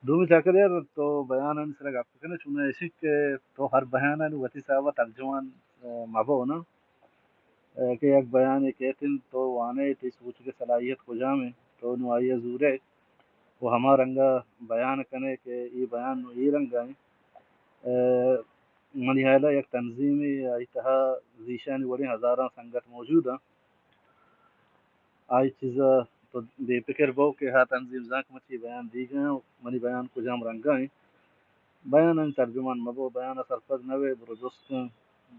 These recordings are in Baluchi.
دومی چاکر یار، تو بیانانی سرا گپ کنے، چوناہا ایشی کہ تو ہر بیانانی وتی حسابا ترجمان، آ، مبو نا۔ آ، کہ یک بیانے کیت انت، تو وانے، تئی سوچگے صلاحیت کجام انت، تو نوں آئیا زورے و ہما رنگا بیان کنے کہ اے بیان نوں اے رنگا انت۔ آ، منی ہیالا یک تنظیمے، آئی تہا زیشانی وڑیں ہزاراں سنگت موجود انت۔ آئی چیزا تو بے پکر بو کہ ہا تنظیم زانک من چی بیان دیگا آں، منی بیان کجام رنگا انت۔ بیانانی ترجمان مبو، بیانا سرپد نہ بے، برو جست کن،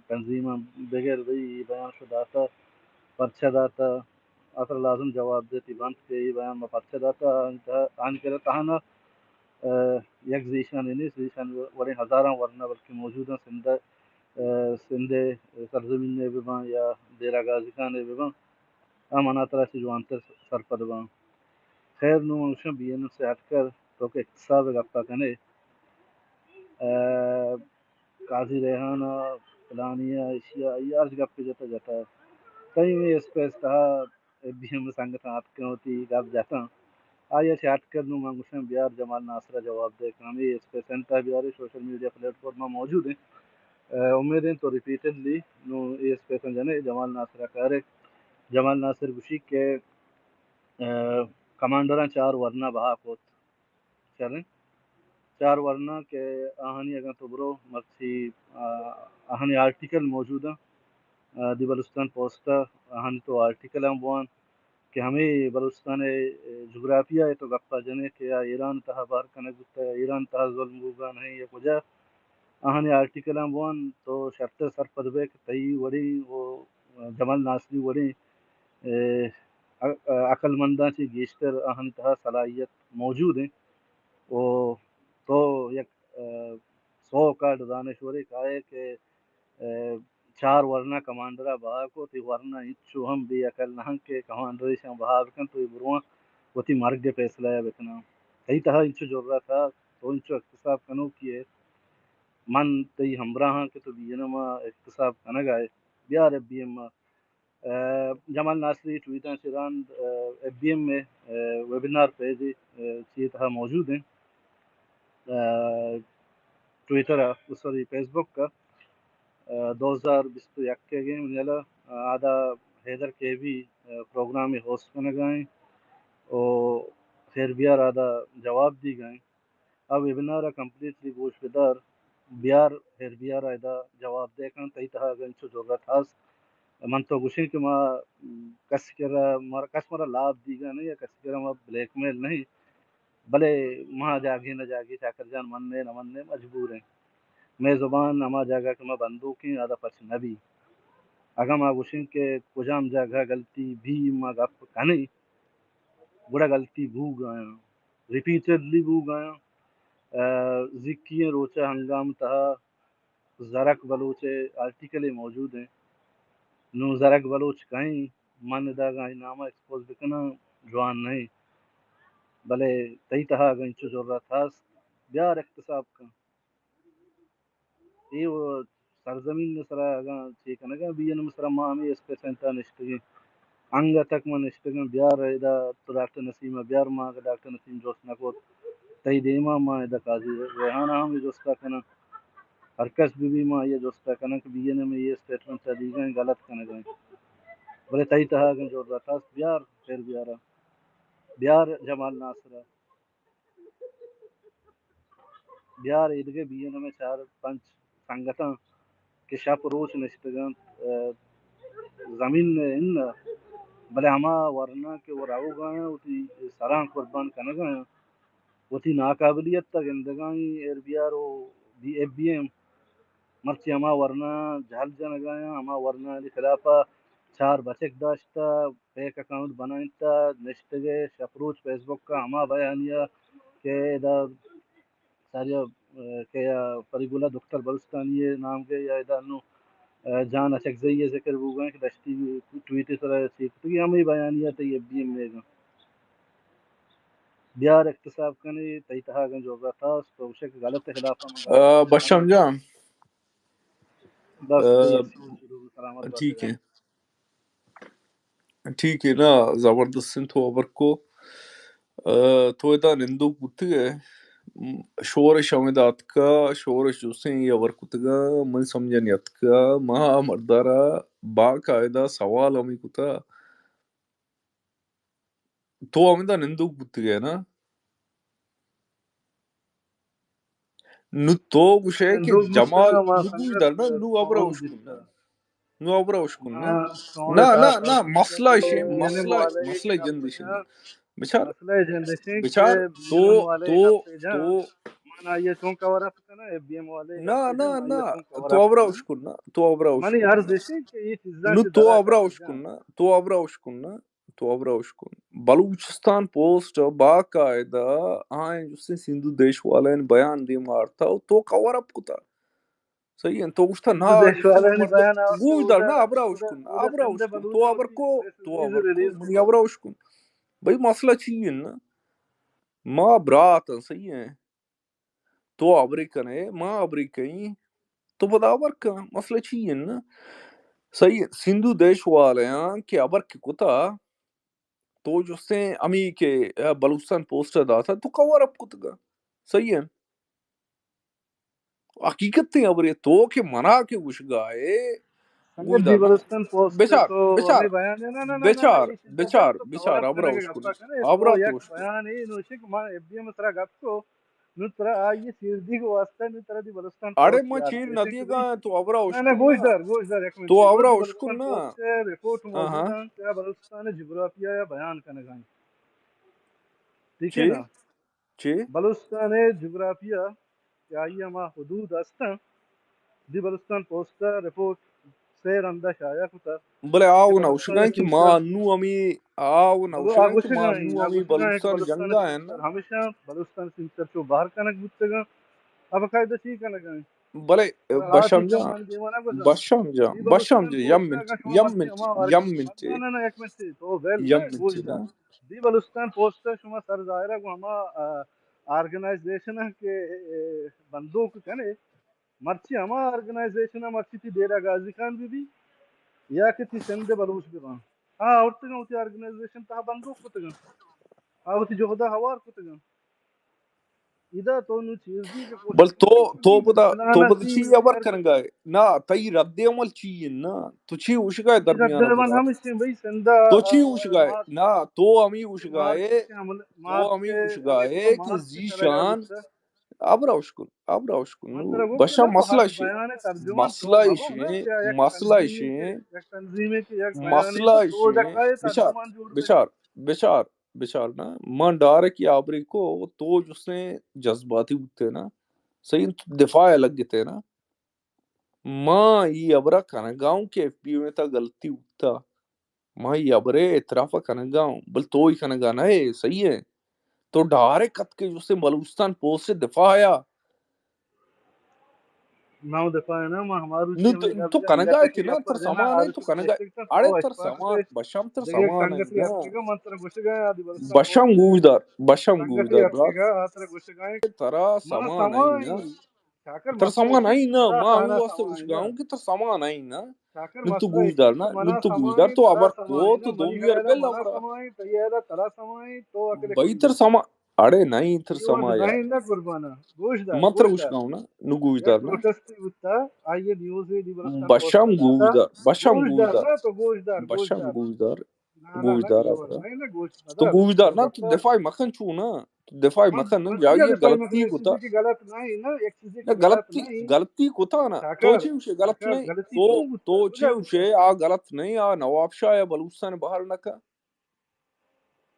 تنظیماں بگر بئی، اے بیان شو داتا، پرچہ داتا، آسرا لازم جواب دے، تئی بنت کہ اے بیان ما پرچہ داتا، آنی کرا تہنا، آ، یک زیشانے نیست، زیشانی وڑیں ہزاراں ورنا بلکہ موجود انت، سندھ، آ، سندھ سرزمین ء بہ باں یا ڈیرہ غازی خان ء بہ باں، آ منا ترا چہ جوانتر سرپد باں۔ خیر، نوں من گوشاں بی این ایم سے ہٹ کر، تو کہ اقتصاد ء گپا کنے، آ، قاضی ریحان ء، پلانی ء، ایشی ء، آئی ء ہرچ گپے جتا جتا۔ تئی ہمے اسپیس تہا اے بی ایم سنگتاں اتکاں وتی گپ جتاں۔ آئی ء چہ ہٹ کر نوں من گوشاں بیار جمال ناصر ء جواب دے کہ ہمے اسپیس انت ء بیارے، سوشل میڈیا پلیٹ فارم ء موجود انت۔ آ، امید انت تو ریپیٹڈلی نوں اے اسپیس ء جنے جمال ناصر ء کارے۔ جمال ناصر گوشی کہ، آ، کمانڈراں چار ورنا بہا کت۔ شریں۔ چار ورنا کہ آہانی اگاں تو برو مرچی، آ، آہانی آرٹیکل موجود انت، آ، دی بلوچستان پوسٹ ء آہانی تو آرٹیکل ہم بوان کہ ہمے بلوچستان ء جغرافیہ ء تو گپا جنے کہ آ ایران تہا بہر کنگ بوتہ، ایران تہا ظلم بوگا نہیں یا کجا، آہانی آرٹیکل ہم بوان تو شرتر سرپد بے کہ تئی وڑیں و جمال ناصری وڑیں، اے، ع-، عقل منداں چہ گیشتر آہانی تہا صلاحیت موجود انت۔ و تو یک، آ، سو کارڈ دانشورے کائے کہ، آ، چار ورنا کمانڈرا بہا کت، اے ورنا انچو ہم بے عقل نہ انت کہ کمانڈر ایشاں بہا بکن تو اے برواں وتی مرگ ء فیصلہ ء بکناں۔ تئی تہا انچو جرات ہست، تو انچو احتساب کنوکی ئے۔ من تئی ہمراہاں کہ تو بی این ایم ء احتساب کنگ ء ئے، بیار ایف بی ایم ء۔ آ، جمال ناصری ٹویٹاں چہ رند، آ، ایف بی ایم ء، آ، ویبینار پیج ء، آ، چی تہا موجود انت۔ آ، ٹویٹر ء، سوری، فیس بک ء، آ، دو ہزار بیست و یک ء گیم نیلا، آ، آدا حیدر کیبی، آ، پروگرام ہوسٹ کنگا انت و خیر بیار آدا جواب دیگا انت۔ آ ویبینار ء کمپلیٹلی گوش بدار، بیار، ہر بیار ء ادا جواب دے کن، تئی تہا اگاں انچو ضرورت ہست۔ من تو گوشیں کہ ما کس کرا، مر-، کس مارا لاپ دیگا نہیں یا کس کرا ما بلیک میل نہیں، بلے ما جاگے نہ جاگے چاکر جان من نے نہ من نے مجبور ہیں۔ مئے زبان ہما جاگہ کہ ما بندوکیں آدا پچ نہ بی۔ اگاں ما گوشیں کہ کجام جاگہ غلطی بی ما گپ کنیں، گڑا غلطی بوگ آیاں، ریپیٹڈلی بوگ آیاں۔ آ، زکی ئیں روچ ء ہنگام تہا زرک بلوچ ء آرٹیکلے موجود انت۔ نوں زرک بلوچ کئیں؟ من ادا اگاں آئی نام ء ایکسپوز بکناں جوان نہ انت، بلے تئی تہا اگاں انچو ضرورت ہست، بیار احتساب کن۔ اے و سرزمین ء سرا اگاں چے کنگ ء بی این ایم ء سرا ما ہمے اسپیس ء نشتگیں۔ انگت ء ما نشتگیں، بیار ادا تو ڈاکٹر نسیم ء بیار، ما اگاں ڈاکٹر نسیم جست نہ کت، تئی دیما ما ادا قاضی ریحان ء ہم اے جست ء کناں۔ ہر کس بہ بی ما آئی ء جست ء کناں کہ بی این ایم ء اے اسٹیٹمنٹ ء دیگا انت، غلط کنگ ء انت۔ بلے تئی تہا اگاں ضرورت ہست بیار، پھر بیار ء۔ بیار جمال ناصر ء۔ بیار ایدگہ بی این ایم ء چار پنچ سنگتاں کہ شپ روچ نشتگ انت، ء، زمین ء ہند ء، بلے ہما ورنا کہ وہ روگ ء آیاں، وتی سراں قربان کنگ ء آیاں، وتی ناقابلیت ء گندگ ء آئیں، ایر بیار و بی، ایف بی ایم مرچی ہما ورنا جہل جنگ ء آیاں، ہما ورنانی خلاف ء چار بچک داشتہ، فیک اکاؤنٹ بنائینتہ، نشتگ ء شپ روچ فیس بک ء ہما بیانیہ کہ ادا ساریا، ء، کہ یا پری گل ء دکتر بلوچستانی ء نام گے یا ادا انو، ء، جان اچکزئی ء ذکر بوگا کہ دشتی ٹویٹ ء سرا چی کتگی، ہمے بیانیہ تئی ایف بی ایم ء گا۔ بیار احتساب کنے، تئی تہا اگاں جوزات ہست، تو گوشے کہ غلط ء خلاف ہم ء، بشام جان۔ بس، ء، بس، سلامت بات ٹھیک ہے۔ ٹھیک ہے نا، زبردست انت تو ہبر کو۔ ء، تو ادا نندوک بوتگ ئے، شورش ہمدا اتکا، شورش جستیں اے ہبر کتگا، من سمجھا نیاتکا، ما مردارا باقاعدہ سوال ہمیں کتا۔ تو ہمدا نندوک بوتگے نا؟ نو تو گوشے کہ نندوک جمال، بوتگا، ما نو گوش سنگت دار نا، نو ہبرا اوش کن نا۔ نو ہبرا اوش کن نا۔ نا، نا، نا، مسئلہ ایشی، مسئلہ، مسئلہ جند ایشی۔ بچار، مسئلہ جند ایشی بچار، کہ تو، تو، تو، من آئیے چون کور اپ کنا، اے بی ایم والے نا، نا، نا، تو ہبرا اوش کن نا، تو ہبرا اوش کن۔ منی عرض ایشی کہ اے چیزاں نو تو ہبرا اوش کن نا، تو ہبرا اوش کن نا۔ تو ہبرا اوش کن۔ بلوچستان پوسٹ ء باقاعدہ آئیں جستیں سندھو دیش والین بیان دیم آرتا و تو کور اپ کتا۔ صحیح انت، تو گوشتا نا، سندھو دیش والین بیان آرتا، گوش دار نا، ہبرا اوش کن، ہبرا اوش کن۔ تو ہبر کو، تو ہبر کو، منی ہبرا اوش کن۔ بھئی مسئلہ چی ہے نا؟ ما برات ہیں، صحیح ہے۔ تو ہبرے کنے، ما ہبرے کئیں، تو پدا ہبر کن، مسئلہ چی انت نا؟ صحیح انت، سندھو دیش والے آں کہ ہبر کہ کتا، تو جستیں ہمی کہ بلوچستان پوسٹ ء داتا، تو کور اپ کتگا۔ صحیح انت۔ حقیقت ء ہبرے، تو کہ منا کہ گوشگا ئے، سنگت جی، بلوچستان پوسٹ بچار، تو بچار، ہمیں بیان ہے، نا، نا، نا، نا، بچار، بچار، بچار، ہبرا اوش کن، ہبرا تو اوش کن۔ بیان ہے، نوشک ما ایف بی ایم سرا گپ کو، نوں ترا آئی ء چیر دیگ واسطہ نوں ترا دی بلوچستان پوسٹ اڑے من چیر نہ دیگا، تو ہبرا اوش کن۔ نہ، نہ، گوش دار، گوش دار، یک منٹ۔ تو ہبرا اوش کن نا۔ رپورٹ موجود ہیں کہ بلوچستان جغرافیہ یا بیان کنگا ہیں۔ ٹھیک ہے نا؟ چی؟ بلوچستان جغرافیہ کہ آئی ہما حدود ہستاں، دی بلوچستان پوسٹ رپورٹ سے رندا شائع کتا۔ بلے آ و نہ اوشگاں کہ ما نوں ہمیں، آ و نہ اوشگاں کہ ما نوں ہمیں بلوچستان جنگا ہیں نا۔ ہمیشہ بلوچستان سینسر چو باہر کنگ بوتگاں۔ اب قاعدہ چی کنگا ہیں؟ بلے بشام جان، بشام جان، بشام جان، یم منٹ، یم منٹ، یم منٹ، یم منٹ۔ دی بلوچستان پوسٹ شما سر ظاہرہ گو ہما، آ، آرگنائزیشن کہ، اے، بندوک کنے، مرچی ہما آرگنائزیشن ء مرچی تئی ڈیرہ غازی خان بہ بی یا کہ تئی سندھ بلوچ بہ باں، آ آورتگاں وتی آرگنائزیشن تہا بندوک کتگاں، آ وتی جہد ء ہوار کتگاں۔ ادا تو نوں چیزی کہ بل تو، تو پدا، تو پدا چی ہبر کنگا ئے؟ نا، تئی رد عمل چی انت نا؟ تو چی اوشگا ئے درمیان ء پدا؟ تو چی اوشگا ئے؟ نا، تو ہمیں اوشگا ئے، تو ہمیں اوشگا ئے کہ زیشان ہبرا اوش کن، ہبرا اوش کن۔ بشام مسئلہ ایشی، مسئلہ ایشی، مسئلہ ایشی، مسئلہ ایشی۔ بچار، بچار، بچار نا، من ڈائریکٹ یا ہبرے کو تو جستیں جذباتی بوتے نا، صحیح انت، دفاع ء لگتے نا۔ ما ای ہبرا کنگا اوں کہ ایف بی ایم ء تا غلطی بوتا۔ ما ای ہبرے اعتراف کنگا اوں، بل تو ای کنگا نہ ئے، صحیح ہے۔ تو ڈائریکٹ کت کے جستے بلوچستان پوسٹ دفاع آیا۔ نہ دفاع ہے نا، ما ہمارو نو تو کنگا ہے کہ نا، تر سما نہیں تو کنگا۔ اڑے تر سما، بشام تر سما نہیں نا۔ بشام گوش دار، بشام گوش دار۔ ترا سما نہیں نا۔ ترا سما نہیں نا، ما ہمے واسطہ گوشگا اوں کہ ترا سما نہیں نا۔ نو تو گوش دار نا، نو تو گوش دار، تو ہبر کو، تو دومی ار بل ہبرا۔ بھائی ترا سما، اڑے نہیں ترا سما یار۔ من ترا گوشگا اوں نا، نو گوش دار نا۔ بشام گوش دار، بشام گوش دار۔ بشام گوش دار۔ گوشدار ہبرا۔ تو گوشدار نا، تو دفاع مکن چو نا۔ تو دفاع مکن نا، جاگہ غلطی کتا۔ نہ، غلطی، غلطی کتا نا۔ تو چی گوشے غلط نہیں؟ تو، تو چی گوشے آ غلط نہیں، آ نواب شاہ یا بلوچستان بحال نہ کا۔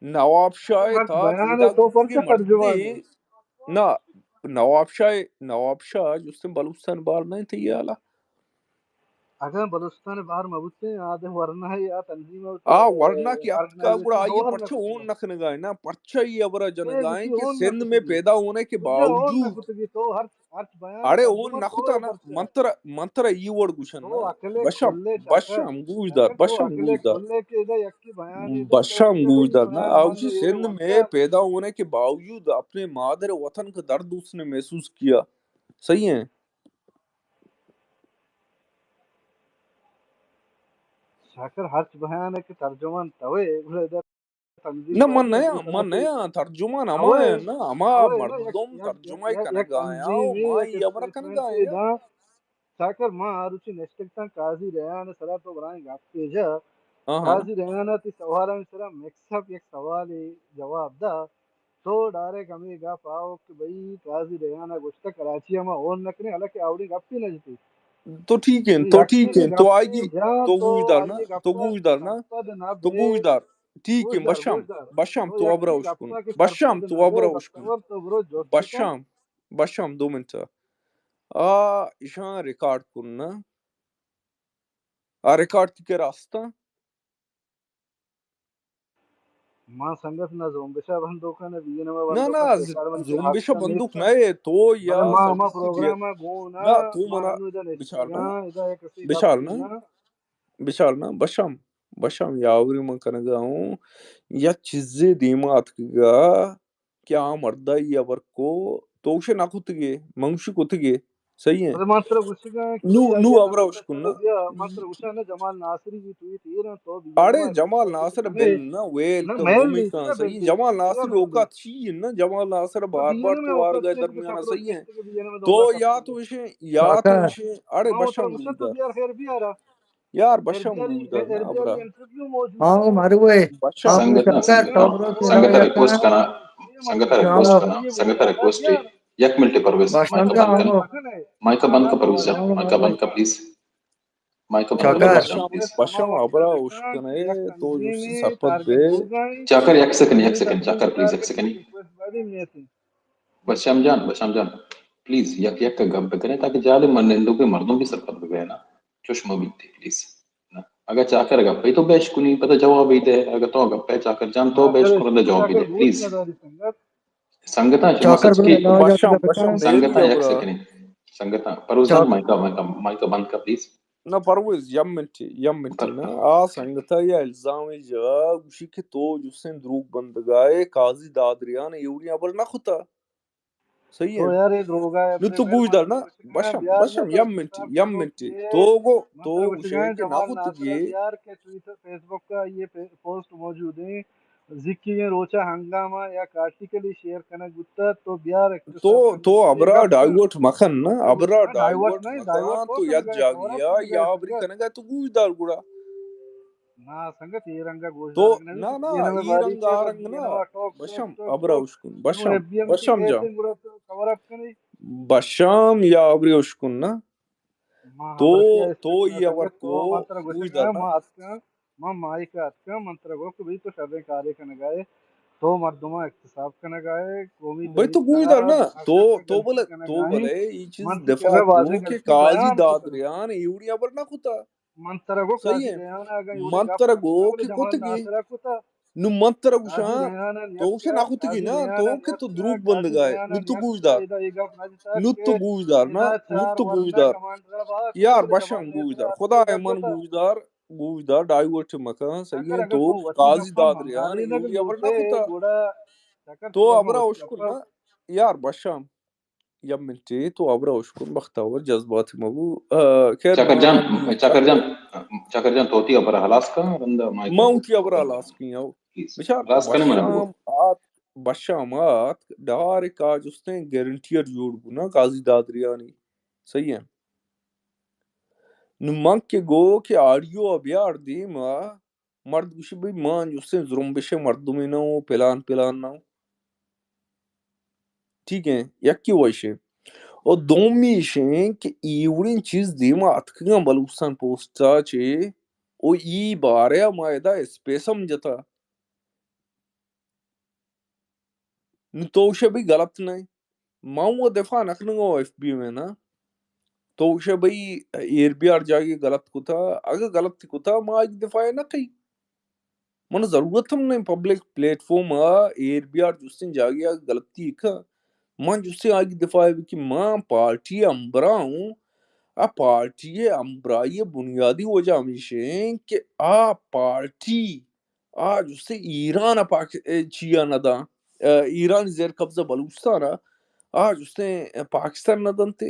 نواب شاہ تا پیدا کت کہ مردے۔ نا، نواب شاہ، نواب شاہ جستیں بلوچستان بحال نہیں تئی حالا۔ اگاں بلوچستان بحال مہ بوتیں، آ دے ورنا ہے یا تنظیم ہے، آ ورنا کہ اتکا گڑا آئی پرچہ اون نہ کنگا ہے نا، پرچہ ای ہبرا جنگا ہے کہ سندھ میں پیدا ہونے کے باوجود۔ اڑے اون نہ کتا نا، من ترا، من ترا ای وڑ گوشن نا۔ بشام، بشام گوش دار، بشام گوش دار۔ بشام گوش دار نا، آوشی سندھ میں پیدا ہونے کے باوجود اپنے مادر وطن کا درد اس نے محسوس کیا۔ صحیح ہے۔ شاکر ہرچ بیان ہے کہ ترجمان توے، گڑا ادا تنظیم نہ، من نہ، من نہ، ترجمان ہما ہے نا، ہما مردم ترجمہ کنگا آیا، ما یہ ہبر کنگا آیا۔ چاکر، ما آ روچی نشتگتاں قاضی ریحان سرا، تو برائیں گپے جا۔ ہاں، ہاں۔ قاضی ریحان تی سوالانی سرا مکس اپ یک سوالے جواب دا۔ تو ڈائریکٹ ہمیں گپ آؤ کہ بھئی قاضی ریحان گوشتا کراچی ہما اون نہ کریں، حالانکہ آوڑی گپی نہ جتی۔ تو ٹھیک ہے، تو ٹھیک ہے، تو آئی گی، تو گوش دار نا، تو گوش دار نا، تو گوش دار۔ ٹھیک ہے، بشام، بشام، تو ابرا اشکن، بشام، تو ابرا اشکن، بشام، بشام، دو منٹ۔ آ، ایشاں ریکارڈ کن نا۔ آ ریکارڈ تی کرا استاں؟ ما سنگت نہ زرمبشا بندوک نہ بی این ایم نہ، بندوک نہ، نہ، ز-، زرمبشا بندوک نہ ہے، تو یا ما، ما سنگت پروگرام گو نہ، نہ، تو ما منا انو ادا بچار نا، نشتگاں، ادا یک کسی بچار نا، بچار نا، بشام، بشام، یا اوری من کنگا ہوں، یا چیزے دیما اتکگا، کہ آ مردا ای ہبر کو، تو گوشے نہ کتگے، من گوشی کتگے، صحیح ہے۔ نو، نو ہبرا اشکن نا۔ اڑے جمال ناصر بل نا، ویل کن دومی کن، صحیح۔ جمال ناصر اوقات چی ہے نا، جمال ناصر بار بار تو آرگا درمیانا، صحیح ہے۔ تو یا تو اشے، یا تو اشے، اڑے بشم یار، بشم گوش دار نا ابرا۔ ہاں، مارو ہے۔ بشم۔ سنگت، سنگت، سنگت ریکویسٹ کنا، سنگت ریکویسٹ کنا، سنگت ریکویسٹ ہے۔ یک منٹ پرویز، مائیک بند کن۔ مائیک بند کن پرویز جان، مائیک بند کن پلیز۔ مائیک بند کن پرویز جان، پلیز۔ بشم ابرا اشکن ہے، تو جوسی سرپد بے۔ چاکر یک سیکنڈ، یک سیکنڈ، چاکر پلیز یک سیکنڈ۔ بشم جان، بشم جان، پلیز یک یک گپ بکنے تاکہ جالے من نندوکے مردم بھی سرپد بے نا۔ چوش مہ بیت، پلیز۔ نہ۔ اگاں چاکر گپے تو بش کنی، پدا جواب ہی دے۔ اگاں تو گپے چاکر جان، تو بش کن، پدا جواب ہی دے، پلیز۔ سنگتاں، شما سچ کی؟ بشام، بشام، سنگتاں، یک سیکنڈ۔ سنگتاں، پرویز جان، مائیکا، مائیکا، مائیکا بند کر، پلیز۔ نہ، پرویز، یم منٹ، یم منٹ نا۔ آ سنگتا یا الزام جا گوشی کہ تو جسیں دروگ بندگائے، قاضی دادریان ایوڑی ابر نہ خطا۔ صحیح ہے۔ نو تو گوش دار نا، بشم، بشم، یم منٹ، یم منٹ۔ تو گو، تو گوشے کہ نہ کتگی۔ یار کہ ٹویٹر، فیس بک کا یہ پے-، پوسٹ موجود ہیں، زکی روچا ہنگامہ یا آرٹیکل شیئر کنگ بوتا تو بیار۔ تو، تو ابرا ڈائیورٹ مکن نا، ابرا ڈائیورٹ مکن، تو یک جاگیا یا ابری کنگا تو گوش دار گڑا۔ نا سنگت، اے رنگا گوش تو دارگ نہ بیت۔ نا، نا، اے رنگ آ رنگ نا۔ بشم، ابرا اشکن۔ بشم، بشم جان۔ بشم یا ابری اشکن نا۔ تو، تو یہ ابر کو گوش دار نا۔ ما مائک اتکاں، من ترا گو کہ بھئی تو شریں کارے کنگائے، تو مردماں احتساب کنگائے، قومی بھئی تو گوش دار نا۔ تو، تو بلے، تو بلے، یہ چیز دفاع کو کہ قاضی دادریان ایوڑی ابر نہ کتا۔ من ترا گو، صحیح ہے۔ من ترا گو کہ کتگی۔ نو من ترا گوشاں، تو گوشے نہ کتگی نا، تو کہ تو دروگ بندگائے۔ نو تو گوش دار۔ نو تو گوش دار نا، نو تو گوش دار۔ یار بشم گوش دار۔ خدا ہے من گوش دار، گوش دار، ڈائیورٹ مکن، صحیح ہے۔ تو قاضی دادریان ایوڑی ابر نہ کتا۔ تو ابرا اشکن نا۔ یار بشم۔ یک منٹے، تو ہبرا اشکن، بختاور جذباتی مبو۔ آ، خیر، چاکر جان، چاکر جان، چاکر جان، تو وتی ہبرا ہلاس کن، رندا مائک ما وتی ہبرا ہلاس کن، آؤ۔ پلیز۔ بچار، ہلاس کن، من بشام آتک، بشام آتک، ڈائریکٹ آ جستیں گارنٹیئر جوڑ بو نا، قاضی دادریانی۔ صحیح ہے۔ نو من کہ گو کہ آڈیو ء بیار دیما، مرد گوشی، بھئی، ما جستیں زرمبش ء مردمے نہ اوں، پلان پلان نہ اوں۔ ٹھیک ہے، یکی وش ہے۔ اور دومی اش ہیں کہ ایوڑیں چیز دیما اتکگاں بلوچستان پوسٹ ء چے، او ای بارے ء ما ادا اسپیس ہم جتا۔ نو تو گوشے بھئی غلط نہ ایں۔ ما وَ دفاع نہ کنگا ایف بی ایم ء نا۔ تو گوشے بھئی ایر بیار جاگے غلط کتا، اگہ غلط کتا ما آئی دفاع نہ کئی۔ من ضرورت ہم نہیں، پبلک پلیٹ فارم آ ایر بیار جستیں جاگے آ غلطی کا۔ من جستیں آئی دفاع بھی کہ ما پارٹی ہمبراہ ہوں، آ پارٹی ہمبراہی بنیادی وجہ ہمیش ہیں کہ آ پارٹی آ جستیں ایران ء پاک-، اے، چیا نہ داں، اے، ایران زیر قبضہ بلوچستان ء، آ جستیں پاکستان نہ دنتے۔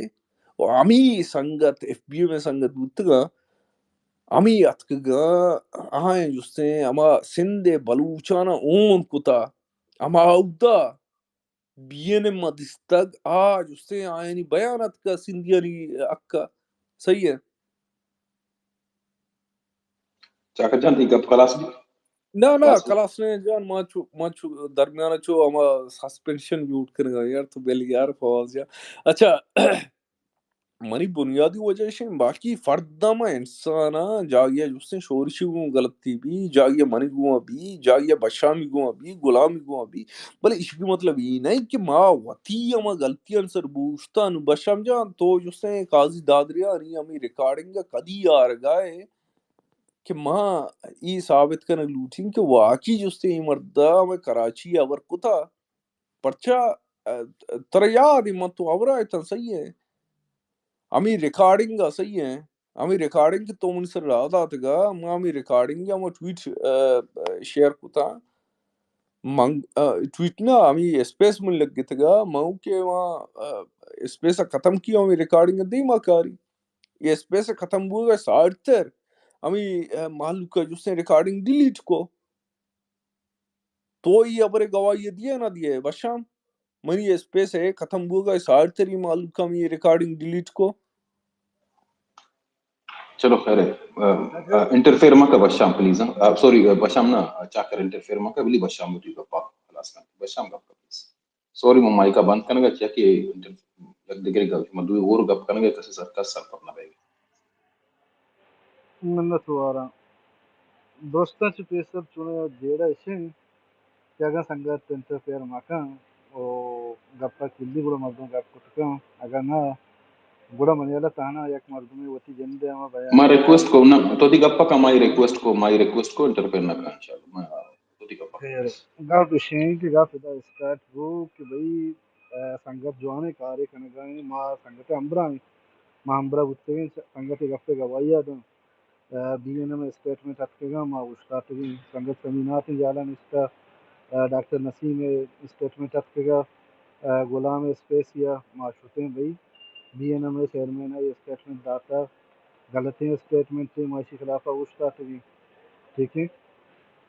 و ہمی سنگت، ایف بی ایم ء سنگت بوتگاں، ہمے اتکگاں، آیاں جستیں ہما سندھ ءِ بلوچاناں ہون کتا، ہما اودا بی این ایم ءَ دیستگ، آ جستیں آیانی بیان اتکا سندھیانی حق ءَ۔ صحیح ہے۔ چاکر جان، تئی گپ خلاص بی؟ نہ، نہ، خلاص بی؟ خلاص نہ جان، ما چو، ما چو درمیان چو ہما سسپینشن جوڑ کرگا یار، تو بل یار فواز جان۔ اچھا، منی بنیادی وجہ اش انت، باقی فرد ءَ ما انسان ءَ جاگہ ءَ جستیں شورشی گوں غلطی بی، جاگہ ءَ منی گوں بی، جاگہ ءَ بشامی گوں بی، غلامی گوں بی، بلے ایشی مطلب اے نہ انت کہ ما وتی ہما غلطیاں سر بوشتاں۔ نوں بشام جان، تو جستیں قاضی دادریانی ہمے ریکارڈنگ ءَ کدی آرگا ئے کہ ما اے ثابت کنگ لوٹیں کہ واقعی جستیں اے مرد ءَ ہمے کراچی ءَ ہبر کتا؟ پرچا، ا، ترا یاد انت من تو ہبرا اتاں، صحیح ہے، ہمے ریکارڈنگ ءَ، صحیح ہے، ہمے ریکارڈنگ کہ تو منی سر راہ داتگا، ما ہمے ریکارڈنگ ءَ ما ٹویٹ، ا، شیئر کتا۔ من، ا، ٹویٹ نہ، ہمے اسپیس من لگتگا، من کہ ما، ا، اسپیس ءَ ختم کیا، ہمے ریکارڈنگ ءَ دیما کاری۔ اے اسپیس ءَ ختم بوگا ساڑتر ہمے، ا، مہلوک ءَ جستیں ریکارڈنگ ڈیلیٹ کو۔ تو اے ہبرے گواہی دیئے نہ دیئے؟ بشام، منی اسپیس ءِ ختم بوگا ساڑتری مہلوک ہمے ریکارڈنگ ڈیلیٹ کو۔ چلو خیر ہے، ا، ا، انٹرفیئر مکہ بشام پلیز، ہاں۔ ا، سوری، ا، بشام نہ، چاکر انٹرفیئر مکہ، بلی بشام وتی گپا خلاص کن۔ بشام گپ کن پلیز۔ سوری، من مائیکا بند کنگا، چیا کہ انٹر، یک دگرے گپ، من دوی اور گپ کنگا، کسے سر، کس سرپد نہ بیگ۔ منت واراں۔ درستاں چہ پیسر چونیں جیڑہ اش انت کہ اگاں سنگت انٹرفیئر مہ کن و گپ ءَ کلی گڑا مردم گپ کت کن، اگاں نہ گڑا منی ہیال ءَ تہنا یک مردمے وتی جند ءِ ہما بیان ما ریکویسٹ کو، نہ، تو دی گپ ءَ کن، مائی ریکویسٹ کو، مائی ریکویسٹ کو انٹرفیئر نہ کن انشاءاللہ۔ ما تو دی گپ ءَ کن۔ خیر، گپ اش انت کہ گپ ادا اسٹارٹ بو کہ بھئی، ا، سنگت جوانیں کارے کنگا ایں، ما سنگت ءِ ہمبراہ ایں، ما ہمبراہ بوتگیں، سنگت ءِ گپ ءِ گواہی ءَ داں۔ ء، بی این ایم ءِ اسٹیٹمنٹ اتکگاں، ما اوشتاتگیں۔ سنگت سمیناتیں جالا نشتہ، ء، ڈاکٹر نسیم ءِ اسٹیٹمنٹ اتکگا، ء، غلام ءِ اسپیس ءَ ما شتیں بھئی، بی این ایم ءِ چیئرمین ءَ اسٹیٹمنٹ داتا، غلطیں اسٹیٹمنٹے، ما اشی خلافا اوشتاتگیں۔ ٹھیک ہے؟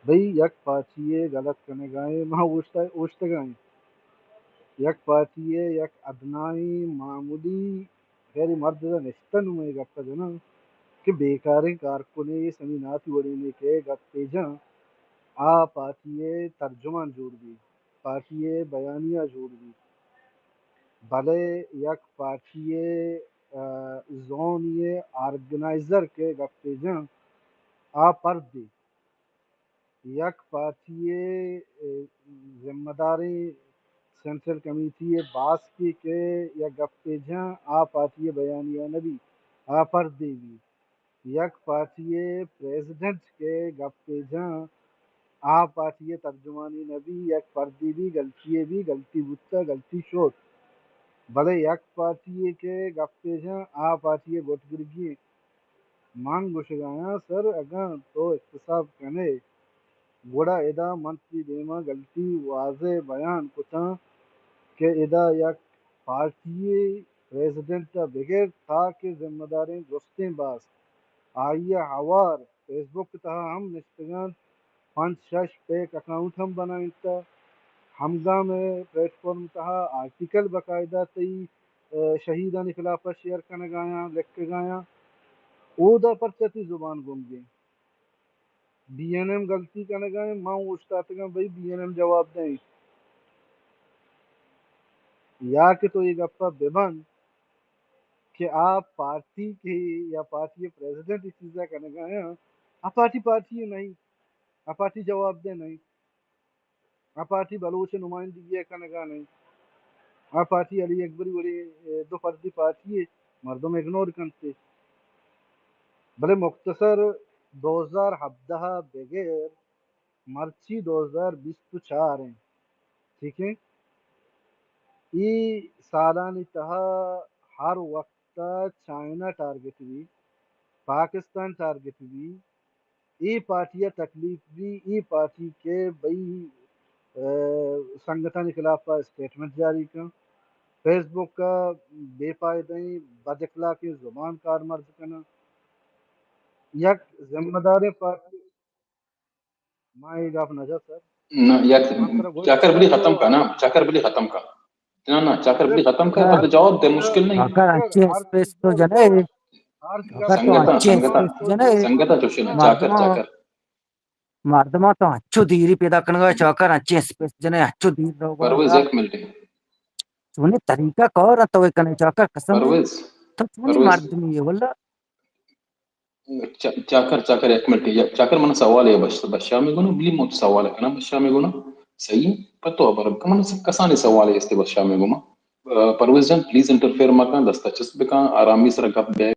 بھئی، یک پارٹی ءِ غلط کنگائیں، ما اوشتا-، اوشتگائیں۔ یک پارٹی ءِ یک ادنائیں معمولی خیر، اے مرد ادا نشتہ نوں من اے گپ ء جناں کہ بیکاریں کارکنے، سمیناتی وڑینے کہ گپے جاں، آ پارٹی ء ترجمان جوڑ بی، پارٹی ء بیانیہ جوڑ بی، بلے یک پارٹی ء، ء، زونی ء آرگنائزر کہ گپے جاں، آ پردے۔ یک پارٹی ء، ء، ذمہ داریں سینٹرل کمیٹی ء باسکے کہ یک گپے جاں، آ پارٹی ء بیانیہ نہ بی، آ پردے بی۔ یک پارٹی ء پریزیڈنٹ کہ گپے جاں، آ پارٹی ء ترجمانی نہ بی، یک پردے بی، گلتی ء بی، گلتی بوتہ، گلتی شوت۔ بلے یک پارٹی ء کہ گپے جاں، آ پارٹی ء گٹگرگی۔ من گوشگایاں سر، اگاں تو احتساب کنے، گڑا ادا من تئی دیما گلتی واضح بیان کتاں کہ ادا یک پارٹی ء پریزیڈنٹ ء بگر تاکہ ذمہ داریں درستیں باسک آئی ء ہوار فیس بک تہا ہم نشتگاں، پنچ شش فیک اکاؤنٹ ہم بنائینتہ، ہمگام ء پلیٹ فارم تہا آرٹیکل باقاعدہ تئی، ء، شہیدانی خلاف ء شیئر کنگایاں، لکھگایاں، اودا پرچہ تئی زبان گنگیں؟ بی این ایم گلتی کنگائیں، من اوشتاتگاں بھئی بی این ایم جواب دیں۔ یا کہ تو اے گپا ببند کہ آ پارٹی کہ یا پارٹی پریزیڈنٹ اے چیزا کنگایاں، آ پارٹی پارٹی نہیں، آ پارٹی جواب دہ نہیں۔ آ پارٹی بلوچ نمائندگی ء کنگا نہیں۔ آ پارٹی علی اکبری وڑی، ء، دو فردی پارٹی ء مردم اگنور کنتے۔ بلے مختصر، دو ہزار ہبدہ ء بغیر مرچی دو ہزار بیست و چار ہیں۔ ٹھیک ہے؟ ای سالانی تہا ہر وقت چائنا ٹارگٹ بھی، پاکستان ٹارگٹ بھی، اے پارٹی ء تکلیف بی، اے پارٹی کہ بئی، ء، سنگتانی خلاف ء اسٹیٹمنٹ جاری کن، فیس بک ء بے فائدہ ایں، بد اخلاقیں زبان کارمرز کناں۔ یک ذمہ داریں پارٹی، ما اے گپ نہ جت سر۔ نہ، یک من ترا گوشت چاکر بلی ختم کا نا، چاکر بلی ختم کا۔ نہ، نہ، چاکر بلی ختم کا، ہاں۔ پتہ جواب دے، مشکل نہیں۔ چاکر انچیں اسپیس تو جنے، ہر چاکر تو سنگتا، انچیں سنگتا، اسپیس جنے۔ سنگتا چوشے نا، چاکر، مردمان، چاکر۔ مردمان تو انچو دیری پیدا کنگا، چاکر انچیں اسپیس جنے، انچو دیر روگا۔ پرویز، یک منٹ۔ چونی طریقہ کار تو کنے چاکر قسم۔ پرویز، تو چونی پرویز۔ مردمی ہے واللہ۔ چا-، چاکر، چاکر، یک منٹ، یک، چاکر، من سوال ہے بش-، بشامے گونا، بلی موت سوال ہے کنا بشامے گونا، صحیح ہے؟ پر تو خبر کن، من س-، کسانی سوال ہے استے بشامے گونا۔ آ، پرویز جان، پلیز انٹرفیئر مکن، دستا چست بکن، آرامی سرا گپ بے۔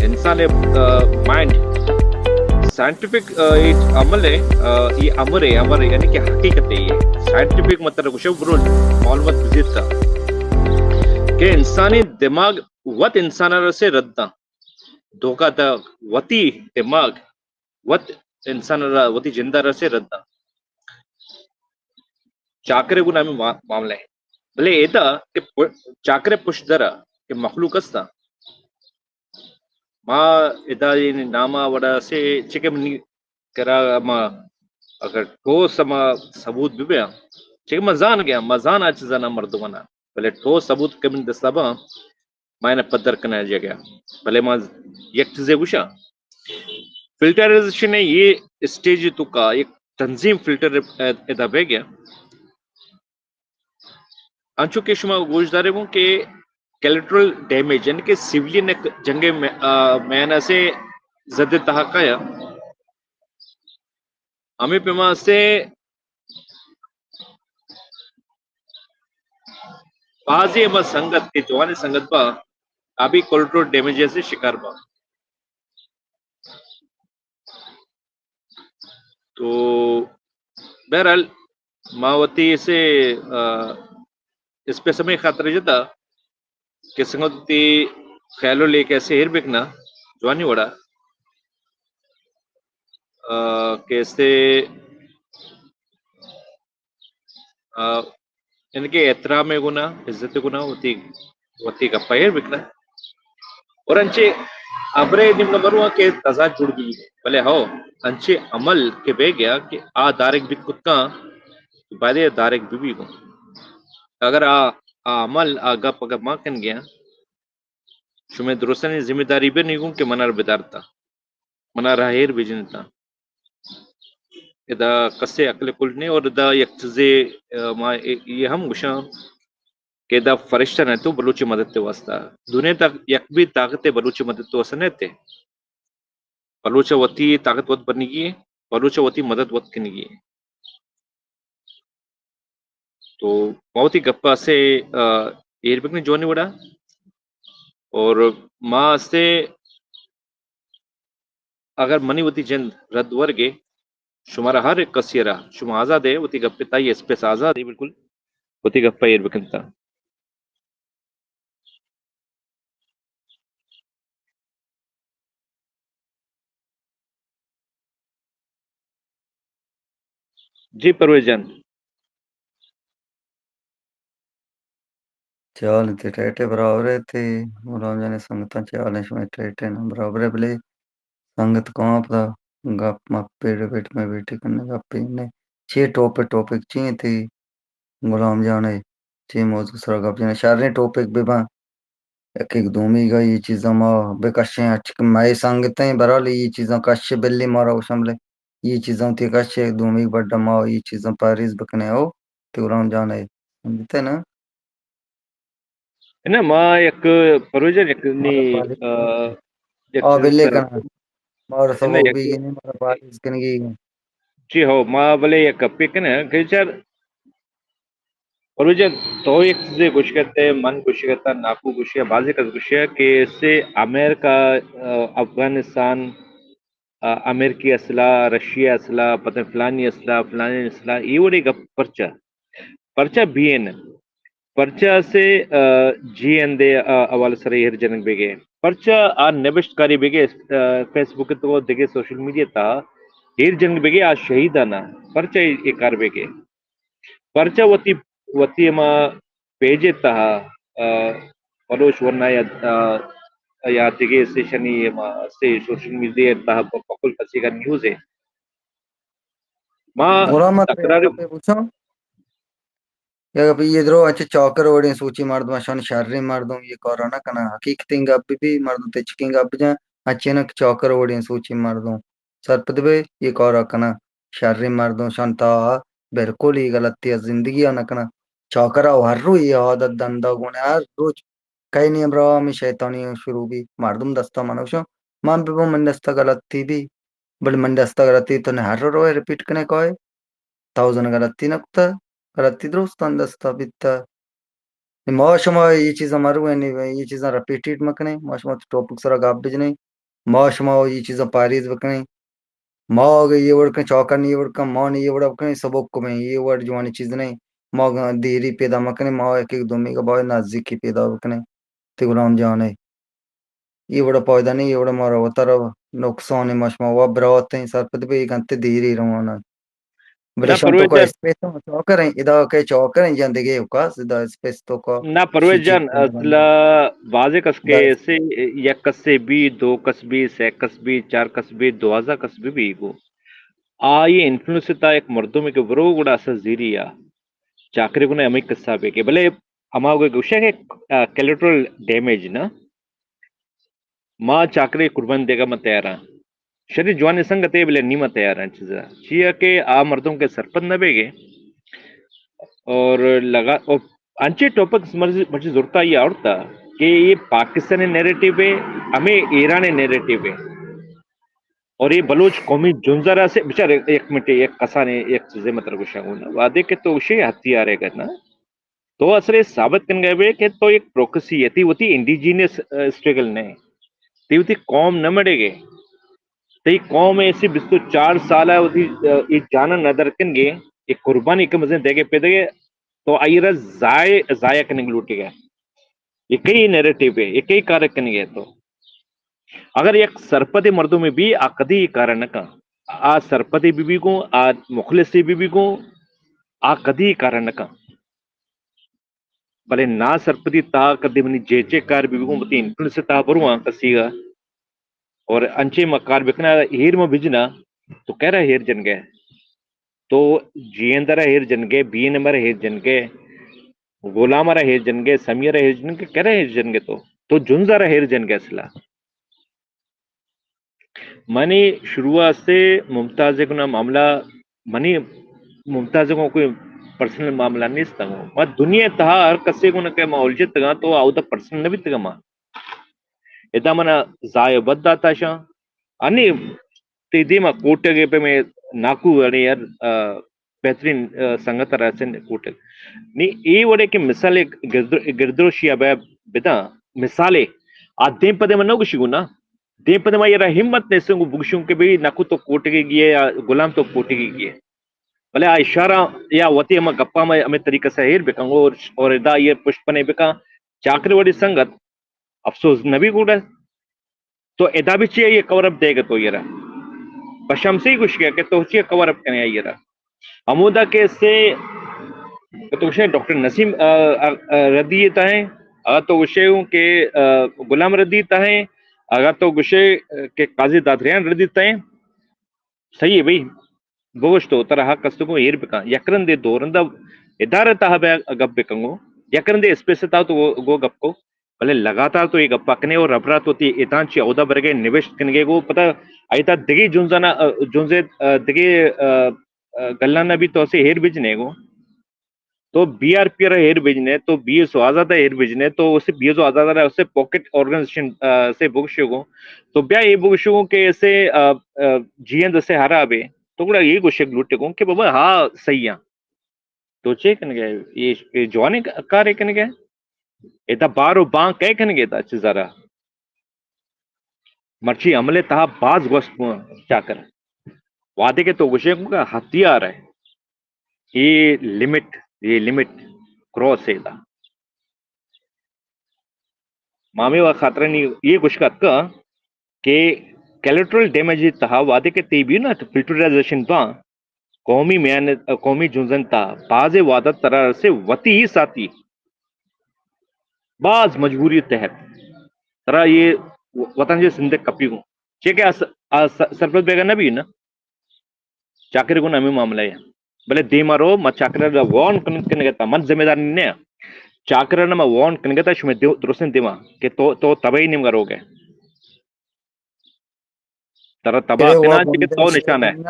انسان ءِ، آ، مائنڈ سائنٹیفک، آ، ایک عمل ہے، آ، یہ امر ہے، امر ہے، یعنی کہ حقیقت ہے یہ۔ سائنٹیفک مطلب گوشے برو معلومات بزیت کا کہ انسانی دماغ وت انسان را سے رد داں۔ دھوکہ دا وتی دماغ وت انسان را وتی جندا را سے رد داں۔ چاکرے گوں ہمے ما-، معاملہ ہے۔ بلے ادا کہ پ-، چاکرے پشت درا کہ مخلوق ہستا، ما ادا این ناما وڑا سے چکے منی کرا ما اگر ٹھوس ما ثبوت بہ بیاں، چکے ما زان گیا، ما زان اچ زانا مردمانا، بلے ٹھوس ثبوت کہ من دستا باں، ما اینا پدر کناں جگہ۔ بلے ما یک چیزے گوشاں، فلٹرائزیشن ءِ یہ اسٹیج تو کا یک تنظیم فلٹر ادا بہ گیا۔ انچو کہ شما گوش دارے گوں کہ کلیٹرل ڈیمیج، یعنی کہ سیولین یک جنگ میں، آ، میان سے زد تہا کایا۔ ہمیں پیما سے بازی ہما سنگت کہ جوانیں سنگت با، ابھی کلیٹرل ڈیمیج سے شکار با۔ تو بہرحال، ما وتی اسے، آ، اسپیس ہمے خاطر جتا کہ سنگت وتی خیال و لیکہ اسے ایر بکنا جوانی وڑا، آ، کہ اسے، آ، یعنی کہ احترام گنا، عزت گنا، وتی، وتی گپا ایر بکنا۔ اور انچے ابرے نیم نمبر ہوا کہ تضاد جوڑ بی، بلے ہو، انچے عمل کہ بہ گیا کہ آ دارگ بیت کت کاں، تو بایدے دارگ بہ بی گوں۔ اگر آ، آ عمل، آ گپ اگر ما کن گیا، شمئے درستانی ذمہ داری بہ نی گوں کہ منا را بدارتا، منا را ایر بجنتا۔ ادا کسے عقل کل نے اور ادا یک چیزے، آ، ما اے، یہ ہم گوشاں کہ ادا فرشتہ نہ تو بلوچ مدد تے واسطہ۔ دنیا تک یک بھی طاقت بلوچ مدد تے واسطہ نہ تے۔ بلوچ وتی طاقت وت بنگی ہے، بلوچ وتی مدد وت کنگی ہے۔ تو ما وتی گپ اسے، آ، ایر بکنے جوانی وڑا۔ اور ما اسے اگر منی وتی جند رد ورگے، شمارا ہر یک کسی را شما آزاد ہے، وتی گپ تائی اسپیس آزاد ہے، بالکل وتی گپ ایر بکنتا۔ جی پرویز جان۔ چے حال انت؟ ٹیٹے برابر ات؟ غلام جان، سنگتاں چے حال انت؟ شمئے ٹیٹے نہ برابر ات، بلے سنگت کواں پدا گپ مپ پیڑ بیٹ میں بیٹی کنے گپ نے۔ چے ٹاپک، ٹاپک چے انت؟ غلام جان ء چے موضوع سرا گپ جنیں؟ شریں ٹاپک بہ باں، یک ایک دومی گا یہ چیزاں ما بکشیں، اچ کہ مئے سنگتیں برحال یہ چیزاں کش بلی مارا گوشاں، بلے یہ چیزاں تی کش ایک دومی بڈا ما یہ چیزاں پہریز بکنیں۔ او تی غلام جان ء سمجھتے نا؟ نہ، ما یک پروژہ یک نی، مارا پہریز آ، یک آ، بلے سر کنا۔ مارا نہ، سبق یک بیگی نہیں، مارا پہریز کنگی۔ جی ہو، ما بلے یک گپے کنیں کہ چر پروژہ تو یک چیزے گوش کرتے، من گوش کرتا، ناکو گوشیا، بازی کس گوشیا کہ سے امریکہ، آ، افغانستان، آ، امریکی اسلحہ، رشیا اسلحہ، پتہ فلانی اسلحہ، فلانی اسلحہ، اے وڑے گپ پرچا؟ پرچا بی این؟ پرچا سے، آ، جی این دے، آ، حوالے سرا ایر جنگ بیگے؟ پرچا آ نبشت کاری بیگے، آ، فیس بک تو دگے سوشل میڈیا تا ایر جنگ بیگے آ شہیدانا؟ پرچا اے، اے کار بیگے؟ پرچا وتی، وتی ہما پیج ء تہا، آ، بلوچ ورنا یا، آ، یا دگہ اسٹیشنی ہما سے سوشل میڈیا ء تہا بکل کسی کا نیوز ہے۔ ما غلام، من تکرار گپے بوچاں۔ یا گپے یہ درو اچھے چاکر وڑیں سوچی مردم، اشان شریں مردم یہ کارا نہ کنا۔ حقیقتیں گپ بھی مردم تچکیں گپ جان، اچھے نہ چاکر وڑیں سوچی مردم۔ سرپد بئے، اے کارا کناں۔ شریں مردم شان تا بالکل اے غلطی ء زندگی ء نہ کناں۔ چاکرا و ہر روچ اے عادت دندا گون ء، ہر روچ کئے نیم را ہمے شیطانی شروع بی۔ مردم دستا من گوشاں، من ببوں من دستا غلطی بی، بلے من دستا غلطی تو نے ہر روچ ریپیٹ کنے کائے۔ تو زن غلطی نہ کتہ، غلطی درستان دستا بیتہ۔ ما شما اے چیزاں مرویں، اے چیزاں ریپیٹیٹ مکنیں، ما شما ٹاپک سرا گپ بجنیں، ما شما اے چیزاں پاریز بکنیں۔ ما اگہ اے وڑ کن، چاکر نی اے وڑ کن، ما نی اے وڑ بکنیں، سبک کمیں، اے وڑ جوانی چیز نہ ایں۔ ما اگاں دیری پیدا مکنیں، ما یک یک دومی گا باید نزدیکی پیدا بکنیں۔ تئی غلام جان ء۔ اے وڑا پائدہ نہ ایں، اے وڑا مارا وتارا نقصان ایں، ما شما وا برات ایں، سرپد بہ اے گنت دیری روان ایں۔ بلے نہ شان تو پرویز کا جان، اسپیس ہم چاکر ایں، ادا کہ چاکر ایں، جان دگہ اوکاس، ادا اسپیس تو کا نہ پرویز شی چیز جان، اصلا بازیں کس کہ بس۔ ایسے یک کس سے بھی، دو کس بھی، سے کس بھی، چار کس بھی، دوازدہ کس بھی بھی گو۔ آئی انفلوئنس تا یک مردمے کہ برو گڑا اسا زیری آ۔ چاکرے گنا ہمیں قصہ بہ کہ بلے ہما گوشے کہ، آ، کولیٹرل ڈیمیج نا۔ ما چاکرے قربان دیگا ما تیار ہاں۔ شری جوانیں سنگتے بلے نی ما تیار ہاں چیزا۔ چیا کہ آ مردم کہ سرپد نہ بیگے اور لگا، اور انچے ٹاپکس مرچی، مرچی زورتا یہ آورتا کہ یہ پاکستانی نیریٹو ہے، ہمیں ایرانی نیریٹو ہے۔ اور یہ بلوچ قومی جنزہ را سے، بچار ایک، ایک منٹ، ایک کسانے، ایک چیزے مطلب گوشاں گونا۔ وعدے کہ تو اسے ہتھیارے کرنا۔ تو اصل ثابت کنگا بے کہ تو یک پروکسی یتی وتی انڈیجینس، آ، اسٹرگل نہ ایں۔ تئی وتی قوم نہ مڑے گے۔ تئی قوم ایسی بیست و چار سال ہے وتی، آ، ای جانا نہ در کنگے، ایک قربانی کم ازیں دے گے پہ دے گے، تو آئی را ضائع، ضائع کنگ لوٹے گا۔ یہ کئی نیریٹو ہے، یہ کئی کار کنگے تو۔ اگر یک سرپدیں مردمے بی، آ کدی اے کار نہ کن۔ آ سرپدے بی بی گوں، آ مخلصے بی بی گوں، آ کدی اے کار نہ کن۔ بلے ناسرپدی تہا کدی منی جے جے کار بی بی گوں، وتی انفلوئنس تہا برواں کسی گا۔ اور انچیں ما کار بکنا، ہیر ما بجنا، تو کہرا ہیر جنگے؟ تو جیئند را ہیر جنگے، بی این ایم را ہیر جنگے، غلام را ہیر جنگے، سمیع را ہیر جنگے، کہرا ہیر جنگے تو؟ تو جنز را ہیر جنگے اصلا۔ منی شروع سے ممتاز گنا معاملہ، منی ممتاز کو کوئی پرسنل معاملہ نیست۔ ما دنیا تہا ہر کسے گنا کہ ما الجھتگاں تو آودا پرسنل نہ بیتگاں ما۔ ادا منا زاہ بد داتا شاں۔ انی تئی دیما کوٹگے پہ میں ناکو اڑے یار، آ، بہترین، آ، سنگت ء رسن کوٹگ۔ نی اے وڑے کہ مثال گردروشی ء بداں، مثالے آ دیم پدے من نہ گوشی گوں نا، دیم پدے ما یرا ہمت نیسوں گوں بگشوں کہ بھئی نکو تو کوٹگے گیے یا غلام تو کوٹگے گیے۔ بلے آ اشارہ یا وتی ہما گپاں ما ہمے طریقہ سے ہیر بکن اور، اور ادا یہ پشت پنے بکن۔ چاکر وڑی سنگت افسوس نبی گوڑا۔ تو ادا بھی چی آئی کور اپ دے گا تو یرا۔ بشمسی گوش گیا کہ تو چی کور اپ کنے آئی یرا۔ ہمودا کہ سے کہ تو گوشے ڈاکٹر نسیم، آ، آ، آ، ردی تہیں، اگر تو گوشے ہوں کہ، آ، غلام ردی تہیں، اگر تو گوشے کہ قاضی دادریان ردی تہیں، صحیح ہے بھئی، بگوش تو ترا حق است گوں ایر بکن۔ یک رندے دو رندا ادارہ تہا بیا گپ بکن گوں، یک رندے اسپیس تہا تو گو، گو گپ کو، بلے لگاتار تو اے گپا کنے اور ربرا تو تی اتاں چی اودا برگے نوشت کنگے گو، پتہ ایتا دگی جنزانا، آ، جنزے، آ، دگی، آ، آ، گلانا بھی تو سے ہیر بجنے گو۔ تو بی آر پی را ہیر بجنے، تو بی ایس او آزاد ہیر بجنے، تو اسے بی ایس او آزاد را اسے پاکٹ آرگنائزیشن، آ، سے بگشو گو۔ تو بیا اے بگشو گو کہ اسے، آ، آ، جیئند اسے ہرابے۔ تو گڑا اے گوشگ لوٹے گو کہ بابا ہا صحیح آں۔ تو چے کنگے؟ اے، اے جوانیں کارے کنگے؟ ادا بار و بان کئے کنگے دا چیزا را؟ مرچی عمل تہا باز گوست گوں چاکر۔ وہدے کہ تو گوشے گوں کہ ہتھیار ہے، a limit, a limit cross ہے دا۔ مامی وا خاطرانی یہ گوشگ اتکا کہ کولیٹرل ڈیمیج تہا وہدے کہ تی بھی نا فلٹرائزیشن باں، قومی میان، قومی جنزن تہا بازیں وہدا ترا رسے وتی ہی ساتھی باز مجبوری تحت ترا یہ وطن جے سندھ کپی گوں۔ چے کہ آ س-، آ س-، سرپد بیگا نہ بھی نا۔ چاکر گوں ہمیں معاملہ ہے۔ بلے دیما رو، ما چاکر را وارن کن-، کنگتا، من ذمہ دار نہیں۔ چاکر را ما وارن کنگتا، شمے دیو-، درستیں دیما کہ تو، تو تباہی نیمگا روگے۔ ترا تباہ اے وا کناں چہ بندر تو نشان ہے۔ شیطان نا۔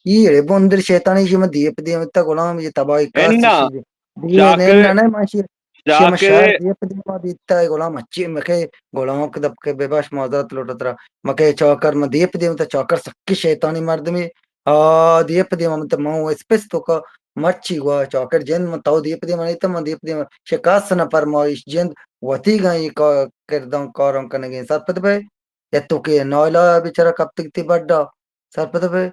اے بندر شیطانی شما دیپ دیمتا غلام، یہ تباہی کار اناں، چیز۔ دیے چاکر، نہ، نہ، نہ، ما شی-، شما چاکر شاید دیپ دیما بیتا ہے غلام، اچھی مکے غلام کے دب کے بے باش معذرت لوٹا ترا۔ مکے چاکر ما دیپ دیمتا، چاکر سکی شیطانی مردمی۔ آ، دیپ دیما من تو من اسپیس تو کا مرچی وا چاکر جند من تو دیپ دیما نہیں تو من دیپ دیما شکاس نہ فرمائش جند وتی گا یہ کا-، کردان کاران کنگیں سرپد بے۔ یا تو کہ نائلا بیچارہ کپتگ تی بڈا۔ سرپد بئے۔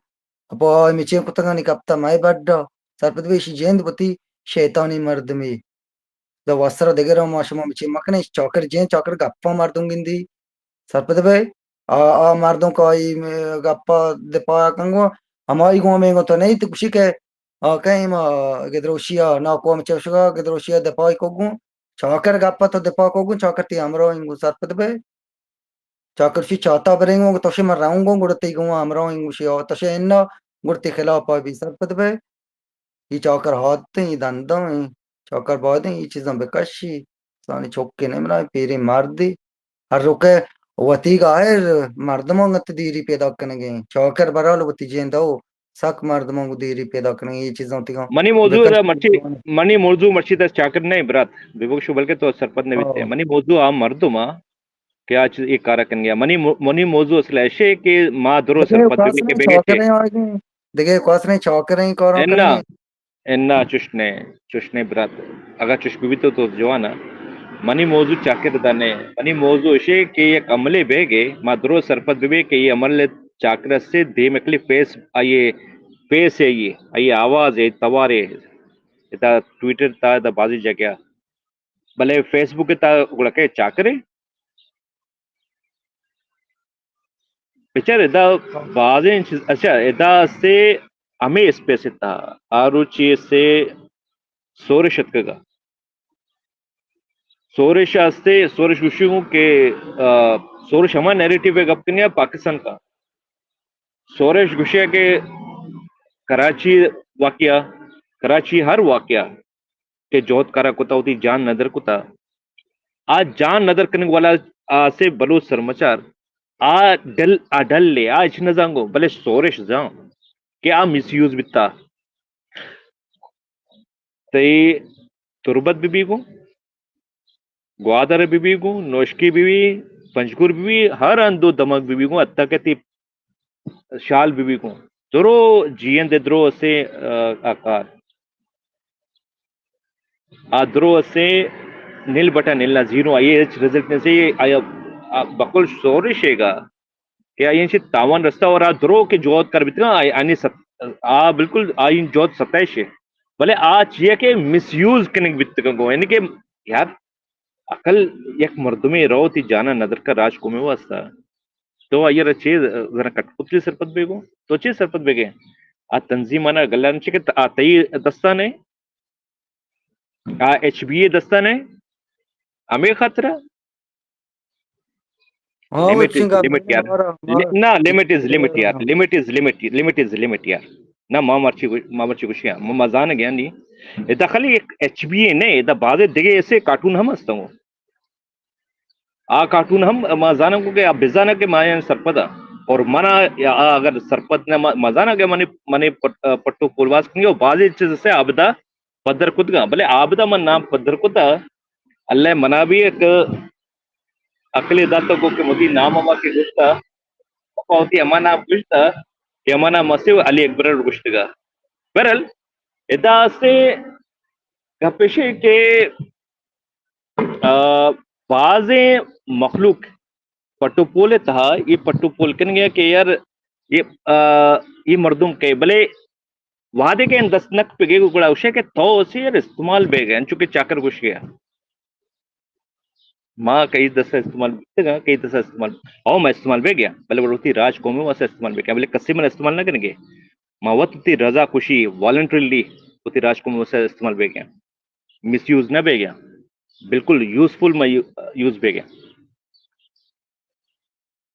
پہ آ مچیں کتگانی کپتہ مئے بڈا۔ سرپد بئے، ایشی جند وتی شیطانی مردمے۔ دا وسرا دگہ رو ما شما مچیں مکنیں، چاکر جند، چاکر گپاں مردم گندی۔ سرپد بئے، آ، آ مردم کہ آئی گپا دفاع کن گوں، ہمائی گوں ہمے گوں تو نہیں تو گوشی کہ آ کئیں ما گدروشی ء ناکو ہم چوشگا گدروشی ء دفاع کو گوں، چاکر گپ ء تو دفاع کو گوں، چاکر تی ہمراہ انگو۔ سرپد بئے، چاکر شی چاتا بریں گوں، تو شی من رہوں گوں، گڑا تی گوں ہمراہ انگو شی، تو شی انا گڑا تی خلاف آ بی۔ سرپد بئے، ای چاکر ہاتیں، ای دنداں، ای چاکر بادیں، ای چیزاں بکشی، سانی چوکے نمرا، پیریں مردی۔ ہر روکے وتیگا ہر مردماں گت دیری پیدا کنگیں۔ چاکر برال وتی جیندو سک مردماں گو دیری پیدا کنگیں۔ یہ چیزاں تیگا منی موضوع بکر را مرچی، منی موضوع مرچی دست چاکر نہیں برات، ببخشو بلکہ تو سرپد نہ بیتے۔ ہاں۔ منی موضوع آ مردم آ کہ آ چیز ایک کارا کن گیا۔ منی مو-، منی موضوع اصل ایشے کہ ما درو بلے سرپد کاس بی کہ نہیں بیگے چاکر چے۔ ہیں آگے، دیگه کاس نہیں چاکر ہیں کارا انا۔ کرنے۔ انا چشنے، چشنے برات، اگاں چش ببیت تو جوان ء۔ منی موضوع چاکر دا نے، منی موضوع اشے کہ یک عملے بیگے، ما درو سرپد ببے کہ یہ عمل چاکر سے دیم اکلی پیس آئیے، پیس ہے یہ، آئیے آواز ہے، توارے، ادا ٹویٹر تا، ادا بازی جگہ، بلے فیس بک تا گڑا کہ چاکرے۔ بچار ادا بازیں چیز، اچھا، ادا سے ہمیں اسپیس تا، آ روچی سے سورش اتکگا۔ سورش آستے، سورش گوشی ہوں کہ، آ، سورش ہما نیریٹو ہے گپ کنیا پاکستان کا۔ سورش گوشی ہے کہ کراچی واقعہ، کراچی ہر واقعہ کہ جہد کرا کتا، وتی جان ندر کتا۔ آ جان ندر کنگ والا آ سے بلوچ سرمچار، آ ڈل، آ ڈل لے، آ اچ نہ زانگو، بلے سورش زان کہ آ مس یوز بیتا۔ تئی تربت بہ بی گوں، گوادر بہ بی گوں، نوشکی بہ بی، پنجگور بہ بی، ہر ہندو دمگ بہ بی گوں، حتی کہ تئی شال بہ بی گوں۔ درو جیئند درو اسے، آ، آ کار۔ آ درو اسے نل بٹا نل نہ زیرو، آئی ہچ رزلٹ نہ سے، آیا، آ، بکل سورش ایگا۔ کہ آئی انچیں تاوان رستہ اور آ درو کہ جہد کر بیتگاں، آئی، آنی ست-، آ بالکل آئی جہد ستائش ہے۔ بلے آ چیئے کہ مس یوز کنگ بیتگاں گوں، یعنی کہ یار، عقل یک مردمے رو تی جانا ندر کا راج قومی واسطہ۔ تو آئی را چے زنا کٹ پتری سرپد بیگو؟ تو چے سرپد بیگے؟ آ تنظیم آنا گلان چے کہ آ تئی دستان ہے؟ آ ایچ بی اے دستان ہے؟ ہمیں خاطرہ؟ ہاں، لمٹ، لمٹ یار۔ نہ، لمٹ از لمٹ یار۔ لمٹ از لمٹ، لمٹ از لمٹ یار۔ نہ، ما مرچی گو-، ما مرچی گوشیاں۔ ما، ما زانگ یعنی۔ ادا خالی ایک ایچ بی اے نہیں، ادا بعض دیگه ایسے کارٹون ہم ہستاں۔ آ کارٹون ہم ما زاناں کہ آ بزاناں کہ ما یعنی سرپد آں۔ اور منا یا آ اگر سرپد نہ ما، ما زاناں کہ منی، منی پٹ-، پٹو پولواز کنگے اور بعض چیز سے آبدا پدر کتگاں، بلے آبدا من نام پدر کتا، اللہ منا بھی ایک عقلے داتگ کہ مدی نام ہما کہ گوشتا، وتی ہما نام گوشتا کہ ہما نام مسے علی اکبر گوشتگا۔ بہرحال، ادا سے گپشے کہ، آ، بازیں مخلوق پٹو پول ء تہا اے پٹو پول کنگ ء کہ یار اے، آ، اے مردم کئے، بلے وہدے کہ دست نک پگے گڑا گوشے کہ تو اسے یار استعمال بیگ ء، انچو کہ چاکر گوشگ ء۔ ما کئی دست استعمال بیتگاں، کئی دست استعمال، او ما استعمال بیگ ء، بلے وتی راج قوم واسطہ استعمال بیگ ء، بلے کسے من استعمال نہ کنگے۔ ما وت وتی رضا خوشی، والنٹریلی وتی راج قوم واسطہ استعمال بیگ ء۔ مس یوز نہ بیگ ء، بالکل یوزفل ما یو-، یوز بیگ ء۔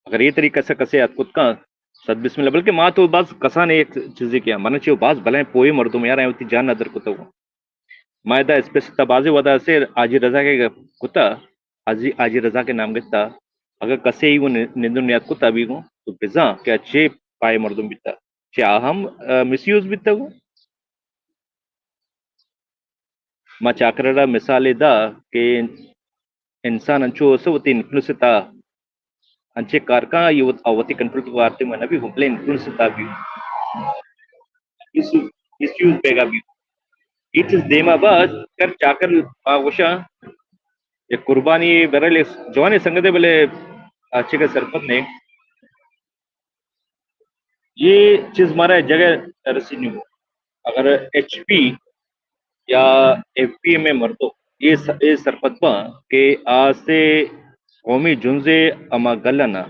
اگر اے طریقہ سے کسے اتک کت کن، صد بسم اللہ، بلکہ ما تو باز کسان ایک چیزے کیا، من چیو باز بلائیں پوئے مردم یار، وتی جان ندر کتو۔ ما ادا اسپیس تا بازے ودا سے حاجی رضا کے کتا، حاجی، حاجی رضا کے نام گتا۔ اگر کسے ہی وہ نندن نیاد کتا بھی گو، تو بزاں کہ اچھے پائے مردم بیتا۔ چہ آ ہم، آ، مس یوز بیتا گو۔ ما چاکر ء را مثالے دا کہ انسان انچو است وتی انفلوئنس تا انچے کار کن، آئی وت-، آ وتی کنٹرول تو آرتے من نبی، بلے انفلوئنس تا بھی مس-، مس یوز بیگا بھی۔ اے چیز دیما بعد کر چاکر آ گوشاں، یک قربانی برل جوانے سنگتے، بلے اچھے کا سرپد نے۔ یہ چیز مارا جگہ رسی نہیں ہو۔ اگر ایچ پی یا ایف پی ایم اے مردو یہ س-، یہ سرپد با کہ آ سے قومی جنزے اما گلنا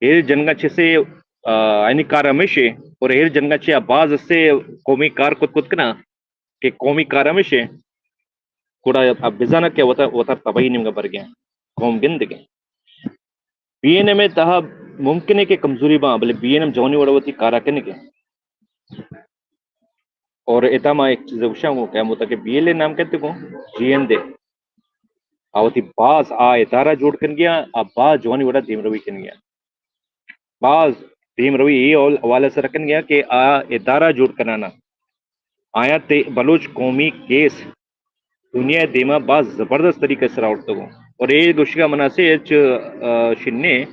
ایر جنگا چھ سے، آ، اینی کار ہمیشے اور ایر جنگا چھ باز سے قومی کار کت کت کنا کہ قومی کار ہمیشے گڑا اب بزانا کہ وتا، وتا تباہی نیمگا برگیا قوم گندگے۔ بی این ایم ءِ تہا ممکن ہے کہ کمزوری باں، بلے بی این ایم جوانی وڑا وتی کارا کنگے۔ اور ادا ما ایک چیز گوشاں گوں کہ ہمودا کہ بی ایل اے نام کہتے گوں، جی این دے۔ آ وتی باز آ ادارہ جوڑ کنگیا، آ باز جوانی وڑا دیمروی کنگیا۔ باز دیمروی اے حوال-، حوالہ سر کنگیا کہ آ ادارہ جوڑ کنانا۔ آیاں تے بلوچ قومی کیس دنیا ءِ دیما باز زبردست طریقہ ءِ سرا آورتگوں۔ اور اے گوشگا مناسب اچ، آ، شنے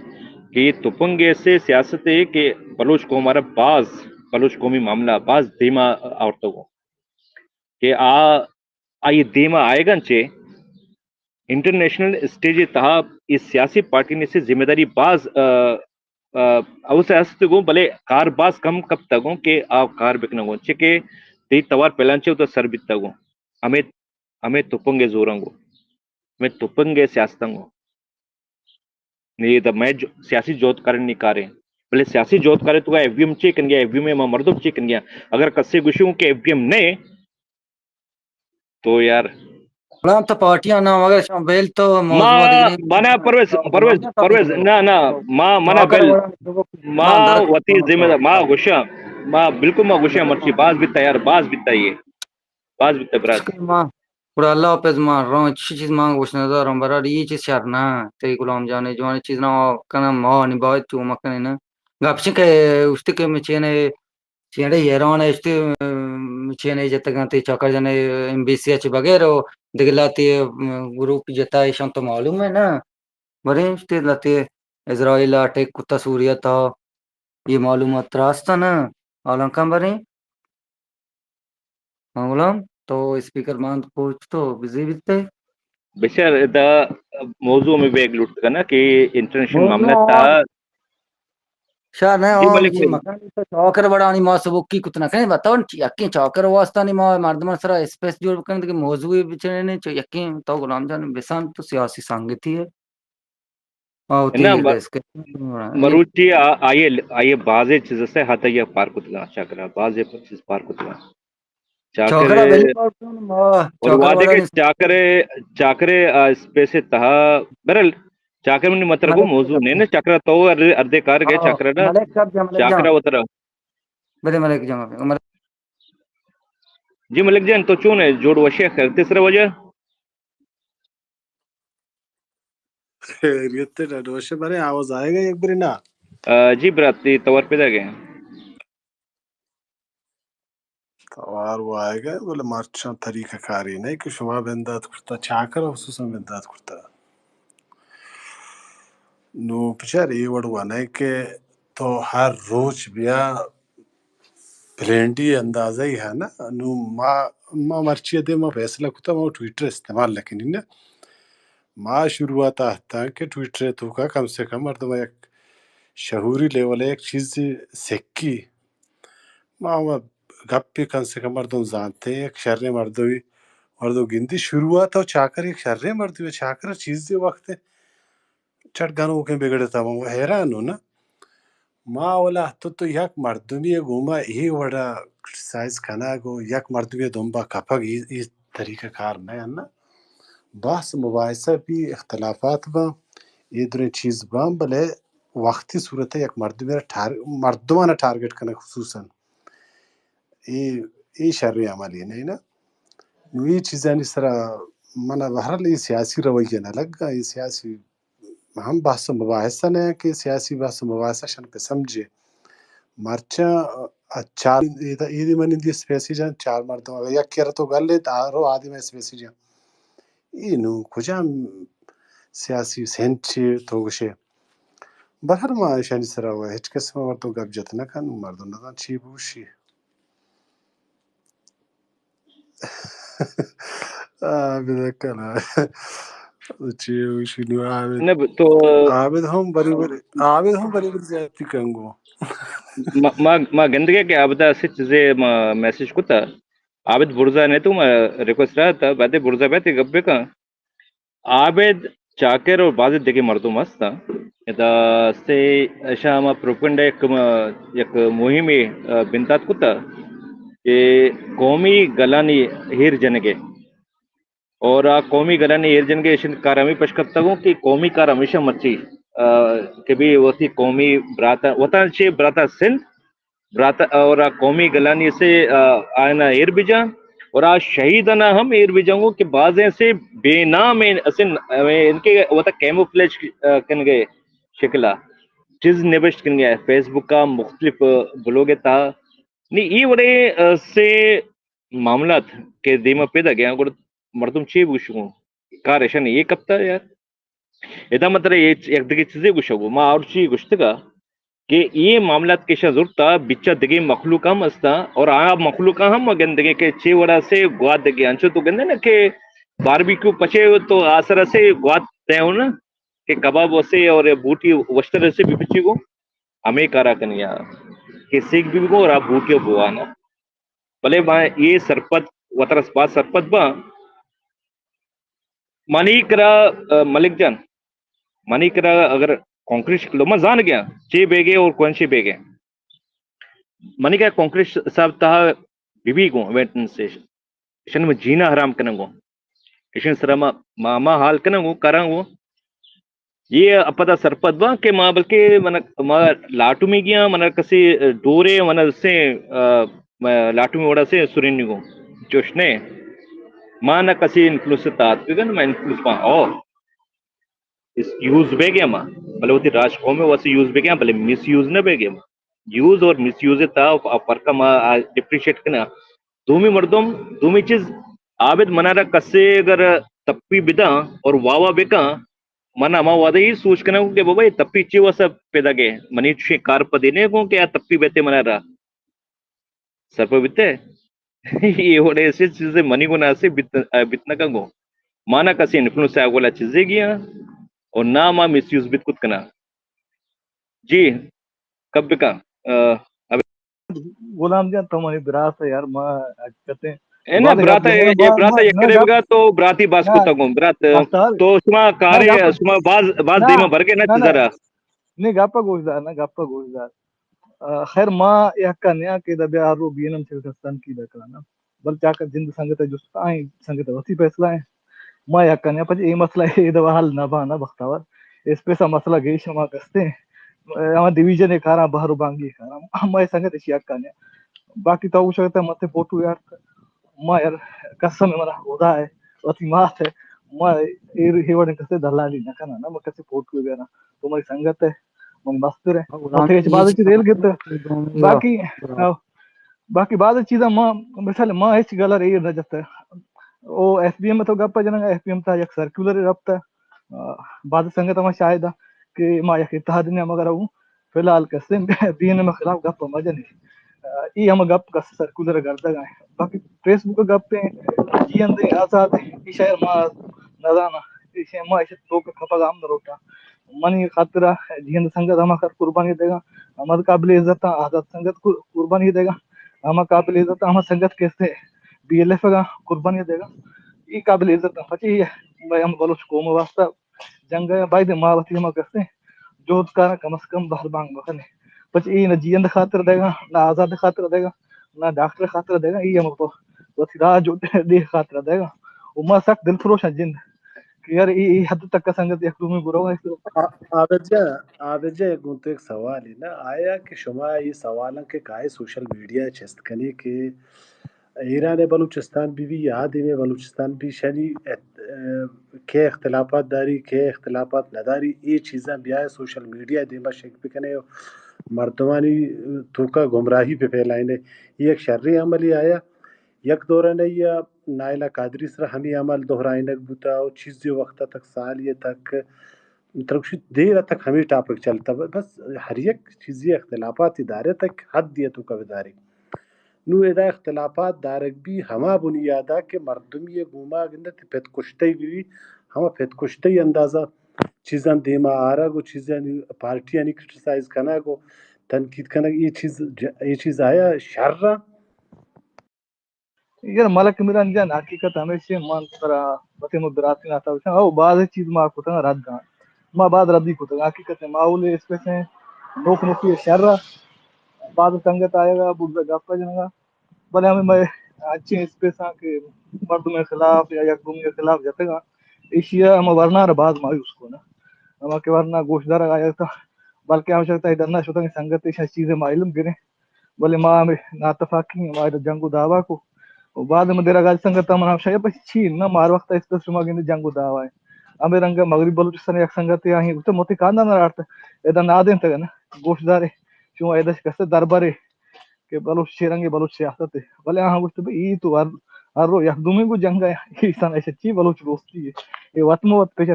کہ اے تپنگ ایسے سیاست ہے کہ بلوچ قوم آرا باز، بلوچ قومی معاملہ باز دیما آورتگوں کہ آ، آئی دیما آئیگاں چے انٹرنیشنل اسٹیج ءِ تہا اے سیاسی پارٹی نے سے ذمہ داری باز، آ، آ، اوسے ہست گوں، بلے کار باز کم کپتگوں کہ آ کار بکنگوں، چہ کہ تئی توار پلان چہ وتا سر بیتگوں۔ ہمے، ہمے تپنگ ءِ زوراں گوں، ہمے تپنگ ءِ سیاستاں گوں۔ نی دا مئے جو-، سیاسی جہدکارانی کاریں، بلے سیاسی جہدکارے تو ایف بی ایم چے کنگیا، ایف بی ایم ءِ ما مردم چے کنگیا؟ اگر کسے گوشی ہوں کہ ایف بی ایم نہ، تو یار۔ غلام تو پارٹیاں نہ، مگر شما بیل تو موضوع ما، دیگه بنا پرویز، پرویز، پرویز، نہ، نہ، ما، منا بیل، ما وتی ذمہ دار، ما گوشاں، ما بالکل ما گوشاں، مرچی باز بیتا یار، باز بیتا یہ، باز بیتا برات۔ ما، گڑا اللہ حافظ، ما رون چی چیز ما گوش ندارم، برار یہ چیز شر نہ، تئی غلام جان جوانی چیز نہ کنم، ما نی باید تو مکنی نہ۔ گپ چی کہ اشتی کہ مچینے چیڑے ایران ءَ اشتی، ام، چینے جتگاں تی چاکر جنے ایمبیسی ءَ چہ بغیر و دگہ لاتی، ام، گروپ جتا ایشان تو معلوم ہے نا؟ بریں اشتی لاتی اسرائیل اٹیک کتا سوریا تا، یہ معلومات ترا استا نا؟ حالاں کن بریں؟ ہاں غلام، تو اسپیکر باند پوچ تو بزی بیتے۔ بچار ادا موضوع میں بیگ لوٹ کنا کہ انٹرنیشنل موضوع معاملہ تا۔ شاہ نہ جی ہو، ملک مجھے مکان تو چاکر بڑانی ما سبکی کت نہ کنیں، بتاؤ یقین چاکر واسطانی ما مردمان سرا اسپیس جوڑ بکنیں کہ موضوع بچنے، چو یقین تو غلام جان بسان تو سیاسی سنگتی ہے۔ آ، وتی نہ، ب-، بحث کریں۔ مروچی آ-، آئیے، آئیے بازے چیز سے حد یہ پار کتگا، چاکرا بازے چیز پار کتگا۔ چاکرا چاکرے، بلی پار کن، ما اور چاکر وعدے والا کے نہیں۔ چاکرے، چاکرے، آ، اسپیس تہا، برل، چاکر منی مطلب کو ملک موضوع نہیں نا، چاکرا تو ار-، اردے کار گئے، ہاں، چاکرا نا، ملک صاحب جان، ملک جان۔ چاکرا وترا۔ بلے ملک جان، ملک۔ جی ملک جان، تو چون ہے؟ جوڑ وشے خیر تیسرا وجہ؟ خیریت ہے، ڈاڈ وشے، برے آواز آئے گا یک بری نا؟ آ، جی برات، یہ توار پیدا گئے۔ توار وہ آئے گا، بولے مرچاں طریقہ کاری نہیں کہ شما بندات کرتا، چاکر خصوصاً بندات کرتا۔ نو بچار اے وڑ وانئے کہ تو ہر روچ بیا پلینڈی اندازہ ہی ہے نا۔ نو ما، ما مرچی دے ما فیصلہ کتا ما ٹویٹر استعمال نہ کنی نا۔ ما شروعات آہتاں کہ ٹویٹر توکا کم سے کم مردم یک شعوری لیول یک چیز سکی۔ ما، ما گپے کم سے کم مردم زانتے، یک شریں مردمی، مردم گندی شروعات و چاکر یک شریں مردمی، چاکر چیزے وقت چٹ گنوکیں بگڑتا، من حیران ہوں نا۔ ما اولا تو، تو یک مردمی گوما اے وڑا کرٹیسائز کنگ و یک مردمی دنبا کپگ، اے، اے طریقہ کار نہ ہے نا۔ بحث مباحثہ بھی اختلافات باں، اے دریں چیز باں، بلے وقتی صورت یک مردمی را ٹار-، مردمانا ٹارگٹ کنگ خصوصاً۔ اے، اے شریں عملے نہ نا۔ نو اے چیزانی سرا من بہرحال اے سیاسی رویہ نہ لگا، اے سیاسی ہم بحث و مباحثہ نہ کہ سیاسی بحث و مباحثہ شن پہ سمجھے۔ مرچاں، اچھا، اے دا، اے دی من دی اسپیسی جان چار مردم، اگر یک کرا تو گل ہے، دارو آدم اسپیسی جان۔ اے نو کجام سیاسی سینچ تو گشے؟ بہر ما ایشانی سرا و ہچ قسم مردم گپ جت نہ کن، مردم نہ زان چی بوشی۔ آ، بذکر۔ چی وشی نو عابد؟ نہ، تو عابد ہم بری بری، عابد ہم بری بری زیادتی کنگو۔ ما، ما، ما گندگے کہ عابد ءَ سے چیزے ما میسج کتا۔ عابد برزا نے تو ما ریکویسٹ رہا تھا، بعد برزا بیتے گپ بکن۔ عابد چاکر اور بعض دگہ مردم ہستاں۔ ادا سے اشاں ہما پروپیگنڈا یک م-، یک مہمے، آ، بندات کتا کہ قومی گلانی ہیر جنگے۔ اور آ قومی گلانی ہیر جنگے اشن کار ہمیں پش کپتگوں کہ قومی کار ہمیشہ مرچی، آ، کہ بھی وتی قومی براتا، وطن چے براتا سندھ، برات اور آ قومی گلانی سے، آ، آیانا ایر بجان اور آ شہیدانا ہم ایر بجان گو کہ بازیں سے بے نام ہیں، اسے ن-، ان کے وتا کیموفلیج، آ، کن گئے شکلا چیز نبشت کن گئے فیس بک کا مختلف، آ، بلوگ تا۔ نی ای وڑے، آ، سے معاملات کے دیما پیدا گیا گڑ مردم چی بوشگوں؟ کار اشن یہ کپتا یار۔ ادا من ترا اے چ-، یک دگہ چیزے گوشگ ءَ، ما اور چی گوشتگ ءَ کہ اے معاملات کہ شاں زرتا بچا دگہ مخلوق ہم ہستاں اور آ مخلوق ہم گندگے کہ چے وڑا سے گوات دگہ انچو تو گندے نا کہ باربیکیو پچے تو آسر سے گوات دے ہو نا کہ کباب وسے اور بوٹی وشتر سے بپچی گو ہمیں کارا کنیا کہ سیک بھی گو اور آ بوٹی بوانا۔ بلے ما اے سرپد وترس باز سرپد با منی کرا، آ، ملک جان، منی کرا اگر کانکریٹ شکل، من زان گیا چے بیگے اور کون سے بیگے۔ منی کرا کانکریٹ صاحب تہا بی بی گوں ویٹن سے، اشن میں جینا حرام کنن گوں، اشن سرا ما، ما، ما حال کنن گوں، کرن گوں۔ یہ اپدا سرپد با کہ ما بلکہ من، ما لاٹمی گیا، من کسی ڈورے، من سے، آ، ما لاٹمی وڑا سے سرینی گوں۔ چوش نے، ما نہ کسی انفلوئنس تات بگن، ما انفلوئنس پا او۔ اس یوز بہ گیا ما، بلے وتی راج قوم واسطے یوز بہ گیا، بلے مس یوز نہ بہ گیا ما۔ یوز اور مس یوز تا فرق ما ڈفرینشیٹ کنا۔ دومی مردم، دومی چیز، عابد منارا کسے اگر تپی بداں اور واوا بکاں، من ہما وعدہ ہی سوچ کناں کہ بابا یہ تپی چی واسطہ پیدا گئے، منی چوشیں کار پدی نہیں گوں کہ آ تپی بیتے منارا۔ سرپد بیتے۔ یہ وڑے ایسے چیزیں منی گنا سے بیت، بیت نہ کنگو۔ مانا کسی انفلوئنس آ گولا چیزے گیا اور نہ ما مس یوز بیت کت کنا۔ جی، کب بکا، آ، اب غلام جان، تو منی براس ہے یار، ما حقیقتیں اے نہ، برات، اے، اے برات یک کرے بگا تو براتی باز کتا گوں، برات۔ تو شما کارے، شما باز، باز دیما برگے نہ چیزا را۔ نہ، گپا گوش دار، نہ، گپا گوش دار۔ آ، خیر، ما یکا نیا کہ دا بیا رو بی این ایم چل کستان کی دا کرانا۔ بل چاکہ جند سنگت ہے، جست آئیں سنگت ہے، وتی فیصلہ ہے۔ ما یکا نیا پچ اے مسئلہ ہے، دا حل نہ بانا بختاور۔ اس پیسا مسئلہ گئی شما کستے۔ اے، ہما ڈویژن ہے کارا، بہر و بانگی کارا۔ ما اے سنگت اسی یکا نیا۔ باقی تو گوشگتا مت فوٹو یار۔ ما یار قسم ہے، منا خدا ہے، وتی مات ہے، ما اے، اے وڑیں کسے دلالی نہ کناں، نہ ما کسے فوٹو بیاراں۔ تو منی سنگت ہے، منی مستر ہے، ہاں، ما تئی ہچ باز چیز ریل گت۔ باقی، ہاں، باقی باز چیزاں ما، مثال ما ہچ گلر ایر نہ جت۔ او ایف بی ایم تو گپ جنگا، ایف بی ایم تا یک سرکولر رپتا۔ آ، باز سنگت ہما شاہد کہ ما یک اتحاد نے ہم اگر ہوں، فی الحال کسے بی این ایم خلاف گپ مہ جنیں۔ آ، ای ہم گپ کس سرکولر گردگ ہیں۔ باقی فیس بک گپ ہیں، جیئند آزاد ہیں، ای شہر ما نزاناں، ای شہر ما ایش توک کپگ ہم نہ روٹاں۔ منی خاطرہ جیئند سنگت ہما کر قربانی دیگا، ہما قابل عزت ہیں، آزاد سنگت قر-، قربانی دیگا، ہما قابل عزت ہیں، ہما سنگت کسے بی ایل ایف گا قربانی دیگا، ای قابل عزت ہیں۔ پچی ہم بلوچ قوم واسطہ جنگ ء باید ما وتی ہما کسیں جہد کاراں کم از کم بہر بانگ بکنیں۔ پچ اے نہ جیئند خاطر دیگا، نہ آزاد خاطر دیگا، نہ ڈاکٹر خاطر دیگا، اے ہم وتی راج و دے خاطر دیگا۔ و ما سک دل فروش ہیں جند کہ یار اے، اے حد تک سنگت یک دومی برو۔ آ-، عابد جان، عابد جان، یک گوں تو یک سوال ہے نا، آیا کہ شما یہ سوال کہ کائے سوشل میڈیا چست کنے کہ ایران ء بلوچستان بہ بی یا دیم ء بلوچستان بہ بی، شنی ات-، ء، کئے اختلافات داری، کئے اختلافات نہ داری، اے چیزاں بیائے سوشل میڈیا ء دیما شنگ بکنے و مردمانی توکا گمراہی بہ پھیلائینے۔ اے یک شریں عملے آیا۔ یک دوران ء یا نائلہ قادری سرا ہمے عمل دہرائینگ بوتا و چیزے وقت تک، سالے تک، ترا گوشی دیر تک ہمے ٹاپک چلتا۔ بس ہر یک چیزے اختلافاتے دارے تک حدے توکا بداری۔ نوں ادا اختلافات دارگ بی ہما بنیادا کہ مردمی ء گوما گندے تئی پت کشتئی بی، ہما پت کشتئی اندازہ چیزاں دیما آرگ و چیزانی، پارٹیانی کرٹیسائز کنگ و تنقید کنگ، اے چیز، اے چیز آیا شر ء؟ یار ملک میران جان، حقیقت ہمیش ایں، من ترا وتی ہمے براتیں ناتا گوشاں، او باز چیز ما کتگ رد آں، ما باز ردی کتگ، حقیقت ایں، ماحول اسپیس ایں، نوک نوکی شر ء، باز سنگت آیگ ء، بگز ء گپ ء جنگ ء، بلے ہمے مئے انچیں اسپیساں کہ مردم ء خلاف یا یک دومی ء خلاف جتگ آں، ایشی ء ہما ورنا را باز مایوس کن، ہما کہ ورنا گوشدارگ آیگ ات، بلکیں ہمشک تئی ڈنا شتگیں سنگت ایشاں چیزے ما علم گریں، بلے ما ہمے ناتفاقی، ما ادا جنگ و دعوا کو۔ و بعد من دیرا گاج سنگت من ہمشایا پچ چی نہ، مار وقت اسپیس شما گندے جنگ و دعوا ہے۔ ہمے رنگ مغرب بلوچستان یک سنگت آہیں گوشت متی کاندان آرت، ادا نادینتگ نہ، گوشدارے، شما ادش کسے دربرے کہ بلوچ چے رنگے بلوچ سیاست ہے۔ بلے آہاں گوشت بھئی ای تو ہر، ہر رو یک دومی گو جنگ ہے، ایسان ایسا چی بلوچ دوستی ہے۔ یہ وت مو وت پیش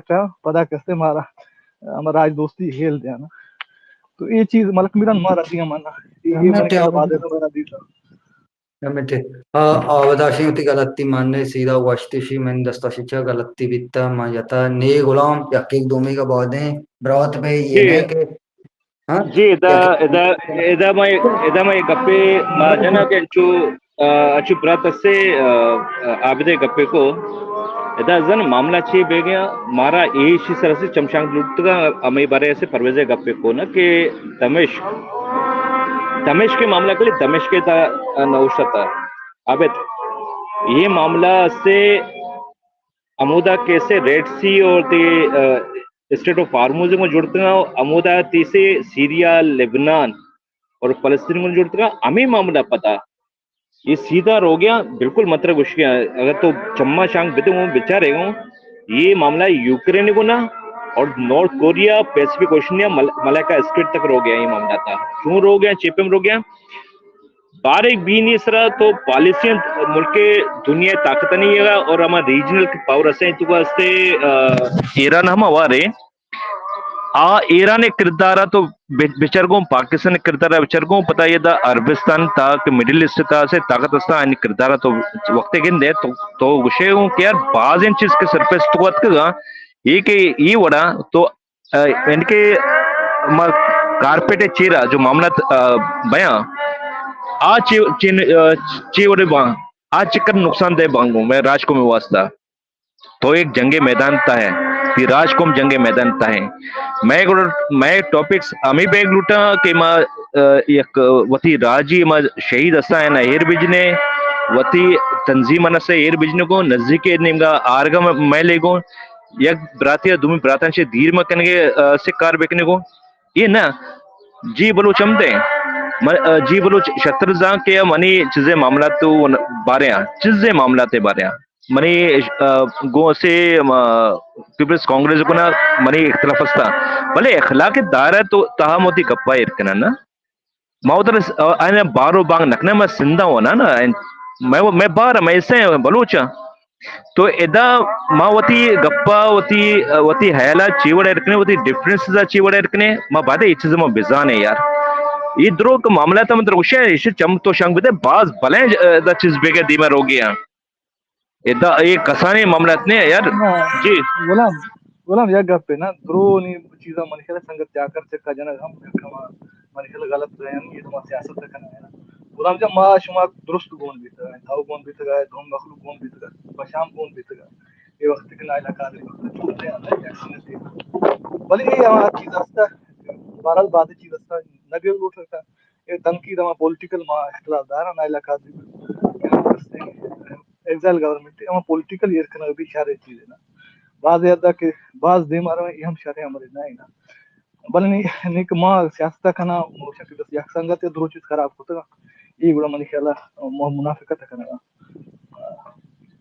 پدا کسے مارا ہم راج دوستی ہیل دیانا۔ تو اے چیز ملک میران ما ردی ہم آنا۔ اے، اے من کیا بعد ہے تو دیتا۔ ہمے ٹھیک۔ آ، آ، وداشی وتی غلطی ماننے سیدھا واشتشی من دستاشی چا غلطی بیتا، ما جتا نی غلام یک ایک دومی کا بعد ہیں۔ برات پہ یہ جی۔ نہیں کہ، ہاں؟ جی، ادا، یک ادا، ادا میں، ادا میں گپے ما جنا کہ چو، آ، اچو برات سے، آ، آ، عابدے گپے کو۔ ادا زن معاملہ چی بہ گیا، مارا ایشی سر سے چمشانگ لوٹتگا، ہمے بارے سے پرویزے گپے کو نا کہ دمشق، دمشق کے معاملہ کے لیے دمشق کے تا نوشتہ تا۔ ابت یہ معاملہ سے ہمودا کیسے ریڈ سی اور تے، آ، اسٹریٹ آف ہارموز کو جڑتگا، ہمودا تیسے سیریا، لبنان اور فلسطین کو جڑتگا، ہمیں معاملہ پتا۔ یہ سیدھا روگیا، بالکل مطلب گوشگیا۔ اگر تو چما شانگ بدے ہوں، بچارے ہوں، یہ معاملہ یوکرین کو نا اور نارتھ کوریا، پیسفک اوشنیا، مل-، ملائکہ اسٹریٹ تک روگیا یہ معاملہ تا۔ کیوں روگیا، چیپم روگیا؟ بارے بینی سرا تو پالیسی ملک دنیا طاقت نہیں ہے اور ہما ریجنل پاور اسے تو استے، آ، ایران ہم ہوارے۔ آ ایران ء کردار ء تو بچ-، بچرگوں، پاکستان ء کردار ء بچرگوں، پتا یہ دا عربستان تا کہ مڈل ایسٹ تا سے طاقت استا، آنی کردار ء تو وقت گندے تو، تو گشے ہوں کہ یار باز ان چیز کے سرفیس تو اتکگا، یہ کہ یہ وڑا تو، آ، ان کے ما کارپیٹ چیرا جو معاملات، آ، بیاں، آ چی، چی، آ، چی وڑے باں، آ چکر نقصان دہ بانگوں میں راج کو میں واسطہ۔ تو ایک جنگ میدان تا ہے، تی راج قوم جنگ میدان تا ہے۔ میں گڑا، میں ٹاپکس ہمیں بیگ لوٹا کہ ما، آ، یک وتی راجی ما شہید اسا ہے نا ایر بجنے، وتی تنظیم نسے ایر بجنے کو نزدیک نیمگا آرگا میں لے گو، یک براتی دومی براتان سے دیر ما کنگے، آ، سے کار بکنے کو۔ یہ نا، جی بلوچ ہم دے، من، آ، جی بلوچ شتر زان کہ منی چیزیں معاملات تو بارے ہیں، چیزیں معاملات بارے ہیں۔ منی، آ، گوں سے، آ، پیپلز کانگریس کو نا منی اختلاف استا۔ بلے اخلاق دائرہ تو تہا موتی گپا ایر کنن نا۔ ما ادھر س-، آ، آنے بارو بانگ نکنے، میں سندھا ہونا نا۔ میں، میں بار، میں سے بلوچا۔ تو ادا ما وتی گپا، وتی، وتی حیالا چی وڑا ایر کنے، وتی ڈفرنسز چی وڑا ایر کنے، ما بعد یہ چیز ما بزانے یار۔ یہ درو کہ معاملہ تا مطلب گوشے، ایشی چم تو شنگ بدے، باز بلیں، آ، دا چیز بیگے دیما روگی ہیں۔ ادا اے کسانیں معاملات نے یار۔ نہ، جی۔ غلام، غلام یک گپے نا، درو نی چیزاں من خیال سنگت چاکر چکا جنگ ہم یک ہما من خیال غلط رہے ہم یہ تو سیاست کنگ ہے نا۔ غلام جان ما شما درست گون بیتگ، تھو گون بیتگ، دوم مخلوق گون بیتگ، پشام گون بیتگ۔ یہ وقت کے نائلہ قادری وقت چھوٹے ہیں، یک سنگت ہے۔ بلے یہ ہما چیز ہستا، بہرحال بعد چیز ہستا، نہ بھی لوٹ سکتا۔ اے تنقید ہما پولیٹیکل ما اختلاف دار ہیں، نائلہ قادری ایگزائل گورنمنٹ ہما پولیٹیکل ایر کنگ بھی شر چیز ہے نا۔ بعض حد کہ بعض دیم آ رویں، یہ ہم شر عمل نہ ہے نا۔ بلے نی، نی کہ ما سیاست کنا، موشن کہ بس یک سنگت درو چیز خراب کتگا، یہ گڑا منی خیال م-، منافقت کنگا۔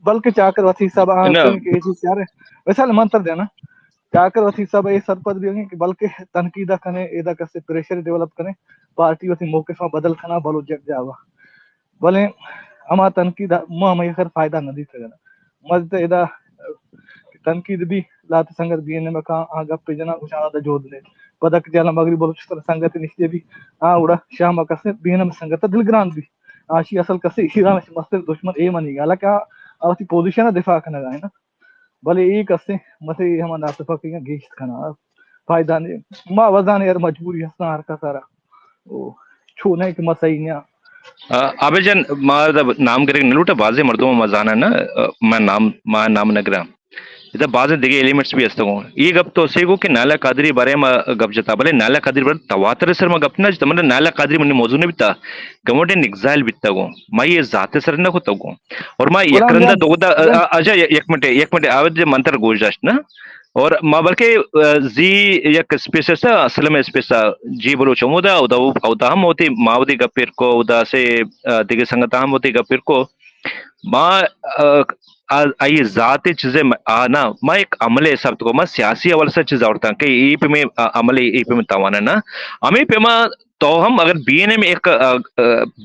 بلکہ چاکر وتی حساب آن نہ۔ کہ یہ چیز شر ہے۔ مثال من تر دینا، چاکر وتی حساب ء اے سرپد بیگ انت کہ بلکہ تنقید ء کنے، ادا کسے پریشر ڈیولپ کنے، پارٹی وتی موقف ء بدل کنا بلوچ یک جاہ ء۔ بلے ہما تنقید ء ما ہمے خیر فائدہ نہ دیتگ۔ ما دیتا ادا تنقید بی، لات سنگت بی این ایم ء کاں، آ گپ جنا گوشاں ادا جہد نے۔ پدا کہ جالا مغرب بلوچستان سنگت نشتے بی، آ گڑا شام ء کسے بی این ایم سنگت ء دلگران بی۔ آشی اصل کسے ایران ء مستر دشمن اے منی گا، حالانکہ آ وتی پوزیشن ء دفاع کنگا ہے نا۔ بلے اے کسے مسئلہ ہما ناتفقیاں گیشت کناں، فائدہ نے۔ ما وزان یار مجبوری ہستاں ہر کس را۔ او، چو نہ کہ ما صحیح نیاں۔ آ، عابد جان، ما دا نام گرگ نہ لوٹا، بازیں مردم ما زاناں نا، آ، ما نام، ما نام نہ گراں۔ ادا بازیں دگہ ایلیمنٹس بھی ہستگوں۔ اے گپ تو سے گو کہ نائلہ قادری بارے ما گپ جتا، بلے نائلہ قادری بارے تواتر سر ما گپ نہ جتا، مطلب نائلہ قادری منی موضوع نہ بیتا، گورنمنٹ ایگزائل بیتا گوں۔ ما یہ ذات سر نہ کتا گوں۔ اور ما یک غلام رندا جان، دو دا، غلام آ، اچھا، یک منٹ، یک منٹ، عابد جان من ترا گوش داشت نا۔ اور ما بلکہ، آ، زی یک اسپیس است، اسلم اسپیس، جی بلوچ ہمودا، اودا، اودا ہم ہوتی، ما وتی گپ پیر کو، اودا سے، آ، دگہ سنگت ہم ہوتی گپ پیر کو۔ ما، آ، آ، آئی ذات چیزے م-، آ، نا، ما ایک عمل حساب تو کو، ما سیاسی حوالے سے چیز آورتاں کہ ای پہ میں، آ، عمل ای پہ میں تاوانا نا۔ ہمیں پہ ما تو ہم اگر بی این ایم ایک، آ، آ،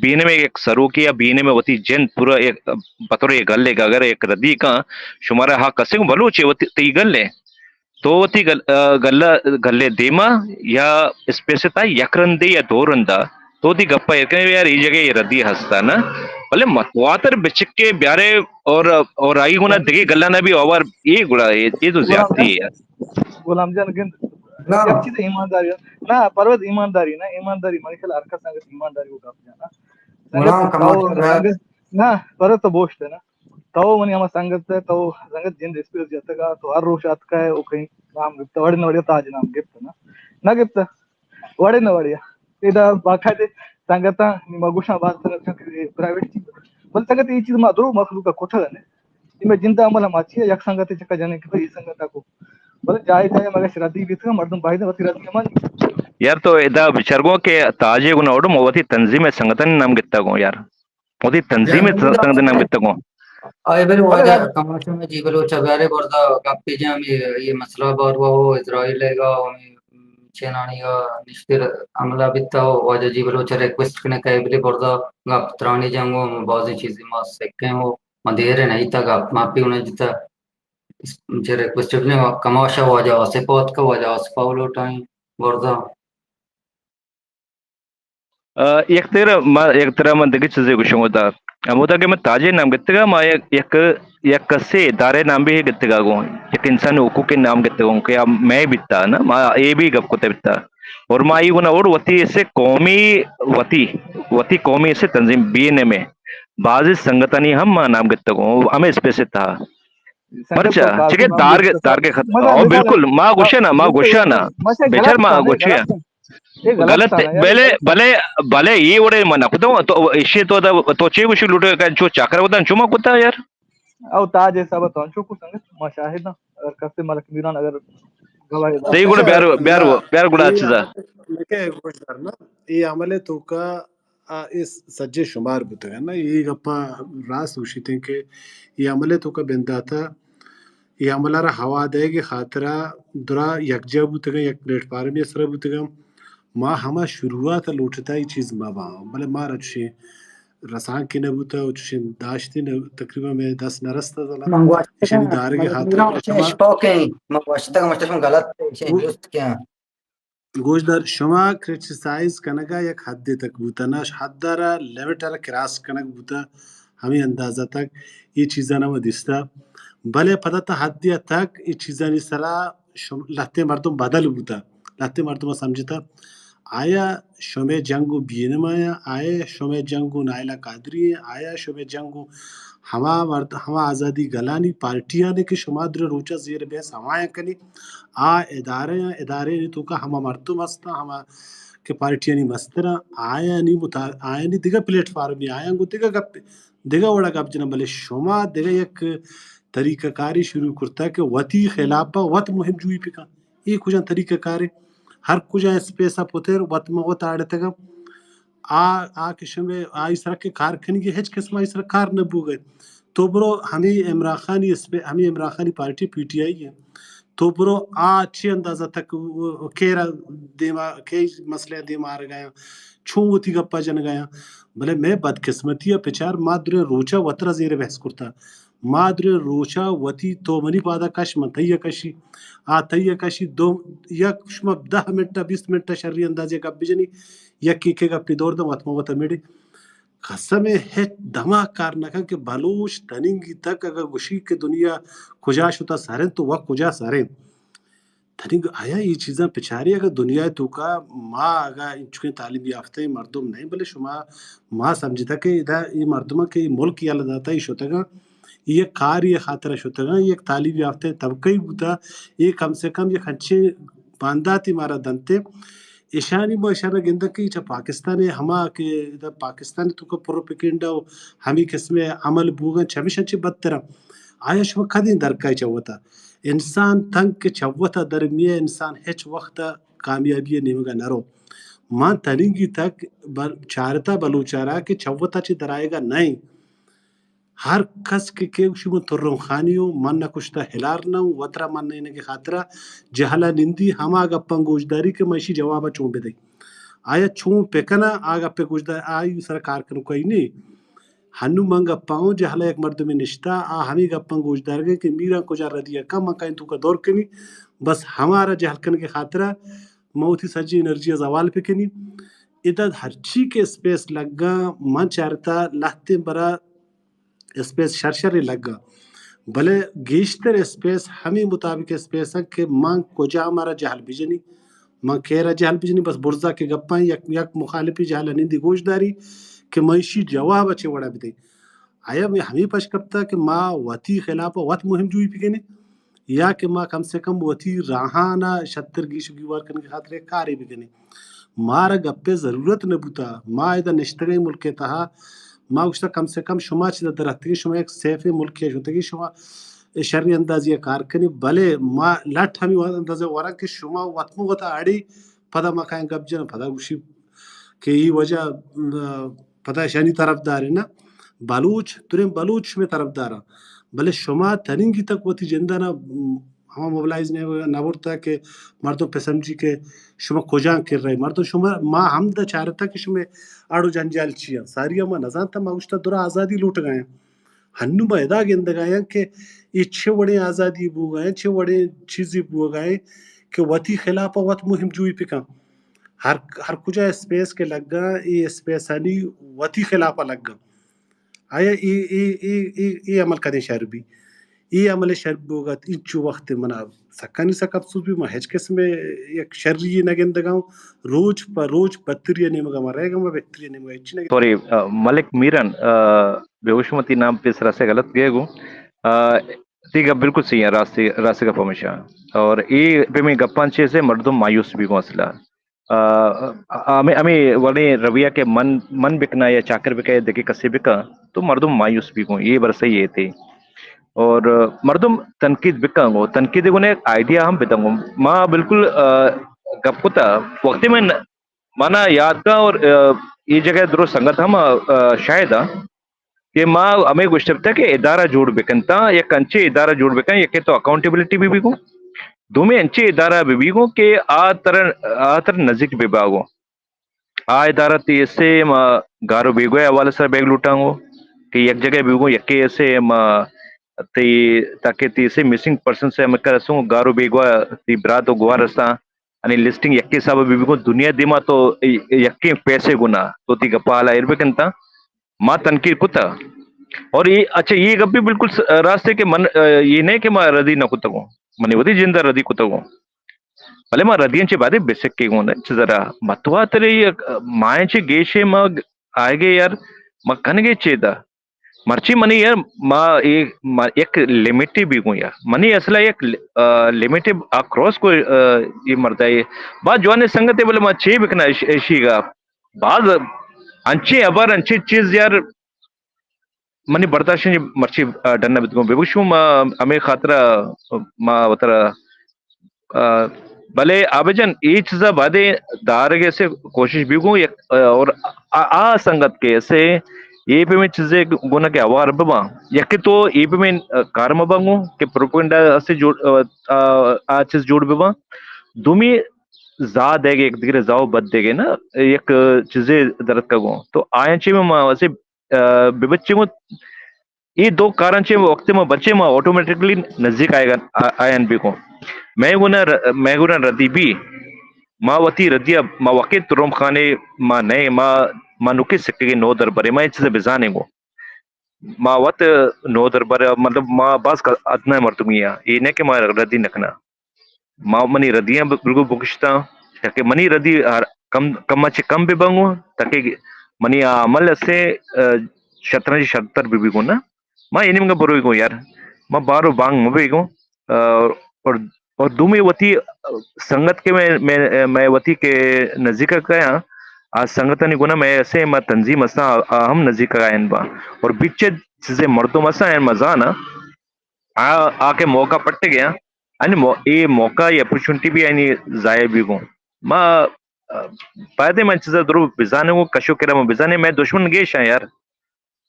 بی این ایم ایک سروکی یا بی این ایم وتی جند پورا ایک، آ، بطور ایک گلے کا اگر ایک ردی کا شمارا حق کسے کو بلوچے وتی تی گلے۔ تو وتی گل-، آ، گلہ، گلے دیما یا اسپیس تا یک رندے یا دو رندا تو وتی گپا ایر کنے یار ای جگہ یہ ردی ہستا نا۔ بلے متواتر بچکے بیارے اور، اور آئی گنا دگہ گلہ نہ بھی اوار یہ گڑا یہ، یہ تو غلام زیادتی جان، ہے یار۔ غلام جان گند۔ نہ۔ یک چیز ایمانداری۔ نہ، پرویز ایمانداری نہ، ایمانداری منی خیال ہر کس سنگت ایمانداری کو گپ جانا۔ سنگت غلام تو کمال رنگ، نہ، پرویز تو بوشت ہے نا۔ تو منی ہما سنگت ہے، تو سنگت جند اسپیس جتگا، تو ہر روش آتکا ہے، او کہیں نام گپتا، وڑے نہ وڑے تاج نام گپتا نا۔ نہ گپتا، وڑے نہ وڑے۔ ادا باقاعدہ سنگتاں، نی ما گوشاں باز سنگت کہ پرائیویٹ چیز۔ بل سنگت یہ چیز ما درو مخلوق کا کوٹھا نے۔ یہ میں جندہ عمل ہم اچھی ہے، یک سنگت چکا جانے کہ بھئی سنگت کو۔ بل جائے جائے مگر شرادی بیتگا، مردم باید وتی رادی من۔ یار تو ادا بچار گو کہ تاجے گنا اوڈم وتی تنظیم سنگتن نام گتا گو یار۔ وتی تنظیم جنگی سنگت نام گپتگوں۔ آئی بلے واجہ کماشا میں جی بلوچ بیارے بردا گپے جاں، ہمیں یہ مسئلہ باروا ہو، اسرائیل ہے گا، ہمیں چینانی گا نشتر حملہ بیتا ہو، واجہ جی بلوچ ریکویسٹ کنے کہ بلے بردا گپ ترانی جنگو، ہمیں بازی چیزیں ما سکیں ہو، ما دیر نہیں تا گپ ما پیونے جتا۔ چہ ریکویسٹ کنے کماشا واجہ آصف آتکا، واجہ آصف لوٹائیں بردا۔ آ، یک تر ما، یک تر من دگہ چیزے گوشوں دا۔ ہمودا کہ من تاجے نام گتگا، ما یک، یک، یک کسے ادارے نام بھی گتگا گوں، یک انسان حقوق نام گتگوں کہ آ میں بیتا نا، ما اے بھی گپ کتے بیتا۔ اور ما ای گنا اور وتی اسے قومی، وتی، وتی قومی اسے تنظیم بی این ایم میں بعضی سنگتانی ہم ما نام گتگوں، ہمیں اسپیس تھا۔ پرچا؟ چکے دارگ، دارگ خط-، او بالکل، ما گوشے نا، ما گوشے نا۔ بچار ما گوشے۔ غلط، بلے، بلے، بلے، یہ وڑے من نہ کتا۔ تو ایشی تو دا، تو چے گوشی لوٹے کہ چو چاکر ودا چو ما کتا یار۔ او تاج صاحب تو انچو کو سنگت، ما شاہد ہاں۔ اگر کسے ملک میران اگر گواہی دا۔ صحیح گڑا بیار، بیار، بیار گڑا چیزا۔ لکہ گوش دار نا، یہ عمل تو کا آ، اے سجے شمار بوتگ انت۔ اے گپاں راست گوشیت انت کہ اے عمل ء توکا بندات ء اے عمل ء را ہوا دئیگ ء خاطر ء درا یکجاہ بوتگ انت، یک پلیٹ فارمے ء سرا بوتگ انت۔ ما ہما شروعات ء لوٹتا اے چیز مہ باں، بلے مارا چشیں رسانکے نہ بوتگ ء چشیں داشتے نہ، تقریباً مئے دست نہ رستگ۔ من گوشتگ ایشانی آں، دارگ ء خاطر من چشیں شما اشپاکیں، من گوشتگ، من چشیں غلط، ایشیں گو-، جست کیاں۔ گوشدار، شما کرٹیسائز کنگ ء یک حدے تک بوتہ، نہ حد ء را، لمٹ ء را کراس کنگ بوتہ، ہمے اندازہ تک اے چیزاں ما دیستہ۔ بلے پدا تا حدے ء تک اے چیزانی سرا شم-، لہتیں مردم بدل بوتہ، لہتیں مردم سمجھتہ آیا شمئے جنگ گوں بی این ایم آیا، آیا شمئے جنگ گوں نائلہ قادری ایں، آیا شمئے جنگ گوں ہما مرد، ہما آزادی گلانی پارٹیانی کہ شما درے روچا زیر بحث ہمایاں کنی، آ ادارہ آں، ادارہ آنی توکا ہما مردم ہستاں، ہما کہ پارٹیانی مستراں، آیانی متا-، آیانی دگہ پلیٹ فارمے، آیاں گوں دگہ گپے، دگہ وڑا گپ جناں، بلے شما دگہ یک طریقہ کارے شروع کرتہ کہ وتی خلاف ء وت مہم جوئی بکن۔ اے کجا طریقہ کارے؟ ہر کجا اسپیس ء پتر وت مہ وت آڑتگ۔ آ، آ کہ شمے آئی سرا کہ کار کنگی، ہچ قسم آئی سرا کار نہ بوگئے۔ تو برو ہمے عمران خانی اسپے-، ہمے عمران خانی پارٹی پی ٹی آئی ہے۔ تو برو آ چی اندازہ تک و-، و-، کیرا دیما، کئی مسئلہ دیما آرگایا، چون وتی گپا جنگایا۔ بلے میں بدقسمتی ء پچار ما درے روچا وترا زیر بحث کرتا۔ ما درے روچا وتی تو منی پادا کش، من تئی ء کشی، آ تئی ء کشی، دو، یک شما دہ منٹ ء بیست منٹ ء شری اندازے گپ بجنی، یک ایکے گپی دور دم وت ما وت ء مڑی۔ قسم ءَ ہچ دماغ کار نہ کن کہ بلوچ تننگی تک اگاں گوشی کہ دنیا کجا شتا سریں تو وت کجا سریں۔ تننگ آیا اے چیزاں پچاری اگاں دنیا ءِ توکا ما اگاں انچکیں تعلیم یافتہ مردم نہیں، بلے شما ما سمجھتا کہ ادا اے مردماں کہ اے ملک یلہ داتا اے شتگاں، اے یک کاری خاطرہ شتگاں، یک تعلیم یافتہ طبقہ ہی بوتا، اے کم سے کم یک ہنچیں بانداتی مارا دنتے۔ ایشانی ما اشارہ گندگ کہ چہ پاکستان ءَ ہما کہ ادا پاکستان ءِ توکا پروپیگنڈا و ہمے قسم ءِ عمل بوگاں چمیشاں چہ بدتر آں۔ آیا شما کدیں درکائے چہ وتا؟ انسان تنک کہ چہ وتا درمیے، انسان ہچ وقت کامیابی ءِ نیمگا نہ رو۔ من تنیگی تک بل-، چارتا بلوچارا کہ چہ وتا چہ درائیگا نہ ایں۔ ہر کس کہ کہ گوشی من ترم خانی ہوں، من نہ کشتہ ہلار نہ ہوں، وترا من نہ انگے خاطرا جہلا نندی ہما گپاں گوشداری کہ من اشی جوابا چون بدئی۔ آیا چون پکناں آ گپے گوشدار، آئی سر کار کنوکائی نے۔ ہنو من گپا ہوں جہلا یک مردمے نشتا، آ ہمیں گپاں گوشدارگے کہ میران کجا ردی کم من کائیں توکا دور کنی، بس ہمارا جہل کنگے خاطرا من وتی سجی انرجی زوال پکنی۔ ادا ہرچی کہ اسپیس لگا، من چارتا لہتیں برا اسپیس شر شر لگا، بلے گیشتر اسپیس ہمیں مطابق اسپیس ہیں کہ من کجا مارا جہل بجنی، من کیرا جہل بجنی، بس برزا کہ گپاں یک، یک مخالفی جہل نندی گوش داری کہ من اشی جواب چے وڑا بدے۔ آیا میں ہمیں پش کپتا کہ ما وتی خلاف وت مہم جوئی بکنی یا کہ ما کم سے کم وتی راہانا شتر گیش گیوار کنگے خاطر کارے بکنی۔ مارا گپے ضرورت نہ بوتا۔ ما ادا نشتگیں ملک ءِ تہا، ما گوشتا کم سے کم شما چہ دراتگی، شما یک سیف ملک ءَ شتگی، شما شری اندازی کار کنی، بلے ما لٹ ہمی اندازہ ورا کہ شما وت مو وتا اڑی، پدا ما کائیں گپ جن، پدا گوشی کہ ای وجہ، م، پدا شانی طرفدار نا۔ بلوچ، دریں بلوچ شمے طرفدار، بلے شما تننگی تک وتی جندہ نا، م، ہما موبلائز نہ، نہ برتا کہ مردم پہ سمجھی کہ شما کجا کر رہے۔ مردم شما، ما ہم دا چارتا کہ شما اڑ و جنجال چی ہیں۔ ساری ما نزانتا، ما گوشتا درا آزادی لوٹگا ہیں۔ ہنو ما ادا گندگا ہیں کہ یہ چھ وڑیں آزادی بوگا ہیں، چھ وڑیں چیزی بوگا ہیں کہ وتی خلاف وت مہم جوئی پکا۔ ہر، ہر کجا اسپیس کے لگا، یہ اسپیسانی وتی خلاف لگا۔ آیا ای، ای، ای، ای، ای عمل کدیں شر بی؟ ای عمل شر بوگت، انچو وقت منا سکانی سک افسوس بی، ما ہچ قسم یک شری نہ گندگا ہوں۔ روچ پہ روچ بدتری نیمگا ما رہگا، ما بہتری نیمگا ہچ نہ گندگا۔ سوری، آ، ملک میرن، آ، بے ہوش متی نام پہ سرا سے غلط گئے گو۔ آ، تی گپ بالکل صحیح ہے، راستی، راستی گپ ہمیشہ۔ اور ای پہ میں گپان چیز ہے، مردم مایوس بی گو اصلا۔ آ، ہمیں، ہمیں وڑیں رویہ کہ من، من بکنا یا چاکر بکا یا دگہ کسے بکا، تو مردم مایوس بی گوں، یہ برسہ یہ تھی۔ اور مردم تنقید بکا گو، تنقید گو نے آئیڈیا ہم بدن گو۔ ما بالکل، آ، گپ کتا، وقتی میں ن-، مانا یاد کا اور، آ، یہ جگہ درو سنگت ہم، آ، شاید ہاں۔ کہ ما ہمے گوشتہ بوتہ کہ ادارہ جوڑ بکنتاں، یک انچیں ادارہ جوڑ بکن، یکے تو اکاؤنٹیبلٹی بہ بی گوں، دومی انچیں ادارہ بہ بی گوں کہ آ تر، آ تر نزیک بہ با گوں۔ آ ادارہ تی ایسے ما گار و بیگواہ حوالے سر بیگ لوٹاں گوں کہ یک جگہ بہ گوں، یکے ایسے ما تی تاکہ تی ایسے مسنگ پرسن سے ہم کر رسوں، گار و بیگواہ تی برات و گوار رساں، یعنی لسٹنگ یکے حساب بہ بی گوں، دنیا دیما تو یکیں پیسے گنا تو تی گپا حالا ایر بکنتاں۔ ما تنقید کتا۔ اور یہ، اچھا، یہ گپ بھی بالکل س-، راست ہے کہ من، آ، یہ نہیں کہ ما ردی نہ کتگوں۔ منی وتی جند ءَ ردی کتگوں۔ بلے ما ردی انچے بعد بسکے گوں، چہ ذرا متواتر یہ، آ، مائیں چے گیشے ما آئے گے یار، ما کنگے چے دا۔ مرچی منی یار، ما اے، ما یک لمٹے بی گوں یار۔ منی اصلا یک ل-، آ، لمٹے آ کراس کو، آ، یہ مردا یہ۔ با جوانے سنگتے بلے ما چے بکنا اش-، اشی گا۔ باز انچیں ہبر، انچیں چیز یار، منی برداشت نہیں مرچی، آ، ڈن نہ بیت گوں۔ بگوشوں ما ہمے خاطرا ما وترا، آ، بلے عابد جان، اے چیزا بادے دارگ سے کوشش بی گوں، یک، آ، اور آ، آ سنگت کے سے اے پہ میں چیزے گونا کے اوار بباں۔ یکے تو اے پہ میں، آ، کار مباں گوں کہ پروپیگنڈا سے جوڑ، آ، آ، آ چیز جوڑ بباں۔ دومی زا دے گے، یک دگرے زاو بد دے گے نا، یک چیزے درد کا گوں۔ تو آیاں چے میں ما واسے، آ، ببچے گوں، اے دو کاراں چے وقت ما بچے ما آٹومیٹکلی نزدیک آئے گا، آ-، آیان بی گوں۔ میں گونا ر-، میں گونا ردی بی، ما وتی ردی ءَ، ما وقت روم خانے ما نئے، ما، ما نوکیں سکگے نودربرے، ما اے چیز ءَ بزانیں گوں۔ ما وت نودربر، مطلب، ما باز ادنائیں مردمے آں، اے نہ کہ ما ردی نہ کناں۔ ما منی ردیاں ب-، بالکل بگشتاں، تاکہ منی ردی ہر کم، کم چہ کم بہ بنگو، تاکہ منی آ عمل اسے، آ، شترنج شتر بہ بی گوں نا۔ ما اے نیمگا بروی گوں یار، ما بارو بانگ مہ بی گوں۔ آ، اور، اور دومی وتی سنگت کے میں، میں، میں وتی کے نزدیک کیا، آ سنگتانی گنا میں اسے ما تنظیم اساں، آ ہم نزدیک آئین با۔ اور بچے چیزیں مردم اساں، این مزانا۔ آ، آ کہ موقع پٹ گیا، انی مو-، اے موقع یا اپرچونٹی بھی انی ضائع بھی گوں۔ ما، آ، باید من چیزا درو بزانوں، کشو کرا من بزانیں، میں دشمن گیش آں یار۔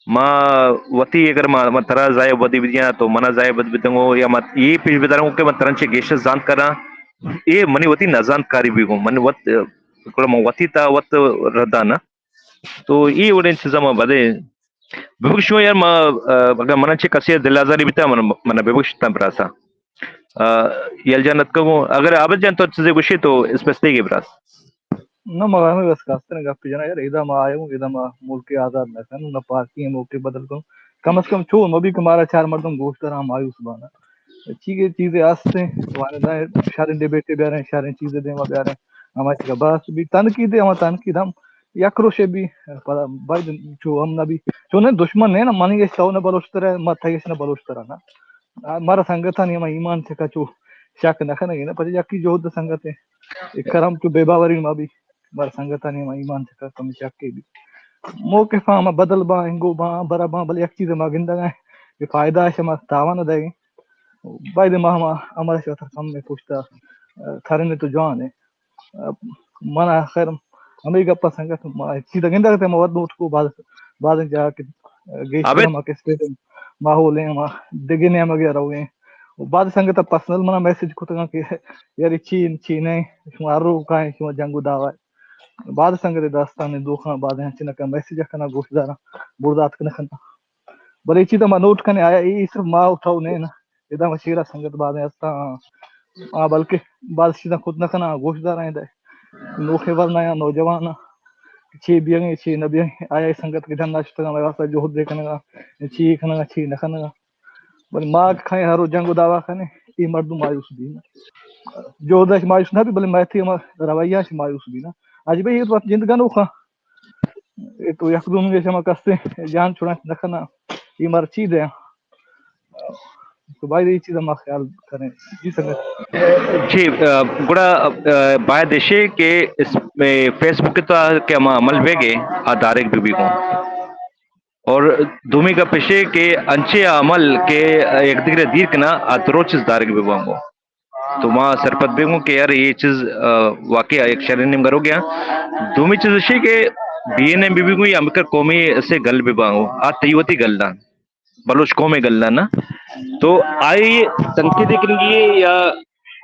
ما وتی اگر ما، ما ترا ضائع بدی بدیاں تو منا ضائع بد بدنگو، یا ما یہ پیش بداروں کہ من ترنچے گیش زانت کراں، اے منی وتی نزانتکاری بھی گوں، من وت، گڑا من وتی تا وت ردانا۔ تو اے وڑیں چیزا ما بدے ببخشو یار، ما، آ، اگر من چہ کسی دل آزاری بیتا، من، من ببخشتا براسا۔ آ، یل جان اتکگو، اگر عابد جان تو چیزے گوشے تو اسپیس دیگے براس۔ نہ، ما ہمے بس کاستن گپ جنا یار، ادا ما آیوں، ادا ما ملک آزاد نہ کنوں، نہ پارٹی موقع بدل کنوں۔ کم از کم چو مبی کہ مارا چار مردم گوش دارا مایوس بانا۔ چیزے، چیزے ہستیں، وانا شریں ڈیبیٹے بیاریں، شریں چیزے دیما بیاریں۔ ہما چیزا بحث بھی تنقید ہے، ہما تنقید ہم یک روشے بھی، پدا باید چو ہم نہ بھی۔ چو نہ دشمن نہیں نا، منی گیش تو نہ بلوچ ترا، ما تگیش نہ بلوچ ترا نا۔ آ، مارا سنگتانی ہما ایمان چکا چو شک نہ کنگی نا، پچے یکی جہد سنگت ہے۔ اے کرم چو بے باوری ما بھی، مارا سنگتانی ہما ایمان چکا کمی شک بھی۔ موقف ہما بدل باں، انگو باں، برا باں، بلے یک چیز ما گندگا ہے کہ فائدہ اش ہما تاوان دے۔ باید ما ہما عمل اش وتر کم میں پوچھتا، آ، تھرنے تو جوان ہے۔ من آخر ہمے گپ ء سنگت ما چیز گندگ ات، ما وت نوٹ کو باز، باز جاہ کہ گیشتر ہما کہ اسٹیٹ ماحول ہیں، ہما دگہ نیمگ ء رویں۔ و بعض سنگت پرسنل منا میسج کتگاں کہ یار چی، چی نہیں، شما ہر رو کائیں، شما جنگ و دعوا۔ بعض سنگت داستان دوخاں، بعض ہنچنکا میسج کناں، گوش داراں، بردات کناں۔ بلے اے چیزا ما نوٹ کنیں، آیا اے صرف ما و تو نہ ایں، ادا ما شیرا سنگت بازیں ہستاں، آ، بلکہ باز چیزاں کت نہ کناں، گوش داراں ادا۔ نوخیں ورنایاں، نوجواناں، چے بیئگیں، چے نہ بیئگیں، آیا اے سنگت کہ ڈنا شتگاں، مئے واسطہ جہد دے کنگا، چے کنگا، چے نہ کنگا۔ بلے ما کہ کھائیں ہر روز جنگ و دعوا کنیں، اے مردم مایوس بی نا۔ جہد اش مایوس نہ بی، بلے مئے تھی ہما رویہ اش مایوس بی نا۔ عجیب ہے، اے تو وت جند گنوخاں۔ اے تو یک دومی شما کسے جان چھڑانچ نہ کناں، اے مارا چی دیاں؟ تو باید اے چیز ما خیال کنیں۔ جی سنگت۔ جی، آ، گڑا، آ، باید اشے کہ اس، اے، فیس بک تو کہ ہما عمل بیگے، آ دارگ بہ بی گوں۔ اور دومی گپ اشے کہ انچے عمل کہ یک دگرے دیر کنا، آ درو چیز دارگ بہ بانگو۔ تو ما سرپد بیگوں کہ یار اے چیز، آ، واقعی یک شریں نیمگا روگیا۔ دومی چیز اشی کہ بی این ایم بی بی گوں یا امریکہ قومی سے گل بہ بانگو، آ تئی وتی گل دان، بلوچ قوم گل دان نا۔ تو آئی تنقید کنگی یا،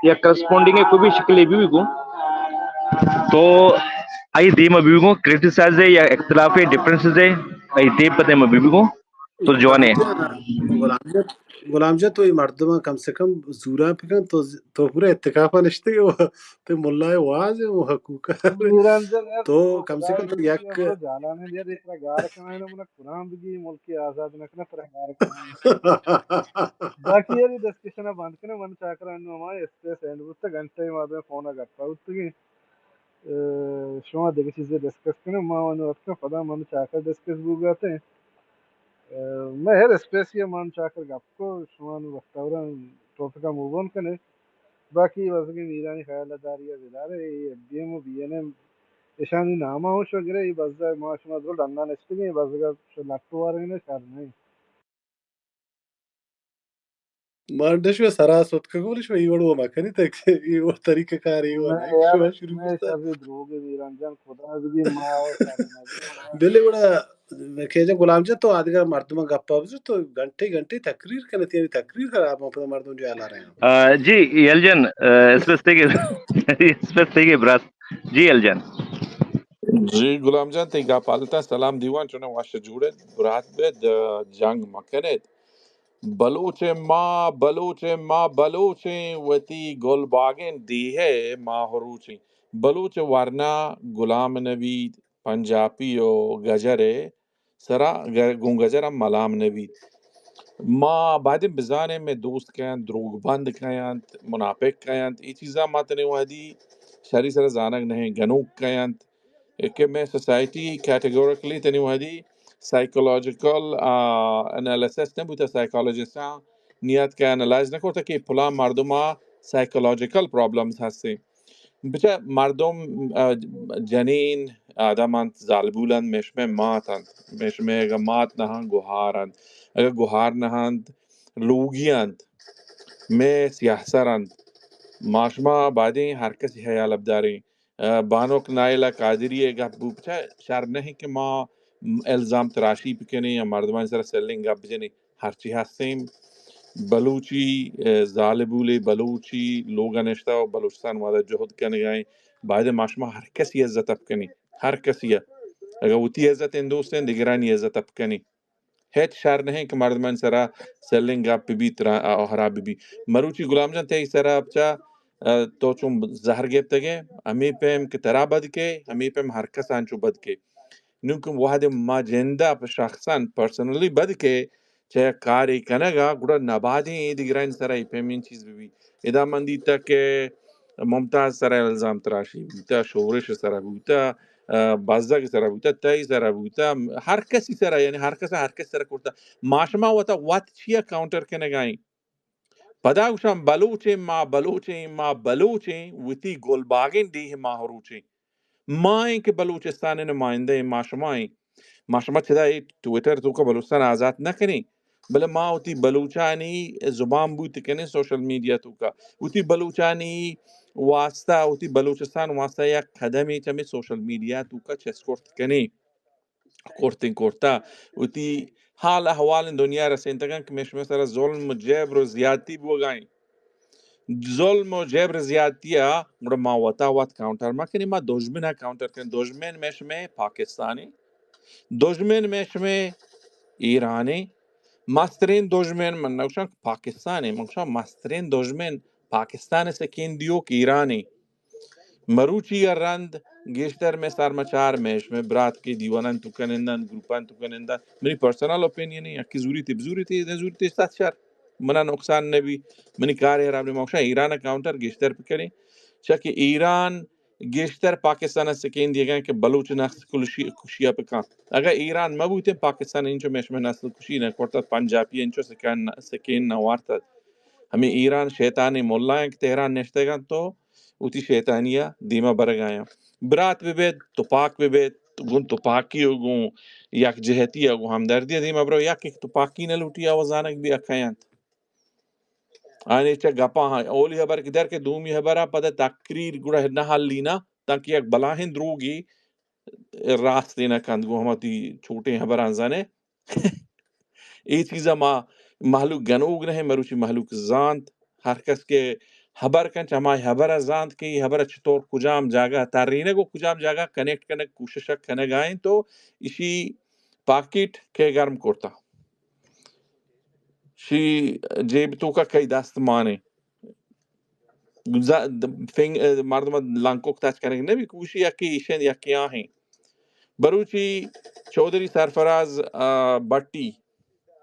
یا کرسپونڈنگ کوئی بھی شکل بہ بی گوں، تو آئی دیما بہ بی گوں، کرٹیسائز ہے یا اختلاف ہے، ڈفرنسز ہے، آئی دیم پہ دیما بہ بی گوں۔ تو جوان ہے۔ غلام جان، غلام جان، تو اے مردماں کم سے کم زوراں پکن، تو، تو پورا اعتکافا نشتگے و تو ملائے واز ہے و حقوق۔ میران جان، یار، تو تو کم سے خدا کم تو بگی یک ہمارا جالانے، یار، ایک گار کمائے نا، منا قرآن بگی، ملکی آزاد نہ کنا، ترا گار کمائے۔ باقی یار، اے ڈسکشن بند کنے، من چاکر انو ہما اسپیس اینڈ بوتا، گھنٹے ما دے فون گپا بوتگی۔ اے، شما دگہ چیزے ڈسکس کنیں، ما انو اتکاں، پدا من چاکر ڈسکس بوگا تے۔ اے، مئے ہر اسپیسی ء من چاکر گپ کو، شما نوں وقتا ورا ٹاپک ء موو آن کنیں۔ باقی بزگیں میرانی خیال داری ء بدارے، اے ایف بی ایم و بی این ایم اشانی نام ء ہوں شما گرے، اے بزگ ما شما درو ڈنا نشتگیں، بزگ ء لٹ وارین ء شر نہ۔ مانڈش و سرا ستکگ، ولی شما ای وڑ و مکنی تک، ای وڑ طریقہ کار ای وڑ نہ، نہ، یار، شما شروع میں بتا۔ سب دروگ میران جان، خدا بگی ما و سر نہ۔ بلے وڑا کہ جا غلام جان تو آدگہ مردم گپا بزر تو گھنٹے گھنٹے تقریر کنتی، یعنی تقریر خراب ہم پدا مردم جو الا رہے ہیں۔ آ، جی، یل جان، آ، اسپیس تیگے، اسپیس تیگے براس۔ جی، یل جان۔ جی، غلام جان، تئی گپ حالتا۔ سلام دیوان، چونے وش جوڑ ات، برات بد، جنگ مکنت۔ بلوچیں ما، بلوچیں ما، بلوچیں وتی گل باگیں ڈیہہ ء ماہ روچیں۔ بلوچ ورنا غلام نہ بیت، پنجابی و گجر ءِ سرا گ-، گوں گجر ءَ ملام نہ بیت۔ ما باید بزانیں مئے دوست کئے انت، دروگ بند کئے انت، منافق کئے انت، اے چیزاں ما تنی وہدی شری سرا زانگ نہ ایں، گنوک کئے انت کہ مئے سوسائٹی کیٹیگوریکلی تنی وہدی سائیکولوجیکل، آ، انالیسس نہ بوتہ، سائیکولوجسٹاں نیت کہ انالائز نہ کرتہ کہ پلان مردم ءَ سائیکولوجیکل پرابلمز ہستیں۔ بچہ مردم، آ، جنین آدم انت، زالبول انت، مئے شمئے مات انت، مئے شمئے اگہ مات نہ انت، گہار انت، اگہ گہار نہ انت، لوگی انت، مئے سیاہ سر انت۔ ما شما بایدیں ہر کسی حیال بداریں۔ آ، بانک نائلہ قادری ءِ گپ بو، بچہ شر نہ انت کہ ما الزام تراشی بکنیں یا مردمانی سرا سلنگ گپ بجنیں۔ ہرچی ہستیں بلوچی، آ، زالبولے بلوچی لوگ ءَ نشتہ و بلوچستان وہدے جہد کنگا ایں، باید ما شما ہر کسی عزت ءَ بکنیں، ہر کسی ءَ۔ اگہ وتی عزت ہندوستیں، دگرانی عزت ءَ بکنیں۔ ہچ شر نہ انت کہ مردمانی سرا سلنگ گپ بہ بیت، را-، آ، ہراب بہ بیت۔ مروچی غلام جان تئی سرا بچہ، آ، تو چون زہر گپتگ ئے، ہمے پیم کہ ترا بد کئے، ہمے پیم ہر کس انچو بد کئے۔ نوں کہ وہدے ما جند ءَ پہ شخصاً پرسنلی بد کئے، چہ کارے کنگ ءَ، گڑا نبادیں اے دگرانی سرا اے پیمیں چیز بہ بیت۔ ادا من دیتگ کہ ممتاز سرا الزام تراشی بوتہ، شورش سرا بوتہ، آ، بزگ سرا بوتہ، تئی سرا بوتہ، ہر کسی سرا، یعنی ہر کس، ہر کس سرا کرتہ۔ ما شما وتا وت چیا کاؤنٹر کنگا ایں؟ پدا گوشاں بلوچیں، ما بلوچیں، ما بلوچیں، وتی گلباگیں ڈیھ ماہ روچیں۔ ما ایں کہ بلوچستان نمائندہ ایں، ما شما ایں۔ ما شما چدا اے ٹویٹر توکا بلوچستان آزات نہ کنیں، بلے ما وتی بلوچانی زبان بوت کنیں سوشل میڈیا توکا۔ وتی بلوچانی واسطہ، وتی بلوچستان واسطہ یک قدمے چمے سوشل میڈیا توکا چست کرت کنیں۔ کرتیں کرتا۔ وتی حال احوال دنیا رسینتگاں کہ مئے شمئے سرا ظلم و جبر و زیادتی بوگائیں۔ ظلم و جبر زیادتی ءَ گڑا ما وتا وت کاؤنٹر مہ کنیں، ما دژمن ءَ کاؤنٹر کنیں۔ دژمن مئے شمئے پاکستان ایں، دژمن مئے شمئے ایران ایں۔ مسترین دژمن من نہ گوشاں کہ پاکستان ایں، من گوشاں مسترین دژمن پاکستان ءِ سکین دیوک ایران ایں۔ مروچی ءَ رند گیشتر مئے سرمچار، مئے شمئے برات کہ دیواناں توکا نندنت، گروپاں توکا نندنت، منی پرسنل اوپینین ایں، یکے زوریت بزوریت، نہ زوریت صد شر، منا نقصان نہ بی، منی کارے حراب نہ بی۔ ما گوشاں ایران ءَ کاؤنٹر گیشتر بکنیں، چیا کہ ایران گیشتر پاکستان ءَ سکین دیگا کہ بلوچ نسل کشی، کشی ءَ بکن۔ اگاں ایران مہ بوتیں، پاکستان انچو مئے شمئے نسل کشی نہ کرتگ، پنجابی انچو سکین، سکین نہ وارتگ۔ ہمے ایران شیطانیں ملا ایں کہ تہران نشتگ انت، تو وتی شیطانی ءَ دیما برگ ءَ آیاں۔ برات بہ بیت، تپاک بہ بیت، گوں تپاکی و گوں یک جہتی ءَ گوں ہمدردی ءَ دیما برو، یک یک تپاکی نہ لوٹی، آ زانگ بی ءَ کئے انت۔ آنے چہ گپاں ہاں، اولی ہبر کہ در کہ دومی ہبر ءَ پدا تقریر گڑا نہ حلی نہ، تانکہ یک بلاہیں دروگی راستے نہ کنت، گوں ہما تی چھوٹیں ہبراں زانے۔ اے چیزا ما مہلوک گنوک نہ ایں، مروچی مہلوک زانت، ہر کس کہ ہبر کنت، ہما ہبر ءَ زانت کہ اے ہبر ءَ چطور کجام جاگہ ترینگ و کجام جاگہ کنیکٹ کنگ کوشش کنگ ءَ انت، تو اشی پاکٹ کہ گرم کرتا، شی جیب توکا کئی دست مانے۔ ز-، د-، فنگ-، اه، مردم لنکک تچ کنگ نہ بی، کوشی یکی ایشن یکی آہیں۔ بروچی چوہدری سرفراز، اه، بٹی،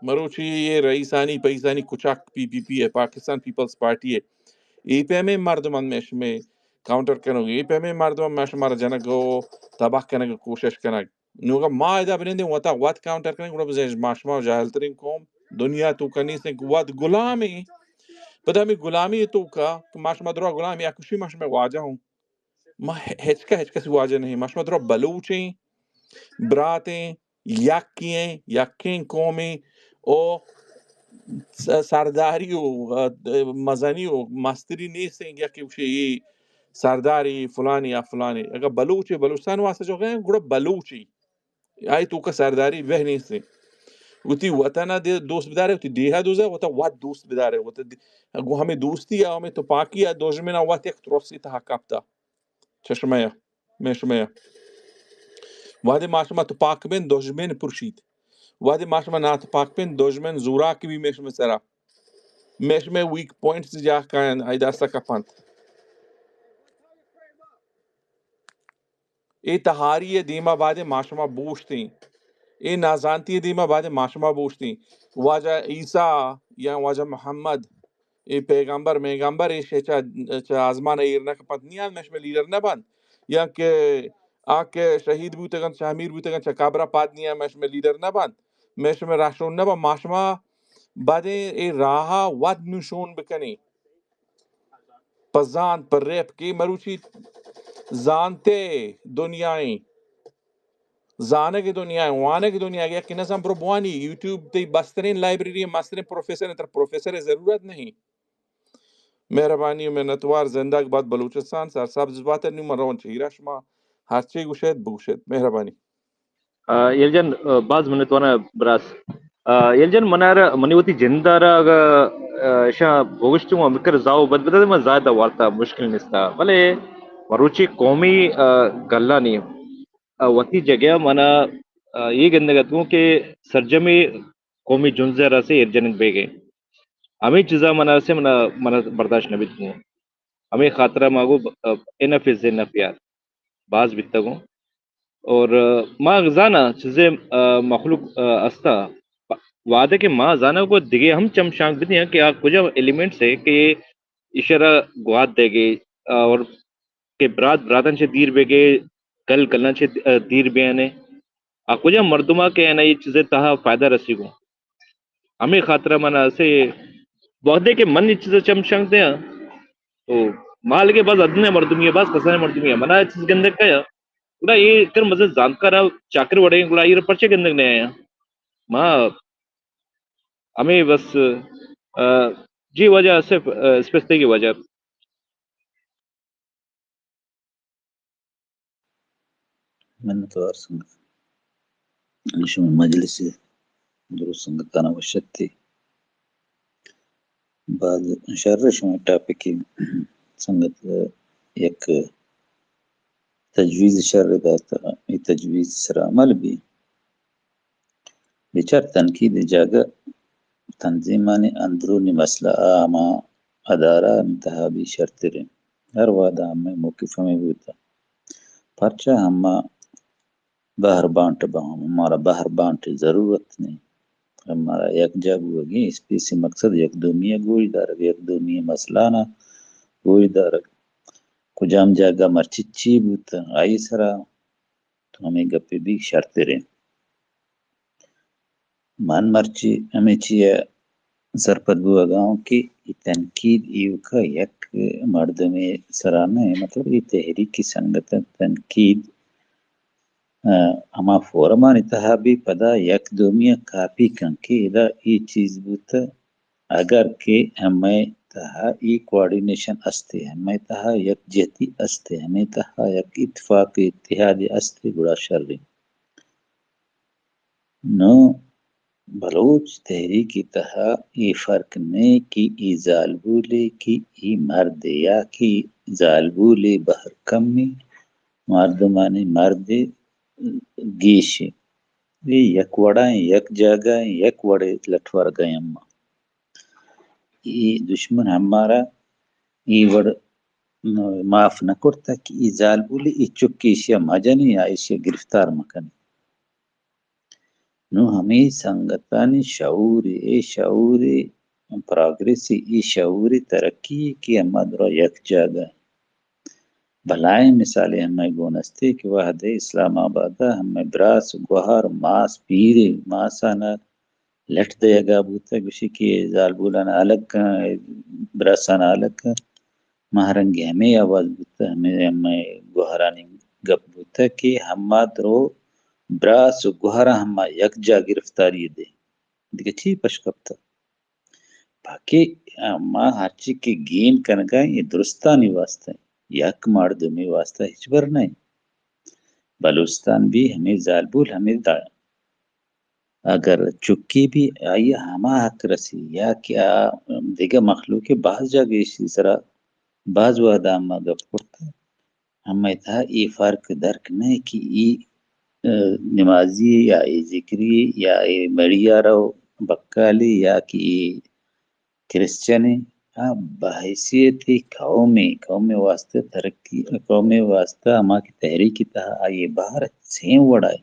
مروچی اے رئیسانی پئیسانی کچک پی پی پی ءِ، پاکستان پیپلز پارٹی ءِ، اے پیمیں مردم انت مئے شمئے کاؤنٹر کنوک، اے پیمیں مردم انت مئے شمارا جنگ و تباہ کنگ ءِ کوشش کنگ۔ نوں اگاں ما ادا بنندیں وتا وت کاؤنٹر کنیں، گڑا بزاں ما شما جاہل ترین قوم دنیا توکا نیستیں کہ وت غلامیں۔ پدا ہمے غلامی توکا کہ ما شما درا غلام، یک گوشی ما شما واجہ ہوں۔ ما ہچکا ہچ کسی واجہ نہیں۔ ما شما درا بلوچیں، براتیں، یکیں، یکیں قومیں، او س-، سرداری و، اه، مزنی و مستری نیستیں کہ یکے گوشی اے سرداری فلانی یا فلانی۔ اگاں بلوچے بلوچستان واسطہ جو گئے، گڑا بلوچی۔ آئی توکا سرداری بہ نیستیں۔ وتی وطن ءَ دے-، دوست بدارے، وتی ڈیہہ ءَ دوزے، وتا وت دوست بدارے۔ وتا دی-، گوں ہمے دوستی ءَ، ہمے تپاکی ءَ دژمن ءَ وت یک ترسی تہا کپتا۔ چشمہ ءَ، مئے شمئے ءَ۔ وہدے ما شما تپاک بین، دژمن پرشیت۔ وہدے ما شما ناتپاک بین، دژمن زوراک بی مئے شمئے سرا۔ مئے شمئے ویک پوائنٹس جاہ کاینت، آئی دستا کپنت۔ اے تہاری ءِ دیما بادیں ما شما بوشتیں، اے نازانتی ءِ دیما بادیں ما شما بوشتیں۔ واجہ عیسیٰ یا واجہ محمد، اے پیغمبر میغمبر ایش چہ، چہ آزمان ءَ ایر نہ کپنت، نیاں مئے شمئے لیڈر نہ بنت، یا کہ آ کہ شہید بوتگ انت، چہ امیر بوتگ انت، چہ قبر ءَ پد نیاں مئے شمئے لیڈر نہ بنت، مئے شمئے رہشون نہ بنت۔ ما شما بادیں اے راہ ءَ وت نوں شون بکنیں۔ پہ زانت، پہ ریپ کہ مروچی زانتے دنیائیں، زانگ دنیا، وانگ دنیا، یکے نزان برو بوانی، یوٹیوب تئی بستریں لائبریری، مستریں پروفیسر، تر پروفیسر ضرورت نہیں۔ مہربانی و منتوار، زندگ بات بلوچستان، سرسبز بات۔ نوں من روان چہ ایرا، شما ہرچی گوشیت بگوشیت۔ مہربانی۔ آ، یل جان، آ، باز منتوانہ براس۔ آ، یل جان، منارا، منی وتی جندارا اگا، آ، اشاں بگوشتوں، ہمکر زاو بد بدہ، من زیادہ وارتا مشکل نیستا۔ بلے مروچی قومی، آ، گلانی، آ، وتی جگہ منا، آ، یہ گندگ اتوں کہ سرجمی قومی جنزے راسے ایر جنگ بیگے۔ ہمیں چیزا منا سے منا، منا برداشت نہ بیت گوں۔ ہمیں خاطرہ ما گو، آ، انف از انف یار۔ باز بیتگوں۔ اور، آ، ما زانا چیزے، آ، مخلوق، آ، استا۔ وعدہ کہ ما زانا کو دگے ہم چمشانک بدیاں کہ آ کجا ایلیمنٹس ہے کہ ایشرا گوات دے گے، آ، اور کہ برات براتن چہ دیر بے گے، گل گلن چہ، آ، دیر بیانے۔ آ کجا مردما کہ انا یہ چیزے تہا فائدہ رسی گو۔ ہمیں خاطرہ من اسے وعدے کہ من یہ چیزے چمشانک دیاں۔ تو مال کے باز ادنے مردمی ہے، باز کسانے مردمی ہے۔ منا یہ چیز گندگ کیا؟ گڑا اے کر مزن زانتکار ءُ چاکر وڑیں، گڑا ایر پرچے گندگ نہ آیا؟ ما ہمیں بس، آ، جی وجہ صرف، آ، اسپیس تئی وجہ۔ منتوار سنگت۔ شما مجلس درست سنگتانا وشتی۔ بعد شر شما ٹاپکی سنگت یک تجویز شر داتا، اے تجویز سرا عمل بی۔ بچار تنقید جاگہ تنظیمانی اندرونی مسئلہ آ ہما ادارہ تہا بی شرتریں۔ ہر وہدا ہمے موقف ہمے بوتا۔ پرچا ہما بہر بانٹ بہ ہم، ہمارا بہر بانٹ ضرورت نہیں۔ ہمارا یک جا بوگی اسپیسی مقصد یک دومی گوش دارگ، یک دومی مسئلہ نا گوش دارگ۔ کجام جاگہ مرچی چی بوتا، آئی سرا تو ہمیں گپے بی شرتریں۔ من مرچی ہمے چی ءَ سرپد بوگا اوں کہ اے تنقید ایوکا یک مردمے سرا نہ، مطلب اے تحریکی سنگت تنقید، آ، ہما فورمانی تہا بی پدا یک دومی ءَ کاپی کن کہ ادا اے چیز بوتہ، اگر کہ ہمے تہا اے کوآرڈینیشن استے، ہمے تہا یک جہتی استے، ہمے تہا یک اتفاق اتحادی استے، گڑا شریں۔ نوں بلوچ تحریک ءِ تہا اے فرق نئے کہ اے زالبولے کہ اے مردے یا کہ زالبولے بہر کمیں، مردمانی مردے گیشیں۔ اے یک وڑا ایں، یک جاگہ ایں، یک وڑے لٹ ورگ ءَ ایں۔ اما اے دشمن ہمارا اے وڑ معاف نہ کرتگ کہ اے زالبولے اے چک ایشی ءَ مجنیں یا ایشی ءَ گرفتار مکنیں۔ نوں ہمے سنگتانی شعور، اے شعور پراگریس، اے شعور ترقی کہ ہما درا یک جاگہ۔ بلاہیں مثالے ہمے گون استے کہ وہدے اسلام آباد ءَ ہمے براس، گوہر، ماس، پیرے، ماسانا لٹ دئیگا بوتگ، گوشی کہ زالبولانا الگ کن، براسانا الگ کن۔ ماہرنگی ہمے آواز بوتہ، ہمے، ہمے گوہرانی گپ بوتہ کہ ہما درو براس و گوہراں ہما یک جا گرفتاری دے۔ دگہ چی پش کپتہ؟ باقی ما ہرچی کہ گین کنگا ایں، اے درستانی واسطہ ایں، یک مردمی واسطہ ہچبر نہ ایں۔ بلوچستان بی ہمے زالبول ہمے دا-، اگر چکی بی آئی ہما حق رسی یا کہ آ دگہ مخلوق باز جاگہ ایشی سرا باز وہدا ہما گپ کرتہ۔ ہمے تہا اے فرق درک نہ کہ اے، آ، نمازی یا اے ذکری یا اے مڑی ءَ رو بکالی یا کہ اے کرسچن ایں، آ بحیثیت قومے، قومے واسطہ ترقی، قومے واسطہ ہما کہ تحریک تہا آئی بہر سیم وڑا ہے۔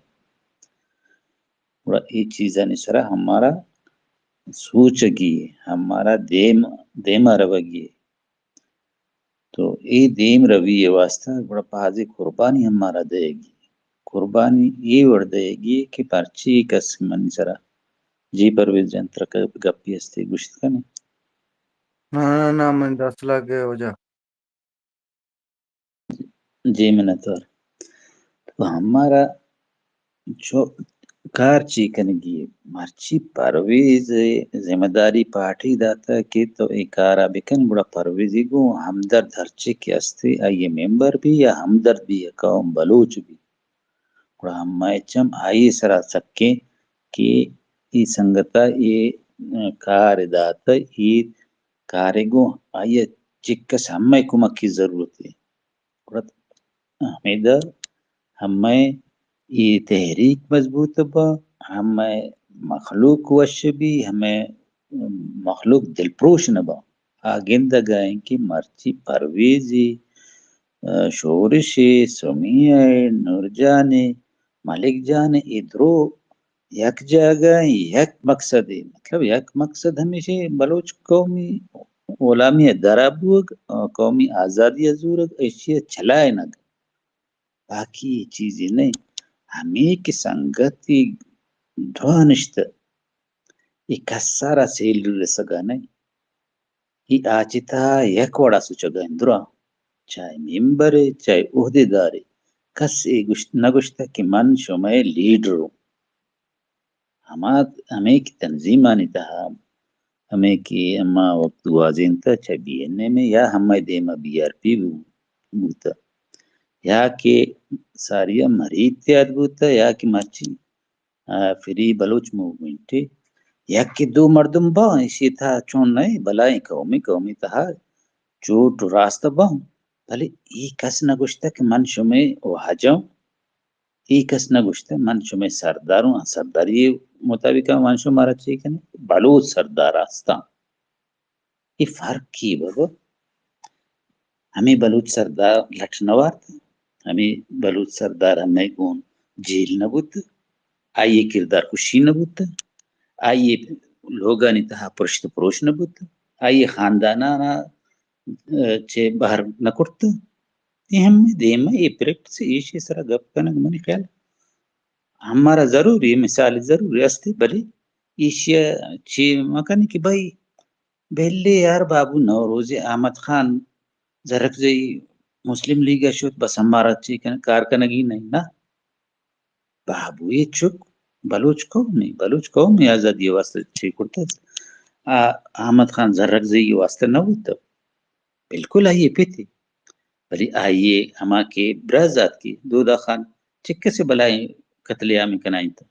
گڑا اے چیزانی سرا ہمارا سوچگی ہے، ہمارا دیم، دیما روگی ہے۔ تو اے دیم روی ءِ واسطہ گڑا بازیں قربانی ہم مارا دئیگی۔ قربانی اے وڑ دئیگی کہ پرچی کس منی سرا۔ جی پرویز جان، ترا گ-، گپے ہستے گوشت کنے؟ نہ، نہ، نہ، من دست لگ گئے وجہ۔ جی منتوار۔ تو ہمارا چو کار چی کنگی؟ مرچی پرویز ذمہ داری پارٹی داتا کہ تو اے کارا بکن، گڑا پرویزی گوں ہمدرد ہرچی کہ استی، آئی ممبر بی یا ہمدرد بی یا قوم بلوچ بی، گڑا ہمائی چم آئی سرا سکیں کہ اے سنگتا اے کار داتا، اے کارے گوں آئی چکس ہمے کمکی ضرورت ہے۔ گڑا ہمیدا ہمے اے تحریک مضبوط با، ہمے مخلوق وش بی، ہمے مخلوق دلپروش نہ با۔ آ گندگا ایں کہ مرچی پرویزی، آ، شورشی، سمیہ، نورجانی، ملک جان، اے درو یک جاگہ، یک مقصد، مطلب یک مقصد ہمیشی بلوچ قومی غلامی ءَ درا بوگ، قومی آزادی ءَ زورگ، ایشی ءَ چلائینگ۔ باقی اے چیزے نہ انت۔ ہمے کہ سنگتی دو نشتہ، اے کسارا سیل رسگا نہ انت۔ اے آ چہ تہا یک وڑا سوچگا انت دراہ، چاہے ممبرے، چاہے عہدیدارے، کس اے گوشت، نہ گوشتہ کہ من شمئے لیڈر اوں۔ ہما، ہمے کہ تنظیمانی تہا، ہمے کہ ہما وقت گوازینتہ چہ بی این ایم اے یا ہمے دیما بی آر پی بو-، بوتہ، یا کہ ساریا مری اتحاد بوتہ، یا کہ مرچی، آ، فری بلوچ موومنٹ اے، یک کہ دو مردم باں، ایشی تہا چون نہ، بلائیں قومی، قومی تہا چوٹ و راست باں، بلے اے کس نہ گوشتہ کہ من شمئے واجہ اوں، اے کس نہ گوشتہ من شمئے سردار اوں، سرداری مطابق من شمارا چے کنیں، بلوچ سردار ہستاں۔ اے فرق کی بابا؟ ہمے بلوچ سردار لٹ نہ وارت، ہمے بلوچ سردار ہمے گون جیل نہ بوت، آئی کردار کشی نہ بوت، آئی لوگانی تہا پرشت پروش نہ بوت، آئی خاندانانا چہ بہر نہ کرت۔ اے ہمے دیم ءَ اے پریکٹس ایشی سرا گپ کنگ منی خیال ہمارا ضروری، مثال ضروری است، بلے ایشی چی مکنی کہ بھائی بلے یار بابو نوروز احمد خان زرکزئی مسلم لیگ ءَ شت، بس ہمارا چی کن-، کار کنگی نہیں نا۔ بابو اے چک بلوچ قوم نہیں، بلوچ قوم ءِ آزادی واسطہ چی کرتا۔ آ، احمد خان زرکزئی واسطہ نہ ہوتا۔ بالکل آئی پتے، بلے آئی ہما کہ برز آتکی دودا خان چکسے بلائیں قتل عام کنائینتا۔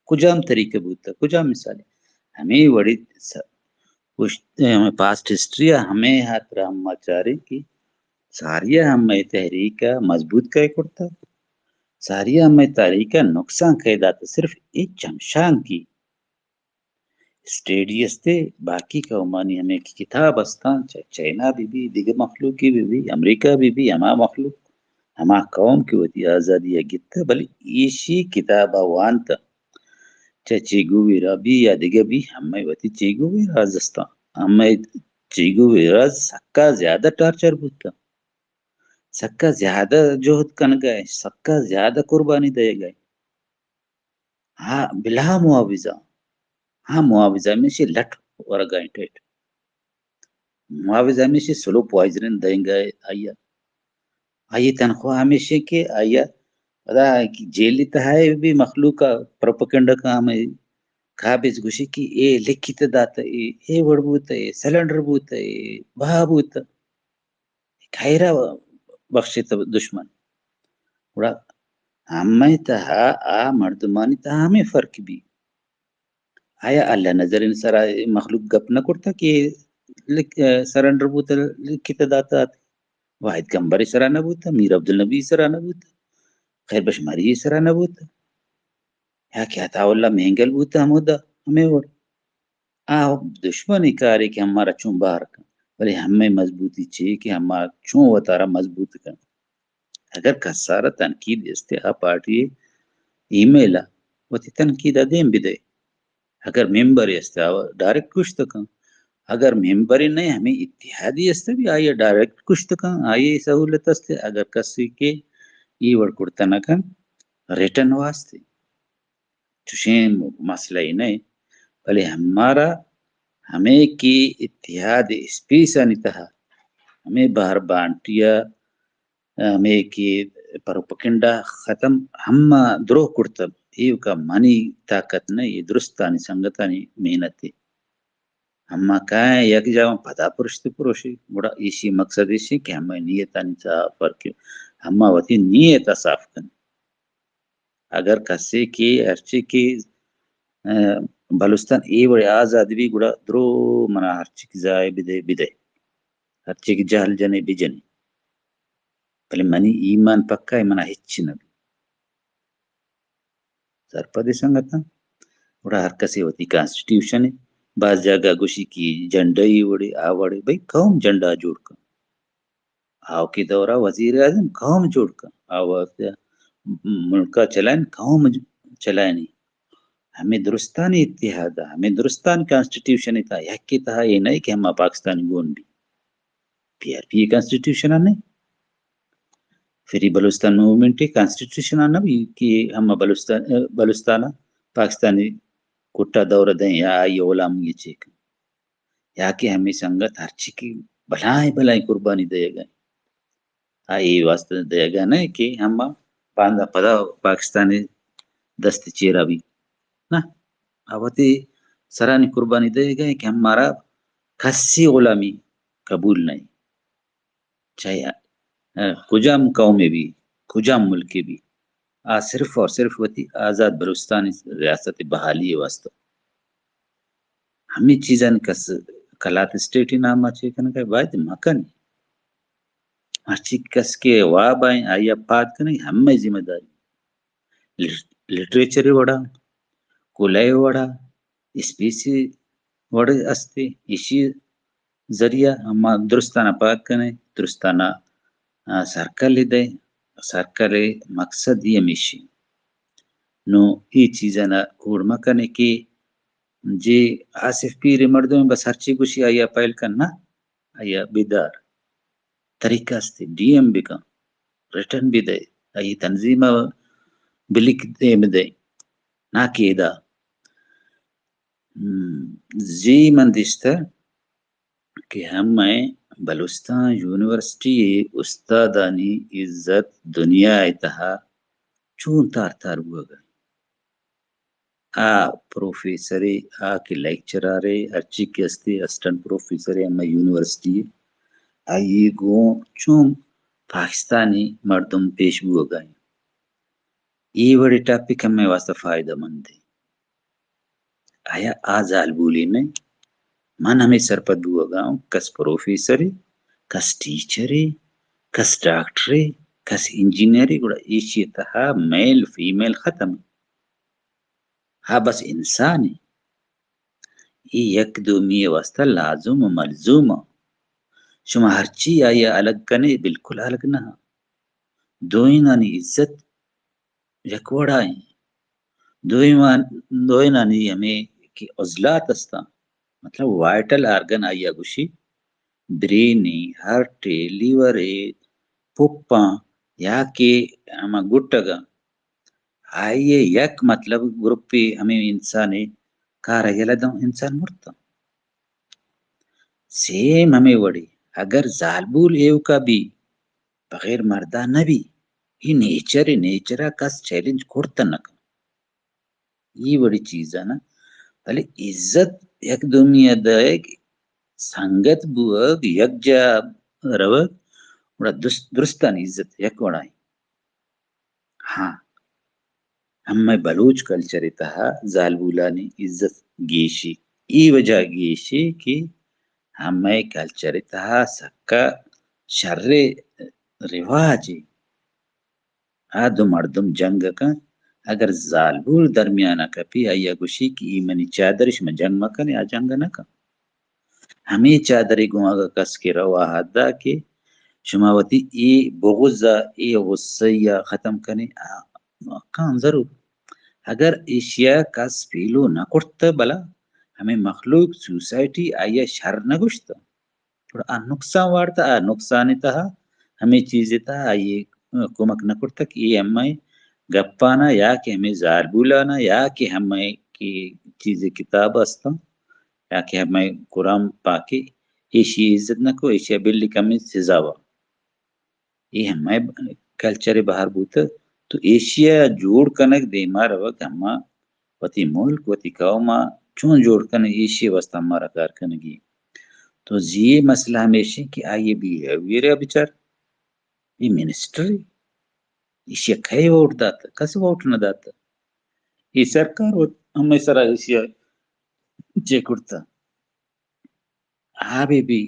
کجام طریقہ بوتا، کجام مثال؟ ہمے وڑی س-، گوشت، ہمے پاسٹ ہسٹری ءَ ہمے ہاترا ہم ما چاریں کہ ساریا ہمے تحریک ءَ مضبوط کئے کرتا، ساریا ہمے تحریک ءَ نقصان کئے داتا، صرف اے چمشانکی اسٹڈی استے، باقی قومانی ہمے کہ کتاب استاں، چہ چائنا بہ بی، دگہ مخلوقی بہ بی، امریکہ بہ بی، ہما مخلوق، ہما قوم کہ وتی آزادی ءَ گپتہ، بلے ایشی کتاب ءَ وانتہ، چہ چیگویرا بی یا دگہ بی، ہمے وتی چیگویرا زستاں، ہمے چیگویرا سکا زیادہ ٹارچر بوتہ، سکا زیادہ جہد کنگا، سکا زیادہ قربانی دئیگا۔ ہاں، بلا معاوضہ۔ ہاں، معاوضہ ہمیشی لٹ ورگا انت۔ معاوضہ ہمیشی سلو پوائزننگ دئینگا آئیا۔ آئی تنخواہ ہمیشی کہ آئیا پدا جیلی تہا بھی مخلوق پروپیگنڈا کا ہمیں قابض گوشی کہ اے لکھت داتا، اے، اے وڑ بوتا، اے سلنڈر بوتا، اے بہا بوتا۔ خیرا بخشیت دشمن۔ گڑا ہمے تہا آ مردمانی تہا ہمے فرق بی۔ آیا اللہ نظر سرا مخلوق گپ نہ کرتا کہ لک-، سرنڈر بوتا، لکھت داتا؟ واحد گمبر سرا نہ بوتا، میر عبدالنبی سرا نہ بوتا، خیر بخش مری سرا نہ بوتا، یا کہ عطا اللہ مینگل بوتا ہمودا ہمے وڑ۔ آ دشمن ءِ کارے کہ ہمارا چون بہر کن۔ بلے ہمے مضبوطی چے کہ ہما چون وتارا مضبوط کن۔ اگر کسارا تنقید استے، آ پارٹی ای میل ءَ وتی تنقید ءَ دیم بدے۔ اگر ممبر استے، آ ڈائریکٹ گوشت کن۔ اگر ممبر نہ، ہمے اتحادی استے بھی، آئی ڈائریکٹ گوشت کن، آئی سہولت استے۔ اگر کسی کہ ای وڑ کرتا نہ کن، ریٹن واسطے چوشیں مسئلہ ہی نہیں۔ بلے ہمارا ہمے کہ اتحاد اسپیس آنی تہا ہمے بہر بانٹیا، ہمے کہ پروپیگنڈا ختم، ہما دروہ کرتب، ایوکا منی طاقت نہ، یہ درستانی سنگتانی محنت ہے۔ ہما کائیں یک جاہ پدا پرشت پروشی، گڑا ایشی مقصد ایشی کہ ہما نیتانی سا فرق، ہما وتی نیت صاف کن۔ اگر کسے کہ ہرچی کہ، اه، بلوچستان اے وڑے آزاد بی، گڑا درو منا ہرچی کہ ضائع بدے، بدے۔ ہرچی کہ جہل جنے بجنے۔ بلے منی ایمان پکا ہے، منا ہچ نہ بی۔ سرپدی سنگتاں، گڑا ہر کسے وتی کانسٹیٹیوشن ہے۔ باز جاگہ گوشی کہ جھنڈا ای وڑے، آ وڑے۔ بھئی، قوم جھنڈا جوڑ کن۔ آوکی دورا وزیر اعظم قوم جوڑ کن۔ آ واسطہ ملکا چلائن، قوم چلائنی۔ ہمیں درستانی اتحاد، ہمیں درستانی کانسٹیٹیوشن تہا، یکی تہا یہ نہیں کہ ہما پاکستانی گون بی۔ پی آر پی کانسٹیٹیوشن نہیں۔ فری بلوچستان موومنٹ کانسٹیٹیوشن نہ بی کہ ہما بلوچستان، بلوچستان پاکستانی کٹا دور دیں یا آئی غلامی چیک۔ یا کہ ہمیں سنگت ہرچی کہ بلائیں بلائیں قربانی دیگا، آ اے واسطہ دیگا نہ کہ ہما باندا پدا پاکستانی دست چیرا بی۔ نہ، آ وتی سرانی قربانی دیگا کہ ہمارا کسی غلامی قبول نہیں۔ چاہے، اه، کجام قومے بی، کجام ملکے بی، آ صرف اور صرف وتی آزاد بلوچستانی ریاست بحالی واسطہ۔ ہمیں چیزاں کس کلات اسٹیٹ نام چے کنگا باید مکنی۔ ہرچی کس کے واب آئیں، آیا پاد کنی، ہمیں ذمہ داری۔ لٹ-، لٹریچر وڑا، کلہ وڑا، اسپیسی وڑ استے، ایشی ذریعہ ہما درستانا پاک کنے، درستانا، آ، سرکل دے، سرکل مقصد یہ ہمیشی۔ نو ای چیزانا کوڑ مکنے کہ جی آصف پیر مردم بس ہرچی گوشی آیا پائل کن نہ، آیا بیدار۔ طریقہ استے، ڈی ایم بکن، ریٹن بدے، آئی تنظیم بلک دیم دے، نہ کہ ادا۔ ہم، زی من دیستہ کہ ہمے بلوچستان یونیورسٹی استادانی عزت دنیا ءِ تہا چون تار تار بوگا۔ آ پروفیسرے، آ کہ لیکچرارے، ہرچی کہ استے، اسسٹنٹ پروفیسرے ہمے یونیورسٹی، آئی گوں چون پاکستانی مردم پیش بوگا انت۔ اے وڑے ٹاپک ہمے واسطہ فائدہ مند ہے۔ آیا آ زالبولے نہ؟ من ہمے سرپد بوگا ہوں، کس پروفیسرے، کس ٹیچرے، کس ڈاکٹرے، کس انجینئرے، گڑا ایشی تہا میل فیمیل ختم۔ ہا بس انسانے۔ اے یک دومی واسطہ لازم و ملزوم۔ شما ہرچی آیا الگ کنے، بالکل الگ نہ۔ دوئینانی عزت یک وڑا ایں۔ دوئینان-، دوئینانی ہمے کہ عضلات استاں، مطلب وائٹل آرگن آیا گوشی، برین ایں، ہارٹ ایں، لیور ایں، پپاں یا کہ ہما گٹگاں، آئی یک مطلب گروپے ہمے انسانے کار یلہ داں، انسان مرتا۔ سیم ہمے وڑی اگر زالبول ایوکا بی، بغیر مردا نہ بی، ای نیچر، نیچرا کس چیلنج کرتا نہ کن۔ ای وڑی چیزا نہ، بلے عزت یک دومی دئیگ، سنگت بوگ، یک جا روگ، گڑا درست-، درستانی عزت یک وڑا ایں۔ ہاں، ہمے بلوچ کلچر تہا زالبولانی عزت گیشی۔ ای وجہ گیشی کہ ہمے کلچر تہا سکا شر رواجے۔ آ دو مردم جنگ کن، اگر زالبول درمیانا کپی، آیا گوشی کہ ای منی چادر، شما جنگ مکنے، آ جنگ نہ کن۔ ہمے چادرے گوں اگاں کس کہ روا حدا کہ شما وتی اے بغض ءَ، اے غصہ ءَ ختم کنے، آ، کان ضرور۔ اگر ایشی ءَ کس پیلو نہ کرتہ، بلا ہمے مخلوق، سوسائٹی آئی ءَ شر نہ گوشتہ۔ گڑا آ نقصان وارتہ، آ نقصان تہا، ہمے چیز تہا آئی ءَ کمک نہ کرتہ کہ اے ہمے گپانا یا کہ ہمے زالبولانا یا کہ ہمے کہ چیزے کتاب استاں، یا کہ ہمے قرآن پاکے، ایشی عزت نہ کو، ایشی بلی کمی سزا وا۔ اے ہمے کلچر بہر بوتہ، تو ایشی جوڑ کنگ، دیما روگ، ہما وتی ملک، وتی قوم ءَ چون جوڑ کن، ایشی واسطہ ہمارا کار کنگی۔ تو زی مسئلہ ہمیشی کہ آئی بیہیویئر ءَ بچار، اے منسٹر، ایشی کئے ووٹ دات؟ کس ووٹ نہ دات۔ اے سرکار وت ہمے سرا ایشی چے کرتا۔ آ بی بی،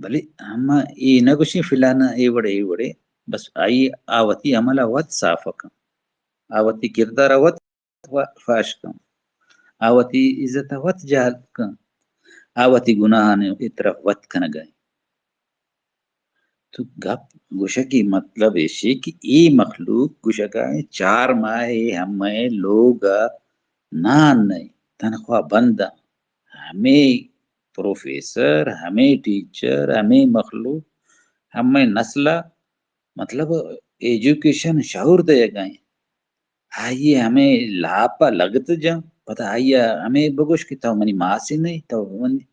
بلے ہما اے نہ گوشی فلانا اے وڑے، اے وڑے، بس آئی آ وتی عمل ءَ وت صاف کن، آ وتی کردار ءَ وت و-، فاش کن، آ وتی عزت ءَ وت جہل کن، آ وتی گناہانی اعتراف وت کنگ ءَ۔ تو گپ گوشگ ءِ مطلب ایشی کہ اے مخلوق گوشگ ءَ چار ماہ ءَ ہمے لوگ ءَ نان نئے، تنخواہ بند ءَ، ہمے پروفیسر، ہمے ٹیچر، ہمے مخلوق، ہمے نسل ءَ مطلب ایجوکیشن، شعور دئیگ ءَ ایں۔ آئی ءَ ہمے لاپ ءَ لگت جاں، پدا آئی ءَ ہمے بگوش کہ تو منی ماسی نئے، تو منی،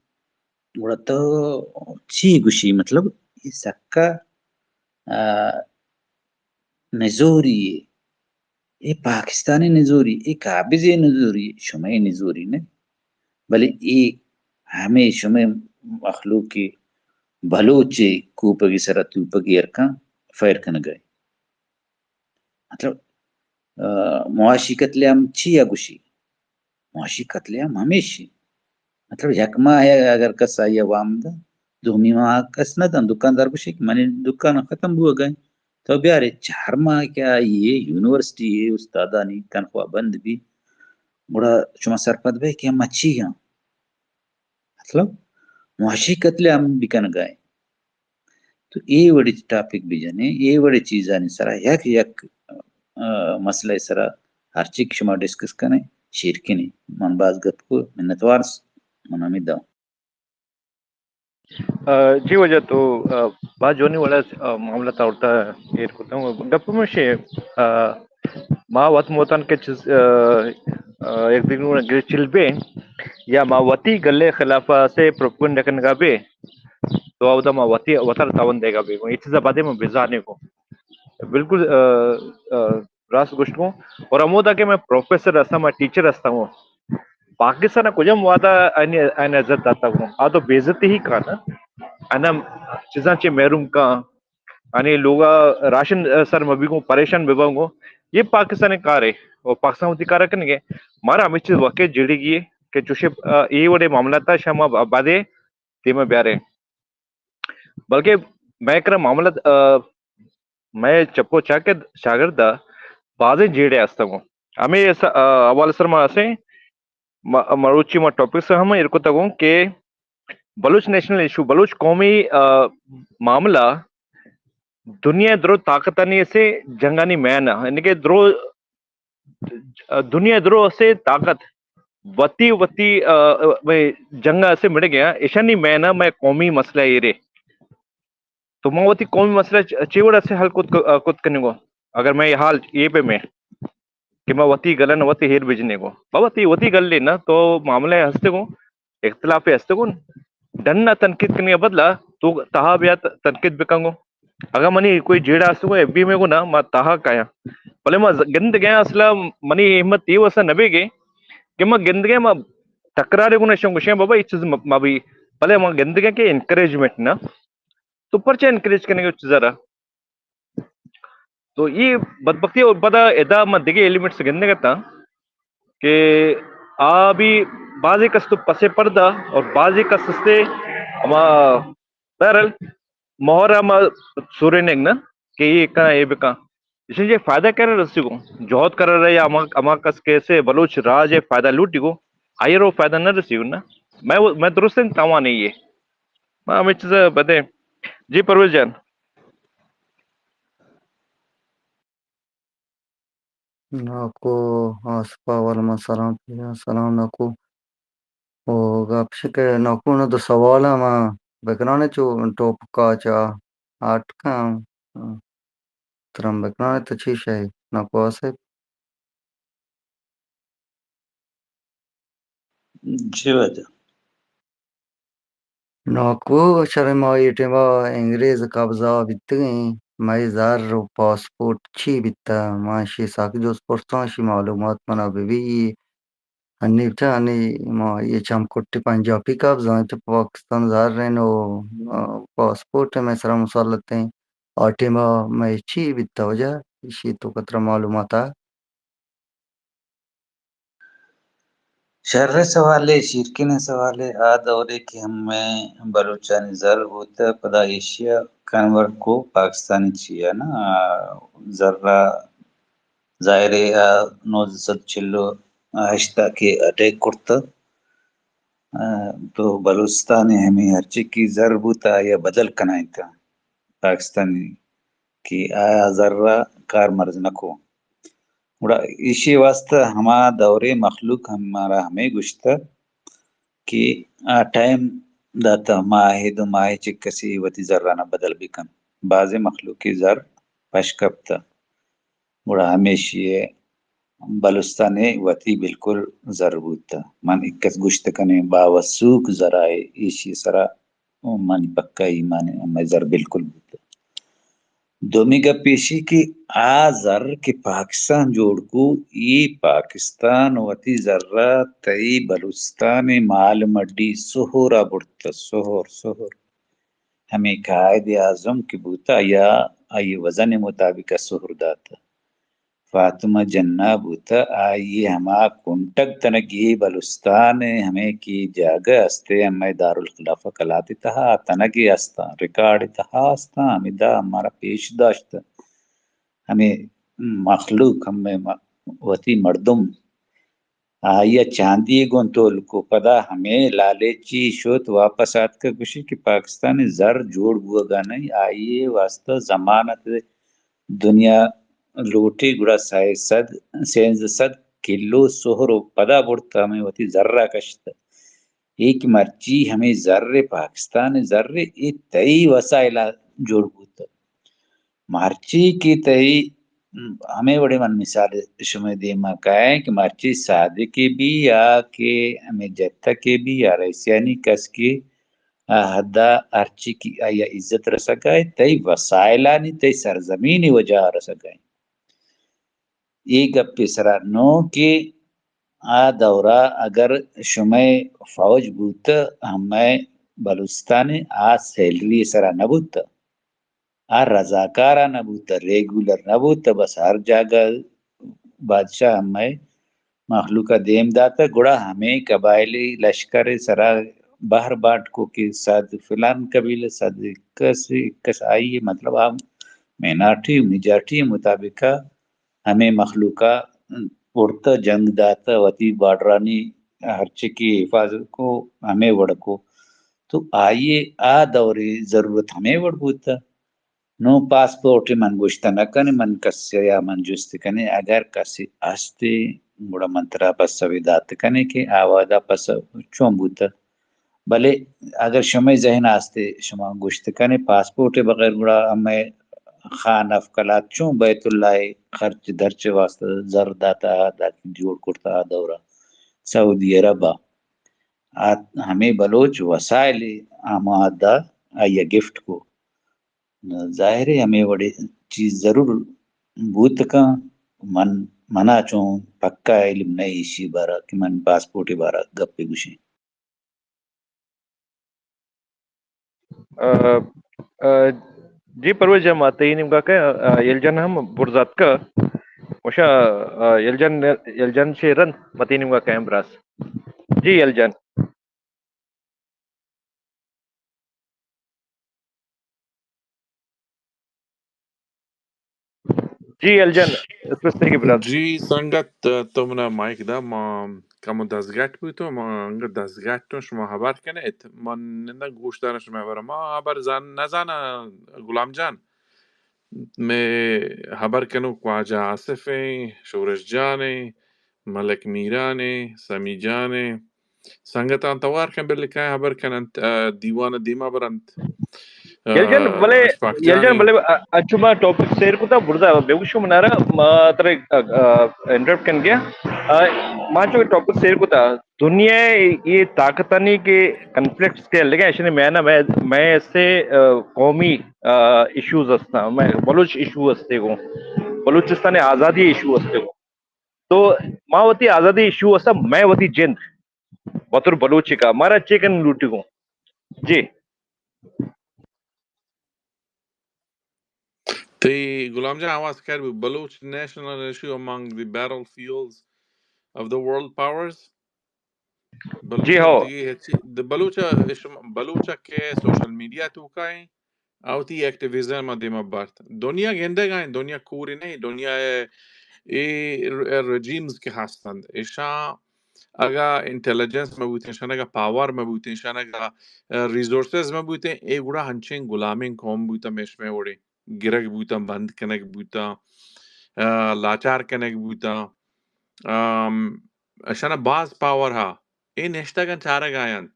گڑا تو چی گوشی؟ مطلب، اے سکا، آ، نزوری یے۔ اے پاکستانی نزوری، اے قابض نزوری، شمئے نزوری نہ، بلے اے ہمے شمئے مخلوق بلوچ کوپگی سرا توپگی ارکان فائر کنگ ءَ۔ مطلب، آ، معاشی قتل عام چی ءَ گوشی؟ معاشی قتل عام ہمیشی۔ مطلب، یک ماہ ءَ اگر کس آئی ءَ وام داں، دومی ماہ کس نہ داں، دکاندار گوشی کہ منی دکان ختم بوگ ءَ اِنت، تو بیارے۔ چار ماہ کہ آئی ءِ یونیورسٹی ءِ استادانی تنخواہ بند بی، گڑا شما سرپد بئے کہ ہما چی آں؟ مطلب، معاشی قتل عام بکنگ ءَ اِنت۔ تو اے وڑیں ٹاپک بجنیں، اے وڑیں چیزانی سرا یک یک، آ، مسئلہ سرا ہرچی کہ شما ڈسکس کنیں، شیئر کنیں۔ من باز گپ کو، منتوار س-، من ہمیں داؤں۔ آ، جی واجہ تو، آ، باز جوانی وڑا، آ، معاملہ تا اورتا ایر کرتا ہوں۔ گپ میں شے، آ، ما وت موتان کے چیز، آ، آ، یک دن گرے چل بے یا ما وتی گلے خلاف سے پروپیگنڈا کنگا بے۔ تو اودا ما وتی وتر تاوان دیگا بیگوں، اے چیزا بدے ما بزانے گوں۔ بالکل، آ، آ، راست گوشت گوں۔ اور ہمودا کہ میں پروفیسر ہستاں، میں ٹیچر ہستاں گوں، پاکستان کجام وعدہ آنی، آنی عزت داتا گوں؟ آ تو بے عزتی ہی کانا۔ آنا چیزاں چے محروم کاں، آنی لوگا راشن، آ، سر مبی گوں، پریشان بباں گوں۔ یہ پاکستان کار ہے۔ اور پاکستان وتی کار کنگے۔ مارا ہمیں چیز واقعی جڑی گی ہے کہ چوشے، آ، اے وڑے معاملات شما ب-، بدے دیما بیارے۔ بلکہ مئے کرا معاملہ، آ، مئے چپ و چاگرد، چاگرد ء بازیں جیڑہ ہستگ۔ ہمے س-، آ، حوالہ سر ما اسیں م-، مروچی ما ٹاپکس ہم ایر کتگ کہ بلوچ نیشنل ایشو، بلوچ قومی، آ، معاملہ دنیا ء درو طاقتانی سے جنگانی مین ء، یعنی کہ درو دنیا ء درو سے طاقت وتی وتی، آ، آ، جنگ ء سے مڑ گیا، ایشانی مین ء مئے قومی مسئلہ ایرے۔ تو ما وتی قومی مسئلہ چ-، چے وڑ ء سے حل کت ک-، آ، کت کنگو؟ اگر میں حال یہ پہ میں کہ ما وتی گلن وتی ہیر بجنے گو، بابا تی وتی گل لینا تو معاملہ ہستے گو۔ اختلاف ہستگون، ڈن ء تنقید کنگ ء بدلا تو تہا بیا ت-، تنقید بکن گوں۔ اگاں منی کوئی جیڑہ ہستگو ایف بی میں گوں نا، ما تہا کایاں۔ بلے ما ز-، گندگیں اصلا منی ہمت یہ وسا نہ بیگے کہ ما گندگیں ما تکرارے گوں نشان گوشیں بابا یہ چیز م-، ما بھی، بلے ما گندگیں کہ انکریجمنٹ نا، تو پرچہ انکریج کنگے چیزا را؟ تو یہ بدبختی اور پدا ادا ما دگہ ایلیمنٹس گندگ اتاں کہ آ بھی بعضی کس تو پس پردہ اور بعضی کس سے ہما بہرحال مہر ہما سورینگ نا کہ یہ کنا یہ بکا۔ اس نے یہ فائدہ کرا رسی گو، جہد کرا رہے یا ہما، ہما کس کیسے بلوچ راج ہے فائدہ لوٹی گو، آئیر وہ فائدہ نہ رسی گو نا۔ میں وہ، میں درست تاوان نہیں ہے۔ ما ہمے چیز ءَ بدیں۔ جی پرویز جان۔ ناکو آصف اول، ما سلام پیش، سلام ناکو۔ او گپ اش کہ ناکو، نہ دو سوال ہم بکنانے چو ٹاپک ءَ چہ اٹکاں۔ ترم بکنانے تو چی شے ناکو آصف؟ جی واجہ۔ ناکو، شر ما اے ٹائم ءَ انگریز قبضہ بیتگیں، مئے زر و پاسپورٹ چی بیتہ؟ ما شی ساک جست پرساں، شی معلومات منا بہ بی۔ ہنی بچا ہنی ما اے چم کٹی پنجابی قبضہ انت، پاکستان زر انت و، آ، پاسپورٹ مئے سرا مسلط انت۔ آ ٹائم ءَ مئے چی بیتہ واجہ؟ ایشی تو کترا معلومات ءَ؟ شریں سوالے، شیرکنیں سوالے۔ آ دورے کہ ہمے بلوچانی زر بوتہ، پدا ایشی ءَ کنورٹ کو پاکستانی چی ءَ نا، آ زر ءَ ظاہر ہے آ نوزدہ سد چل و ہشت ءَ کہ اٹیک کرتہ، آ، تو بلوچستان ءِ ہمے ہرچی کہ زر بوتہ، آئی ءَ بدل کنائینتہ پاکستانی، کہ آ زر ءَ کارمرز نہ کو۔ گڑا ایشی واستہ ہما دورے مخلوق ہم مارا ہمے گوشتہ کہ آ ٹائم داتہ، ماہے دو ماہے چہ کسی وتی زرانا بدل بکن۔ بازیں مخلوقی زر پش کپتہ۔ گڑا ہمیشی ءَ بلوچستان ءَ وتی بالکل زر بوتہ۔ من اکس گوشت کنیں باوسوک زرائے ایشی سرا منی پکا ایمان ءَ ہمے زر بالکل بوتہ۔ دومی گپ ایشی کہ آ زر کہ پاکستان جوڑ کو، اے پاکستان وتی زر ءَ تئی بلوچستان ءِ مال مڈی سہر ءَ برتہ، سہر، سہر۔ ہمے قائد اعظم کہ بوتہ، آئی ءَ آئی ءِ وزن ءِ مطابق ءَ سہر داتہ۔ فاطمہ جناح بوتہ، آئی ءِ ہما کنٹگ تنگی بلوچستان ءِ ہمے کہ جاگہ است ءَ، ہمے دارالخلافہ قلات ءِ تہا تنگی استاں، ریکارڈ ءِ تہا استاں، ہمدا ہمارا پیش داشت۔ ہمے مخلوق، ہمے م-، وتی مردم آئی ءَ چاندی گوں تول کو۔ پدا ہمے لالچی شت، واپس آتک، گوشی کہ پاکستان ءِ زر جوڑ بوگا نہیں، آئی ءِ واستہ ضمانت دنیا لوٹی، گڑا سئے سد، سیزدہ سد کلو سہر و پدا برت، ہمے وتی زر ءَ کشت۔ اے کہ مرچی ہمے زر ءِ، پاکستان ءِ زر ءِ، اے تئی وسائل ءَ جوڑ بوت۔ مرچی کہ تئی، ہمے وڑے من مثال شمئے دیما کائیں کہ مرچی صادقے بی یا کہ ہمے جتکے بی یا رئیسیانی کس کہ آ حدا ہرچی کہ آئی ءَ عزت رسگا اے، تئی وسائلانی، تئی سرزمینی وجہ ءَ رسگا اے۔ اے گپے سرا نوں کہ آ دورا اگر شمئے فوج بوت، ہمئے بلوچستان ءِ، آ سیلری سرا نہ بوت، آ رضاکارا نہ بوت، ریگولر نہ بوت، بس ہر جاگہ بادشاہ ہمئے مخلوق ءَ دیم داتہ، گڑا ہمے قبائلی لشکر ءِ سرا بہر بانٹ کو کہ صد فلان قبیلہ، صد کس، کس آئی ءِ مطلب آ مینارٹی، میجارٹی ءِ مطابق ءَ ہمے مخلوق ءَ برتہ، جنگ داتہ، وتی بارڈرانی ہرچی کہ حفاظت کو، ہمے وڑ کو۔ تو آئی ءِ آ دور ءِ ضرورت ہمے وڑ بوتہ۔ نوں پاسپورٹ ءَ من گوشتہ نہ کنیں، من کسے ءَ من جست کنیں، اگر کسے ہستے گڑا من ترا پسوے دات کنیں کہ آ وہدا پسو چون بوتہ۔ بلے اگر شمئے ذہن ءَ ہستے، شما گوشت کنیں پاسپورٹ ءِ بغیر گڑا ہمے خان اف قلات چون بیت اللہ ءِ خرچ درچ ءِ واستہ زر داتہ، آ دات جوڑ کرتہ آ دورا سعودی عرب ءَ۔ آ ہمے بلوچ وسائل ءَ ہما حد ءَ آئی ءَ گفٹ کو۔ ظاہر ہے ہمے وڑیں چیز ضرور بوت کن۔ من، منا چون پکا علم نہ ایشی بارا کہ من پاسپورٹ ءِ بارا گپے گوشیں۔ آ، آ، جی پرویز جان، ما تئی نیمگا کئے، آ، یل جان ہم برزاتکا۔ وشا، آ، یل جان، یل جان چہ رند ما تئی نیمگا کئے براس۔ جی یل جان۔ جی الجن، اسپیس تھینک یو برادر۔ جی سنگت، تو منا مائک دا، ما کمو دزگٹ بوتوں، ما انگت دزگٹ اوں، شما ہبر کنے ات، من نندا گوش دارا شما ہبر، ما ہبر زان نزانا غلام جان، میں ہبر کنو خواجہ آصف ایں، شورش جان ایں، ملک میران ایں، سمی جان ایں، سنگتاں توار کن بلے کئے ہبر کننت، آ، دیوان ء دیما برنت۔ آ، یلجن بلے، اشفاق جان یلجن ایں۔ بلے، آ، اچو ما ٹاپک سیر کتا، بردا بگوشو منارا، ما ترے، آ، آ، انٹرپٹ کن گیا۔ آ، ما چو ٹاپک سیر کتا، دنیا ء یہ طاقتانی کے کنفلکٹس کے لگے، ایشنے میں نا، میں، میں ایسے، آ، قومی، آ، ایشوز ہستا، میں بلوچ ایشو ہستے کو، بلوچستان آزادی ایشو ہستے کو۔ تو ما وتی آزادی ایشو اسا، مئے وتی جند وتر بلوچی کا مارا چیکن لوٹی گوں۔ جی۔ تئی غلام جان آواز کر بی، Baloch national issue among the battlefields of the world powers۔ جی ہو۔ بلوچ، بلوچ کہ سوشل میڈیا توکا ہیں، آ وتی ایکٹیویزم ء دیما برت۔ دنیا گندگ ء انت، دنیا کور نہ انت، دنیا ء اے ر-، رجیمز کہ ہستند، ایشاں اگا انٹیلیجنس مہ بوتیں، ایشان اگا پاور مہ بوتیں، ایشان اگا، ا، ریسورسز مہ بوتیں، اے گڑا ہنچیں غلامیں قوم بوتاں، مئے شمئے وڑیں گرگ بوتاں، بند کنگ بوتاں، ا، لاچار کنگ بوتاں۔ ام، ایشان باز پاور ہا، اے نشتگاں چارگ ء انت۔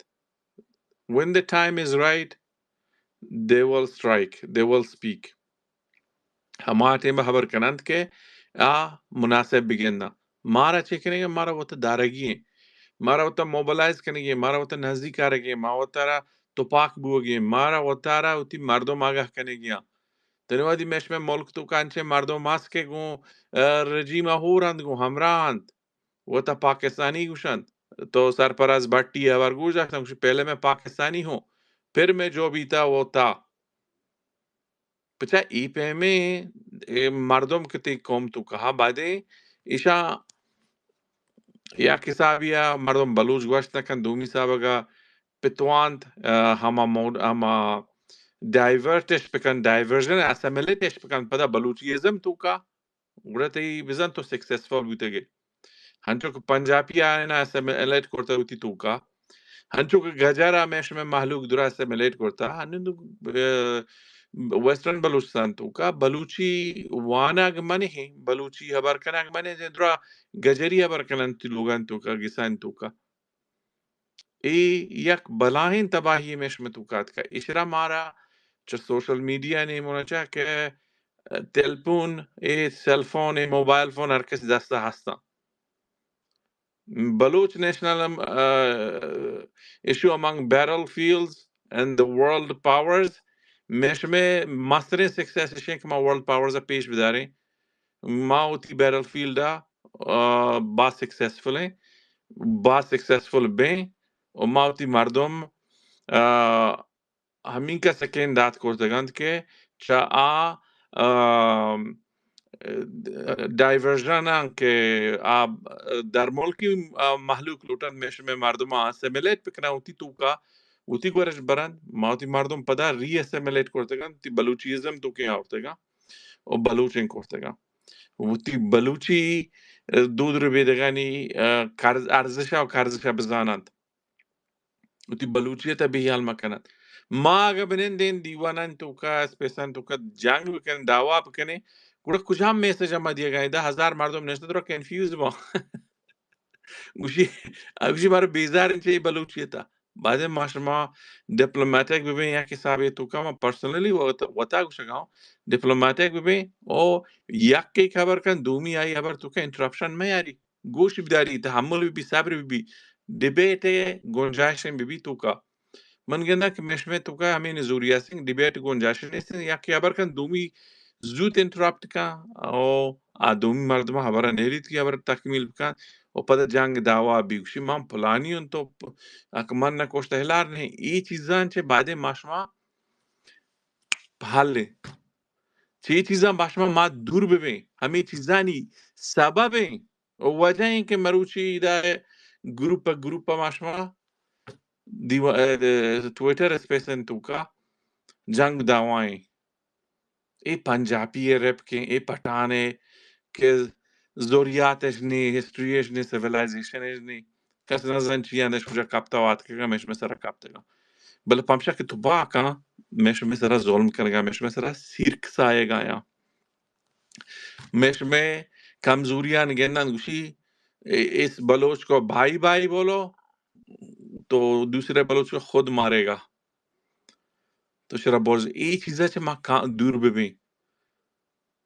When the time is right, they will strike, they will speak. ہما ٹیم ء ہبر کننت کہ آ مناسب بگنداں۔ مارا چے کنگے؟ مارا وت دارگی ہیں، مارا وت موبلائز کنگی ہیں، مارا وت نزدیک آرگی ہیں، ما وتارا تپاک بوگی ہیں، مارا وتارا وتی مردم آگاہ کنگی ہیں۔ تنی وہدی مئے شمئے ملک توکا انچیں مردم ہست کہ گوں، ا، رجیم ء ہور انت، گوں ہمراہ انت۔ وتا پاکستانی گوشنت۔ تو سرفراز بھٹی ء ہبر گوش داشتن، گوشی پہلے میں پاکستانی ہوں، پھر میں جو بھی تھا وہ تھا۔ پچا ای پیمیں، اے مردم کہ تئی قوم توکا ہا بادیں، ایشاں یک حسابی ء مردم بلوچ گوشت نہ کن، دومی حساب اگا پتوانت، ا، ہما موڈ، ہما ڈائیورٹ اش بکن، ڈائیورژن، اسیمیلیٹ اش بکن، پدا بلوچی ازم توکا۔ گڑا تئی بزاں تو سکسیسفل بوتگ ئے۔ ہنچو کہ پنجابی آیانا اسیمیلیٹ کرتا وتی توکا، ہنچو کہ گجر ء مئے شمئے مہلوک درا اسیمیلیٹ کرتا، ہنو، ا، ویسٹرن بلوچستان توکا بلوچی وانگ منہ، بلوچی ہبر کنگ منہ، درا گجری ہبر کننت لوگان توکا، گسان توکا۔ اے یک بلاہیں تباہی مئے شمئے توکا اتکا۔ اشرا مارا چہ سوشل میڈیا نیمونا چہ کہ ٹیلیفون، اے سیل فون، اے موبائل فون ہر کس دستا ہستاں۔ بلوچ نیشنل، ا، issue among battlefields and the world powers، مئے شمئے مستریں سکسیس اشیں کہ ما ورلڈ پاورز ء پیش بداریں۔ ما وتی بیٹل فیلڈ ء، آ، باز سکسیسفل ایں، باز سکسیسفل بیں، و ما وتی مردم، آ، ہمینکس یقین دات کرتگ انت کہ چہ آ، آ، ڈائیورژن آں کہ آ درملکی، آ، مہلوک لوٹنت مئے شمئے مردماں اسیمیلیٹ بکناں وتی توکا، وتی گورش برنت، ما وتی مردم پدا ری اسیمیلیٹ کرتگ انت، وتی بلوچی ازم توکیں آورتگ انت۔ و بلوچیں کرتگاں۔ وتی بلوچی، ء، دود ربیدگانی، ء، کرز-، ارزش ء و کرزش ء بزاننت۔ وتی بلوچیت ء بے ہیال مکننت۔ ما اگہ بنندیں دیوانانی توکا، اسپیسانی توکا جنگ بکنیں، دعوا بکنیں، گڑا کجام میسج ء ما دیگا ایں؟ دہ ہزار مردم نشتہ درا کنفیوز باں۔ گوشی، گوشی مارا بیزار انت چہ اے بلوچیت ء۔ بازیں ما شما ڈپلومیٹک ببیں، یک حسابے توکا ما پرسنلی وت-، وتا گوشگا اوں، ڈپلومیٹک ببیں، او یک ایک ہبر کن، دومی آئی ہبر توکا انٹرپشن مہ یاری، گوش بداری، تحمل ببی، صبر ببی، ڈیبیٹ گنجائش ببی توکا۔ من گنداں کہ مئے شمئے توکا ہمے نزوری است انت، ڈیبیٹ گنجائش نیست انت، یکے ہبر کن، دومی زوت انٹرپٹ کن، او آ دومی مردم ہبر نیلیت کہ ہبر تکمیل بکن، و پدا جنگ دعوا بی، گوشی من پلانی اوں، تو پ-، اگہ من نہ کشتہ ہلار نہیں۔ اے چیزاں چہ بعدے ما شما پہلیں۔ چہ اے چیزاں ما شما ما دور ببیں۔ ہمے چیزانی سبب ایں و وجہ ایں کہ مروچی ادا گروپ گروپ ما شما دیوا-، ٹویٹر اسپیسن توکا جنگ دعوا ایں۔ اے پنجابی ءِ رپکیں، اے پٹھان ءِ کہ زوریاتش نی، ہسٹری اش نی، سیولائزیشن اش نی، کس نہ زان چیاں اش کجا کپتا و آتکگا، مئے شمئے سرا کپتگا۔ بلے پمشا کہ تپاکاں مئے شمئے سرا ظلم کنگا، مئے شمئے سرا سیرک سایگا یاں۔ مئے شمئے کمزوریاں گنداں گوشی، اے-، اس بلوچ کو بھائی بھائی بولو، تو دوسرے بلوچ کو خود مارے گا۔ تو شرا برز اے چیزا چہ ما کا-، دور ببیں۔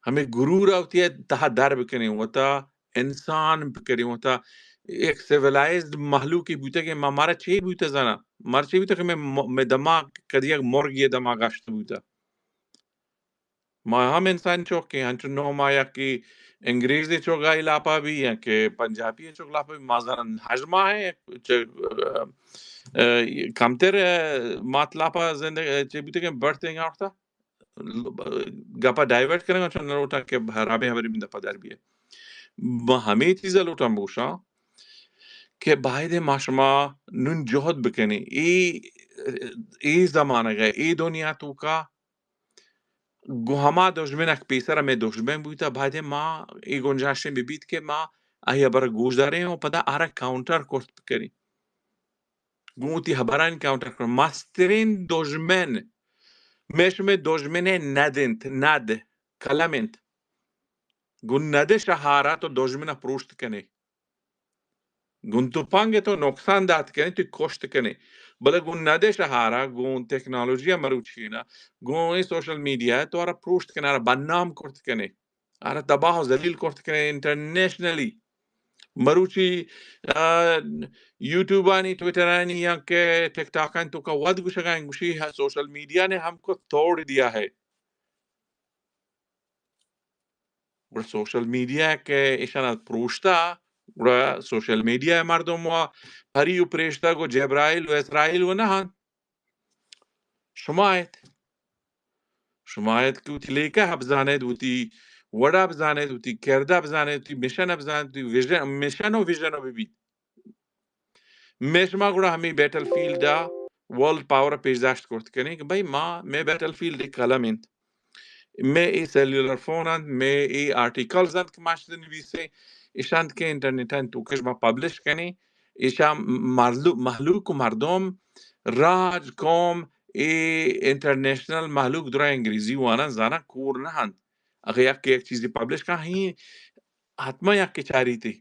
ہمے غرور ءَ وتی تہا در بکنیں، وتا انسان بکنیں، وتا یک سیولائزڈ مہلوکے بوتگیں، ما مارا چے بوتہ زاناں؟ مارا چے بوتہ کہ مئے م-، مئے دماغ کدی یک مرگے دماغ اشت بوتہ؟ ما ہم انسان چوکیں، انچو نو ما یکے انگریزے چوگا لاپا بی یا کہ پنجابی چوک لاپا بی، ما زاناں ہژ ما ہیں، چہ، ا، ا، کمتر، ا، مات لاپا زندگ، چے بوتگیں برتھنگ آورتا۔ گپا ڈائیورٹ کنگا، چون نہ لوٹاں کہ ہرابیں ہبری من دپا در بیئے۔ ما ہمے چیزا لوٹاں بگوشاں کہ باید ما شما نون جہد بکنیں۔ اے، اے زمانگ ءَ، اے دنیا توکا گوں ہما دژمن ءَ کہ پیسر ہمے دژمن بوتہ، باید ما اے گنجائشیں بہ بیت کہ ما آئی ہبر گوش داریں و پدا آرا کاؤنٹر کرت بکنیں۔ گوں وتی ہبرانی کاؤنٹر کنت۔ مسترین دژمن، مئے شمئے دژمن ءِ ند انت، ند، قلم انت۔ گوں ند ءِ شہارا تو دژمن ءَ پروشت کنے۔ گوں تپنگ ءَ تو نقصان دات کنے، تو کشت کنے۔ بلے گوں ند ءِ شہارا، گوں ٹیکنالوجی ءَ مروچی نا، گوں اے سوشل میڈیا ءَ تو آرا پروشت کنے، آرا بدنام کرت کنے۔ آرا تباہ و ذلیل کرت کنے انٹرنیشنلی۔ مروچی، آ، یوٹیوبانی، ٹویٹرانی یا کہ ٹک ٹاکانی توکا وت گوشگا ایں، گوشی ہے سوشل میڈیا نے ہم کو توڑ دیا ہے۔ گڑا سوشل میڈیا کہ ایشانا پروشتا، گڑا سوشل میڈیا مردم و پری و پریشتا گو جبرائیل و اسرائیل و نہ انت۔ شما ات۔ شما ات کہ وتی لیکہ ءَ بزانت، وتی وڑ ءَ بزانت، وتی کرد ءَ بزانت، وتی مشن ءَ بزانت، وتی ویژن، مشن و ویژن ءَ ببیت۔ مئے شما گڑا ہمے بیٹل فیلڈ ءَ ورلڈ پاور ءَ پیش داشت کرت کنیں کہ بھئی ما، مئے بیٹل فیلڈ اے قلم انت۔ مئے اے سیلولر فون انت، مئے اے آرٹیکلز انت کہ ما شت نویسیں، ایش انت کہ انٹرنیٹ ءِ توکا ما پبلش کنیں، ایشاں مہلو-، مہلوک و مردم، راج، قوم، اے انٹرنیشنل مہلوک درا انگریزی واناں، زاناں، کور نہ انت۔ اگہ یک، یک چیزے پبلش کن، ہی حتما یک چاریتی۔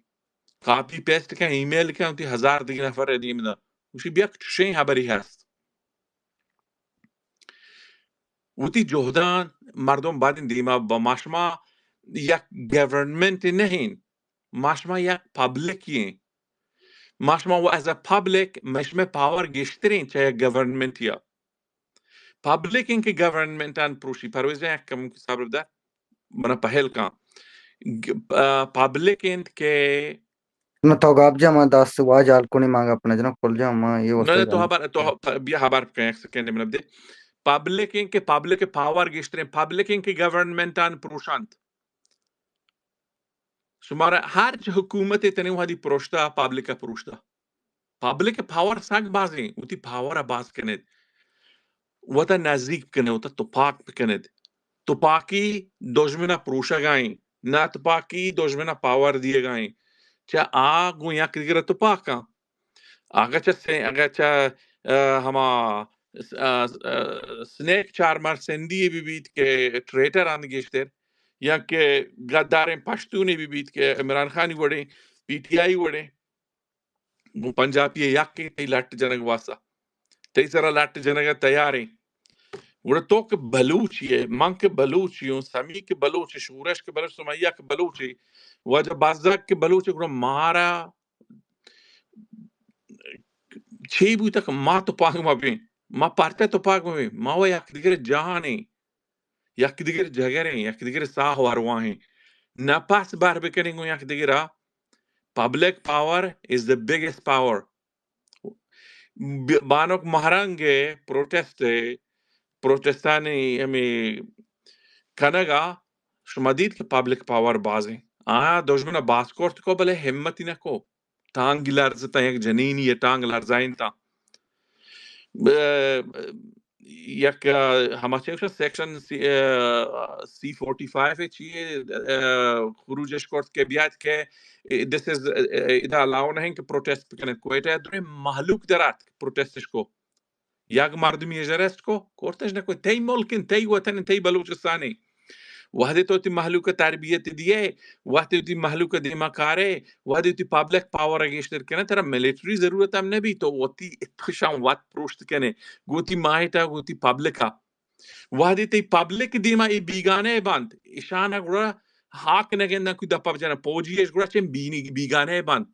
کاپی پیسٹ کن، ای میل کن، وتی ہزار دگہ نفر ءَ دیم داں۔ گوشی بیا چشیں ہبری ہست۔ وتی جہداں مردم بعد دیما با ما شما یک گورنمنٹ نہ انت۔ ما شما یک پبلک ایں۔ ما شما و ایز اے پبلک، ما شما پاور گیشتریں چہ یک گورنمنٹ یا۔ پبلک انت کہ گورنمنٹ آن پروشی، پرویز جان یک کم صبر بدار، منا پہل کن۔ گ-، آ، پبلک انت کہ نہ تو گپ جا، ما دست واج حال کنی، ما گپ نہ جنا کل جا، ما یہ نہ، واسطے نہ، تو جانا۔ ہبر، تو ہ-، پ-، بیا ہبر کن، یک سیکنڈ من بدے۔ پبلک انت کہ پبلک پاور گیشتریں، پبلک انت کہ گورنمنٹ آن پروشانت۔ شمارا ہرچ حکومت تنے وہدی پروشتا، پبلک پروشتا۔ پبلک پاور سک بازیں، وتی پاور باز کنید۔ وتا نزدیک بکنید، وتا تپاک بکنید۔ تپاکی دژمن پروشگائیں، نہ تپاکی دژمن پاور دیگائیں۔ چہ آ گوں یک دیگر تپاکاں۔ اگہ چہ سے-، اگہ چہ، آ، ہما، آ، آ، سنیک چارمر سندھی بہ بیت کہ ٹریٹر انت گیشتر، یا کہ غداریں پشتونے بہ بیت کہ عمران خانی وڑیں، پی ٹی آئی وڑیں، گوں پنجابی یکیں تئی لٹ جنگ واسطہ، تئی سرا لٹ جنگ تیاریں۔ گڑا تو کہ بلوچی ئے، من کہ بلوچی اوں، سمی کہ بلوچ، شورش کہ بلوچ، سمیا کہ بلوچ، واجہ بزگ کہ بلوچ، گڑا مارا چی بوتگ کہ ما تپاک مہ بیں؟ ما پرچا تپاک مہ بیں؟ ما و یک دگر جہانیں، یک دگر جگریں، یک دگر ساہ و ارواہیں۔ نپس بر بکنیں گوں یک دگرا۔ Public power is the biggest power. ب-، بانک مہرنگ ءِ پروٹسٹ ءِ، پروٹسٹانی ہمے کنگا شما دیت کہ پبلک پاور بازیں۔ آ دژمن ءَ باز کرت کو، بلے ہمتی نہ کو۔ ٹانگ لرزتاں، یک جنینی ءِ ٹانگ لرزائینتاں۔ ب-، یک، آ، ہما چے گوشن، سیکشن سی، آ، سی فورٹی فائیو ء چی، آ، خروجش کرت کہ بیاد کہ دس از، آ، ادا الاؤ نہیں کہ پروٹیسٹ بکنن۔ کوئٹہ ء دریں مہلوک درات پروٹیسٹش کو، یک مردمی اش اریسٹ کو، کرتش نہ کو۔ تئی ملک انت، تئی وطن انت، تئی بلوچستان انت۔ وہدے تو وتی مہلوک ء تربیت دیئے، وہدے وتی مہلوک ء دیما کارے، وہدے وتی پبلک پاور ء گیشتر کنے، ترا ملٹری ضرورت ہم نہ بی، تو وتی اتخشاں وت پروشت کنے، گوں وتی ماہیٹ ء، گوں وتی پبلک ء۔ وہدے تئی پبلک دیما اے بیگانہ بنت، اشان ء گڑا ہاک نہ گنداں، کوئی دپ ء بجناں، پوجی اش گڑا چہ بینی بیگانہ بنت۔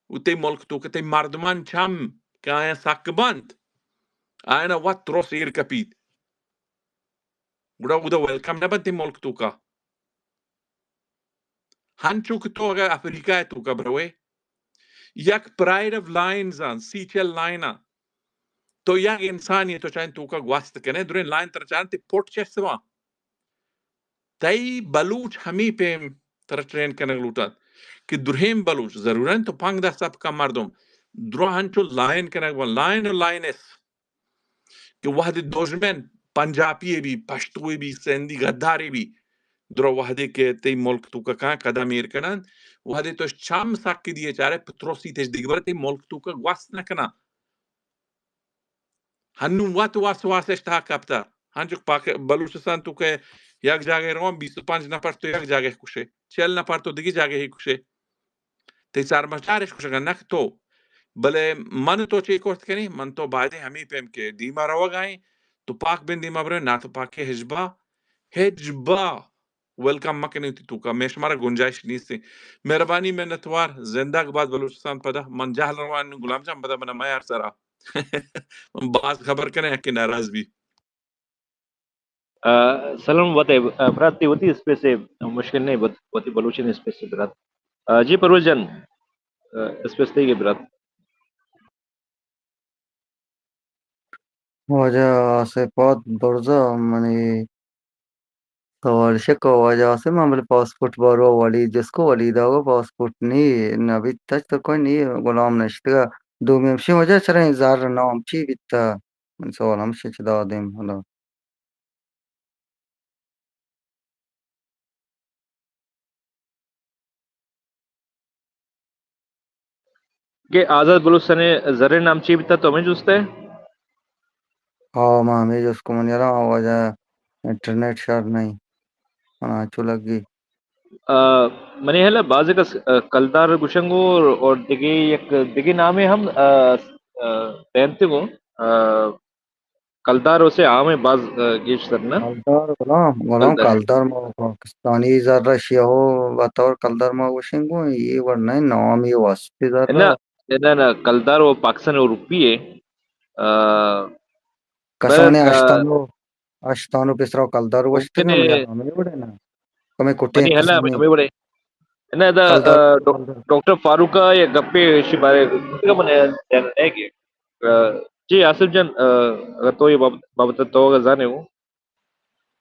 و تئی ملک توک ء تئی مردمان چم کہ آیاں سک بنت، آیانا وت ترس ایر کپیت، گڑا اودا ویلکم نہ بنت تئی ملک توکا۔ ہنچو کہ تو اگر افریقہ ء توکا بروے، یک پرائیڈ آف لائنز آن، سیچل لائن آن، تو یک انسانی تو چاہیں توکا گوست کنے، دریں لائن ترا چاہیں تئی پٹ چست باں۔ تئی بلوچ ہمے پیم ترا ٹرین کنگ لوٹات کہ درہیں بلوچ ضرور انت تو پنگ دست ء پکا مردم درا ہنچو لائن کنگ بن، لائن و لائنس کہ وہدے دژمن پنجابی بی، پشتوے بی، سندھی غدارے بی، درا وہدے کہ تئی ملک توکا کاں قدم ایر کنن، وہدے تو چم سک دیے چارے پتروسی تش دگبر تئی ملک توکا گوست نہ کنن۔ ہنوں وت وسواس اش تہا کپتہ۔ ہنچک پاک-، بلوچستان توکا یک جاگہ روان، بیست و پنچ نفر تو یک جاگہ کشے، چل نفر تو دگہ جاگہ کشے۔ تئی سرمچارش کشگا نہ تو۔ بلے من تو چے کرت کنی؟ من تو بایدیں ہمے پیم کہ دیما روگا ایں، تو پاک بن دیما برے، نا تو پاکے ہچبا، ہچبا ویلکم مکنی وتی توکا، مئے شمارا گنجائش نیست۔ مہربانی، منتوار، زندگ باد بلوچستان پدا۔ من جہل روان، غلام جان پدا منا میار سرا۔ من باز خبر کنے کہ ناراض بی۔ آ، سلام وتے، آ، برات تی وتی اسپیس ء مشکل نہیں، وت-، وتی بلوچی اسپیس ء برات۔ آ، جی پرویز جان، آ، اسپیس تئی برات۔ واجہ آصف پاد برزا منی سوال شک واجہ آصف، من بلے پاسپورٹ بارو ولی جسکو ولی داگو پاسپورٹ نی نبیت تچ تو کوئی نی غلام نشتگا۔ دومی ہمشی واجہ چرا ایں زر نام چی بیتا؟ من سوال ہمشی چہ دادیم حالا۔ کہ آزاد بلوچستان ء زرین نام چی بیتا تو ہمیں جست ہے؟ ہاں، ما ہمیں جست کو من یرا واجہ انٹرنیٹ شر نہیں۔ منا چو لگی۔ آ، منی حیال ء بازیں کس، آ، کلدار گوشنگو اور، اور دگہ یک، دگہ نامے ہم، آ، آ، دینتگو، آ، کلدار اسے عام ہے، باز، آ، گیشتر نہ۔ کلدار غلام، غلام کلدار۔ کلدار ما پاکستانی زر شیہو بطور کلدار ما گوشنگو، یہ ور نہیں، نام یہ واسطے زر۔ نہ، نہ، نہ، کلدار وہ پاکستان روپی ہے۔ آ، کسانے بس، آ، اشتانو، اشتانو پیسرا کلدار وشتگ ممکن ہے۔ ہمیں وڑے نا۔ کمے کٹے منی حیال ء کسانے۔ ہمیں وڑے۔ نہ، دا، کلدار، آ، ڈاک-، کلدار۔ ڈاکٹر فاروق ء یک گپے شی بارے گفتگ من ہے کہ، آ، جی آصف جان، آ، اگر تو یہ باب-، بابت تو اگر زانے ہو۔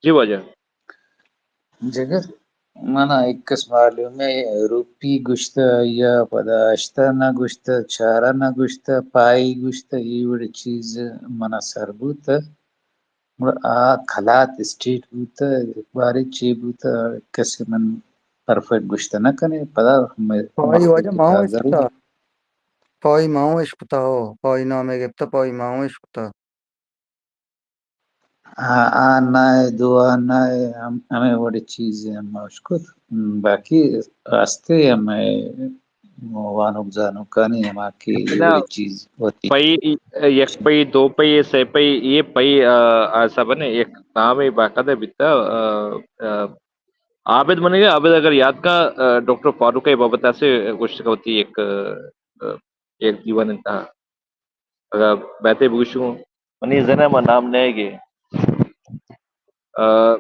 جی واجہ۔ جگر، منا ایک کس معلوم ہے، روپی گشتہ یا پدا اشتہ نہ گشتہ، چارہ نہ گشتہ، پائی گشتہ، یہ وڑ چیز منا سر بوتہ۔ گڑا آ کلات اسٹیٹ بوتہ، بارے چے بوتہ، کسے من پرفیکٹ گوشتہ نہ کنے، پدا مئے پائی واجہ ماں اشکتا۔ پائی ماں اشکتا ہو، پائی نامے گپتا، پائی ماں اشکتا۔ آ، آ نہ، دعا نہ، ہم-، ہمے وڑے چیزے ہم اشکت۔ باقی راستے ہمے وانوک زانوکانی ہما کہ اے نہ، وڑیں چیز ہوتی۔ پئی، یک پئی، دو پئی، سے پئی، یہ پئی، آ، آ، سب نے یک نامے باقاعدہ بیتا، آ، آ، عابد منگے، عابد اگر یاد کا، آ، ڈاکٹر فاروق ء بابت سے گوشت کا ہوتی ایک، آ، ایک دیوان انتہا۔ اگر بہتے بگوشوں، منی ذہن ء ما نام نئیگے۔ آ،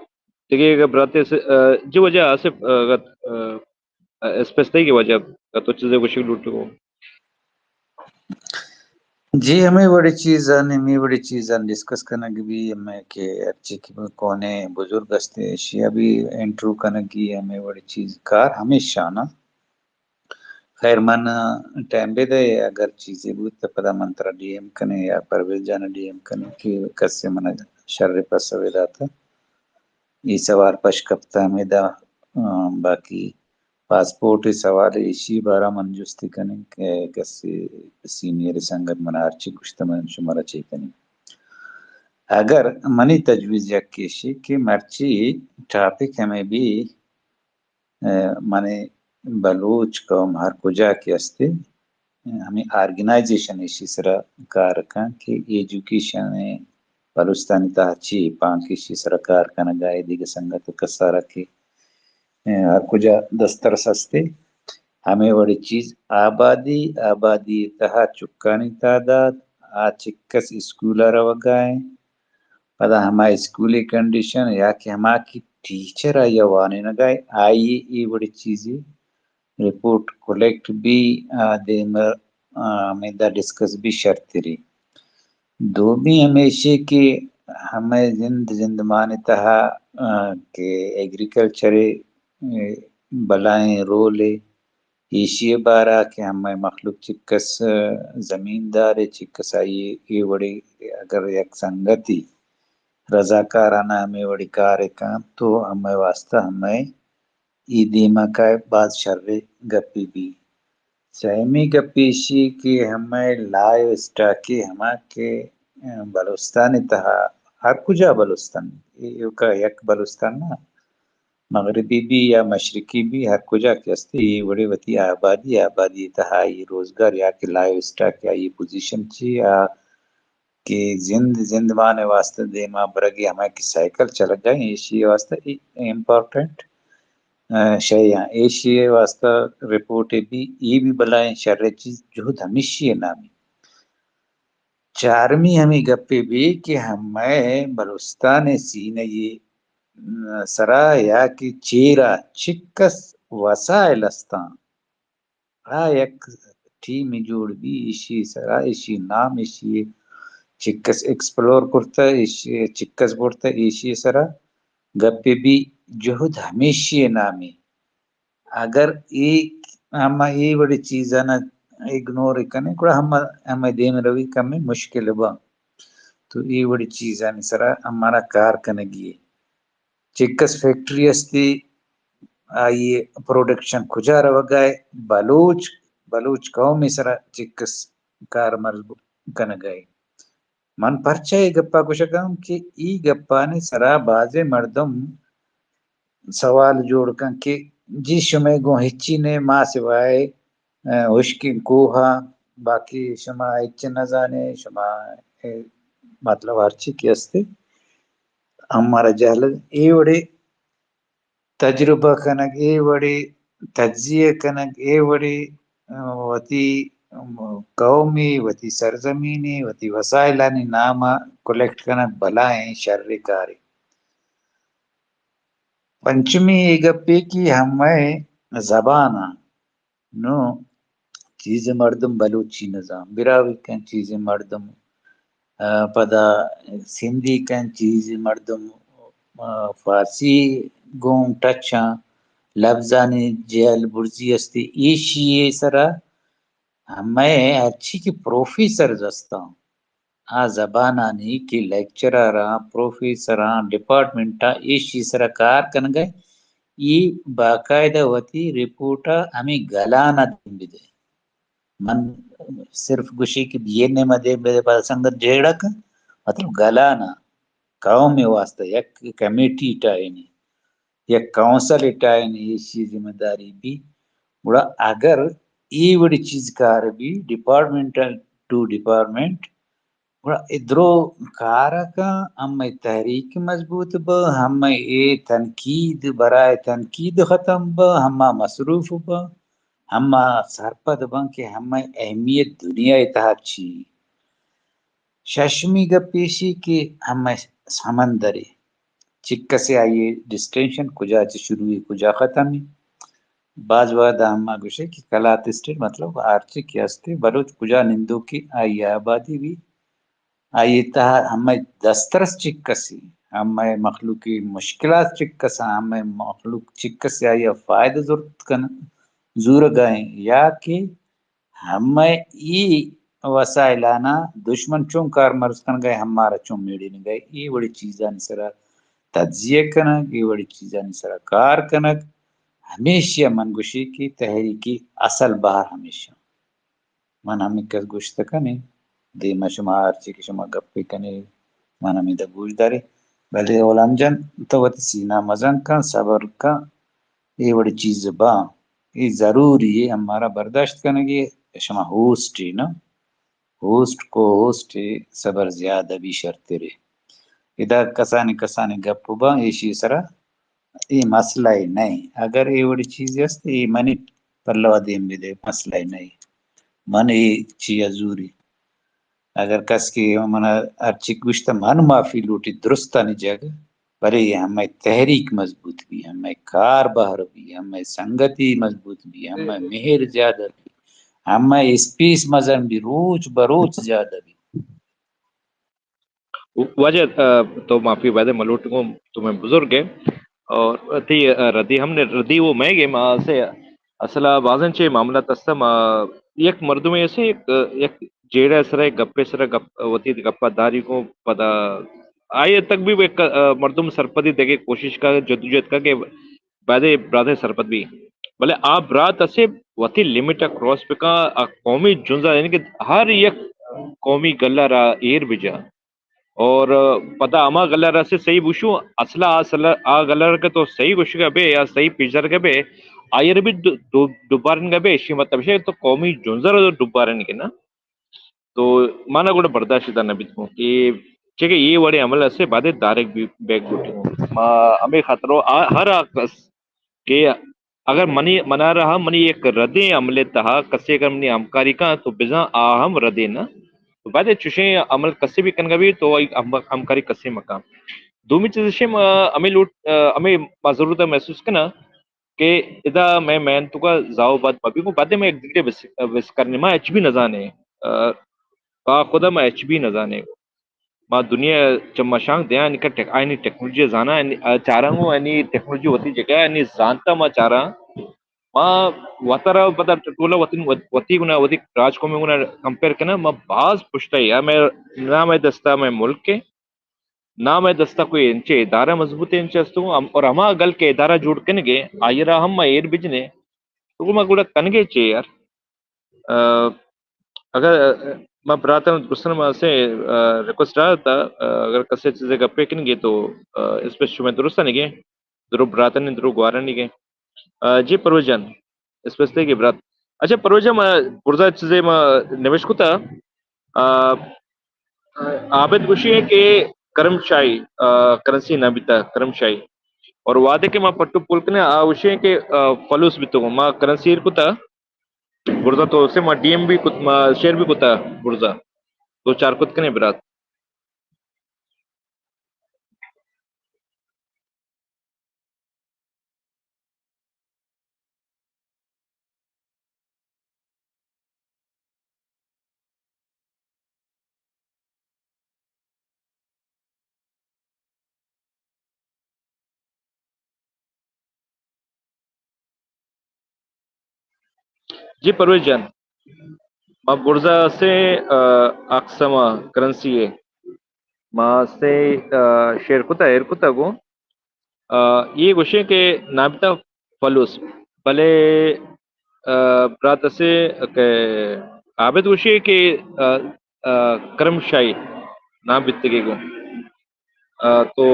دگہ اگر براتے سے، آ، جی واجہ آصف، آ، اگر، آ، اسپیس تئی کہ واجہ، اگر تو چیزے گوشگ لوٹو۔ جی، ہمے وڑی چیزاں، ہمے وڑی چیزاں ڈسکس کنگ بی، ہمے کہ ہرچی کہ کونے بزرگ ہستے، اشیا بھی انٹرویو کنگی، ہمے وڑی چیز کار ہمیشہ نا۔ خیر، من ٹائم بہ دے، اگر چیزے بوت تو پدا من ترا ڈی ایم کنیں یا پرویز جان ڈی ایم کنیں کہ کسے من شر پسوے داتا۔ اے سوال پش کپتا ہمے دا، آ، باقی پاسپورٹ سوال ایشی بارا من جستی کنیں کہ کسے سینئر سنگت من ہرچی گوشت من شمارا چے کنیں۔ اگر منی تجویز یک ایشی کہ مرچی ٹاپک ہمے بی، آ، منے بلوچ قوم ہر کجا کہ استے، ہمے آرگنائزیشن ایشی سرا کار کن کہ ایجوکیشن بلوچستانی تہا چی پانک ایشی سرا کار کنگا اے، دیگہ سنگت و کسارا کہ، آ، ہر کجا دسترس استے۔ ہمے وڑی چیز آبادی، آبادی تہا چکانی تعداد، آ چکس اسکولا روگا ایں، پدا ہما اسکولی کنڈیشن یا کہ ہما کہ ٹیچر آئی ء وانینگ ء آئی ء اے وڑیں چیزے رپورٹ کلیکٹ بی، آ، دیم ء، آ، ہمیدا ڈسکس بی شرتری۔ دومی ہمیشی کہ ہمے زند زندمان ء تہا، آ، کہ ایگریکلچر ء، اے، بلائیں رول ء ایشی ء بارا کہ ہمے مخلوق چکس زمیندار ء چکس آئی ء اے وڑی اگر یک سنگتی رضاکارانہ ہمے وڑی کار ء کنت تو ہمے واسطہ ہمے ای دیما کائے باز شر گپی بی۔ سیمی گپی ایشی کہ ہمے لائیو اسٹاک ہما کہ بلوچستان تہا ہر کجا بلوچستان، ایوکا یک بلوچستان نہ، مغربی بی یا مشرقی بی، ہر کجا کہ استی، اے وڑے وتی آبادی، آبادی تہا آئی روزگار یا کہ لائیو اسٹاک یا آئی پوزیشن چی آ کہ زند، زندمان واسطہ دیما برگی ہمیں کہ سائیکل چلگا ہیں، ایشی واسطہ ای-، امپورٹنٹ، آ، شے ہیں۔ ایشی واسطہ رپورٹ بی، ای بی بلائیں شر چیز جہد ہمیشی نامی۔ چارمی ہمیں گپے بی کہ ہمیں بلوچستان سینہ سرا یا کہ چیرا چکس وسائل استاں، آ یک ٹیم جوڑ بی، ایشی سرا، ایشی نام، ایشی چکس ایکسپلور کرتا، ایشی چکس برتا، ایشی سرا گپے بی۔ جہد ہمیشی نامی۔ اگر اے ہما اے وڑی چیزانا اگنور کنے، گڑا ہما، ہما دیم روی کمے مشکل با۔ تو اے وڑی چیزانی سرا ہمارا کار کنگی ہے۔ چکس فیکٹری استی، آئی پروڈکشن کجا روگا ہے، بلوچ، بلوچ قوم سرا چکس کار مرز کنگا ہے۔ من پرچہ اے گپا گوشگاں کہ ای گپانی سرا بازیں مردم سوال جوڑ کن کہ جی شمئے گوں ہچی نے، ما سوائے، ء، ہشکیں کوہاں، باقی شما ہچ نہ زانے، شما، ء، مطلب ہرچی کہ استے ہمارا جہل۔ اے وڑے تجربہ کنگ، اے وڑے تجزیہ کنگ، اے وڑے، ء، وتی، ء، قومی، وتی سرزمینی، وتی وسائلانی نام ء کلیکٹ کنگ بلائیں شر کارے۔ پنچمی اے گپے کہ ہمے زبان ء نوں چیزے مردم بلوچی نزان، براہوئی کن چیزے مردم، آ، پدا سندھی کن چیزے مردم، آ، فارسی گوں ٹچ آں، لبزانی جہل برزی استی، ایشی سرا ہمے ہرچی کہ پروفیسرز استاں، آ زبانانی کہ لیکچرر آں، پروفیسر آں، ڈپارٹمنٹ آں، ایشی سرا کار کنگ ء، ای باقاعدہ وتی رپورٹ ء ہمے گلان ء دیم بدے۔ من صرف گوشی کہ بی این ایم ء دیم بدے، پدا سنگت جیڑہ کن، مطلب گلان ء قوم ء واسطہ یک کمیٹی ٹائینی۔ یک کونسل ء ٹائینی ایشی ذمہ داری بی، گڑا اگر اے وڑی چیز کار بی، ڈپارٹمنٹل ٹو ڈپارٹمنٹ، گڑا اے درو کار کن، ہمے تحریک مضبوط با، ہمے اے تنقید برائے تنقید ختم با، ہما مصروف با، ہما سرپد بن کہ ہمے اہمیت دنیا ء تہا چی۔ ششمی گپ ایشی کہ ہمے سمندرے چکسے آئی ڈسٹنکشن کجا چہ شروع ء کجا ختم ء۔ باز وہد ہما گوشے کہ قلات اسٹیٹ مطلب ہرچی کہ ہستے بلوچ کجا نندوکے آئی آبادی بی، آئی تہا ہمے دسترس چکسی، ہمے مخلوقی مشکلات چکساں، ہمے مخلوق چکسے آئی فائدہ زرت کن، زورگا ایں، یا کہ ہمے ای وسائلانا دشمن چون کارمرز کنگا ایں، ہمارا چون میڑینگا ایں، ای وڑی چیزانی سرا تجزیہ کنگ، ای وڑی چیزانی سرا کار کنگ، ہمیشی من گوشی کہ تحریکی اصل بہر ہمیشی۔ من ہمے کس گوشت کنیں، دیما شما ہرچی کہ شما گپے کنے، من ہمیدا گوش داریں۔ بلے غلام جان، تو وتی سینہ مزن کن، صبر کن، اے وڑی چیز باں، اے ضروری ایں، ہمارا برداشت کنگی۔ شما ہوسٹ اے نا، ہوسٹ کو ہوسٹ اے، صبر زیادہ بی شرتر اے۔ ادا کسانی کسانی گپ باں، ایشی سرا اے مسئلہ ئے نہ ایں۔ اگر اے وڑی چیزے است، اے منی پلوا دیم بدے، مسئلہ ئے نہ ایں۔ من اے چیا زوری۔ اگر کس کہ من ہرچی گوشت، من معافی لوٹی درستانی جاگہ، بلے اے ہمے تحریک مضبوط بی، ہمے کار بہر بی، ہمے سنگتی مضبوت بی، ہمے مہر زیادہ بی، ہمے اسپیس مزن بی، روچ بروچ زیادہ بی۔ واجہ، آ، تو معافی بدے، ملوٹ گوں، تو مئے بزرگ ئے۔ اور تئی، آ، ردی ہم نے، ردی وہ مئے گے، ما سے اصلا بازیں چے معاملات است، ما یک مردمے اسے، یک، یک جیڑہ سرا، گپے سرا گپ، وتی گپا داری کو پدا آئی تک بھی ایک، آ، مردم سرپدی دگے کوشش کا، جدوجہد کا کہ بعدے براتیں سرپد بی۔ بلے آ برات اسے وتی لمٹ ءَ کراس بکا، آ قومی جنزا، یعنی کہ ہر یک قومی گلہ را ایر بجا۔ اور پدا ہما گلہ را سے صحیح بوشو، اصلا آ سلا-، آ گلہ را کہ تو صحیح گوشگا بے یا صحیح پیش دارگا بے، آئی را بھی دو-، دو-، ڈبارنگا بے، اشی مطلب ہے تو قومی جنزا را ڈبارن کے نا۔ تو مانا گڑا برداشت دا نہ بیت گوں کہ چہ کہ اے وڑیں عمل اسے بعد دارگ بی-، بیگ بوتگوں۔ ما ہمے خاطر آ-، ہر آ کس کہ اگر منی، منا رہا منی یک ردیں عملے تہا کسے اگر منی ہمکاری کن تو بزاں آ ہم ردے نہ۔ تو بعد چوشیں عمل کسے بھی کنگا بھی تو آئی ہم-، ہمکاری کسے مکن۔ دومی چیز اشے ما ہمے لوٹ، ہمے ما ضرورت محسوس کنا کہ ادا مئے مین توکا زاو بد مبی گوں، بعد ما یک دگرے بس، بس کرنے ما اچ بھی نزانے۔ آ، با خدا ما اچ بھی نزانے۔ ما دنیا چما شانگ دیاں، آنی کا ٹیک-، آنی ٹیکنالوجی زانا، آنی، آ، چاراں گوں، آنی ٹیکنالوجی وتی جگہ، آنی زانتا ما چاراں۔ ما وترا پدا ٹولا وتی، وتی گنا، وتی راج قومی گنا کمپیئر کنا، ما باز پشتا یا مئے نام دستا مئے ملک ہے۔ نام ءِ دستا کوئی انچیں ادارہ مضبوط انچیں است، ہم، اور ہما گل کہ ادارہ جوڑ کنگے، آئی را ہم ما ایر بجنے، تو ما گڑا کنگے چے یار؟ آ، اگر، آ، ما براتاں درستاں ما سے، آ، ریکویسٹ رہا تھا، آ، اگر کسے چیزے گپے کنگے تو، آ، اس پہ شمے درست نگے، درو براتاں نے درو گوارا نگے۔ آ، جی پرویز جان، اسپیس تئی کہ برات۔ اچھا پرویز جان، ما برزا چیزے ما نوشت کتا، آ، عابد گوشی ہے کہ کرم شاہی، آ، کرنسی نہ بیتا، کرم شاہی۔ اور وعدے کہ ما پٹو پول کنے، آ، گوشی ہے کہ، آ، فلوس بیتو، ما کرنسی ایر کتا، برزا تو سے ما ڈی ایم بھی کت-، ما شیئر بھی کتا، برزا تو چار کت کنے برات۔ جی پرویز جان، ما برزا سے، آ، اقسام کرنسی ہے، ما سے، آ، شیئر کتا، ایر کتا گو۔ آ، یہ گوشیں کہ نابتا فلوس، بلے، آ، برات اسے کہ عابد گوشی کہ، آ، آ، کرم شاہی نام بیتگی گو۔ آ، تو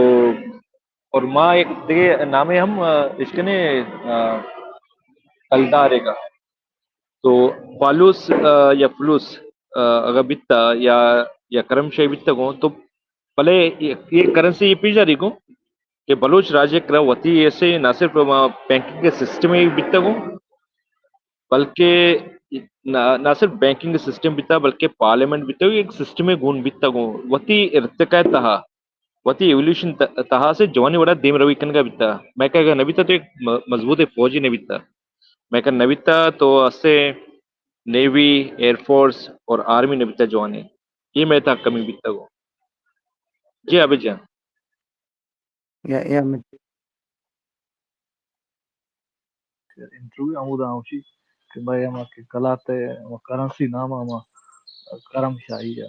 اور ما ایک دگہ نامے ہم، آ، اشکنے، آ، کلدارے کا۔ تو پالوس، آ، یا فلوس، آ، اگر بیتا یا، یا کرم شاہی بیتا گو، تو بلے یہ، یہ کرنسی یہ پیش داری گو کہ بلوچ راج ءِ کرا وتی ایسے نہ صرف ما بینکنگ سسٹم بیتا گو، بلکہ نہ، نہ صرف بینکنگ سسٹم بیتا، بلکہ پارلیمنٹ بیتا، ایک سسٹم گون بیتا گو، وتی ارتقاء تہا، وتی ایولیوشن ت-، تہا سے جوانی وڑا دیم روی کنگا بیتا۔ مئے کرا اگر نہ بیتا تو ایک م-، مضبوط فوجی نہ بیتا۔ مئے کرا نہ بیتا تو اسے نیوی، ایئر فورس اور آرمی نہ بیتا جوانی۔ یہ مئے تہا کمی بیتا گو۔ جی عابد جان۔ یا، یا مجید۔ انٹرویو ہمودا ہمشی کہ بھائی ہما کہ کلات ءِ ہما کرنسی نام ہما کرم شاہی ءِ۔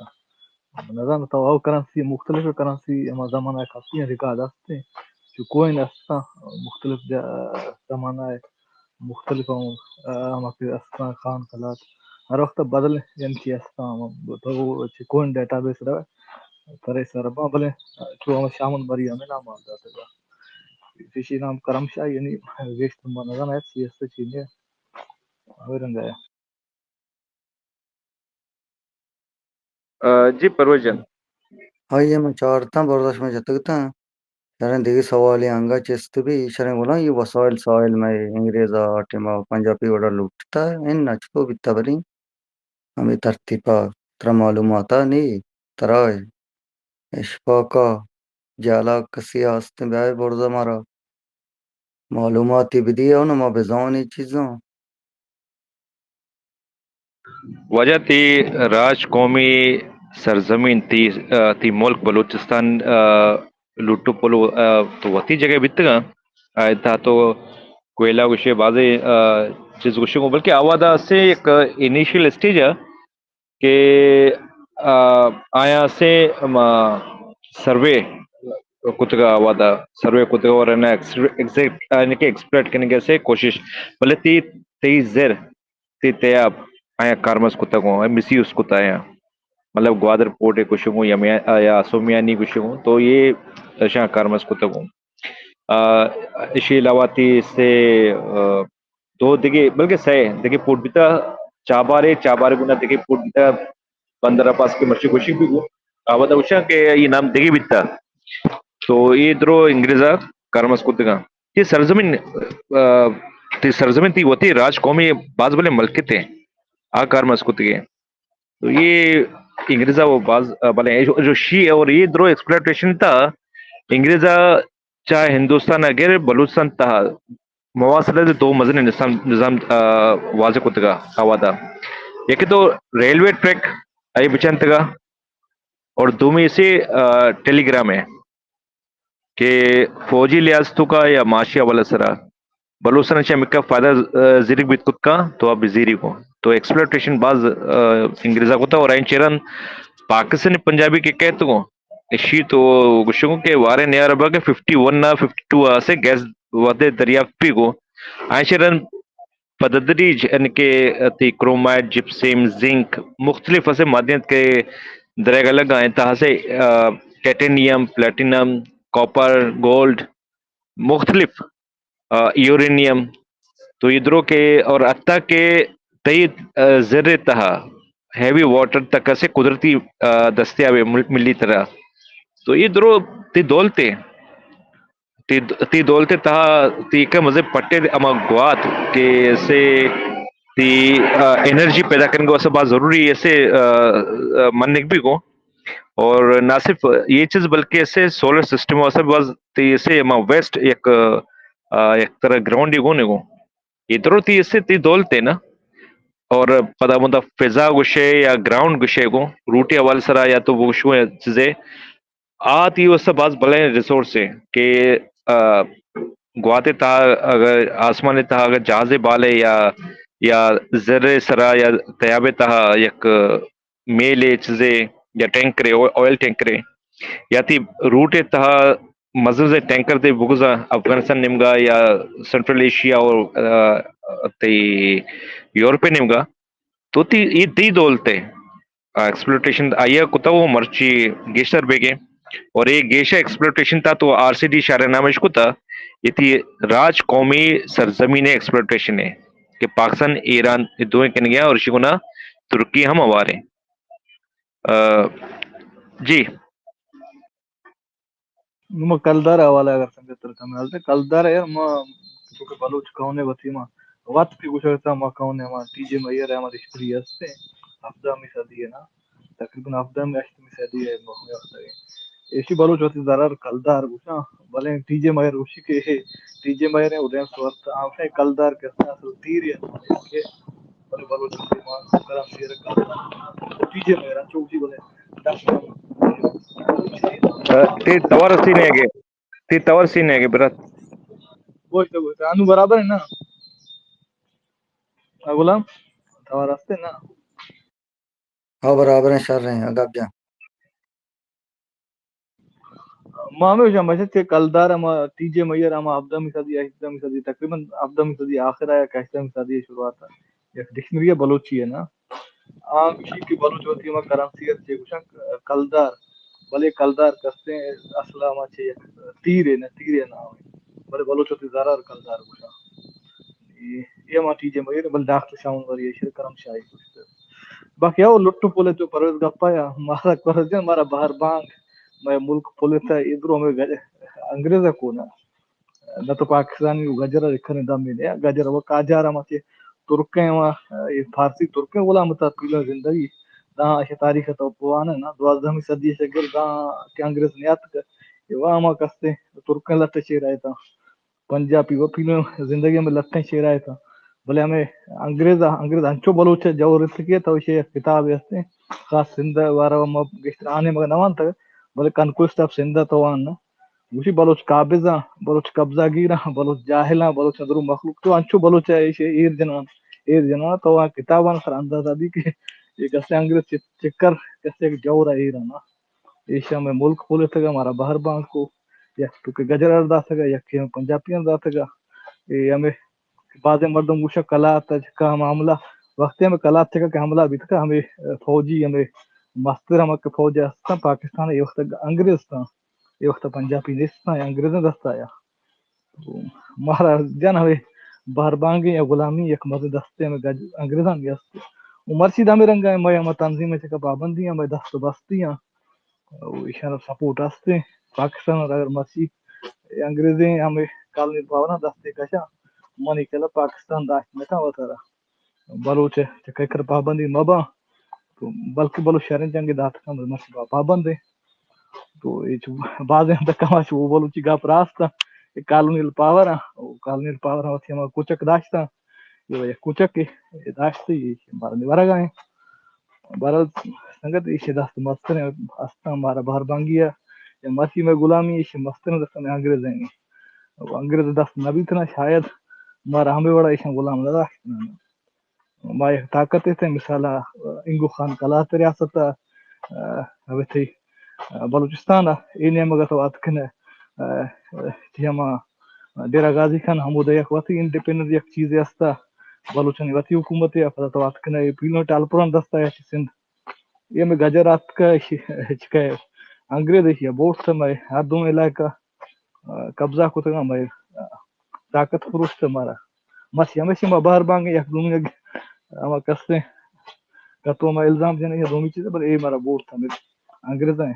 نزاناں تو او کرنسی مختلف کرنسی ہما زمانہ ءَ کپی ریکارڈ است، چو کوئن استاں مختلف جا-، زمانہ ءَ مختلف ہم، آ، ہما کہ استاں خان کلات ہر وقت بدل یعنی کہ استاں ہم تو چہ کوئن ڈیٹا بیس رو ترے سر با بلے چو ہم شامن بری ہمیں نام داتگا۔ ایشی نام کرم شاہ یعنی گیشت ما نزاناں سی ایس چی نے ہمیں رنگ آیا۔ آ، جی پرویز جان۔ آئی ءَ من چارتاں، برزا شما جتگ تاں۔ شریں دگہ سوالے انگا چست بی، شریں گلاں یہ وسائل سائل مئے انگریز ءَ آ ٹائم ءَ پنجابی وڑا لوٹتا، انچو بیتا بلیں ہمے ترتیب ءَ ترا معلومات ءَ نی ترا اشفاق ءَ جہلا کسی ءَ ہستیں بیائے برزا مارا معلوماتی بدی ءُ ما بزان اے چیزاں۔ واجہ تئی راج قومی سرزمین تئی، آ، تئی ملک بلوچستان، آ، لوٹو پلو، آ، تو وتی جگہ بیتگاں۔ آ، تھا تو کوئلہ گوشے بازیں، آ، چیز گوشے گوں، بلکہ آوادا سے ایک انیشل اسٹیج ہے کہ، آ، آیا سے ما سروے کتگا آوادا، سروے کتگا اور ایکس-، ایگزیکٹ، یعنی کہ ایکسپلوئٹ کرنے کے سے کوشش، بلے تئی، تئی زر، تئی تیاب آیا کارمرز کتگ اوں، مس یوز کتا آیا۔ مطلب گوادر پورٹ ءَ گوشگ اوں یا میا-، یا آسو میانی گوشگ اوں، تو یہ اشاں کارمرز کتگ اوں۔ آ، اشی علاوہ تئی سے، آ، دو دگہ، بلکہ سے دگہ پورٹ بیتا، چابارے، چابارے گنا دگہ پورٹ بیتا، بندر عباس کہ مرچی گوشگ بی گوں، آ ودا گوشاں کہ یہ نام دگہ بیتا۔ تو یہ درو انگریزا کارمرز کتگاں۔ تئی سرزمین، آ، تئی سرزمین تئی وتی راج قومی باز بلے ملکتے آ کارمرز کتگے۔ تو یہ انگریزا وہ باز، آ، بلے جو، جو شی اور یہ درو ایکسپلوئٹیشن تھا، انگریزا چاہے ہندوستان اگر بلوچستان تہا مواصلت دو مزن نظام، نظام، آ، واضح کتگا آوادا۔ یکی تو ریلوے ٹریک آئی بچنتگا اور دومی سے، آ، ٹیلی گرام ہے کہ فوجی لحاظ تو کا یا معاشی حوالہ سرا بلوچستان چہ ہمکا فائدہ، آ، زیرگ بیت کت کا تو آپ زیری کو۔ تو ایکسپلوئٹیشن باز، آ، انگریزا کتا اور این چیرن پاکستانی پنجابی کہ کہت کو اشی تو گوشگوں کہ وارے نیاربا کہ ففٹی ون نا ففٹی ٹو آسے گیس وعدے دریافت بھی کو۔ آئیں چیرن پددریج ان کے تی کرومائٹ، جپسم، زنک مختلف اسے معدنیات کے دریگا لگا ہیں تہا سے، آ، ٹائٹینیم، پلیٹینم، کاپر، گولڈ، مختلف، آ، یورینیم، تو یہ درو کے اور حتیٰ کہ تئی، آ، زر تہا ہیوی واٹر تک اسے قدرتی، آ، دستیاب ہے مل-، ملی طرح۔ تو یہ درو تی دولتے، تی، تی دولتے تہا تی کم مزے پٹے دے اما گوات کہ اسے تی، آ، انرجی پیدا کرنے کو اسے بہت ضروری ہے اسے، آ، آ، منک بھی کو۔ اور نہ صرف یہ چیز بلکہ اسے سولر سسٹم واسطہ بس تی اسے ما ویسٹ یک، آ، یک طرح گراؤنڈ ہی گونے گو۔ یہ درو تی اسے تی دولتے نا۔ اور پدا مدا فضا گوشے یا گراؤنڈ گوشے گو، روٹی حوالے سرا یا تو وہ گوشو چیزے، آ تی واسطہ باز بلائیں ریسورس ہے کہ، آ، گواتے تہا اگر آسمان تہا اگر جہاز بالے یا، یا زر سرا یا تیاب تہا یک میلے چیزے یا ٹینکرے، آ-، آئل ٹینکرے، یا تی روٹے تہا مزن مزن ٹینکر تے بگزا افغانستان نیمگا یا سینٹرل ایشیا اور، آ، تی یورپ نیمگا، تو تی، یہ تی دولتے، آ، ایکسپلوٹیشن آیا کتا وہ مرچی گیشتر بیگے، اور یہ گیشہ ایکسپلوٹیشن تا تو آر سی ڈی شارع نامش کتا، یہ تی راج قومی سرزمین ایکسپلوٹیشن ہے کہ پاکستان، ایران دوئیں کنگیا اور شگنا ترکی ہم ہوارے۔ آ، جی۔ نوں ما کلدار ءِ حوالہ ءَ اگر سنگت تر کنگ لوٹیں، کلدار ءَ یار ما چونکہ بلوچ قوم ءَ وتی ما وت کہ گوشگ ءَ ما قوم ءَ ما ٹی جے میئر ءَ ہما ہسٹری ہست ایں، ہفدہمی صدی ءَ نا، تقریباً ہفدہمی ہشتمی صدی ءَ ما ہمے وقت ءَ ایشی بلوچ وتی زرار کلدار گوشاں، بلے ٹی جے میئر گوشی کہ ٹی جے میئر ءَ اڈینس ورت آں، گوشاں کلدار کہ اصل تیر ءَ کہ بلے بلوچ وتی ما کرم تیر کلدار ٹی جے میئر چوک جی بلے تئی توار سینے گے، تئی توار سینے گے برات۔ گوشت گوشت، انو برابر ہے نا؟ ہاں غلام، توار ہستے نا؟ ہاں، برابر ہیں، شر ہیں، گپ جان۔ ما ہمیں گوشاں، مچہ چہ کلدار ءَ، ما ٹی جے میئر ءَ، ما ہبدہمی صدی، ہژدہمی صدی، تقریباً ہبدہمی صدی آخر ءَ یا کہ ہژدہمی صدی ءِ شروعات ءَ یک ڈکشنری ءَ بلوچی ءَ نا، آ گوشی کہ بلوچ وتی ہما کرنسی ءَ چہ گوشاں کلدار، بلے کلدار کستیں اصل ءَ ہما چہ یک تیرے نہ، تیرے نام، بلے بلوچ وتی زر ءَ کلدار گوشاں۔ اے، اے ہما ٹی جے میئر، بلے ڈاکٹر شاہ نور ایشی ءَ کرم شاہی گوشت۔ باقی او لٹ ءُ پل ءَ چو پرویز گپا یا مارا کرز جان، مارا بہر بانگ، مئے ملک پل ءَ تھا، ادرو ہمیں گج-، انگریز ءَ کونا۔ نہ تو پاکستانی و گجر ءَ لکھنے دم نے۔ گجر و قاجار ہم اتے، ترکیں و، اے، فارسی ترکیں غلام تا پیلو زندگی۔ داں اشی تاریخ تو بوانے نا، دوازدہمی صدی سے گر داں کہ انگریز نیاتک، اے و ہما کستے ترکیں لٹ چیر آئے تا۔ پنجابی و پیلو زندگی ہمیں لٹیں چیر آئے تا۔ بلے ہمیں انگریز، انگریز انچو بلوچ جور اتکے تو اشی کتاب ہستے، خاص سندھ بارہ ما گشتر آنے مگا نوان تا، بلے کنکوسٹ آف سندھ تو وان نا۔ گوشی بلوچ قابضاں، بلوچ قبضہ گیراں، بلوچ جاہلاں، بلوچ اندرو مخلوق تو انچو بلوچ ءَ ایش ایر جنان، ایر جنان تو آ کتاباں سر اندازہ دی کہ اے کسے انگریز چ-، چکر کسے جور ءَ ایر انا۔ ایشاں مئے ملک پلتگا، مارا بہر بانگ کو، یک تو کہ گجر ار داتگا، یک کہ پنجابیاں داتگا۔ اے ہمیں بازیں مردم گوشا کلات چکا ہم حملہ، وقتی ہمیں کلات چکا کہ حملہ بیتگا، ہمیں فوجی، ہمیں مستر ہمک فوج استاں پاکستان، اے وقت انگریز استاں۔ اے وقت پنجابی نیست اَنت، انگریزاں دست ءَ آیا۔ تو مارا جن ہمے بہر بانگیں یا غلامی یک مزن دستے ہمے گج-، انگریزانی است۔ و مرچی دمے رنگ ءَ مئے ہما تنظیم ءِ چکا پابندی اَنت، مئے دست و بستی اَنت۔ و ایشان سپورٹ است اِنت۔ پاکستان ءَ اگر مرچی انگریزیں ہمے کالونی پاوراں دستے کشاں، منی کلا پاکستان داشت نہ کن وتارا۔ بلوچ ءَ چہ ککر پابندی مہ باں، تو بلکہ بلوچ شریں جنگ دات کن، بلے مرچی با پابند ایں۔ تو اے چو بازیں ہم کما چو بلوچی گپ راست ایں، اے کالونیل پاور ایں، او کالونیل پاور ایں وتی ہما کوچک داشتاں، اے یک کوچک اے داشتی، اے بارنی ورگا ایں۔ بہرحال سنگت ایشی دست مستریں استاں مارا بہر بانگی ءَ، یا مرچی مئے غلامی ایشی مستریں دست انگریز ایں۔ او انگریز دست نہ بیتنا شاید مارا ہمے وڑا ایشاں غلام نہ داشتنا۔ ما یک طاقت اتیں، مثال ءَ، انگو خان قلات ریاست ءَ، ءَ، ابے تئی، ءَ، بلوچستان ءَ، اے نیمگ ءَ تو اتکن ءَ، ءَ، تئی ہما ڈیرہ غازی خان ہمود ءَ یک وتی انڈیپینڈنٹ یک چیزے است ءَ، بلوچانی وتی حکومتے ءَ، پدا تو اتکن ءَ، اے پیلو ٹالپران دست ءَ یا چی سندھ۔ اے ہمے گجر اتک ءَ، اش-، اش-، انگریز ایشی ءَ بوٹ تھا مئے ہر دوم علاقہ، ءَ، قبضہ کتگاں مئے، ءَ، طاقت فروشت مارا۔ مرچی ہمیشی ما بہر بانگیں یک دومی ءَ ہما کسیں گتو ما الزام جنیں یا دومی چیز، بلے اے مارا بوٹ تھا مئے انگریزاں۔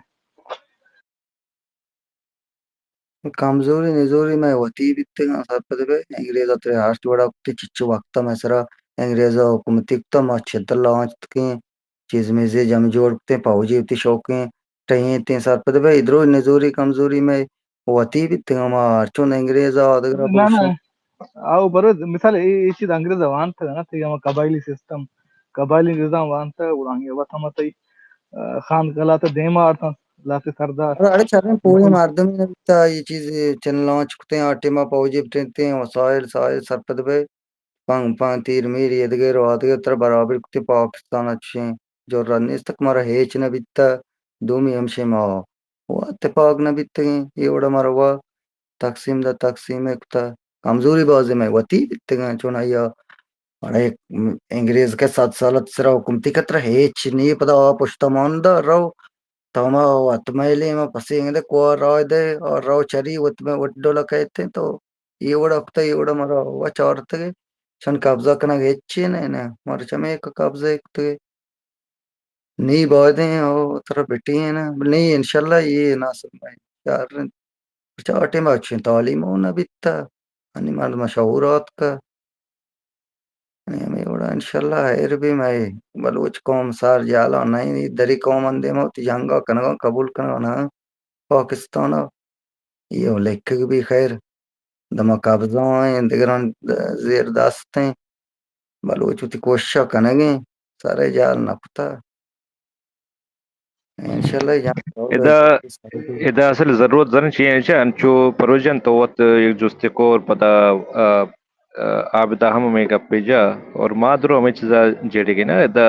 کمزوری نزوری مئے وتی بیتگاں، سرپد بئے۔ انگریز ءَ ترے ہرچ وڑا کتے چچو وقت ءَ مئے سرا انگریز ءَ حکومتی کتا، ما چدر لانچ کتگیں، چیز میزے جم جوڑ کتیں، پوجی وتی شوقیں ٹہینتیں، سرپد بئے۔ ادرو نزوری کمزوری مئے وتی بیتگاں، ما ہرچون انگریز ءَ آدگرا نہ، نہ۔ بگوشاں۔ آؤ برو، مثال اے، اے چیز انگریز ءَ وانتگ نا، تئی ہما قبائلی سسٹم، قبائلی نظام وانتگ، گڑا آنگی وت ہما تئی، آ، خان قلات ءَ دیما آرتاں، لہتے سردار۔ اڑے، اڑے شریں پوری مردم نہ بیتا، یہ چیز چنلاں چکتے ہیں، آ ٹیما پوجی بٹنتے ہیں، وسائل، سائل سرپد بئے، پنگ، پنگ، تیر میر، یہ دگہ رو آدگہ تر برابر کتے پاکستان اچھیں، جرات نیست کہ مارا ہیچ نہ بیتا، دومی ہمشیں ما و اتفاق نہ بیتگیں، اے وڑا مارا وا تقسیم دا تقسیم ءَ کتا۔ کمزوری بازیں مئے وتی بیتگاں، چون آیا اڑے انگریز کہ صد سال ات سرا حکومتی کترا ہیچ نی، پدا آ پشتا مان دا رو، تو ما وت مئے لیما پسے انگدے کوار رائے دے، اور رو چری وت مئے وت ڈولا کہتے تو اے وڑا کتا، اے وڑا مارا وا چارتگے، چون قبضہ کنگ ہچی نہ، نہ، مارا چمے کہ قبضہ کتگے۔ نی بایدیں او ترا بٹی ہے نا، نی انشاءاللہ یہ ناصر میں یار، چا ٹیم اچھیں تعلیم او نہ بیتا، انی مردم شعور آتکا۔ نی ہمیں وڑا انشاءاللہ خیر بھی میں بلوچ قوم سار جالا نہیں، دری قوم اندے ما وتی جنگا کنگا قبول کنگا نا پاکستانا۔ یہ لکھگ بھی خیر۔ دما قبضہ ایں، دگراں زیر دست ایں۔ بلوچ وتی کوشش ءَ کنگ ایں، سر ءَ جہل نہ کتہ۔ انشاءاللہ جان ادا، ادا اصل ضرورت زرن چی ایں، انچو پروژن تو وت یک جستے کور پدا، آ، آ، عابدہ ہم ہمے گپے جا، اور ما درو ہمے چیزا جیڑے گے نا، ادا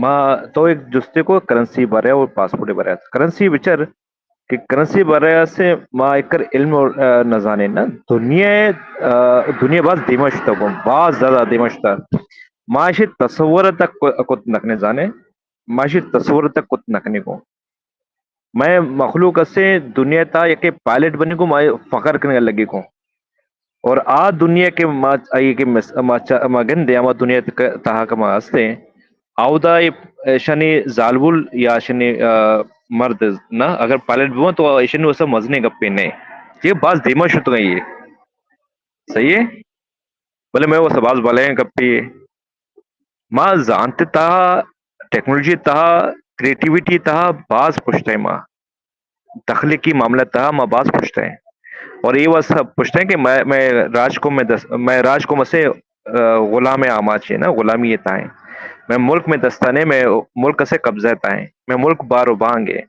ما تو ایک جستے کو کرنسی بارے اور پاسپورٹ بارے۔ کرنسی بچار کہ کرنسی بارے سے ما ایک کر علم اور، آ، نہ زانے نا۔ دنیا، آ، دنیا باز دیما شتا کو، باز زیادہ دیما شتا۔ ما اشی تصور تک کو-، کت نکنے زانے، ما اشی تصور تک کت نکنے کو۔ مئے مخلوق اسے دنیا تا یکے پائلٹ بنے کو، ما فخر کرنے لگے کو۔ اور آ دنیا کے ما، آئی کے مس-، ما چا-، ما گندے، ہما دنیا تک-، تہا کہ ما ہستے، آودا اے، ایشانی زالبول یا ایشانی، آ، مرد نا، اگر پائلٹ بو تو ایشانی واسطہ مزنے گپے نہیں۔ یہ باز دیما شتگا یہ۔ صحیح ہے؟ بلے میں واسطہ باز بلے گپے۔ ما زانت تہا، ٹیکنالوجی تہا، کریٹیویٹی تہا باز پشت ایں ما۔ تخلیقی معاملہ تہا ما باز پشت ایں۔ اور اے واسطہ پشت ایں کہ مئے، مئے راج قوم میں دس-، مئے راج قوم اسے، آ، غلام آماچ ایں نا، غلامی تہا ایں۔ مئے ملک مئے دستانے، مئے ملک اسے قبضہ تہا ایں۔ مئے ملک بار و بانگ ایں۔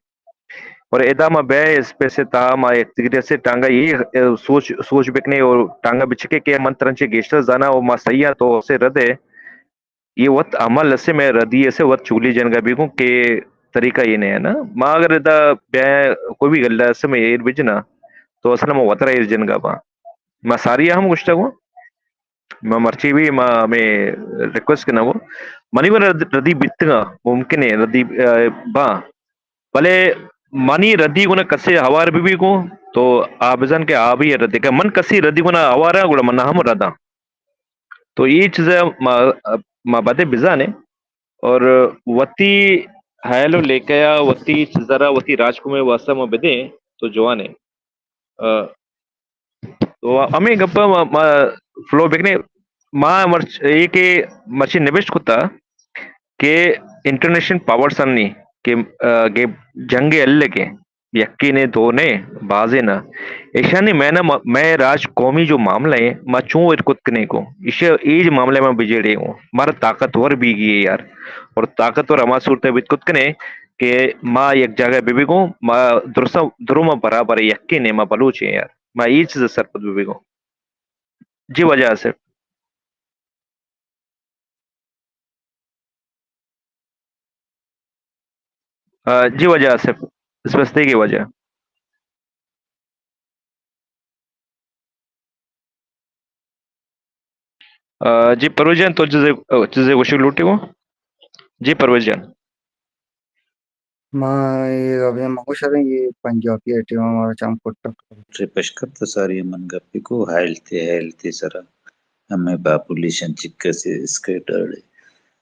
اور ادا ما بے اس پیسے تہا ما یک دگرے سے ٹانگا یہ، آ، سوچ، سوچ بکنے اور ٹانگا بچکے کہ من ترنچے گیشتر زانا اور ما صحیح آں تو اسے رد ہے۔ یہ وت عمل اسے مئے ردی اسے وت چولی جنگا بیگوں کہ طریقہ یہ نہیں ہے نا۔ ما اگر ادا بیا کوئی بھی گلہ اسے مئے ایر بجنا تو اصلا ما وترا ایر جنگا با۔ ما ساری ہم گشتا گوں۔ ما مرچی بھی ما ہمیں ریکویسٹ کرنا گوں۔ منی گوں رد-، ردی بیتگا ممکن ہے ردی، آ، با۔ بلے منی ردی گونا کسے ہوار بہ بی گوں تو آ بزان کہ آ بھی ردی کہ من کسی ردی گونا ہوار ہاں گڑا من ہم رداں۔ تو اے چیز ما، ما بدے بزانے اور وتی حیال و لیکہ یا وتی چیزا را وتی راج قوم واسطہ ما بدیں تو جوانے۔ آ، تو ہمیں گپا ما، ما فلو بکنے۔ ما مرچ-، اے کہ مرچی نبشت کتا کہ انٹرنیشنل پاورز ہنی کہ، آ، کہ جنگ ہلکے یکے نے دو نے بازے نا۔ ایشانی میں نا م-، میں راج قومی جو معاملہ ہے، ما چون ایر کت کنے کو۔ ایشی اے جو معاملہ میں بجیڑے ہوں، مارا طاقتور بیگی ہے یار۔ اور طاقتور ہما صورت بیت کت کنے کہ ما یک جاگہ بہ بگوں، ما درسا، درو ما برابر یکے نے، ما بلوچ ہیں یار۔ ما اے چیز سرپد بہ بگوں۔ جی واجہ آصف۔ آ، جی واجہ آصف، اس واسطے کی واجہ۔ آ، جی پرویز جان، تو چیزے، چیزے گوشگ لوٹی گو؟ جی پرویز جان۔ ما اے گپ ء مگوشریں، اے پنجابی ء ٹیم ء مارا چم کٹگ۔ سے پشکپت ساری من گپے کو ہیلتھ، ہیلتھ سرا ہمیں پاپولیشن چکس اسکیٹرڈ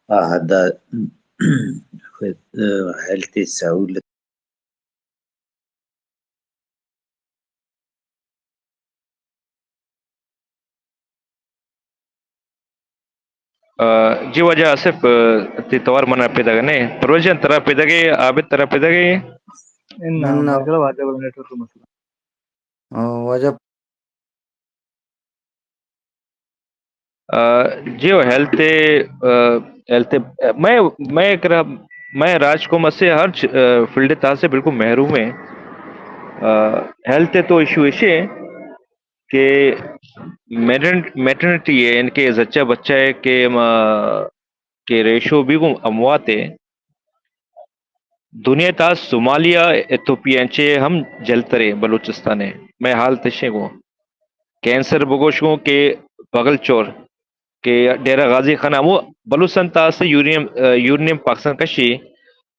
آ حدا ہیلتھ سہولت۔ آ، جی واجہ آصف، آ، تئی توار منا پیداگ نہ۔ پرویز جان ترا پیداگے، عابد ترا پیداگے؟ نہ، نہ۔ مارا واجہ گڑا نیٹ ورک مسئلہ۔ آ، واجہ۔ آ، جی او ہیلتھ، آ، ہیلتھ، میں، میں کرا، میں راج کو مسے ہر چ-، آ، فیلڈ تھا سے بالکل محروم ہے۔ آ، ہیلتھ تو ایشو ایشے کہ میٹرن-، میٹرنٹی ہے، یعنی کہ زچہ بچہ ہے کہ ما، کہ ریشو بھی گوں اموات ہے۔ دنیا تا صومالیہ، ایتھوپیا چے ہم جلترے بلوچستان ہے۔ میں حال تشے گوں کینسر بگوش گوں کہ بغل چور کہ ڈیرہ غازی خان ہمو بلوچستان تا سے یورینیم، یورینیم پاکستان کشی۔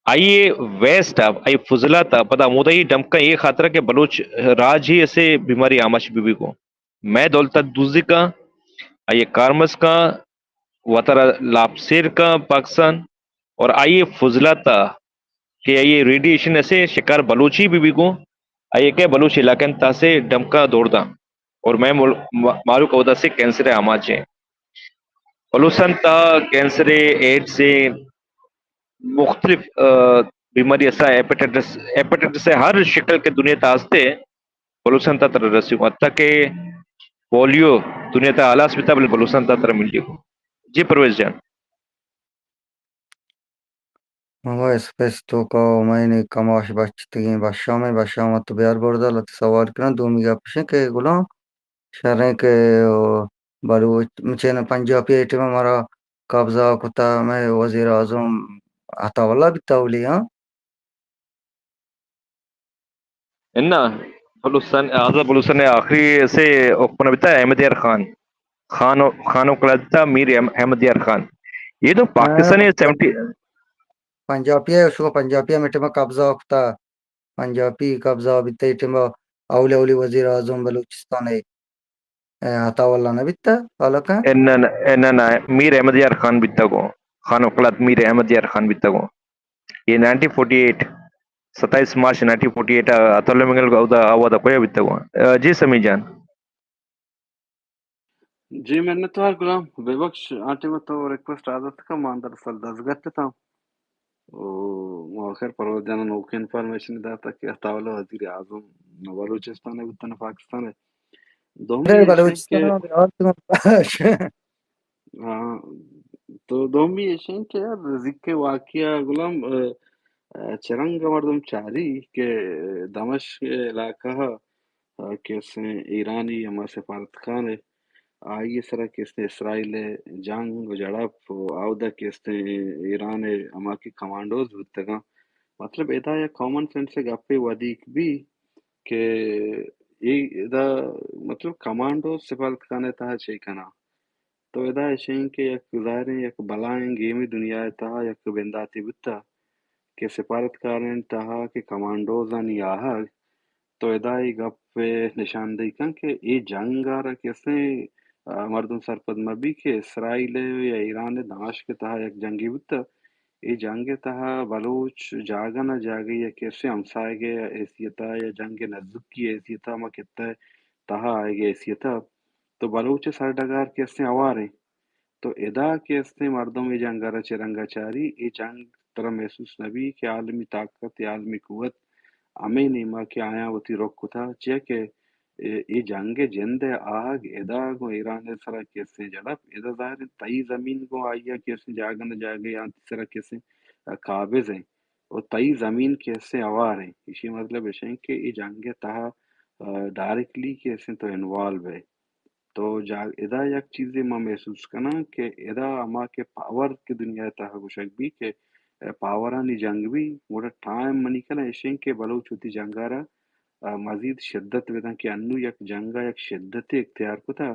آئی ویسٹ ء، آئی فضلہ تا پدا ہمودا ہی ڈمپ کن، اے خاطر کہ بلوچ راج ہی اسے بیماری آماچ بی بی گوں۔ مئے دولت ء دزی کن، آئی کارمرز کن، وترا لاپ سیر کن پاکستان، اور آئی فضلہ تا کہ آئی ریڈیشن اسے شکار بلوچی بی بی گوں، آئی کہ بلوچ علاقہ تا سے ڈمکا دور داں، اور مئے مل-، ما-، مالوک اودا سے کینسر آماچ ہیں۔ بلوچستان تا کینسر، ایڈز، مختلف، آ، بیماری اسا، ہیپاٹائٹس، ہیپاٹائٹس ہر شکل کے دنیا تا ہستے، بلوچستان تا تر رسی کو۔ حتی کہ پولیو دنیا تا ہلاس بیتا، بلے بلوچستان تا تر ملی کو۔ جی پرویز جان۔ ہما اسپیس توکا و مئے نی کماش بچتگیں بشام ء، بشام ء تو بیار بردا لت سوال کناں۔ دومی گپ اش کہ غلام شریں کہ بلوچ، چین پنجابی ءِ ٹیم ءَ مارا قبضہ کتا، مئے وزیر اعظم عطا اللہ بیتا اولی، ہاں؟ اناں، بلوچستان، آزاد بلوچستان ءِ آخری سے حکمران بیتا احمد یار خان۔ خان و، خان و کلدتا میر احم-، احمد یار خان۔ یہ تو پاکستان ءِ سیونٹی پنجابی ءَ، شو پنجابی ءَ مئے ٹیم ءَ قبضہ کتا۔ پنجابی قبضہ بیتا، اے ٹیم ءَ اولی اولی وزیر اعظم بلوچستان ءِ، اے، عطا اللہ نہ بیتا، حالانکہ؟ اناں، اناں، اناں، میر احمد یار خان بیتا گو۔ خان و کلد میر احمد یار خان بیتا گو۔ یہ نائنٹین فورٹی ایٹ، ستائیس مارچ نائنٹین فورٹی ایٹ، عطا اللہ منگل کو اودا، اودا کویا بیتا گو۔ آ، جی سمی جان۔ جی منتوار غلام، ببخش، آ ٹیم ءَ تو ریکویسٹ آزات کا، ما دراصل دزگٹ اتاں۔ او، ما آخر پروردگان نوکیں انفارمیشن داتا کہ عطا اللہ وزیر اعظم نہ بلوچستان ءِ بوتا نہ پاکستان ءِ۔ دومی اے ایش انت بلوچستان کہ ءَ بیار تو۔ ہاں، تو دومی ایش انت کہ یار، ذکر واقعہ غلام، ا، ا، چرنگ مردم چاری کہ دمشق علاقہ ءَ، ا، کہ استیں ایرانی ہما سفارتخانہ، آئی ءِ سرا کہ استیں اسرائیل ءِ جنگ و جھڑپ و اودا کہ استیں ایران ءِ ہما کہ کمانڈوز بوتگاں۔ مطلب ادا یک کامن سینس ءِ گپے ودیک بی کہ اے ادا مطلب کمانڈوز سفارتخانہ ءِ تہا چے کناں؟ تو ادا ایش انت کہ یک ظاہریں یک بلاہیں گیمے دنیا ءِ تہا یک بنداتے بوتا کہ سفارتکارانی تہا کہ کمانڈوزانی آہگ، تو ادا اے گپ ءِ نشاندہی کن کہ اے جنگ ءَ را کہ استیں، آ، مردم سرپد مہ بی کہ اسرائیل ءِ یا ایران ءِ دمشق ءِ تہا یک جنگے بوتا۔ اے جنگ ءِ تہا بلوچ جاگہ نہ جاگہے ءَ کہ استیں ہمساہگ ءِ حیثیت ءَ یا جنگ ءِ نزوکی ءِ حیثیت ءَ ہما خطہ ءِ تہا آیگ ءِ حیثیت ءَ تو بلوچ ءِ سرڈگار کہ استیں ہوار انت۔ تو ادا کہ استیں مردم اے جنگ ءَ را چہ رنگ ءَ چاری، اے جنگ ترا محسوس نہ بی کہ عالمی طاقت یا عالمی قوت ہمے نیما کہ آیاں وتی رک کتا، چیا کہ اے، اے جنگ ءِ جند ءِ آہگ ادا گوں ایران ءِ سرا کہ استیں جھڑپ، ادا ظاہر انت تئی زمین گوں آئی ءَ کہ استیں جاگہ نہ جاگہے آں تئی سرا کہ استیں قابض انت و تئی زمین کہ استیں ہوار انت۔ ایشی مطلب ایش انت کہ اے جنگ ءِ تہا، آ، ڈائریکٹلی کہ استیں تو انوالو ئے۔ تو جا-، ادا یک چیزے ما محسوس کناں کہ ادا ہما کہ پاور کہ دنیا ءِ تہا گوشگ بی کہ، اے، پاورانی جنگ بی، گڑا ٹائم منی کناں ایش انت کہ بلوچ وتی جنگ ءَ را، آ، مزید شدت بداں کہ انو یک جنگ ءَ یک شدتے اختیار کتا،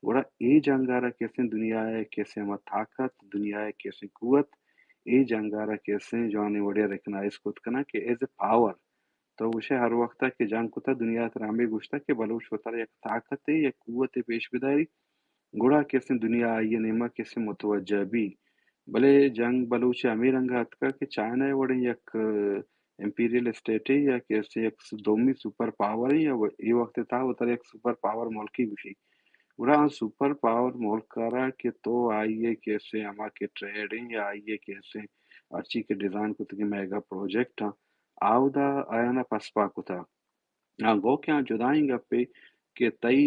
گڑا اے جنگ ءَ را کہ استیں دنیا ءِ کہ استیں ہما طاقت، دنیا ءِ کہ استیں قوت، اے جنگ ءَ را کہ استیں جوانیں وڑے ءَ ریکگنائز کت کناں کہ ایز اے پاور۔ تو گوشئے ہر وخت ءَ کہ جنگ کتہ دنیا ءَ ترا ہمے گوشتہ کہ بلوچ وتارا یک طاقتے، یک قوتے پیش بداری، گڑا کہ استیں دنیا آئی ءِ نیما کہ استیں متوجہ بی۔ بلے جنگ بلوچ ءِ ہمے رنگ ءَ اتکہ کہ چائنا ءِ وڑیں یک، ا، امپیریل اسٹیٹے یا کہ استیں یک س-، دومی سپر پاورے یا و-، اے وخت ءِ تہا وتارا یک سپر پاور ملکے گوشی۔ گڑا آ سپر پاور ملک ءَ را کہ تو آئی ءِ کہ استیں ہما کہ ٹریڈ ایں یا آئی ءِ کہ استیں ہرچی کہ ڈیزائن کتگیں میگا پروجیکٹ آں، آودا آیانا پسپا کتہ۔ آ گو کہ آ جدائیں گپے کہ تئی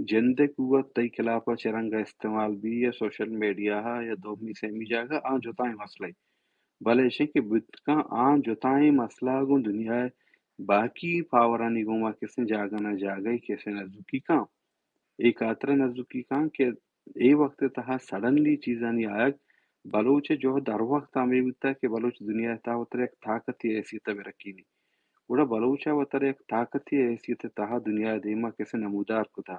جند ءِ قوت تئی خلاف ءَ چہ رنگ ءَ استعمال بی یا سوشل میڈیا ءَ یا دومی سیمی جاگہ آ جتائیں مسئلہ ئے۔ بلے ایش انت کہ بوت کن آ جتائیں مسئلہ گوں دنیا ءِ باقی پاورانی گوما کسیں جاگہ نہ جاگہے کسیں نزوکی کن۔ اے خاطر ءَ نزوکی کن کہ اے وخت ءِ تہا سڈنلی چیزانی آیگ بلوچ ءِ جہد ہر وخت ہمے بوتگ کہ بلوچ دنیا ءِ تہا وترا یک طاقتے ءِ حیثیت ءَ بہ رکینی۔ گڑا بلوچ ءَ وترا یک طاقتے ءِ حیثیت ءِ تہا دنیا ءِ دیما کسے نمودار کتہ۔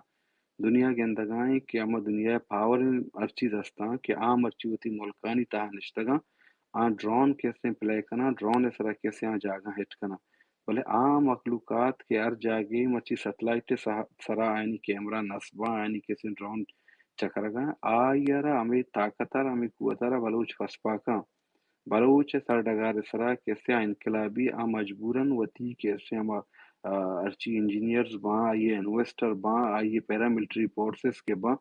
دنیا گندگا ایں کہ ہما دنیا ءِ پاوریں ہر چیز ہستاں کہ آ مرچی وتی ملکانی تہا نشتگاں، آ ڈرون کسے پلے کناں، ڈرون ءِ سرا کسے آ جاگہاں ہٹ کناں۔ بلے آ مخلوقات کہ ہر جاگہے مرچی سیٹلائٹ ءِ سہ-، سرا آیانی کیمرہ نصب آں، آیانی کسے ڈرون چکرگاں، آئی ءَ را ہمے طاقت ءَ را، ہمے قوت ءَ را بلوچ پسپا کن۔ بلوچ ءِ سرڈگار ءِ سرا کسے آ انقلابی آ مجبوراً وتی کسے ہما، آ، ہرچی انجینئرز باں، آئی ءِ انویسٹر باں، آئی ءِ پیراملٹری فورسز کہ باں،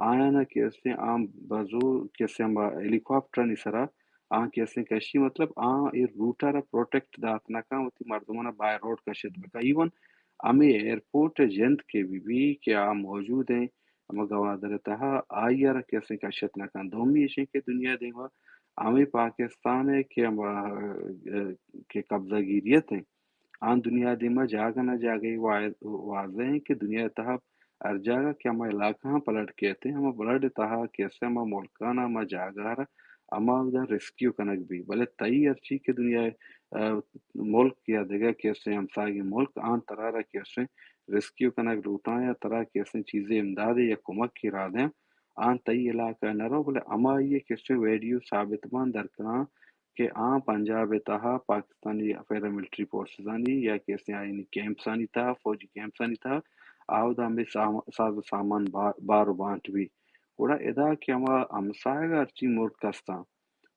آیانا کسے آ بزور کسے ہما ہیلی کاپٹرانی سرا آ کسے کشی، مطلب آ اے روٹ ءَ را پروٹیکٹ دات نہ کن، وتی مردمانا بائی روڈ کشت بکن۔ ایون ہمے ایئرپورٹ ءِ جند کہ بہ بی کہ آ موجود ایں، ہما گوادر ءِ تہا آئی ءَ را کسے کشت نہ کنت۔ دومی ایش انت کہ دنیا ءِ دیما ہمے پاکستان ءِ کہ ہما، ا، کہ قبضہ گیریت انت، آ دنیا ءِ دیما جاگہ نہ جاگہے وا-، واضح انت کہ دنیا ءِ تہا ہر جاگہ کہ ہما علاقہ ہاں پلڈ کیت، ہما پلڈ تہا کیسے ہما ملکانا ہما جاگہ را ہما ودا ریسکیو کنگ بی۔ بلے تئی ہرچی کہ دنیا، آ، ملک یا دگہ کیسے ہمساہگی ملک آن ترا را کیسے ریسکیو کنگ لوٹاں یا ترا کیسے چیزے امدادے یا کمک کی را دیاں، آن تئی علاقہ نہ رو، بلے ہمائی ء کسے ویڈیو ثابت باں درکناں کہ آ پنجاب ء تہا پاکستانی پیراملٹری فورسزانی یا کسے آئینی کیمپسانی تہا، فوجی کیمپسانی تہا آودا ہمے سام-، ساز و سامان بار، بار و بانٹ بی۔ گڑا ادا کہ ہما ہمساہگ ء ہرچی ملک ہستاں،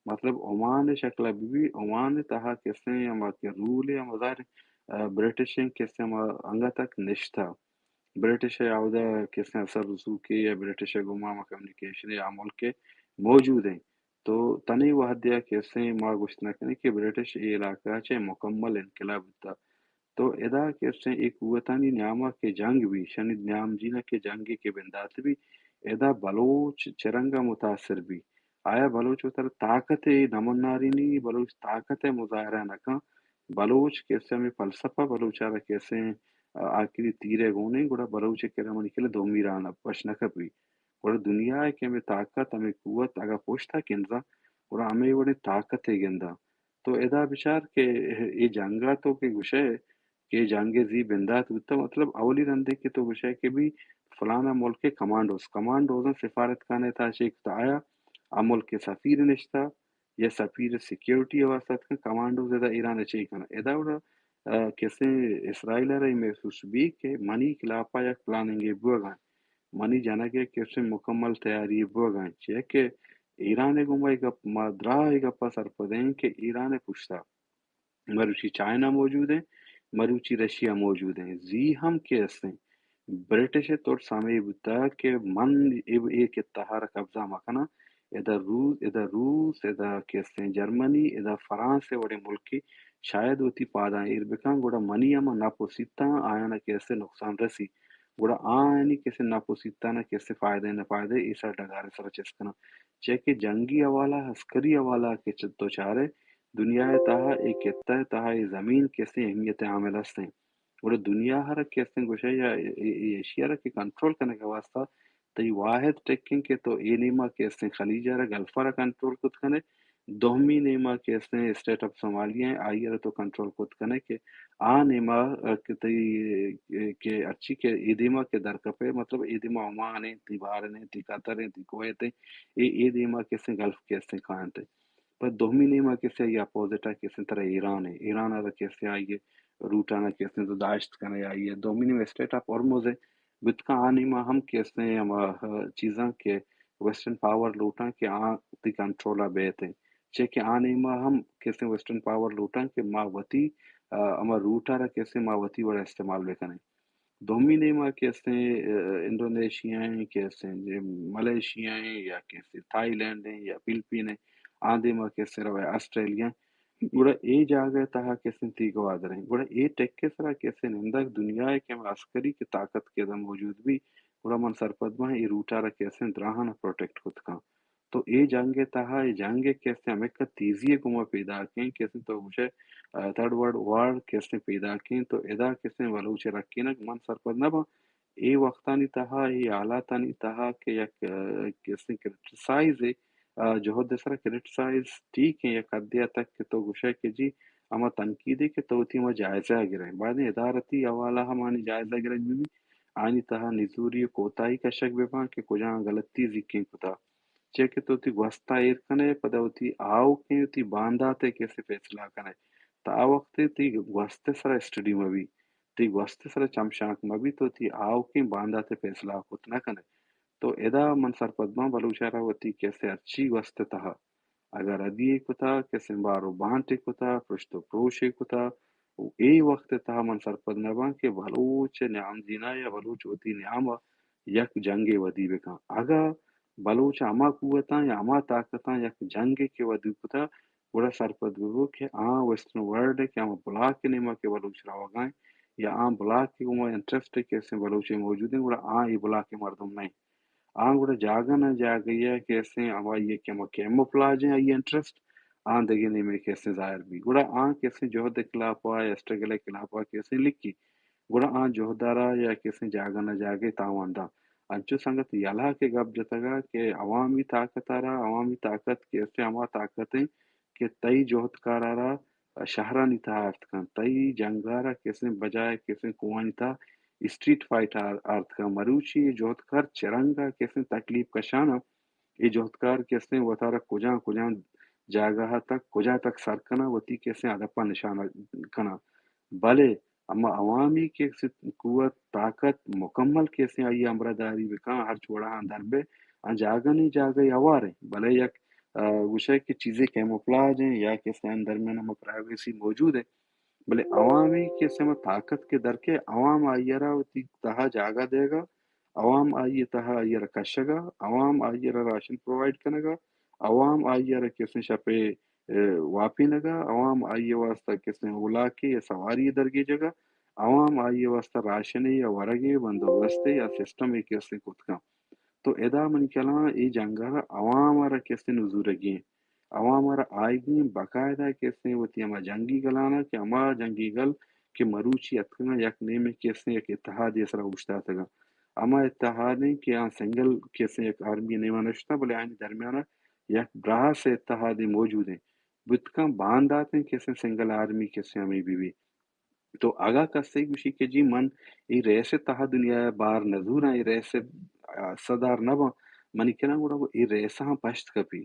مطلب عمان ء شکل ء بہ بی، عمان ء تہا کسے ہما کہ رول ء ہما ظاہر، آ، برٹش ء کسے ہما انگت تک نشتہ۔ برٹش ء اودا کسے اثر رسوخے یا برٹش ء گوما ہما کمیونیکیشن یا ملک ء موجود ہیں۔ تو تنے وہدے ء کسے ما گوشت نہ کنیں کہ برٹش اے علاقہ ء چہ مکمل انقلاب بوتا۔ تو ادا کسے اے قوتانی نیاما کہ جنگ بی، شنی نیام جینا کہ جنگے کہ بندات بی، ادا بلوچ چرنگا متاثر بی۔ آیا بلوچ وتر طاقت ء نمنارینی، بلوچ طاقت ء مظاہرہ نہ کن۔ بلوچ کسے ہمے فلسفہ بلوچ ء را کسے آخری تیر ء گونیں، گڑا بلوچ ء کرا منی کلے دومی راہ نہ پش نہ کپی۔ گڑا دنیا ء کہ ہمے طاقت، ہمے قوت اگاں پشت ء کنزاں، گڑا ہمے وڑیں طاقت ء گنداں۔ تو ادا بچار کہ اے جنگ ء تو کہ گوشئے کہ جنگ ء زی بندات بوتگ، مطلب اولی رندے کہ تو گوشئے کہ بی فلانا ملک ء کمانڈوز، کمانڈوزاں سفارت خانہ ء تہا چیک کتہ، آیا آ ملک ء سفیر نشتہ یا سفیر سیکیورٹی ء واستہ اتکن، کمانڈوز ادا ایران ء چے کنن؟ ادا گڑا، آ، کسے اسرائیل ء را اے محسوس بی کہ منی خلاف ء یک پلاننگے بوگا انت، منی جنگ ء کسے مکمل تیاری بوگا انت، چیا کہ ایران ء گوں ما اے گپ، ما دراہ اے گپ ء سرپد ایں کہ ایران ء پشتا مروچی چائنا موجود ہیں، مروچی رشیا موجود ہیں، زی ہم کہ ہستیں۔ برٹش ء ترس ہمے بوتگ کہ من اے، اے خطہ ء را قبضہ مکناں، ادا روس، ادا روس، ادا کہ ہستیں جرمنی، ادا فرانس ء وڑیں ملکے شاید وتی پاداں ایر بکن، گڑا منی ہما نپ و سیتاں آیانا کہ ہستیں نقصان رسی، گڑا آیانی کہ ہستیں نپ و سیتانا کہ ہستیں فائدہ نہ فائدہ اے سر ڈگار ء سرا چست کناں۔ چیا کہ جنگی حوالہ، عسکری حوالہ کہ چ-، تو چارے دنیا ء تہا اے خطہ ء تہا اے زمین کہ ہستیں اہمیت ء حامل ہستیں۔ گڑا دنیا ء را کہ ہستیں گوشئے یا اے، اے، اے ایشیا ء را کہ کنٹرول کنگ ء واستہ تئی واحد ٹرک انت کہ تو اے نیما کہ ہستیں خلیج ء را، گلف ء را کنٹرول کت کنے، دومی نیما کہ ہستیں اسٹیٹ آف صومالیہ ہیں، آئی ء را تو کنٹرول کت کنے کہ آ نیما، ا، کہ تئی، ا، کہ ہرچی کہ اے دیما کہ درکپے، مطلب اے دیما عمان ہیں، تئی بحرین ہیں، تئی قطر ہیں، تئی کویت ہیں، اے، اے دیما کہ ہستیں گلف کہ ہستیں کائنت ہیں۔ پہ دومی نیما کسے آئی اپوزٹ ء کسے ترا ایران ہے، ایران ء را کسے آئی روٹ آنا کسے تو داشت کنے آئی ہے۔ دومی نیم اسٹیٹ آف ہرمز ہے، بتکا آ نیما ہم کسے ہما چیزاں کہ ویسٹرن پاور لوٹاں کہ آ تی کنٹرول ء بیت ہیں۔ چے کہ آ نیما ہم کسے ویسٹرن پاور لوٹاں کہ ما وتی، آ، ہما روٹ ء را کسے ما وتی وڑا استعمال بکنیں۔ دومی نیما کہ ہستیں، ا، انڈونیشیا ہیں، کہ ہستیں، ملائیشیا ہیں، یا کہ ہستیں تھائی لینڈ ہیں، یا فلپین ہیں، آ دیما کہ ہستیں روئے آسٹریلیا ہیں۔ گڑا اے جاگہ تہا کہ ہستیں تی گوادر ہیں۔ گڑا اے ٹیک ء سرا کہ ہستیں نندگ دنیا ہے کہ ہم عسکری کہ طاقت کہ ادا موجود بھی، گڑا من سرپد باں اے روٹا را کہ ہستیں دراہاں پروٹیکٹ کت کاں۔ تو اے جنگ ء تہا، اے جنگ ء کہ استیں ہمک تیزی ء گوما پیداک ایں، کہ استیں تو گوشئے، آ، تھرڈ ورلڈ وار کہ استیں پیداک ایں، تو ادا کہ استیں بلوچ ء رکینگ من سرپد نہ باں۔ اے وقتانی تہا، اے حالاتانی تہا کہ یک، آ، کہ استیں کرٹیسائز ء، آ، جہد ء سرا کرٹیسائز ٹھیک ایں، یک حدے ء تک کہ تو گوشئے کہ جی ہما تنقیدے کہ تو وتی ہما جائزہ ء گرئے۔ بایدیں ادارتی حوالہ ہمانی جائزہ گرگ بہ بی، آنی تہا نزوری ء کوتاہی کشگ بہ باں کہ کجام غلطی زیکیں کتا۔ چیا کہ تو وتی گوست ء ایر کن ئے، پدا وتی آؤکیں، وتی باندات ء کسے فیصلہ کن ئے۔ تا آ وقت ء تئی گوست ء سرا اسٹڈی مہ بی، تئی گوست ء سرا چمشانک مہ بی، تو وتی آؤکیں باندات ء فیصلہ کت نہ کن ئے۔ تو ادا من سرپد باں بلوچ ء را وتی کسے ہرچی گوست ء تہا اگاں ردی ئے کتا، کسے بار و بانٹ ئے کتا، پرشت و پروش ئے کتا، و اے وقت ء تہا من سرپد نہ باں کہ بلوچ نیام دینا یا بلوچ وتی نیام ء یک جنگے ودی بکن۔ اگاں بلوچ ہما قوتاں یا ہما طاقتاں یک جنگے کہ ودی کتا، گڑا سرپد ببو کہ آ ویسٹرن ورلڈ ء کہ ہما بلاک ء نیما کہ بلوچ روگا ایں یا آ بلاک ء گوما انٹرسٹ ء کہ استیں بلوچ ء موجود ایں، گڑا آ اے بلاک ء مردم نہ ایں۔ آ گڑا جاگہ نہ جاگہ ء کہ استیں ہمائی ء کہ ہما کیموفلاج ایں آئی انٹرسٹ، آ دگہ نیمے کہ استیں ظاہر بی۔ گڑا آ کہ استیں جہد ء خلاف ء یا اسٹرگل ء خلاف ء کہ استیں لکھی۔ گڑا آ جہد ءَ را یا کسیں جاگہ نہ جاگہے تاوان داں۔ انچو سنگت یلہ کہ گپ جتگ ءَ کہ عوامی طاقت ءَ را، عوامی طاقت کہ استیں ہما طاقت انت کہ تئی جہدکار ءَ را شہرانی تہا آرت کنت، تئی جنگ ءَ را کسیں بجائے کسیں کوہانی تہا اسٹریٹ فائٹ ءَ آرت کنت۔ مروچی اے جہدکار چہ رنگ ءَ کسیں تکلیف کشان انت، اے جہدکار کسیں وتارا کجام کجام جاگہ ءَ تک کجا تک سر کناں، وتی کسیں ہدف ءَ نشان کناں۔ بلے اما عوامی کسیں قوت، طاقت مکمل کسیں آئی ءِ ہمراہداری بکن، ہرچ وڑا آں در بہ آں جاگہ نی جاگہ ءَ ہوار انت، بلے یک، آ، گوشئے کہ چیزے کیموفلاج انت یا کسیں درمیان ہما پرائیویسی موجود انت، بلے عوامی کسیں ہما طاقت کہ در کئے، عوام آئی ءَ را وتی تہا جاگہ دئیگ ءَ، عوام آئی ءِ تہا آئی ءَ را کشگ ءَ، عوام آئی ءَ را راشن پرووائیڈ کنگ ءَ، عوام آئی ءَ را کسیں شپ ءِ، اے، واپینگ ءَ، عوام آئی ءِ واستہ کسیں اولاکے یا سواری ءِ درگیجگ ءَ، عوام آئی ءِ واستہ راشنے یا ورگے بندوبستے یا سسٹمے کسیں کت کنت۔ تو ادا منی خیالاں اے جنگ ءَ را عوام ءَ را کسیں نزورگی انت۔ عوام ءَ را آئیگی انت باقاعدہ کسیں وتی ہما جنگی گلان ءَ کہ ہما جنگی گل کہ مروچی اتکگ انت یک نیمے کسیں یک اتحادے ءِ سرا اوشتاتگ انت۔ ہما اتحاد انت کہ آ سنگل کسیں یک آرمی ءِ نیمگ ءَ نشتہ، بلے آیانی درمیان ءَ یک براس ءِ اتحادے موجود انت۔ بوت کنت باندات انت کسیں سنگل آرمی کسیں ہمے بہ بیت۔ تو اگاں کسے گوشی کہ جی من اے ریس ءِ تہا دنیا ءَ بار نہ زوراں، اے ریس ءِ، آ، حصہ دار نہ باں، منی خیالاں گڑا اے ریس ءَ ہم پشت کپی۔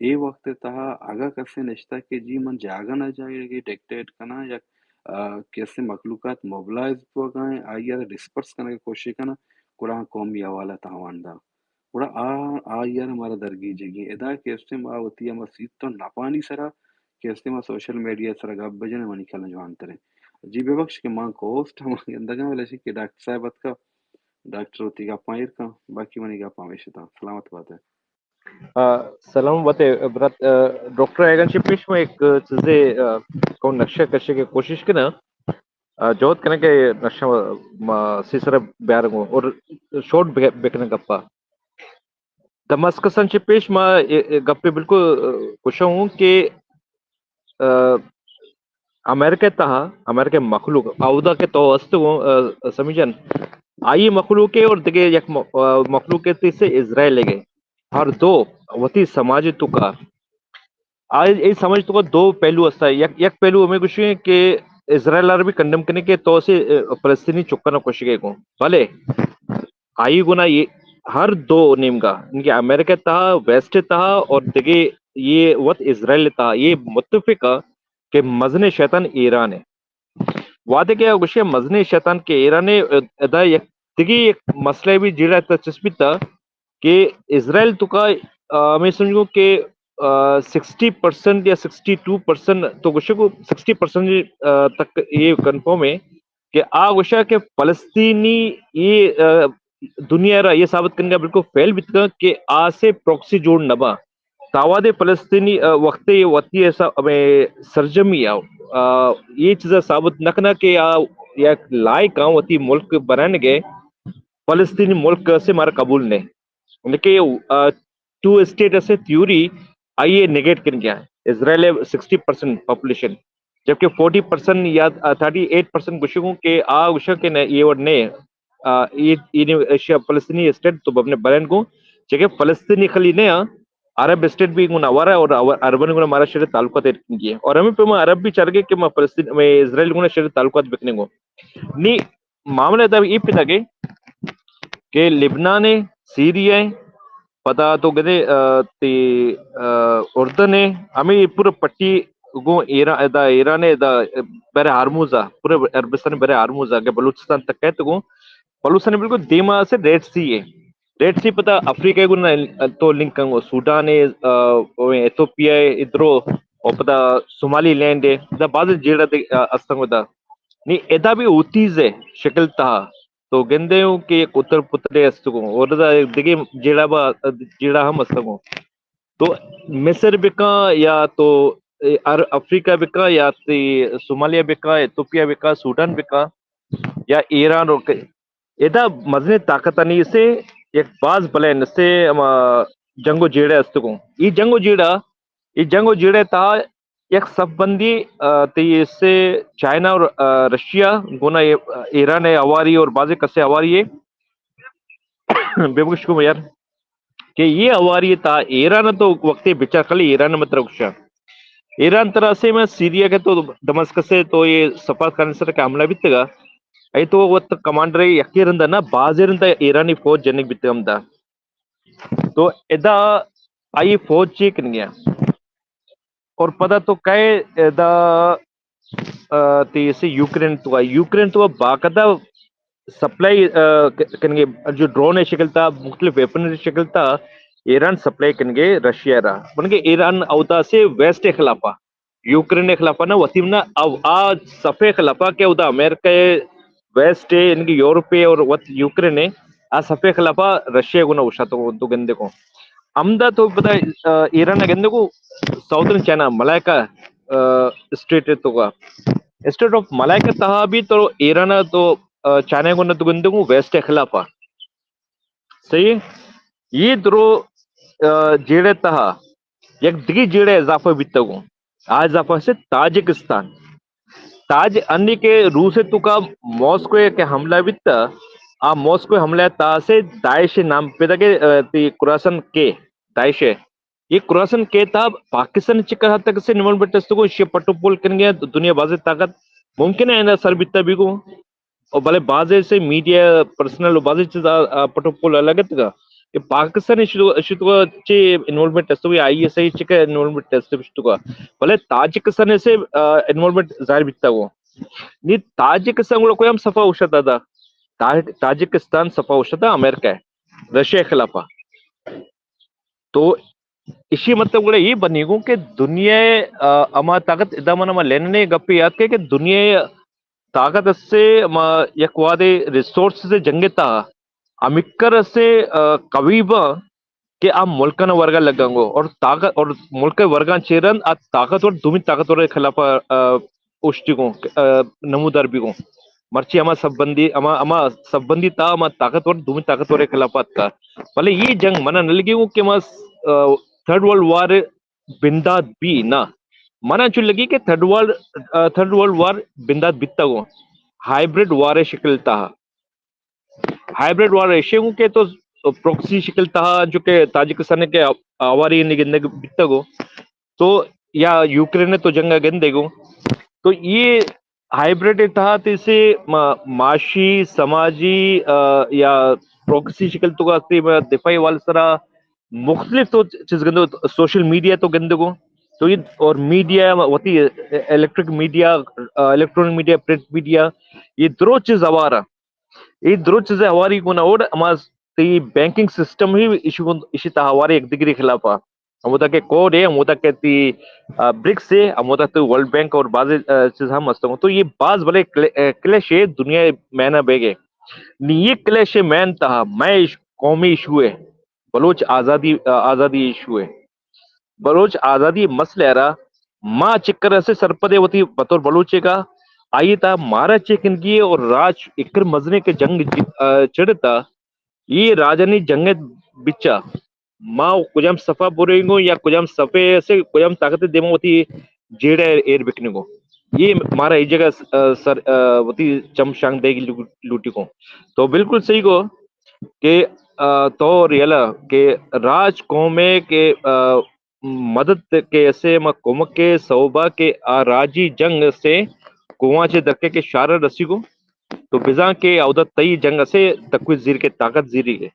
اے وقت ءِ تہا اگاں کسے نشتہ کہ جی من جاگہ نہ جاگہے ڈکٹیٹ کناں یا، آ، کسے مخلوقات موبلائز بوگ ءَ انت، آئی ءَ را ڈسپرس کنگ ءِ کوشش کناں، گڑا آ قومی حوالہ تاوان داں۔ گڑا آ، آئی ءَ را مارا درگیجگی۔ ادا کہ استیں ما وتی ہما سیت ءُ نپانی سرا کہ استیں ما سوشل میڈیا ءِ سرا گپ بجنیں، منی خیال ءَ جوانتر انت۔ جی ببخش کہ من کوسٹ ہما گندگاں، بلے اشی کہ ڈاکٹر صاحب اتکا، ڈاکٹر وتی گپاں ایر کن، باقی منی گپ ہمیش اتاں۔ سلامت بات ئے۔ آ، سلام بات ئے برات، آ، ڈاکٹر ایگن چہ پیش ما ایک چیزے، آ، کو نقشہ کشے کی کوشش کناں۔ آ، جہد کناں کہ نقشہ ما سی سرا بیارگوں اور شارٹ بہ-، بکناں گپا۔ دمسکس ءَ چہ پیش ما اے، اے گپے بالکل، آ، گوشاں ہوں کہ، آ، امریکہ ءِ تہا، امریکہ ءِ مخلوق، اودا کہ تو ہست گوں، آ، سمی جان، آئی مخلوق ءِ اور دگہ یک م-، آ، مخلوق ءِ تیسے اسرائیل ءِ۔ ہر دو وتی سماج ءِ توکا آ، اے سمجھ تو دو پہلو ہستا۔ یک، یک پہلو ہمیں گوشی کہ اسرائیل ءَ را بھی کنڈم کنے کہ تو سے، اے، فلسطینی چکاں کشگے کو۔ بلے آئی گنا یہ ہر دو نیمگا، یعنی کہ امریکہ تہا، ویسٹ تہا اور دگہ یہ وت اسرائیل تہا، یہ متفق ہے کہ مزن شیطان ایران ہے۔ وہدے کہ گوشی مزن شیطان کہ ایران ہے، ادا یک دگہ یک مسئلہ بھی جیڑا دلچسپی تھا کہ اسرائیل توکا، آ، ہمیں سمجھو کہ، آ، سکسٹی پرسنٹ یا سکسٹی ٹو پرسنٹ تو گوشے کو سکسٹی پرسنٹ، آ، تک یہ کنفرم ہے کہ آ گوشا کہ فلسطینی یہ، آ، دنیا را یہ ثابت کرنے کا بالکل فیل بیتگا کہ آ سے پروکسی جوڑ نہ با۔ تاوادے فلسطینی، آ، وقت یہ وتی ایسا ہمیں سرجمی آ، آ، یہ چیزا ثابت نہ کنا کہ آ یک لائق آ وتی ملک بنانے گئے۔ فلسطینی ملک سے مارا قبول نہیں۔ لیکن، آ، ٹو اسٹیٹ اسے تھیوری آئی اے نیگیٹ کر گیا۔ اسرائیل ہے سکسٹی پرسنٹ پاپولیشن، جبکہ فورٹی پرسنٹ یا، آ، تھرٹی ایٹ پرسنٹ گوشگوں کہ آ گوشگ کہ نہ، یہ وڑ نہیں۔ آ، یہ، یہ نہیں، ایشیا فلسطینی اسٹیٹ تو ببنے بلین کو، چکہ فلسطینی خلی نہیں، آ، عرب اسٹیٹ بھی گنا ورا اور عربن گنا مارا شر تعلقات کیے۔ اور ہمیں پہ ما عرب بھی چل گئے کہ ما فلسطین، میں اسرائیل گنا شر تعلقات بکنے کو۔ نی معاملہ دا یہ پتا گئے کہ لبنان ہے، سیریا ہے، پدا تو گدے، آ، تی، آ، اردن ہے، ہمیں یہ پورا پٹی گو ایران، ادا ایران ہے، ادا بر ہرموز آ، پورے عربستان بر ہرموز آ، کہ بلوچستان تک ہے تو گو، بلوچستان بالکل دیما سے ریڈ سی ہے۔ ریڈ سی پتا افریقہ گو نہ تو لنک کنگو، سوڈان ہے، آ، ایتھوپیا ہے، ادرو، اور پتا سومالی لینڈ ہے، دا بعض جیڑا دے، آ، استنگو دا۔ نی ادا بھی ہوتیز ہے شکل تہا۔ تو گندے ہوں کہ یک اتر پترے است کو، اور دا دگہ جیڑا با، جیڑا ہم است کو۔ تو مصر بکا یا تو ار-، افریقہ بکا یا تی سومالیہ بکا، ایتھوپیا بکا، سوڈان بکا یا ایران رو کہ ادا مزنیں طاقتانی سے یک باز بلے نسے ہما جنگ و جیڑے است کو۔ یہ جنگ و جیڑا، یہ جنگ و جیڑے تا یک صف بندی، آ، تئی سے چائنا اور، آ، رشیا گونا اے-، ایران ءِ ہواری اور بازیں کسے ہواری ءَ بے بگش کو یار کہ اے ہواری ءِ تہا ایران ءَ تو وقتے بچار، خالی ایران ءَ مت رکشا۔ ایران ترا سے میں سیریا کہ تو دمسکس ءَ تو اے صفا خان سر کہ حملہ بیتگا، اے تو وت کمانڈر یکے رندا نہ، بازیں رندا ایرانی فوج جنگ بیتگ ہمدا۔ تو ادا آئی فوج چی کنگیا؟ اور پدا تو کئے ادا، آ، تئی سے یوکرین تو، یوکرین تو باقاعدہ سپلائی، آ، ک-، کنگے، جو ڈرون ءِ شکل تہا، مختلف ویپن ءِ شکل تہا ایران سپلائی کنگے رشیا ءَ را۔ بلکہ ایران اودا سے ویسٹ ءِ خلافا، یوکرین ءِ خلافا نہ، وتی نہ، او آ صف ءِ خلافا کہ اودا امریکہ ءِ ویسٹ ءِ، یعنی کہ یورپ ءِ اور وت یوکرین ءِ، آ صف ءِ خلافا رشیا ءَ گونا اوشتاتو تو گندے کو۔ ہمدا تو پدا، آ، ایران ءَ گندے کو، ساؤترن چائنا، ملائکہ، آ، اسٹریٹ ءِ تو کا۔ اسٹریٹ آف ملائکہ تہا بھی تو ایران ءَ تو، آ، چائنا ءَ گونا تو گندے کو ویسٹ ءِ خلافا۔ صحیح؟ اے درو، آ، جیڑہ ءِ تہا یک دگہ جیڑہ اضافہ بیتگو۔ آ اضافہ سے تاجکستان۔ تاج-، انی کہ روس ءِ توکا ماسکو ءَ کہ حملہ بیتا، آ ماسکو ءِ حملہ ءِ تہا سے داعش ءِ نام پیدا کہ، آ، تئی خراسان کے، داعش ءِ۔ اے خراسان کے تہا پاکستان ءِ چکا حد تک سے انوالومنٹ استگو، ایشی ءَ پٹ ءُ پول کنگے دنیا بازیں طاقت ممکن ہے اینا سر بیتا بیگو۔ او بلے بازیں سے میڈیا پرسنل و بازیں چیز آ، آ، پٹ ءُ پول الگ اتگا کہ پاکستان ءِ شتو-، شتو چے انوالومنٹ استگو یا آئی ایس آئی چکا انوالومنٹ استگو شتگو۔ بلے تاجکستان ءِ سے، آ، انوالومنٹ ظاہر بیتگو۔ نی تاجکستان گڑا کوئی ہم صفا اوشتا دا۔ تاج-، تاجکستان صفا اوشتا امریکہ ءِ، رشیا ءِ خلافا۔ تو ایشی مطلب گڑا اے بنیگو کہ دنیا ءِ، آ، ہما طاقت، ادا من ہما لینن ءِ گپے یات کہ، کہ دنیا ءِ طاقت اسے ہما یک وہدے ریسورسز ءِ جنگ ءِ تہا ہمکر اسے، آ، قوی باں کہ آ ملکاں ورگا لگنگو اور طاقت، اور ملک ورگاں چیرند آ طاقتور دومی طاقتور ءِ خلاف، آ، اوشتی گوں، آ، نمودار بی گوں۔ مرچی ہما صف بندی، ہما، ہما صف بندی تا ہما طاقتور دومی طاقتور ءِ خلاف اتکا۔ بلے اے جنگ منا نہ لگی گوں کہ ہما، آ، تھرڈ ورلڈ وار بندات بی نہ۔ منا چو لگی کہ تھرڈ ورلڈ، آ، تھرڈ ورلڈ وار بندات بیتا گوں۔ ہائیبریڈ وار ءِ شکل تہا۔ ہائیبریڈ وار ایشی گوں کہ تو پروکسی شکل تہا جو کہ تاجکستان ءِ کہ ہواری نگندگ بیتا گوں۔ تو یا یوکرین ءِ تو جنگ ءَ گندے گوں۔ تو اے ہائیبریڈ ءِ تہا تئی سے ما-، معاشی، سماجی، آ، یا پروکسی شکل تو کا استے، ما دفاعی حوالے سرا مختلف تو چیز گندو، سوشل میڈیا تو گندے گوں۔ تو اے اور میڈیا وتی الیکٹرک میڈیا، آ، الیکٹرانک میڈیا، پرنٹ میڈیا، اے درو چیز ہوارا۔ اے درو چیز ہواری گونا اوڑ ہما تئی بینکنگ سسٹم ہی ایشی گون-، ایشی تہا ہوارے یک دگری خلافا۔ ہمودا کہ کوڈ ہے، ہمودا کہ تئی، آ، برکس ہے، ہمودا تو ورلڈ بینک اور بعض، آ، چیز ہم ہستگوں۔ تو اے باز بلے کلے-، آ، کلیش ہے دنیا مینا بیگے۔ نی اے کلیش مین تہا مئے ایش-، قومی ایشو ہے، بلوچ آزادی، آ، آزادی ایشو ہے۔ بلوچ آزادی مسئلہ ءَ را ما چکر اسے سرپدے وتی بطور بلوچے کا آئی تا مارا چیکنگی اور راج اکر مزنے کے جنگ جی-، آ، چڑتا، اے راجانی جنگ بچا ما کجام صفا برینگو یا کجام صفے اسے کجام طاقت دیما وتی جیڑے ایر بکنگو۔ اے مارا اے جگہ س-، آ، سر، آ، وتی چم شانگ دے گی لو-، لوٹی کو۔ تو بالکل صحیح کو کہ، آ، تو ریلا کہ راج قومے کہ، آ، مدد کے اسے ما کمک کے صوبہ کے آ راجی جنگ سے گواں چے درکے کے شارہ رسی گو تو بزاں کہ اودا تئی جنگ اسے تقوی زیر کے طاقت زیری گے۔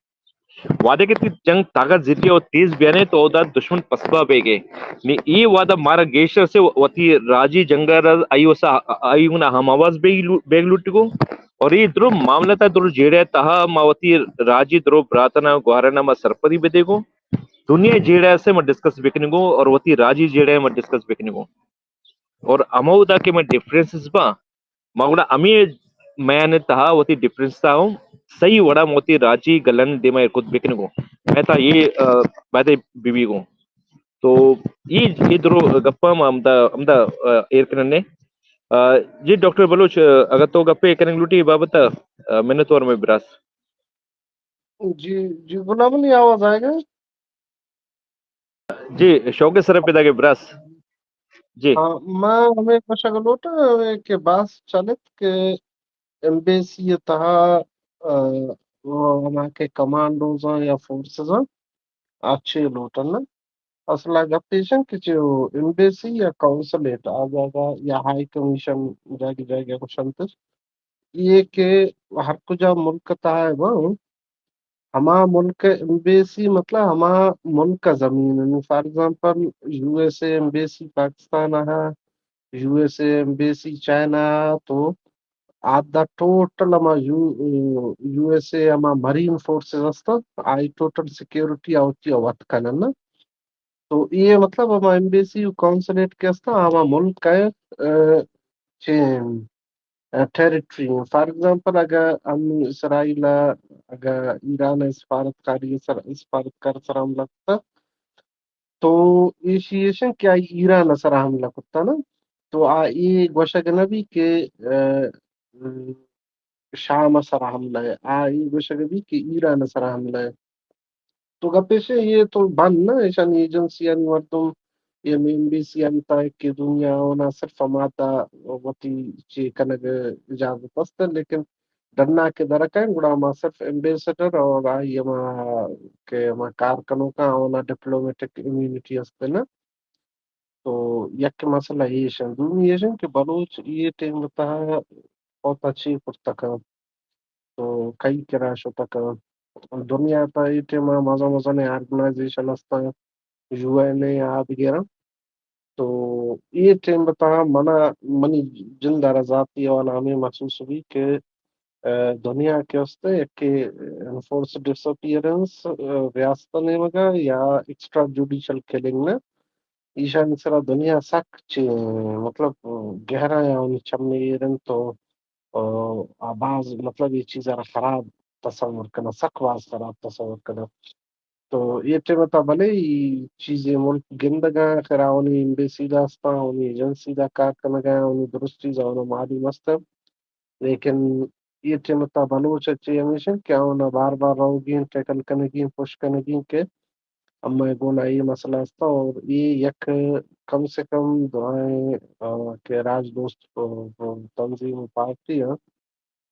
وعدے کہ تی جنگ طاقت زیری اور تیز بیانے تو اودا دشمن پسپا بے گے۔ نی اے وعدہ مارا گیشتر سے وتی راجی جنگ را آئی وسا آئی گنا ہم آواز بے لو-، بے لوٹ گو۔ اور اے درو معاملہ تا درو جیڑے تہا ما وتی راجی درو براتنا گوارنا ما سرپدی بدے گو۔ دنیا جیڑہ سے ما ڈسکس بکنگو اور وتی راجی جیڑہ ما ڈسکس بکنگو۔ اور ہمودا کہ ما ڈفرنسز با، ما گڑا ہمیں میان تہا وتی ڈفرنس تا ہوں صحیح وڑا ما وتی راجی گلن دیما ایر کت بکنگو۔ میں تا یہ، آ، باتیں بی بی گو۔ تو یہ، یہ درو گپا ما ہمدا، ہمدا، آ، ایر کننے۔ آ، جی ڈاکٹر بلوچ، آ، اگر تو گپے کنگ لوٹی بابت، آ، منتوار میں براس۔ جی، جی، غلام علی، آواز آئے گا؟ جی، شوق سر پیدا کے براس۔ جی۔ ہاں، ما ہمے گوشگ لوٹاں کہ بحث چلت کہ ایمبیسی ءِ تہا، آ، ہما کہ کمانڈوز آں یا فورسز آں، آ چے لوٹن؟ اصل ءَ گپ ایش انت کہ چہ ایمبیسی یا قونصلیٹ آ جاگہ یا ہائی کمیشن جاگہ جاگہ گوشنت، اے کہ ہر کجا ملک ءِ تہا بہ، ہما ملک ءِ ایمبیسی، مطلب ہما ملک ءِ زمین انت۔ For example, U S A embassy Pakistan ءَ، U S A embassy China ءَ، تو آ دا ٹوٹل ہما یو، یو ایس اے ہما مرین فورسز است، آئی ٹوٹل سیکیورٹی آ وتی وت کنن۔ تو اے مطلب ہما ایمبیسی و قونصلیٹ کہ است، ہما ملک ءِ، آ، چے، آ، ٹیریٹری۔ فار ایگزامپل، اگہ ہم اسرائیل ءَ، اگہ ایران ءِ سفارتکاری سر، سفارتکار سر حملہ کتہ، تو ایشی ایش انت کہ آئی ایران ءِ سرا حملہ کتہ نا، تو آ اے گوشگ نہ بی کہ، آ، شام ءِ سرا حملہ ءِ، آ اے گوشگ بی کہ ایران ءِ سرا حملہ ءِ۔ تو گپ ایش انت، اے تو بند نہ، ایشانی ایجنسیانی مردم، اے ایمبیسیانی تہا کہ دنیا اونا صرف ہما تا وتی چے کنگ ءِ اجازت است، لیکن ڈنا کہ درکائیں گڑا ہما صرف ایمبیسڈر اور آئی ہما کہ ہما کار کنوکاں اونا ڈپلومیٹک امیونٹی است نا۔ تو یک مسئلہ ایش انت۔ دومی ایش انت کہ بلوچ اے ٹیم ءِ تہا اوتا چے کرتہ کنت، تو کئی کرا شتہ کنت۔ دنیا ءِ تہا اے ٹیم ءَ مزن مزنیں آرگنائزیشن استاں، یو این اے آ دگراں۔ تو اے ٹیم ءِ تہا منا، منی جند ءَ را ذاتی حوالہ ہمے محسوس بی کہ، آ، دنیا کہ است، یکے انفورس ڈس اپیئرنس، آ، ریاست ءِ نیمگ ءَ یا ایکسٹرا جوڈیشل کلنگ نا، ایشانی سرا دنیا سک چے، مطلب، گہرایاں آنی چم ءَ ایر انت تو، آ، آ باز، مطلب، اے چیز ءَ را خراب تصور کناں، سک باز خراب تصور کناں۔ تو اے ٹیم ءِ تہا بلے اے چیزے ملک گندگ ءَ، آخر آوانی ایمبیسی دا استاں، آوانی ایجنسی دا کار کنگ ءَ، آوانی درست چیز آواناں معلوم است۔ لیکن اے ٹیم ءِ تہا بلوچ ءَ چے ہمیش انت کہ آواناں بار بار روگی انت، ٹیکل کنگی انت، پش کنگی انت کہ امئے گونا اے مسئلہ است اور اے یک کم سے کم درائیں، آ، کہ راج دوست، آ، آ، تنظیم و پارٹی آں،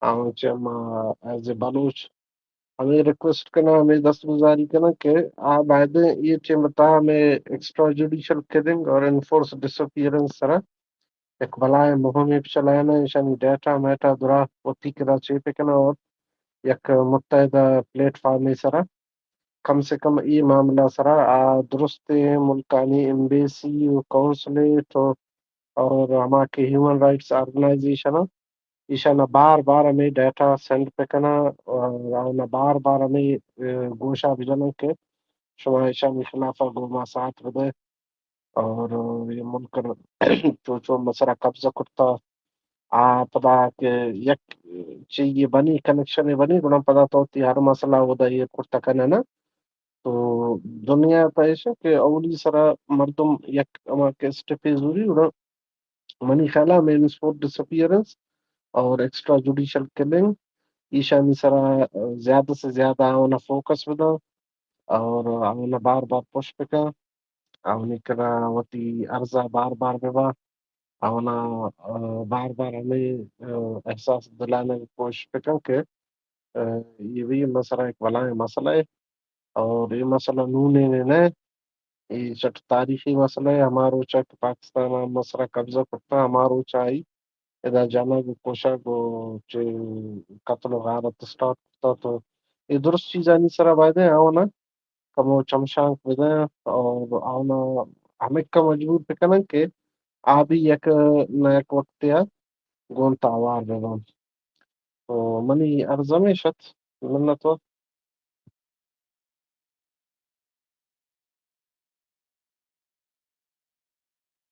آوان چہ ما ایز اے بلوچ ہمے ریکویسٹ کناں، ہمے دست گزاری کناں کہ آ بایدیں اے ٹیم ءِ تہا ہمے ایکسٹرا جوڈیشل کلنگ اور انفورس ڈس اپیئرنس سرا یک بلاہیں مہمے چلائیناں، ایشانی ڈیٹا میٹا درا وتی کرا چے بکناں اور یک متحدہ پلیٹ فارمے سرا کم سے کم اے معاملہ سرا آ درستیں ملکانی ایمبیسی و قونصلیٹ و اور ہما کہ ہیومن رائٹس آرگنائزیشن آں، ایشانا بار بار ہمے ڈیٹا سینڈ بکناں اور آونا بار بار ہمے، اے، گوشا بجناں کہ شما ایشانی خلافا گوما ساتھ بدئے اور اے ملک چو چو مسرا قبضہ کرتا۔ آ پدا کہ یک چیزے بنی، کنکشنے بنی، گڑا پدا تو وتی ہر مسئلہ اودا ایر کرتا کنئے نا۔ تو دنیا ءِ تہا ایش انت کہ اولی سرا مردم یک ہما کہ اسٹیپے زوری، گڑا منی خیال ءَ ہمے انفورس ڈس اپیئرنس اور ایکسٹرا جوڈیشل کلنگ، ایشانی سرا زیادہ سے زیادہ آواناں فوکس بداں اور آواناں بار بار پش بکاں، آوانی کرا وتی عرض ءَ بار بار بباں، آواناں، آ، بار بار ہمے، آ، احساس دلائینگ ءِ کوشش بکاں کہ، آ، اے بھی مسئلہ یک بلاہیں مسئلہ ہے اور اے مسئلہ نون ءِ نہ، اے چٹ تاریخی مسئلہ ہے۔ ہما روچا کہ پاکستان ءَ مسرا قبضہ کرتا، ہما روچا آئی ادا جنگ و کشگ و چہ قتل و غارت اسٹارٹ کرتا، تو اے درست چیزانی سرا بایدیں آواناں کمو چمشانک بدنت اور آواناں ہمکا مجبور بکننت کہ آ بھی یک نہ یک وقتے آ گوں توار ببنت۔ تو منی عرض ہمیش ات۔ منت وار۔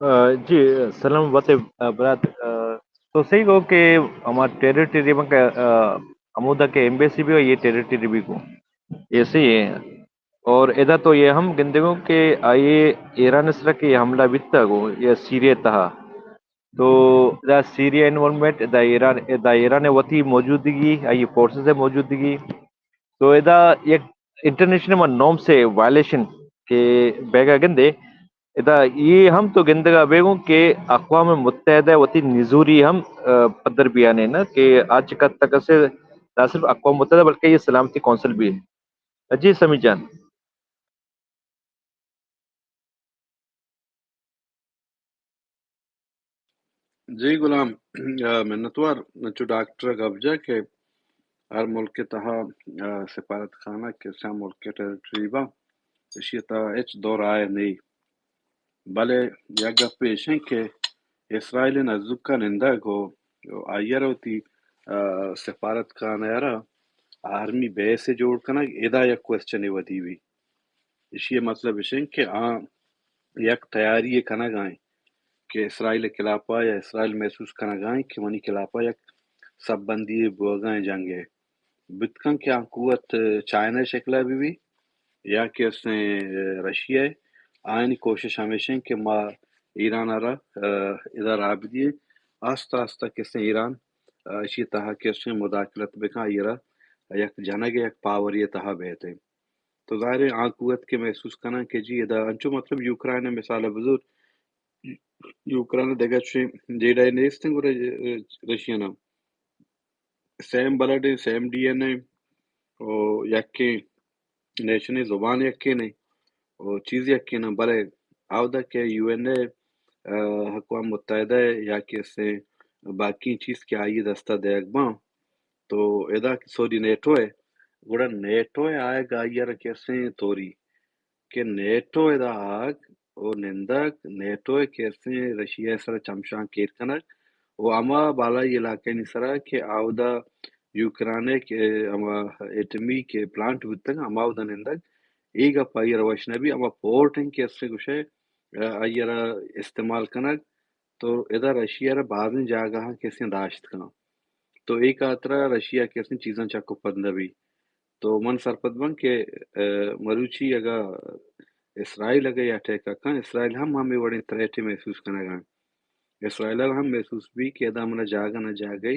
آ، جی، سلام وتے، آ، برات، آ، تو صحیح گو کہ ہما ٹیریٹری بنک، آ، ہمودا کہ ایمبیسی بھی ہو، یہ ٹیریٹری بھی گو، یہ صحیح ہے۔ اور ادا تو یہ ہم گندے گو کہ آئیے ایران سرا کہ حملہ بیتا گو یا سیریا تہا، تو ادا سیریا انوالومنٹ، ادا ایران، ادا ایران وتی موجودگی، آئی فورسز موجودگی، تو ادا یک انٹرنیشنل نارمز ءِ وائلیشن کہ بیگا گندے، ادا یہ ہم تو گندگا بیگوں کہ اقوام متحدہ وتی نزوری ہم، آ، پدر بیانے نا کہ آج کت تک سے نہ صرف اقوام متحدہ بلکہ یہ سلامتی کونسل بھی ہے۔ جی سمی جان۔ جی غلام، آ، منتوار۔ چو ڈاکٹر گپ جا کہ ہر ملک تہا، آ، سفارت خانہ کہ سا ملک ٹیریٹری با، اشی تہا ہچ دو رائے نہیں۔ بلے یک گپ ایش انت کہ اسرائیل نزوکا نندگ و آئی ء را وتی، آ، سفارت خانہ ء را آرمی بیس جوڑ کنگ، ادا یک کوسچن ودی بی۔ اشی ء مطلب اش انت کہ آ یک تیاری کنگ ء انت کہ اسرائیل ء خلاف ء یا اسرائیل محسوس کنگ ء انت کہ منی خلاف ء یک سب بندی بوگ ء جنگ ء بوت کنت کہ آ قوت چائنا ء شکل ء بہ بی یا کہ استیں رشیا ء۔ آیانی کوشش ہمیش انت کہ ما ایران ء را، آ، ادا راہ بدییں، آستہ آستہ کہ استیں ایران، آ، اشی تہا کہ استیں مداخلت بکن، آئی ء را یک جنگ ء یک پاوری ء تہا بیت۔ تو ظاہر ہے آ قوت کہ محسوس کناں کہ جی ادا انچو مطلب یوکرائن ء مثال ء بزور، یوکرائن ء دگہ چوشیں جیڑہ نیست انت گڑا رشین ء سیم بلڈ ء سیم ڈی این اے و یکیں نیشنل زبان یکیں ء و چیز یکیں ء، بلے اودا کہ یو این اے، آ، اقوام متحدہ ء یا کہ استیں باقی چیز کہ آئی دستا دیگ باں، تو ادا کہ سوری نیٹو ء، گڑا نیٹو ء آیگ آئی ء را کہ استیں توری کہ نیٹو ادا آگ و نندگ، نیٹو ء کہ استیں رشیا ء سرا چمشانک ایر کنگ و ہما بالائی علاقہانی سرا کہ آودا یوکران ء کہ ہما ایٹمی کہ پلانٹ بوتگ، ہما اودا نندگ، اے گپ آئی ء را وش نہ بی، ہما پورٹ انت کہ استیں گوشئے، آئی ء را استعمال کنگ، تو ادا رشیا ء را بازیں جاگہاں کہ استیں داشت کن۔ تو اے خاطرا رشیا کہ استیں چیزاں چک و پد نہ بی۔ تو من سرپد باں کہ، آ، مروچی اگاں اسرائیل اگاں اے اٹیک ء کن، اسرائیل ہم ہمے وڑیں تھریٹ ء محسوس کنگ ء انت۔ اسرائیل ء ہم محسوس بی کہ ادا منا جاگہ نہ جاگہ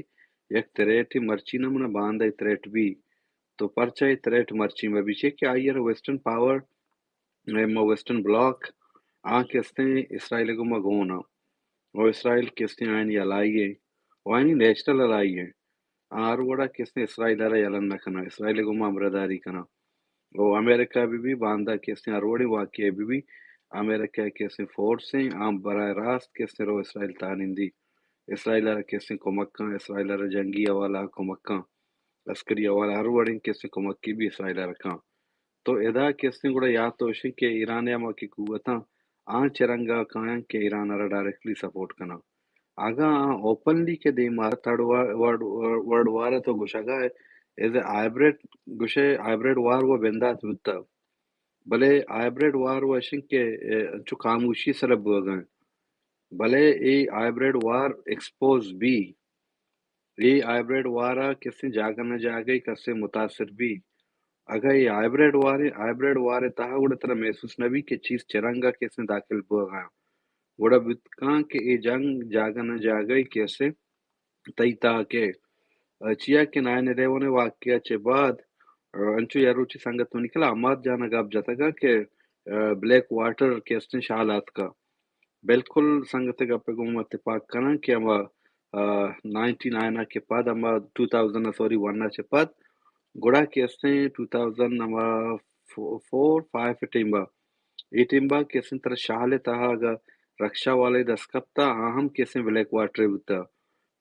یک تھریٹ ء مرچی نہ منا باندا اے تھریٹ بی۔ تو پرچا اے تھریٹ مرچی مہ بی؟ چے کہ آئی ء را ویسٹرن پاور، اے ما ویسٹرن بلاک، آ کہ استیں اسرائیل ء گوما گون ء، و اسرائیل کہ استیں آیانی الائی ء، و آیانی نیچرل الائی ء۔ آ ہر وڑا کہ استیں اسرائیل ء را یلہ نہ کناں، اسرائیل ء گوما ہمراہداری کناں۔ و امریکہ بہ بی، باندا کہ استیں ہر وڑیں واقعہ بہ بی، امریکہ کہ استیں فورس ایں، آ براہ راست کہ استیں رو اسرائیل تہا نندی، اسرائیل ء را کہ استیں کمک کن، اسرائیل ء را جنگی حوالہ کمک کن، عسکری حوالہ ہر وڑیں کہ استیں کمکی بی اسرائیل ء را کن۔ تو ادا کہ استیں گڑا یات تو اشیں کہ ایران ء ہما کہ قوتاں آ چہ رنگ ء کایاں کہ ایران ء را ڈائریکٹلی سپورٹ کناں۔ اگاں آ اوپنلی کہ دیم ء تھرڈ ورلڈ، ورلڈ وار ء تو گوشگ ء ایز اے ہائبریڈ، گوشے ہائبریڈ وار و بندات بوتگ، بلے ہائبریڈ وار و اشیں کہ، اے، انچو خاموشی سرا بوگ ء انت۔ بلے اے ہائبریڈ وار ایکسپوز بی، اے ہائبریڈ وار ء کسیں جاگہ نہ جاگہ کسے متاثر بی۔ اگاں اے ہائبریڈ وار، ہائبریڈ وار ء تہا گڑا ترا محسوس نہ بی کہ چیز چہ رنگ ء کسیں داخل بوگ ء انت۔ گڑا بوت کن کہ اے جنگ جاگہ نہ جاگہ کسے تئی تہا کہ، چیا کہ نائن الیون ء واقعہ چہ بعد، انچو یا روچی سنگت منی کلا احمد جان ء گپ جتگ کہ، بلیک واٹر کسیں شال آتکا۔ بالکل سنگت ء گپ ء گوں من اتفاق کناں کہ ہما، آ، نائنٹی نائن ء کہ پد، ہما ٹو تھاؤزنڈ، سوری، ون ء چہ پد، گڑا کہ استیں ٹو تھاؤزنڈ ہما فو-، فور، فائیو ء ٹیم با، اے ٹیم با کہ استیں ترا شال ء تہا اگاں رکشہ والے دست کپتا، آ ہم کہ استیں بلیک واٹر ء بوتا۔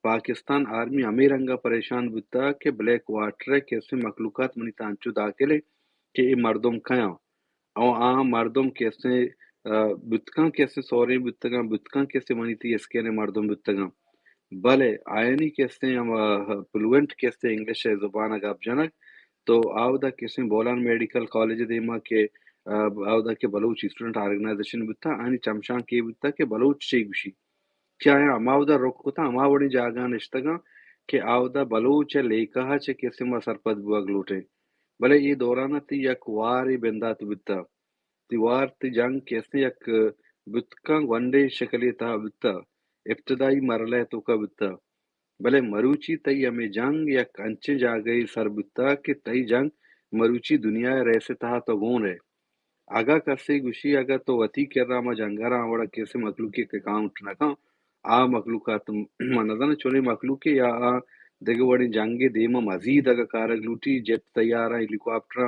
پاکستان آرمی ہمے رنگ ء پریشان بوتا کہ بلیک واٹر ء کہ استیں مخلوقات منی تہا انچو داخل ء کہ اے مردم کیاں۔ او آ مردم کہ استیں، آ، بوتکاں کہ استیں سوریں بوتگاں، بوتکاں کہ استیں منی تئی اسکین ء مردم بوتگاں۔ بلے آیانی کہ استیں ہما فلوئنٹ کہ استیں انگلش ء زبان ء گپ جنگ، تو آودا کہ استیں بولان میڈیکل کالج ء دیما کہ، آ، آودا کہ بلوچ اسٹوڈنٹ آرگنائزیشن بوتا، آیانی چمشانک اے بوتا کہ بلوچ چے گوشی۔ کہ آیاں ہما وھد ء رک کتاں، ہما وڑیں جاگہاں نشتگاں کہ آ وھد ء بلوچ ء لیکہ ء چہ کسے ما سرپد بوگ لوٹیں۔ بلے اے دوران ء تئی یک وارے بندات بوتہ۔ تئی وار، تئی جنگ کہ استیں یک بوتکاں گونڈیں شکلے تہا بوتہ، ابتدائی مرحلہ ء توکا بوتہ۔ بلے مروچی تئی ہمے جنگ یک انچیں جاگہے سر بوتہ کہ تئی جنگ مروچی دنیا ء ریس ء تہا تو گون ئے۔ اگاں کسے گوشی، اگاں تو وتی کرا ہما جنگ ءَ را آ وڑا کسے مخلوقے کہ کاؤنٹ نہ کن، آ مخلوقات من نزاناں چونیں مخلوقے یا آ دگہ وڑیں جنگے دیما مزید اگاں کارگ لوٹی، جیٹ طیارہ، ہیلی کاپٹر،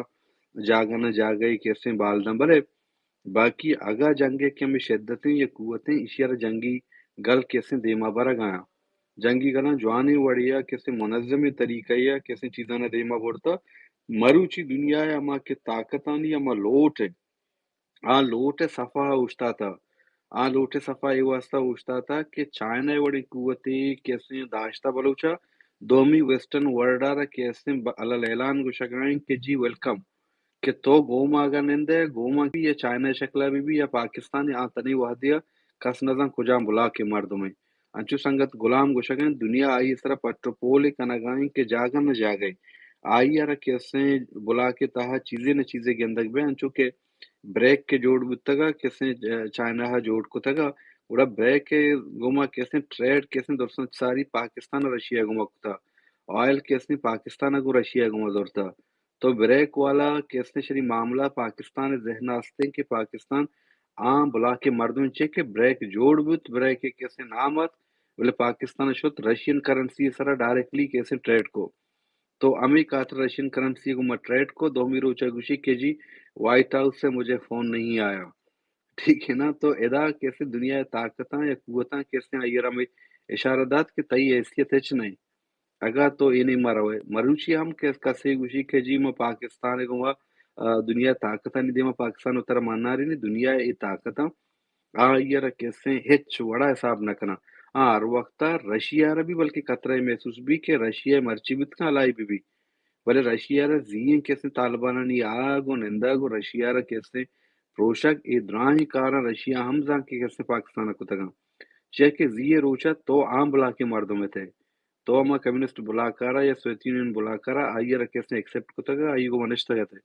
جاگہ نہ جاگہ کسے بال داں، بلے باقی اگاں جنگے کہ ہمے شدتیں یا قوتیں، ایشی ءَ را جنگی گل کسے دیما برگ ءَ آیاں۔ جنگی گلاں جوانیں وڑے ءَ کسے منظمیں طریقہ ءَ کسے چیزاں دیما برتا۔ مروچی دنیا ءَ ہما کہ طاقتانی ہما لوٹ ءَ، آ لوٹ ءِ صفا اوشتاتا۔ آ لوٹ ءِ صفا اے واسطہ اوشتاتا کہ چائنا ءِ وڑیں قوتے کسے داشتا بلوچا، دومی ویسٹرن ورلڈ ءَ را کسے ب-، الل اعلان گوشگائیں کہ جی ویلکم۔ کہ تو گوما اگاں نندئے، گوما بی یا چائنا ءِ شکلا بہ بی یا پاکستان ءِ، آ تنی وہدے ءَ کس نزان کجام بلاکے مردمے۔ انچو سنگت غلام گوشگ ءَ انت، دنیا آئی ءِ سرا پٹ ءُ پولے کنگ ءَ انت کہ جاگہ نہ جاگہے آئی ءَ را کسے بلاکے تہا چیزے نہ چیزے گندگ بہ، انچو کہ بریک کہ جوڑ بوتگ ءَ کسے چائنا ءَ جوڑ کتگ ءَ، گڑا بریک ءِ گوما کسے ٹریڈ کسے درستاں ساری پاکستان ءُ رشیا ءِ گوما کتگ، آئل کسے پاکستان ءَ گوں رشیا ءِ گوما زرتگ۔ تو بریک والا کسے شری معاملہ پاکستان ءِ ذہن ءَ استیں کہ پاکستان آ بلاکے مردم چے کہ بریک جوڑ بوت، بریک کسے نام ات، بلے پاکستان شت رشین کرنسی سرا ڈائریکٹلی کسے ٹریڈ کو۔ تو ہمے خاطر رشین کرنسی گوما ٹریڈ کو، دومی روچا گوشی کہ جی وائٹ ہاؤس سے مجھے فون نہیں آیا۔ ٹھیک ہے نا؟ تو ادا کسے دنیا ءِ طاقتاں یا قوتاں کسے آئی ءَ را ہمے اشارہ دات کہ تئی حیثیت ہچ نہیں۔ اگاں تو اے نیما روئے، مروچی ہم کس-، کسے گوشی کہ جی ما پاکستان ءِ گوما، آ، دنیا ءِ طاقتانی دیما پاکستان ءَ ترا منارینی، دنیا ءِ اے طاقتاں آئی ءَ را کسے ہچ وڑا حساب نہ کناں۔ آ، ہر وقتا رشیا ءَ را بھی بلکہ خطرہ محسوس بھی کہ رشیا ءَ مرچی بیت کن ہلائی بہ بی۔ بلے رشیا ءَ را زی ایں کسے طالبانانی آگ ءُ نندگ ءُ رشیا ءَ را کسے پروشگ، اے دراہیں کاراں رشیا ہم زان کہ کسے پاکستان ءَ کتگاں۔ چیا کہ زی ءِ روچا تو عام بلاکیں مردم ات ئے۔ تو ہما کمیونسٹ بلاک ءَ را یا سوویت یونین بلاک ءَ را آئی ءَ را کسے ایکسپٹ کتگ ءُ آئی ءِ گوما نشتگ ات ئے۔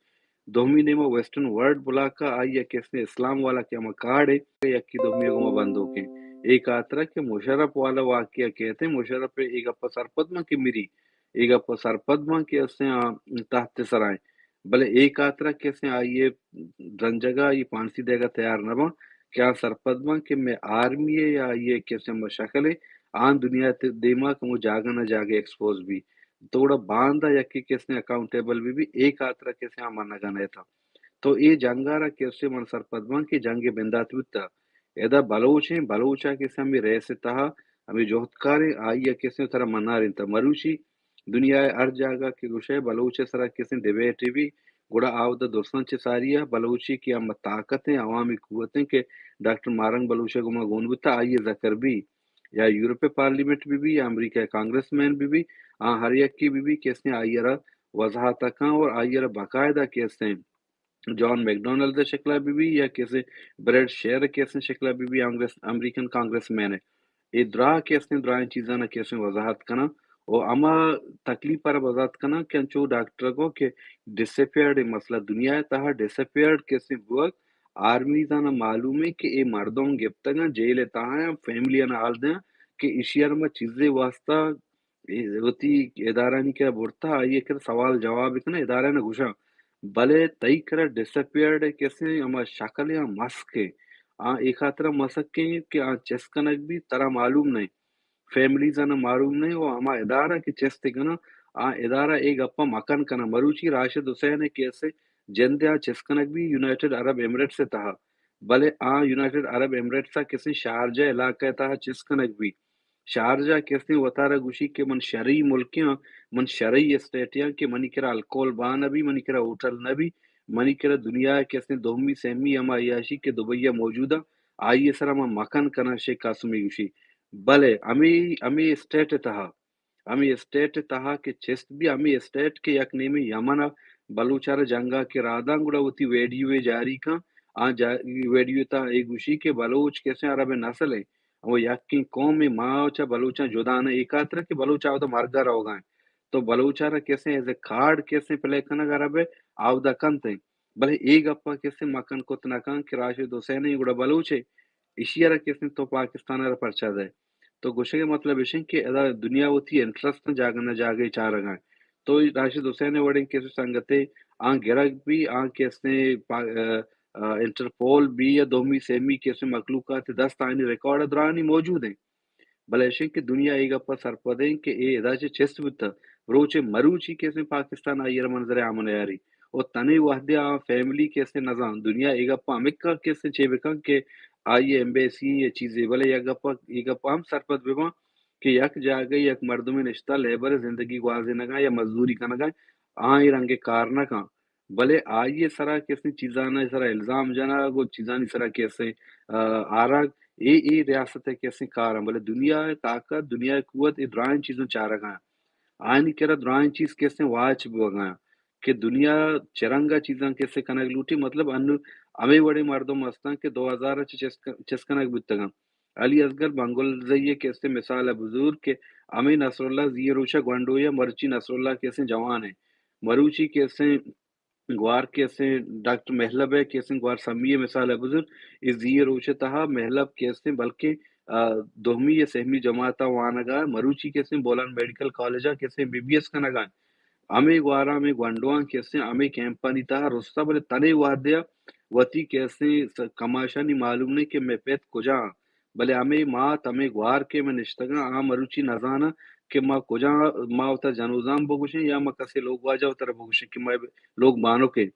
دومی نیما ویسٹرن ورلڈ بلاک ءَ آئی ءَ کسے اسلام والا کہ ہما کارڈ ءَ یکی دومی ءِ گوما بندوک ایں۔ اے خاطر ءَ کہ مشرف والا واقعہ کئیت، مشرف اے گپ ءَ سرپد باں کہ مری، اے گپ ءَ سرپد باں کہ استیں آ تحت ءِ سرا ایں۔ بلے اے خاطر ءَ کسے آئی ءِ رنجگ ءَ آئی ءِ پھانسی دئیگ ءَ تیار نہ باں کہ آ سرپد باں کہ مئے آرمی ءِ یا آئی ءِ کسے ہما شکل ءَ آ دنیا ءِ دیما کمو جاگہ نہ جاگہ ایکسپوز بی۔ تو گڑا باندا یکے کسے اکاؤنٹیبل بہ بی، اے خاطر ءَ کسے آ منگ ءَ نہ اتاں۔ تو اے جنگ ءَ را کسے من سرپد باں کہ جنگ ءِ بندات بوتہ۔ ادا بلوچ ایں، بلوچ ءَ کسے ہمے ریس ءِ تہا ہمے جہدکار ایں، آئی ءَ کسے ترا منارینتہ۔ مروچی دنیا ءِ ہر جاگہ کہ گوشئے بلوچ ءِ سرا کسے ڈیبیٹے بی، گڑا آ وھد ءَ درستاں چہ ساری ءَ بلوچی کہ ہم طاقت ایں، عوامی قوت ایں کہ ڈاکٹر ماہ رنگ بلوچ ءِ گوما گون بوتہ، آئی ءِ ذکر بی، یا یورپ ءِ پارلیمنٹ بہ بی، یا امریکہ ءِ کانگریس مین بہ بی، آ ہر یکے بہ بی، کسے آئی ءَ را وضاحت کن اور آئی ءَ را باقاعدہ کسے جان میکڈونلڈ ءِ شکل ءَ بہ بی یا کسے بریڈ شیر ءِ کسے شکل ءَ بہ بی، کانگریس، امریکن کانگریس مین ءَ اے دراہ کسے دراہیں چیزاں کسے وضاحت کناں و ہما تکلیف ءَ را وضاحت کناں کہ انچو ڈاکٹر ءَ گو کہ ڈس اپیئرڈ ءِ مسئلہ دنیا ءِ تہا ڈس اپیئرڈ کسے بوگ، آرمیزاں معلوم ایں کہ اے مردم گپتگاں جیل ءِ تہا ایں، فیملی آں حال دیاں کہ ایشی ءَ را ما چیزے واسطہ اے وتی ادارہانی کرا برتہ، آئی ءِ کرا سوال جواب کناں، ادارہ نا گوشاں، بلے تئی کرا ڈس اپیئرڈ ءِ کسے ہما شکل یا مسک ایں، آ اے خاطرا مسک ایں کہ آ چست کنگ بی، ترا معلوم نہ ایں، فیملیز آناں معلوم نہ ایں، و ہما ادارہ کہ چست کناں، آ ادارہ اے گپا مکن کناں۔ مروچی راشد حسین ءِ کیس ءِ جند ءَ آ چست کنگ بی یونائیٹڈ عرب ایمریٹس ءِ تہا، بلے آ یونائیٹڈ عرب ایمریٹس ءَ کسے شارجہ علاقہ ءِ تہا چست کنگ بی۔ شارجہ کسے وتارا گوشی کہ من شرعی ملکے آں، من شرعی اسٹیٹے آں کہ منی کرا الکوہل بہا نہ بی، منی کرا ہوٹل نہ بی، منی کرا دنیا ءِ کسے دومی سیمی ہما عیاشی کہ دبئی ءَ موجود آں، آئی ءِ سرا من مکن کناں، شیخ قاسمی گوشی۔ بلے ہمے، ہمے اسٹیٹ ءِ تہا، ہمے اسٹیٹ ءِ تہا کہ چست بی، ہمے اسٹیٹ کہ یک نیمے یمن ءَ بلوچ ءَ را جنگ ءَ کہ راداں گڑا وتی ویڈیو ءَ جاری کن، آ جا-، ویڈیو ءِ تہا اے گوشی کہ بلوچ کسے عرب ءِ نسل ایں، و یکیں قومے، ما چہ بلوچاں جدا نہ، اے خاطر کہ بلوچ آ وتا مرگ ءَ روگا ایں۔ تو بلوچ ءَ را کسے ایز اے کارڈ کسے پلے کنگ عرب ءَ آ وتا کنت ایں۔ بلے اے گپ ءَ کسے مکن کت نہ کن کہ راشد حسین ایں گڑا بلوچ ایں، ایشی ءَ را کسے تو پاکستان ءَ را پرچا دئے۔ تو گوشگ ءِ مطلب ایش ایں کہ ادا دنیا وتی انٹرسٹ جاگہ نہ جاگہ چارگا ایں۔ تو راشد حسین ءِ وڑیں کسے سنگتے آں گرگ بی، آں کسے پا-، آ، انٹرپول بی یا دومی سیمی کیسے مخلوقات دست آنی ریکارڈ درانی موجود ہیں۔ بلے ایشیں کہ دنیا اے گپا سرپد ہیں کہ اے ادا چہ چست بوتا، روچے مروچی کیسے پاکستان آئی ء را منظر عام نیاری۔ و تنے وہدے آ فیملی کیسے نزان، دنیا اے گپا ہمکا کیسے چے بکن کہ آئی ایمبیسی یا چیزے، بلے یک گپا، اے گپا ہم سرپد بباں کہ یک جاگہ یک مردمے نشتہ لیبر زندگی گوازینگا یا مزدوری کنگا، آ اے رنگے کار نہ کن۔ بلے آئی ء سرا کسیں چیزانی سرا الزام جنگ و چیزانی سرا کسیں، آ، آرگ، اے، اے ریاست ء کسیں کار انت۔ بلے دنیا ء طاقت، دنیا ء قوت اے درائیں چیزاں چارگ ء انت۔ آیانی کرا درائیں چیز کسیں واچ بوگ ء انت کہ دنیا چہ رنگ ء چیزاں کسیں کنگ لوٹی۔ مطلب انو ہمے وڑیں مردم ہستاں کہ دو ہزار ء چہ چست ک-، چست کنگ بوتگ انت۔ علی اصغر بنگلزئی ء کسیں مثال ء بزور کہ ہمے نصر اللہ زی روچ ء گونڈو یا مرچی نصر اللہ کسیں جوان ء مروچی کسیں گوار کسیں ڈاکٹر مہلب ء کسیں گوار سمی ء مثال ء بزور، اے زی ء روچ ء تہا مہلب کسیں بلکیں، آ، دومی یا سہمی جماعت ء وانگ ء مروچی کسیں بولان میڈیکل کالج ء کسیں بی بی ایس کنگ ء انت۔ ہمے گواراں ہمے گونڈواں کسیں ہمے کیمپانی تہا رستہ، بلے تنے وہدے ء وتی کسیں س-، کماشانی معلوم نہ کہ مئے پت کجا انت۔ بلے ہمے مات، ہمے گوار کہ مئے نشتگاں، آ مروچی نزاناں کہ ما کجا، ما وتا جنوزام بگوشیں یا ما کسے لوگ واجہ وترا بگوشیں کہ مئے لوگ بانک ایں۔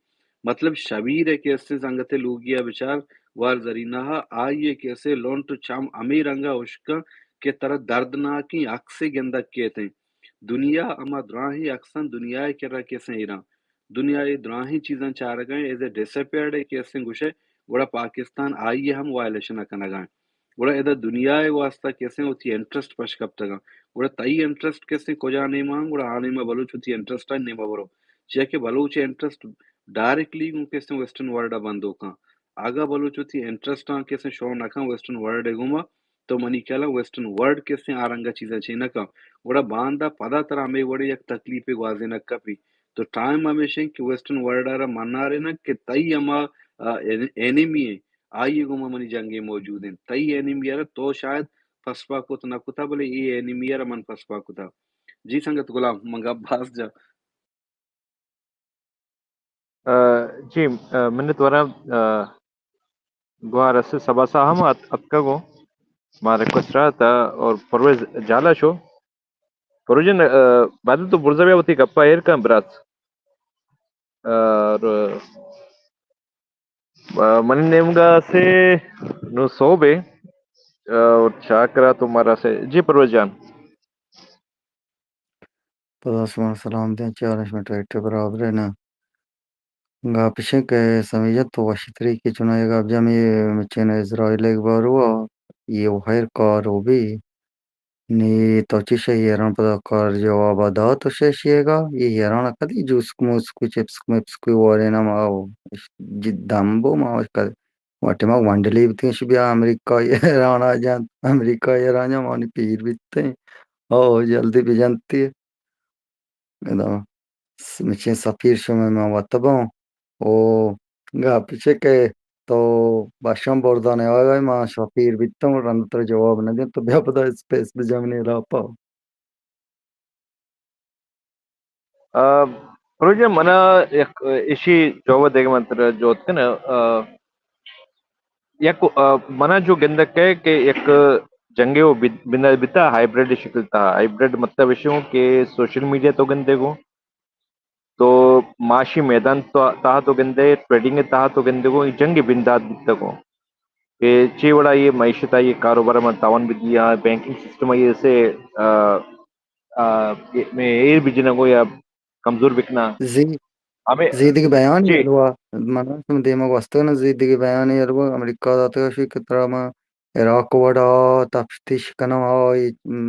مطلب شبیر ء کہ استیں سنگت ء لوگی ء بچار گوار زرینہ ء، آئی ء کہ استیں لنٹ چم ہمے رنگ ء ہشکاں کہ ترا دردناکیں عکسے گندگ کیت ایں۔ دنیا ہما دراہیں عکساں دنیا ء کرا کہ استیں ایراں۔ دنیا اے دراہیں چیزاں چارگا ایں، ایز اے ڈس اپیئرڈ اے کہ استیں گوشئے، گڑا پاکستان آئی ء ہم وائلیشن ء کنگا ایں۔ گڑا ادا دنیا ء واسطہ کہ استیں وتی انٹرسٹ پش کپتگاں۔ گڑا تئی انٹرسٹ کہ استیں کجا نیما ایں، گڑا آ نیما بلوچ وتی انٹرسٹ ء نیما برو۔ چیا کہ بلوچ ء انٹرسٹ ڈائریکٹلی گوں کہ استیں ویسٹرن ورلڈ ء بندوکاں۔ اگاں بلوچ وتی انٹرسٹ آں کہ استیں شو نہ کن ویسٹرن ورلڈ ء گوما، تو منی خیالا ویسٹرن ورلڈ کہ استیں آ رنگا چیزاں چے نہ کن۔ گڑا باندا پدا ترا ہمے وڑیں یک تکلیفے گوازینگ کپی۔ تو ٹائم ہمیش انت کہ ویسٹرن ورلڈ ء را منارینگ کہ تئی ہما، آ، این-، اینمی ایں، آئی ء گوما منی جنگے موجود انت۔ تئی اینمی ء را تو شاید پسپا کت نہ کتا، بلے اے اینمی ء را من پسپا کتا۔ جی سنگت غلام، من گپ باز جا۔ آ، جی، آ، منت وراں، آ، گوار است سبا سا ہم ات-، اتکگو۔ ما ریکویسٹ رہا تھا اور پرویز جالا شو۔ پرویز جان، آ، بادل تو برزا بیا وتی گپا ایر کن برات۔ اور، آ، منی نیمگا سے نو سوبے، آ، اور چاکرا تو مارا سے۔ جی پرویز جان۔ پدا شما سلام دیں، چے حال ایں شما؟ ٹائٹ برابر ایں نا؟ گپ اش انت کہ سمی جان تو وشتری کہ چنا اے گپ جن اے مچین اسرائیل ء باروا، اے وہر کار و بی۔ نی تو چی شہ ایران پدا کار جواب دات و شہ شیگا، اے ایران کدی جوسک موسک چپسک مپسک وارے نا ما او جی دم بو ما کد وٹے ما ونڈلی بتیں شی بیا امریکہ ایران آ جان، امریکہ ایران جان مانی پیر بیتیں۔ او جلدی بجنتی۔ ادا س-، مچیں سفیر شمئے من وت باں۔ او گپ چے کہ تو بشام بردان آیا، من سفیر بیتم، رند تر جواب ندیم، تو بیا پدا اسپیس بجمنی لاپا۔ آ، پروژہ منا یک، اشی جواب دیگہ من تر جوت کن، آ، یک، آ، منا جو گندگ کئے کہ یک جنگے و بن-، بنا-، بتا ہائیبریڈ شکل تہا۔ ہائیبریڈ مطلب اشی ہوں کہ سوشل میڈیا تو گندے گو، تو معاشی میدان تو، تہا تو گندے، ٹریڈنگ تہا تو گندے گو، جنگ بندات بیتا گو کہ چی وڑا یہ معیشت آئی کاروبار من تاوان بدیا، بینکنگ سسٹم آئی سے، آ، آ، میں ایر بجنگو یا کمزور بکنا۔ زی-، ہمیں زیدگی بیان جی۔ یلوا، من شما دیما گوستگ نہ زیدگی بیان یلوا امریکہ داتگ شی کہ ترا ما عراق وڑا تفتیش کنم، آئی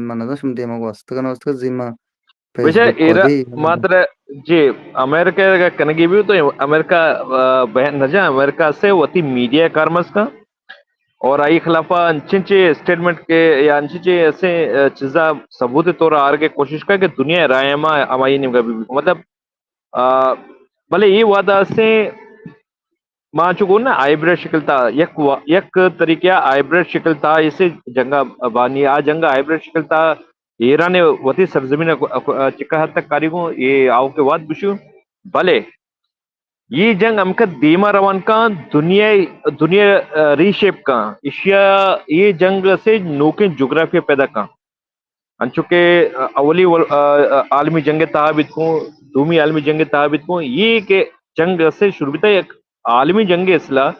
من نہ شما دیما گوستگ نہ استگ زیما بچا فیسبک ایرا کدی۔ ماتر جی، امریکہ اگر کنگی بھی تو امریکہ، آ، بہن نہ جا، امریکہ سے وتی میڈیا کارمز کا اور آئی خلافا انچیں چے اسٹیٹمنٹ کے یا انچیں چے ایسے، آ، چیزا ثبوت طور آرگے کوشش کا کہ دنیا رائے ما ہمائی نیمگا بھی، مطلب، آ، بلے یہ وعدہ سے ما چو گون نا ہائیبریڈ شکل تا یک وا-، یک طریقہ ہائیبریڈ شکل تا اسے جنگا بانی آ جنگا ہائیبریڈ شکل تا ایران وتی سرزمین کو چکا حد تک کاری گو یہ آؤ کے وعد بشو بلے یہ جنگ ہمکہ دیما روان کاں، دنیا، دنیا، آ، ری شیپ کاں۔ ایشیا یہ جنگ سے نوکیں جغرافیہ پیدا کاں۔ انچو کہ، آ، اولی ول-، آ، آ، عالمی جنگ تہا بیت کوں، دومی عالمی جنگ تہا بیت کوں، یہ کہ جنگ سے شروع بیتا یک عالمی جنگ اصلا،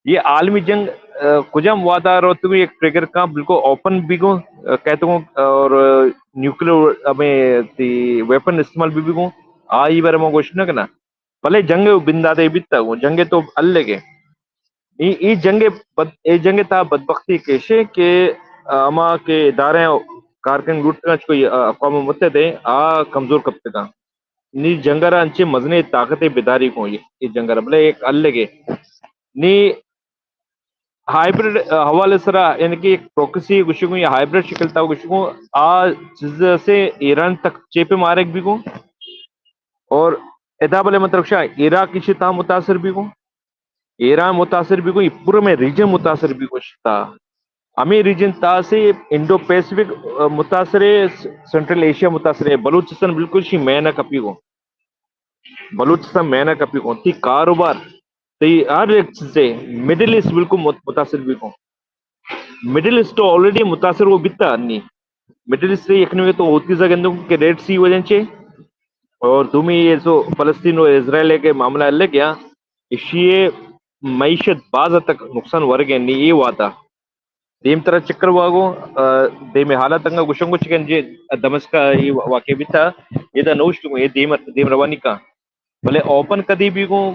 یہ عالمی جنگ، آ، کجام وعدہ روتگو، یک ٹریگر کاں بالکل اوپن بیگو، آ، کہتگو، اور، آ، نیوکلیئر ہمیں تی ویپن استعمال بھی بیگو، آئی بارے ما گوشت نہ کنا۔ بلے جنگ ء بنداتے بیتگ و جنگ ء تو الگ ء۔ اے، اے جنگ ء بد-، اے جنگ ء تہا بدبختی کیش ء کہ ہما کہ ادارہ کارکنگ لوٹتگاں چکو اقوام متحدہ ء آ کمزور کپتگاں۔ نی جنگ ء را انچیں مزنیں طاقتے بداری گوں اے، اے جنگ ء را بلے یک الگ ء۔ نی ہائیبرڈ، آ، حوالے سرا، یعنی کہ یک پروکسی گوشگوں یا ہائیبرڈ شکل تا گوشگوں، آ چیز سے ایران تک چیپے مارگ بیگوں۔ اور ادا بلے من ترا گوشاں، عراق ایشی تہا متاثر بیگوں، ایران متاثر بیگوں، یہ پورا میں ریجن متاثر بیگوں شتا۔ ہمیں ریجن تہا سے انڈو پیسفک، آ، متاثر ہے، سینٹرل ایشیا متاثر ہے، بلوچستان بالکل شی میں نہ کپی گوں۔ بلوچستان میں نہ کپی گوں۔ تی کاروبار، تی ہر ایک چیزے، مڈل ایسٹ بالکل مت-، متاثر بیگوں۔ مڈل ایسٹ تو آلریڈی متاثر وہ بیتا نی۔ مڈل ایسٹ سے یکنوے تو ہوتی زا گندوں کہ ریڈ سی وجہ چے، اور دومی یہ جو فلسطین و اسرائیل کے معاملہ الگ گیا، اشی معیشت باز حد تک نقصان ورگ ہے نی یہ واتا۔ دیم ترا چکر واگو، آ، دیم حالت انگا گوشنگو چکن جے دمشق یہ واقع بیتا، یہ دا نوشت گو، یہ دیم، دیم روانی کا۔ بلے اوپن کدی بیگوں،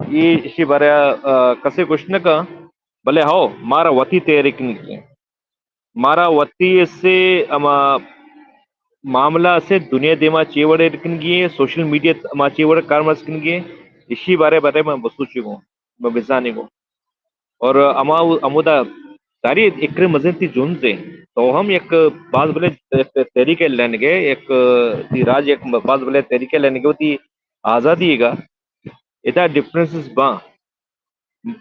یہ اشی بارے، آ، کسے گوشت نہ کا۔ بلے ہو، مارا وتی تیاری کنگی ہے۔ مارا وتی سے اما معاملہ سے دنیا دیما چے وڑے کنگی ہے، سوشل میڈیا ما چے وڑے کارمرز کنگی ہے، اشی بارے بارے میں بسوچی گوں، میں بزانی گوں۔ اور ہما، ہمودا ساری اکرے مزن تی جنز ہے، تو ہم یک باز بلے تحریک لینگے، یک تی راج یک باز بلے تحریک لینگے، تی آزادی گا، ادا ڈفرنسز باں۔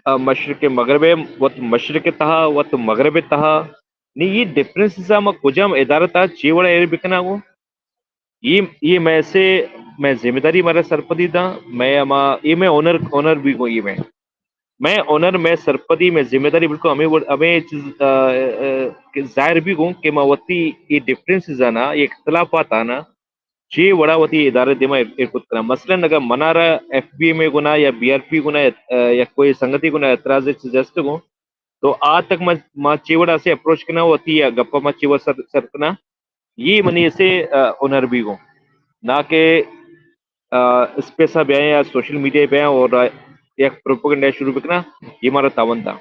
آ، مشرق مغرب ء وت مشرق ء تہا، وت مغرب ء تہا، نی یہ ڈفرنسز ء ما کجام ادارہ تہا چے وڑا ایر بکناں گوں؟ یہ، یہ میں سے، میں ذمہ داری مارا سرپدی داں، میں ہما، یہ میں اونر، اونر بھی گوں یہ میں۔ میں اونر، میں سرپدی، میں ذمہ داری بالکل ہمیں وڑ-، ہمیں چیز، آ، آ، کہ ظاہر بھی گوں کہ ما وتی یہ ڈفرنسز آنا، یہ اختلافات آنا، چے وڑا وتی ادارہ دیما ایر، ایر کت کناں۔ مثلاً اگر منارا ایف بی ایم اے گنا یا بی آر پی گنا یا، آ، یا کوئی سنگتی گنا اعتراض چیز است گوں، تو آ تک ما، ما چے وڑا سے اپروچ کناں، وتی یا گپا ما چے وڑ سر، سر کناں، یہ منی سے، آ، ہنر بھی گوں۔ نہ کہ، آ، اسپیسا بیائیں یا سوشل میڈیا بیائیں اور، آ، یک پروپیگنڈا شروع بکناں، یہ مارا تاوان دا۔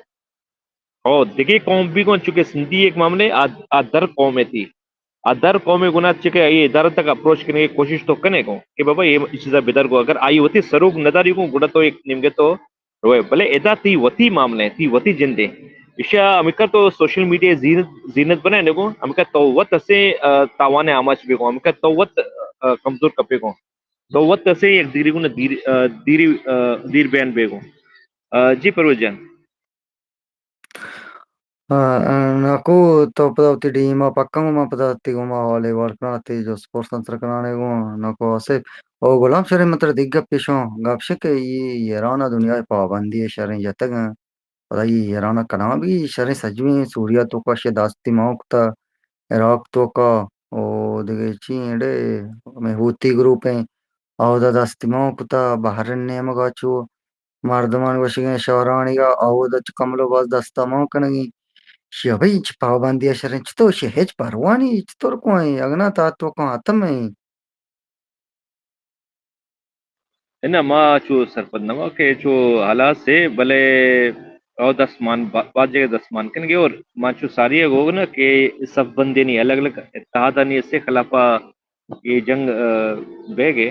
او دگہ قوم بھی گوں، چونکہ سندھی ایک معاملے آ، آ در قوم تی۔ آ در قوم گنا چکے آئی ادارہ تک اپروچ کرنے کی کوشش تو کنے گوں کہ بابا یہ چیزا بدر گوں۔ اگر آئی وتی سروگ نداری گوں، گڑا تو ایک نیمگے تو روئے۔ بلے ادا تی وتی معاملے، تی وتی جندے۔ اشیا ہمکا تو سوشل میڈیا زینت، زینت بنائے نگوں، ہمکا تو وت اسے، آ، تاوان آماچ بگوں، ہمکا تو وت، آ، کمزور کپے گوں۔ تو وت اسے یک دیری گوں دیر، آ، دیری، آ، دیر بیان بگوں۔ آ، جی پرویز جان۔ آ، آ، ناکو، تو پدا وتی ڈیم ء پکاں گوں، من پدا تئی گوما حوالے وار کناں، تئی جست پرس انت کنانے گوں، ناکو آصف۔ او غلام شریں، من ترا دگہ گپے شوں، گپ شے کہ ای ایران ء دنیا ء پابندی ء شریں جتگ انت۔ پدا ای ایران ء کلام بھی شریں سجویں سوریا توکا شے دستی مان کتا، عراق توکا، او دگہ چی ایڈے، ہمیں ہوتی گروپ ہیں، اودا دستی مان کتا، بحرین نیمگا چو مردمان گوشگیں شہرانیگا اودا چہ کملو باز دستا مان کنگی۔ شی ابھی چہ پابندی ء شریں چطور شی ہچ پرواہ نی چطور کوئیں اگنا تا تو کن ختم ہیں۔ نہ، ما چو سرپد نہ ما کہ چو حالات سے، بلے او دست مان با-، باز جگہ دست مان کنگے اور ما چو ساری گوگ نا کہ صف بندی نی الگ الگ اتحادانی سے خلافا یہ جنگ، آ، بہ گئے۔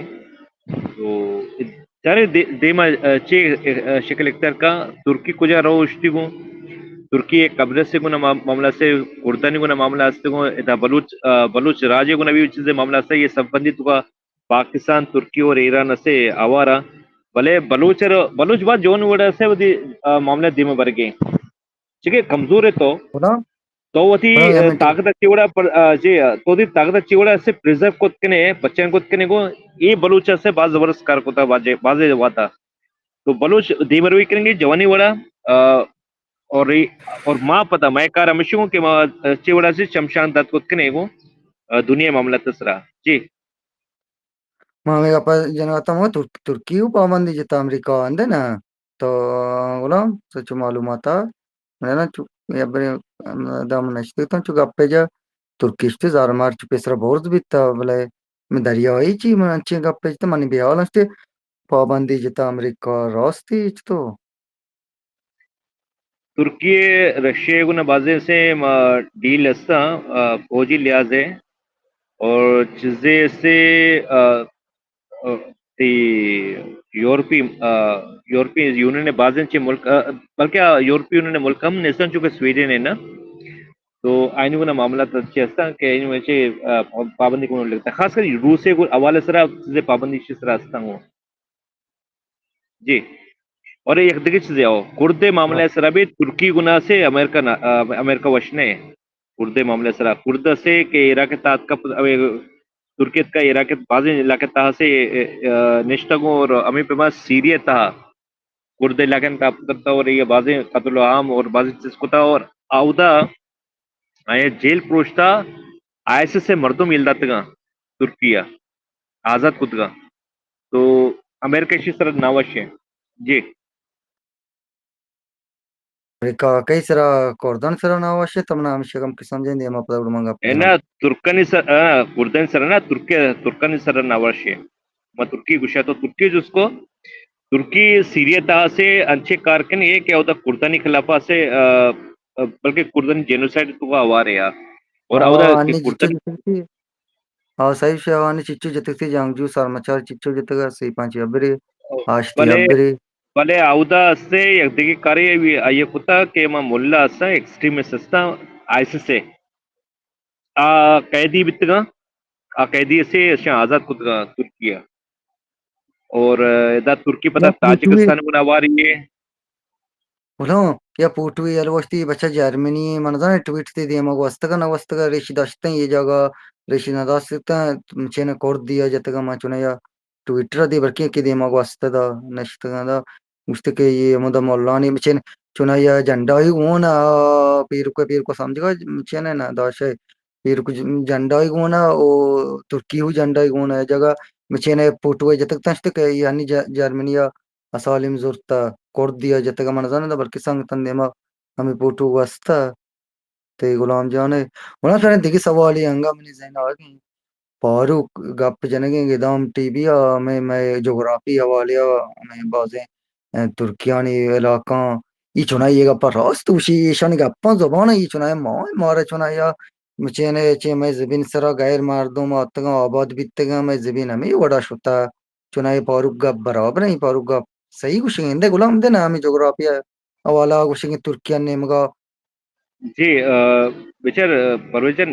تو چارے دے-، دیما، آ، چے، آ، شکل اختیار کا، ترکی کجا رو اشتی گوں، ترکی ایک قبرص سے گنا ما-، معاملہ سے، کردانی گنا معاملہ ہستے گوں، ادا بلوچ، آ، بلوچ راجے گنا بھی چیزیں معاملہ ہستے، یہ صف بندی تو کا پاکستان، ترکی اور ایران ہستے آوارا، بلے بلوچ ر-، بلوچ بات جون وڑا سے ودی، آ، معاملہ دیما برگے۔ چکے کمزور ہے تو، خدا۔ تو وتی، ہاں، یا آ، میں ٹھیک۔ طاقت اچھی وڑا پر، آ، جی، آ، تو دی طاقت اچھی وڑا سے پریزرو کت کنے، بچن کت کنے کو، یہ بلوچ سے باز زبردست کار کوتا، بازے، بازے واتا۔ تو بلوچ دیمروی کریں گے جوانی وڑا، آ، اور ری-، اور ما پتا، مئے کار ہمیشہ گوں کہ ما چے وڑا سے چمشان دات کت کنے گوں، آ، دنیا معاملات سرا۔ جی۔ ما ہمے گپا جنگا تا، ما ترک-، ترکی و پابندی جتا امریکا اندے نا۔ تو غلام، سچو معلومات آ، من نا چو، یا برے، دام نشتے تا چو گپے جا، ترکی اشتے زار مار چو پیسرا برز بیتا، بلے من دریائی چی، من انچیں گپے جتا، منی بیال اشتے پابندی جتا امریکا راستی چ تو۔ ترکی ء رشیا ء گون ء بازیں سے ما ڈیل ہستاں، آ، فوجی لحاظ ء اور چیزے سے، آ، آ، تی یورپی، آ، یورپی یونین ء بازیں چہ ملک، آ، بلکہ آ یورپی یونین ء ملک ہم نیستاں، چونکہ سویڈن ہے نا، تو آئین گون ء معاملات اچھے ہستاں کہ آئین گون چہ، آ، پابندی کون لگتا، خاص کر روس ء گون حوالے سرا چیزے پابندی چہ سرا ہستاں گون۔ جی۔ اور یک دگہ چیزے او، کرد ء معاملہ ء سرا بھی ترکی گنا سے امریکہ نا، آ، امریکہ وش نہ۔ کرد ء معاملہ ء سرا کرد سے کہ عراق ء تحت کپ، اوے، ترکی ء عراق ء بازیں علاقہ تہا سے، آ، نشتگوں اور ہمیں پیما سیریا تہا کرد علاقہ تحت کرتا اور یہ بازیں قتل عام اور بازیں چیز کتا اور اودا آئی ء جیل پروشتا، آئی ایس ایس ء مردم یل داتگاں، ترکی ء آزاد کتگاں۔ تو امریکہ ایشی سرا ناوش ہے۔ جی۔ امریکہ کئی سرا، کردن سرا ناوش ہے، تمنا ہمیشہ کم قسم جن دیما پدا گڑ منگا اے نا، ترکانی سر، آ، کردانی سرا نا، ترکی، ترکانی سرا ناوش ہے۔ ما ترکی گوشا تو ترکی جس کو، ترکی سیریا تہا سے انچے کار کن یہ کہ اودا کردانی خلاف سے، آ، آ، بلکہ کردانی جینوسائیڈ تو کا آوار ہے یار۔ اور اودا ہاں، کہ انی جچو کردن جتگ تھی۔ ہاں، صحیح شے، ہاں، انی چچو جتگ تھی، جنگجو سرمچار چچو جتگ، سی پانچ ابری، آشتی بلے، ابری۔ بلے اودا سے یک دیگه کارے بھی آئیے کتا کہ ما ملا اسا ایکسٹریمسٹ استا آئی ایس ایس سے۔ آ قیدی بیتگاں، آ قیدی سے اشاں آزاد کتگاں ترکیہ۔ اور، آ، ادا ترکی پدا یا فوٹوے، تاجکستان گنا واری ہے۔ بلو، یا فوٹوے الوشتی بچہ جرمنی، من زانے ٹویٹ تے دیما گوستگا نہ گوستگا، ریشی داشتن یہ جاگا، ریشی نہ داشتن، چین کرد دیا جتگا، من چنے یا ٹویٹر دی بلکیں کہ دیما گوستگا، نشتگا دا۔ گوشت کہ یہ ہمدا مولانی مچین چونایا جھنڈا ہی گون آ، پیرکو، پیرکو سمجھگا مچین ہے نا داشے، پیرکو ج-، جھنڈا ہی گون آ، او ترکی ہو جھنڈا ہی گون آ، جگہ مچین ہے فوٹو ہے جتک تنشت کہ یہ ہنی ج-، جرمنی آ اسالم زرتا، کرد دیا جتگا من زاندا، بلکہ سنگ تن دیما ہمیں فوٹو گوستا۔ تئی غلام جان ء۔ گڑا شریں دگہ سوالے انگا منی ذہن ء آتکیں۔ فاروق گپ جنگیں گدام ٹی وی ء ہمیں مئے جغرافی حوالے ء ہمیں بازیں، ء، ترکیانی علاقاں ای چنائی ء گپاں راست گوشی، ایشانی گپاں زبان ء ای چنائی ما، مارا چنائی ء مچین ء چہ مئے زمین سرا غیر مردم آتگاں آباد بیتگاں، مئے زمین ہمے وڑا شتہ۔ چنائی فاروق گپ برابر ہیں، فاروق گپ صحیح گوشیں۔ اندے غلام دے نا ہمیں جغرافی ء حوالہ گوشیں ترکیہ نیمگا۔ جی، آ، بچار، آ، پرویز جان،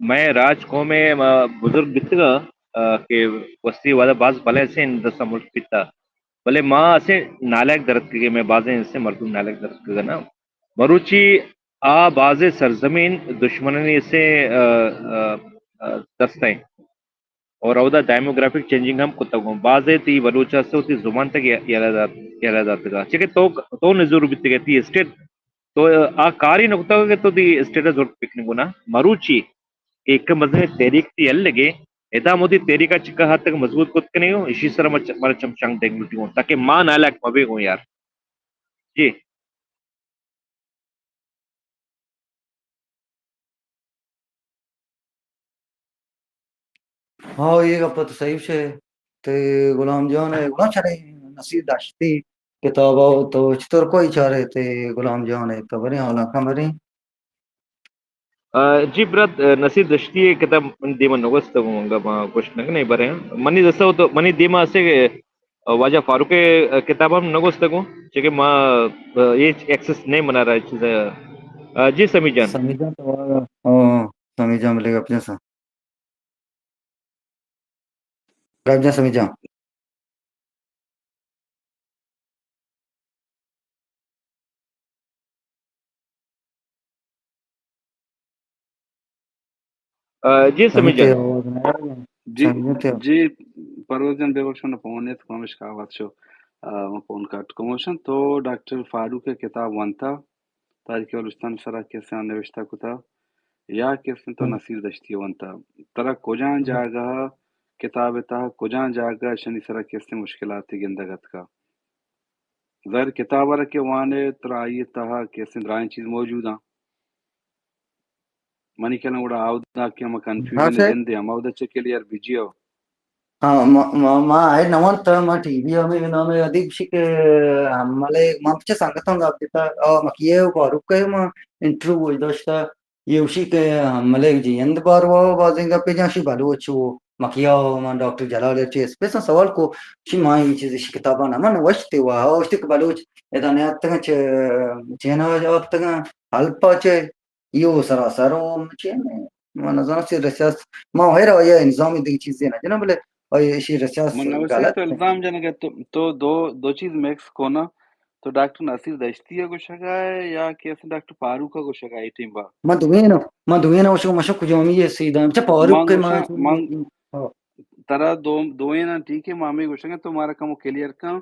مئے راج قوم ء ما بزرگ بیتگاں، آ، کہ وستی وعدہ باز بلے سے دستا ملک بیتا، بلے ما اسے نالائق درتکگے، مئے بازیں سے مردم نالائق درتکگا نا۔ مروچی آ بازیں سرزمین دشمنانی سے، آ، آ، آ، دست ہیں۔ اور اودا ڈیموگرافک چینجنگ ہم کتگ۔ بازے تی بلوچ است وتی زبان تک یلہ دات، یلہ داتگا۔ چکہ تو، تو نزور بیتگے تی اسٹیٹ، تو آ کاری نہ کتگ کہ تو تی اسٹیٹ زورت پکنگ گنا۔ مروچی ایک مزن تحریک تی الگے، ادا مودی تحریک چکا حد تک مضبوط کت کنے ہو، اشی سر مچ-، مر چم چنگ دیگ لٹی ہوں، تاکہ ما نالائق مبے ہوں یار۔ جی۔ ہاں، یہ گپ تو صحیح شے۔ تے غلام جان ہے، غلام شرے نصیر داشتی کتاب تو چطور کوئی چارے تے غلام جان ہے، تو برے حالا کم برے۔ آ، جی برات، آ، نصیر دشتی ء کتاب من دیما نگوستگ ہوں، انگا ما گوشت نہ کنیں برے۔ منی دستا تو، منی دیما اسے کہ، آ، واجہ فاروق ء کتاب ہم نگوستگ ہوں، چکہ ما، آ، یہ ایکسس نہیں منا رہا ہے چیز۔ آ، جی سمی جان۔ سمی جان تو، ہاں، سمی جان بلے گپ جنسا۔ گپ جن سمی جان۔ آ، جی سمی سمی تے جان۔ آواز نہ آ رہی ہے۔ جی، سمی تے۔ جی، پرویز جان بے بخش، من فون ات، پمشکا آواز شو۔ آ، من فون کٹ کموشن تو ڈاکٹر فاروق ءِ کتاب ونتا، تاریخ بلوچستان سرا کسے آ نوشتہ کتا، یا کسے تو ہم۔ نصیر دشتی ونتا؟ ترا کجان ہم۔ جاگہ کتاب تہا کجان جاگہ شنی سرا کسے مشکلات گندگ اتکا؟ ظاہر کتاب را کہ وانے ترا آئی تہا کسے درائیں چیز موجود آں۔ منی کلم گڑا آودا کہ ہم کنفیوژن ہاں سر۔ گندے ہم آودا چہ کلیئر بجیو۔ ہاں، ما، ما، ما آئے نہ ونت، ما ٹی وی ہمے نام ادیب شی کہ ہم ملے، ما پچھے سنگتاں گپ دیتا، آ، مکیے و فاروق کے ما انٹرویو گوش داشتا، یہ وشی کہ ہم ملے جی اند باروا بازیں گپے جان شی بلوچ و مکیا و من ڈاکٹر جلال چی اسپیساں سوال کو، شی ما یہ چیز شی کتاباں نہ من وشتے وا، وشتے کہ بلوچ ادا نیاتگاں چہ، چینا آتگاں، حلپا چہ، ایو سراسر و چی، من نزاناں چی ریسرچ، ما ہر آیا الزام دیگه چیزے نہ جناں، بلے آیا اشی ریسرچ من نوشتہ غلط تو ہے۔ الزام جنگ تو، تو دو، دو چیز مکس کونا، تو ڈاکٹر نصیر دشتی ءَ گوشگا ہے یا کہ اسے ڈاکٹر فاروق ءَ گوشگا ہے ٹیم با؟ من دوینا، من دوینا وشو مشو کجامی ہے سیدھا۔ اچھا فاروق من کے گوشاں، من، من ہاں۔ ترا دو، دوئیناں ٹھیک ہے، ما ہمے گوشگ ءَ تو مارا کمو کلیئر کن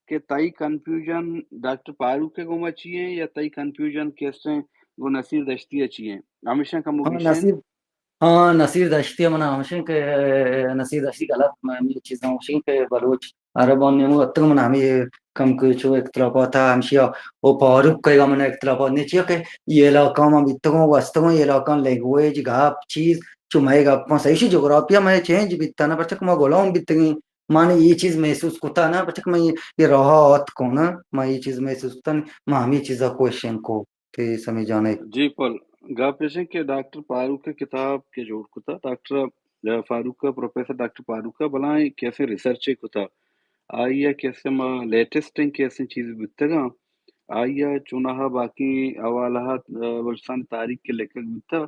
کہ تئی کنفیوژن ڈاکٹر فاروق ءِ گوما چی ہیں یا تئی کنفیوژن کیسے گو نصیر دشتی ءَ چی ہیں؟ ہمیشاں کمو ہاں، گیشیں۔ نصیر، ہاں، نصیر دشتی ءَ من ہمیشیں کہ نصیر دشتی غلط، من ہمے چیزاں گوشیں کہ بلوچ عرباں نیمو اتگ، من ہمے کم کہ چو اختلافات ءَ ہمشیا او فاروق کئیگا من اختلافات نے چیا کہ یہ علاقہ ما بیتگوں، وستگوں، یہ علاقہ لینگویج، گپ، چیز، چو مئے گپاں صحیح شی جغرافیہ مئے چینج بیتا نا، پرچہ کہ ما غلام بیتگیں، ما نے یہ چیز محسوس کتا نا، پرچہ کہ ما یہ، یہ راہ آتکوں نا، ما یہ چیز محسوس کتا نا، ما ہمے چیزا کوششن کو کہ سمجھانے۔ جی پل، گپ ایش کہ ڈاکٹر فاروق ءِ کتاب کہ جوڑ کتا، ڈاکٹر فاروق ءَ، پروفیسر ڈاکٹر فاروق ءَ بلاہیں کیسے ریسرچ کتا، آئی ءَ کیسے ما لیٹسٹ کیسے چیز بوتگاں، آئی ءَ چوناہا باقی حوالہ ءَ، بلوچستان تاریخ کہ لکھگ بوتا،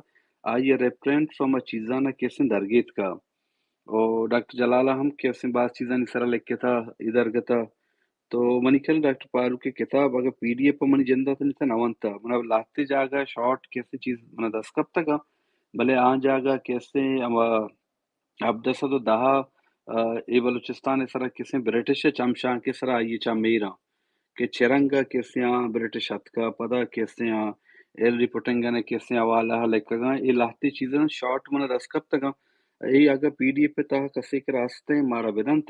آئی ءَ ریفرنس ہما چیزاں کیسے درگیتکا۔ او ڈاکٹر جلال ءَ ہم کیسے باز چیزانی سرا لکھتا، ادرگتا۔ تو منی خیال ڈاکٹر فاروق ءِ کتاب اگہ پی ڈی ایف منی جندا تنی تہ نہ ونتا، منا لہتے جاگہ شارٹ کیسے چیز منا دست کپتگا، بلے آ جاگہ کیسے ہما ہبدہ سد و دہ ءَ، اے بلوچستان ءِ سرا کسیں برٹش ءِ چمشانک ءِ سرا آئی ءِ چم ایراں کہ چہ رنگ ءَ کسے آں برٹش اتکا، پدا کسے آں ہنری پٹنگن ءِ کسے حوالہ ءَ لکھگاں، اے لہتے چیزاں شارٹ منا دست کپتگاں۔ اے اگہ پی ڈی ایف ءِ تہا کسے کرا استیں مارا بدنت،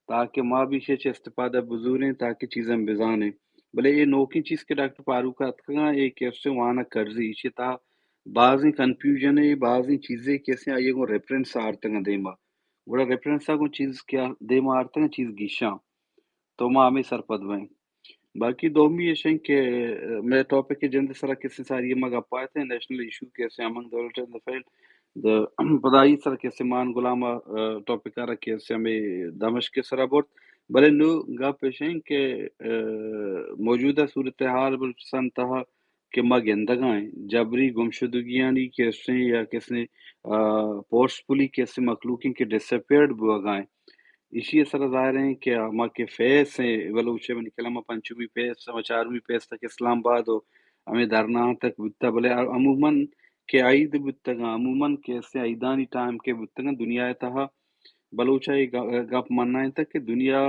تاکہ ما بھی ایشی چہ استفادہ بزوریں، تاکہ چیزاں بزانیں۔ بلے اے نوکیں چیز کہ ڈاکٹر فاروق ءَ اتکگاں، اے کیسے وانگ کرزی، ایشی تہا بازیں کنفیوژن ءُ بازیں چیزے کیسے آئی ءَ گوں ریفرنس آرتگاں دیما۔ گڑا ریفرنس ءَ گوں چیز کہ دیما آرتگاں، چیز گیشاں۔ تو ما ہمے سرپد بئیں۔ باقی دومی ایش انت کہ مئے ٹاپک ءِ جند ءِ سرا کسے ساری ما گپ آیت ہیں، نیشنل ایشو کیسے امنگ the welfare in the field, دا پدا آئی سرا کسے مان غلام ءَ، ٹاپک ءَ را کسے ہمے دمشق ءِ سرا برت۔ بلے نوں گپ ایش انت کہ، آ، موجودہ صورتحال بلوچستان تہا کہ ما گندگا ایں، جبری گمشدگیانی کسے یا کسے، آ، فورسفلی کسے مخلوقیں کہ ڈسپیئرڈ بوگا ایں۔ ایشی ءِ سرا ظاہر ایں کہ ما کہ فیس ایں، بلوچ ءِ منی کلام ءَ پنچمی فیس، ہما چارمی فیس تک اسلام آباد و ہمے دھرنا تک بوتا، بلے عموماً کہ عید بوتگاں، عموماً کہ اسے عیدانی ٹائم کہ بوتگاں، دنیا ءِ تہا بلوچ ءَ اے گ-، گپ منائینتگ کہ دنیا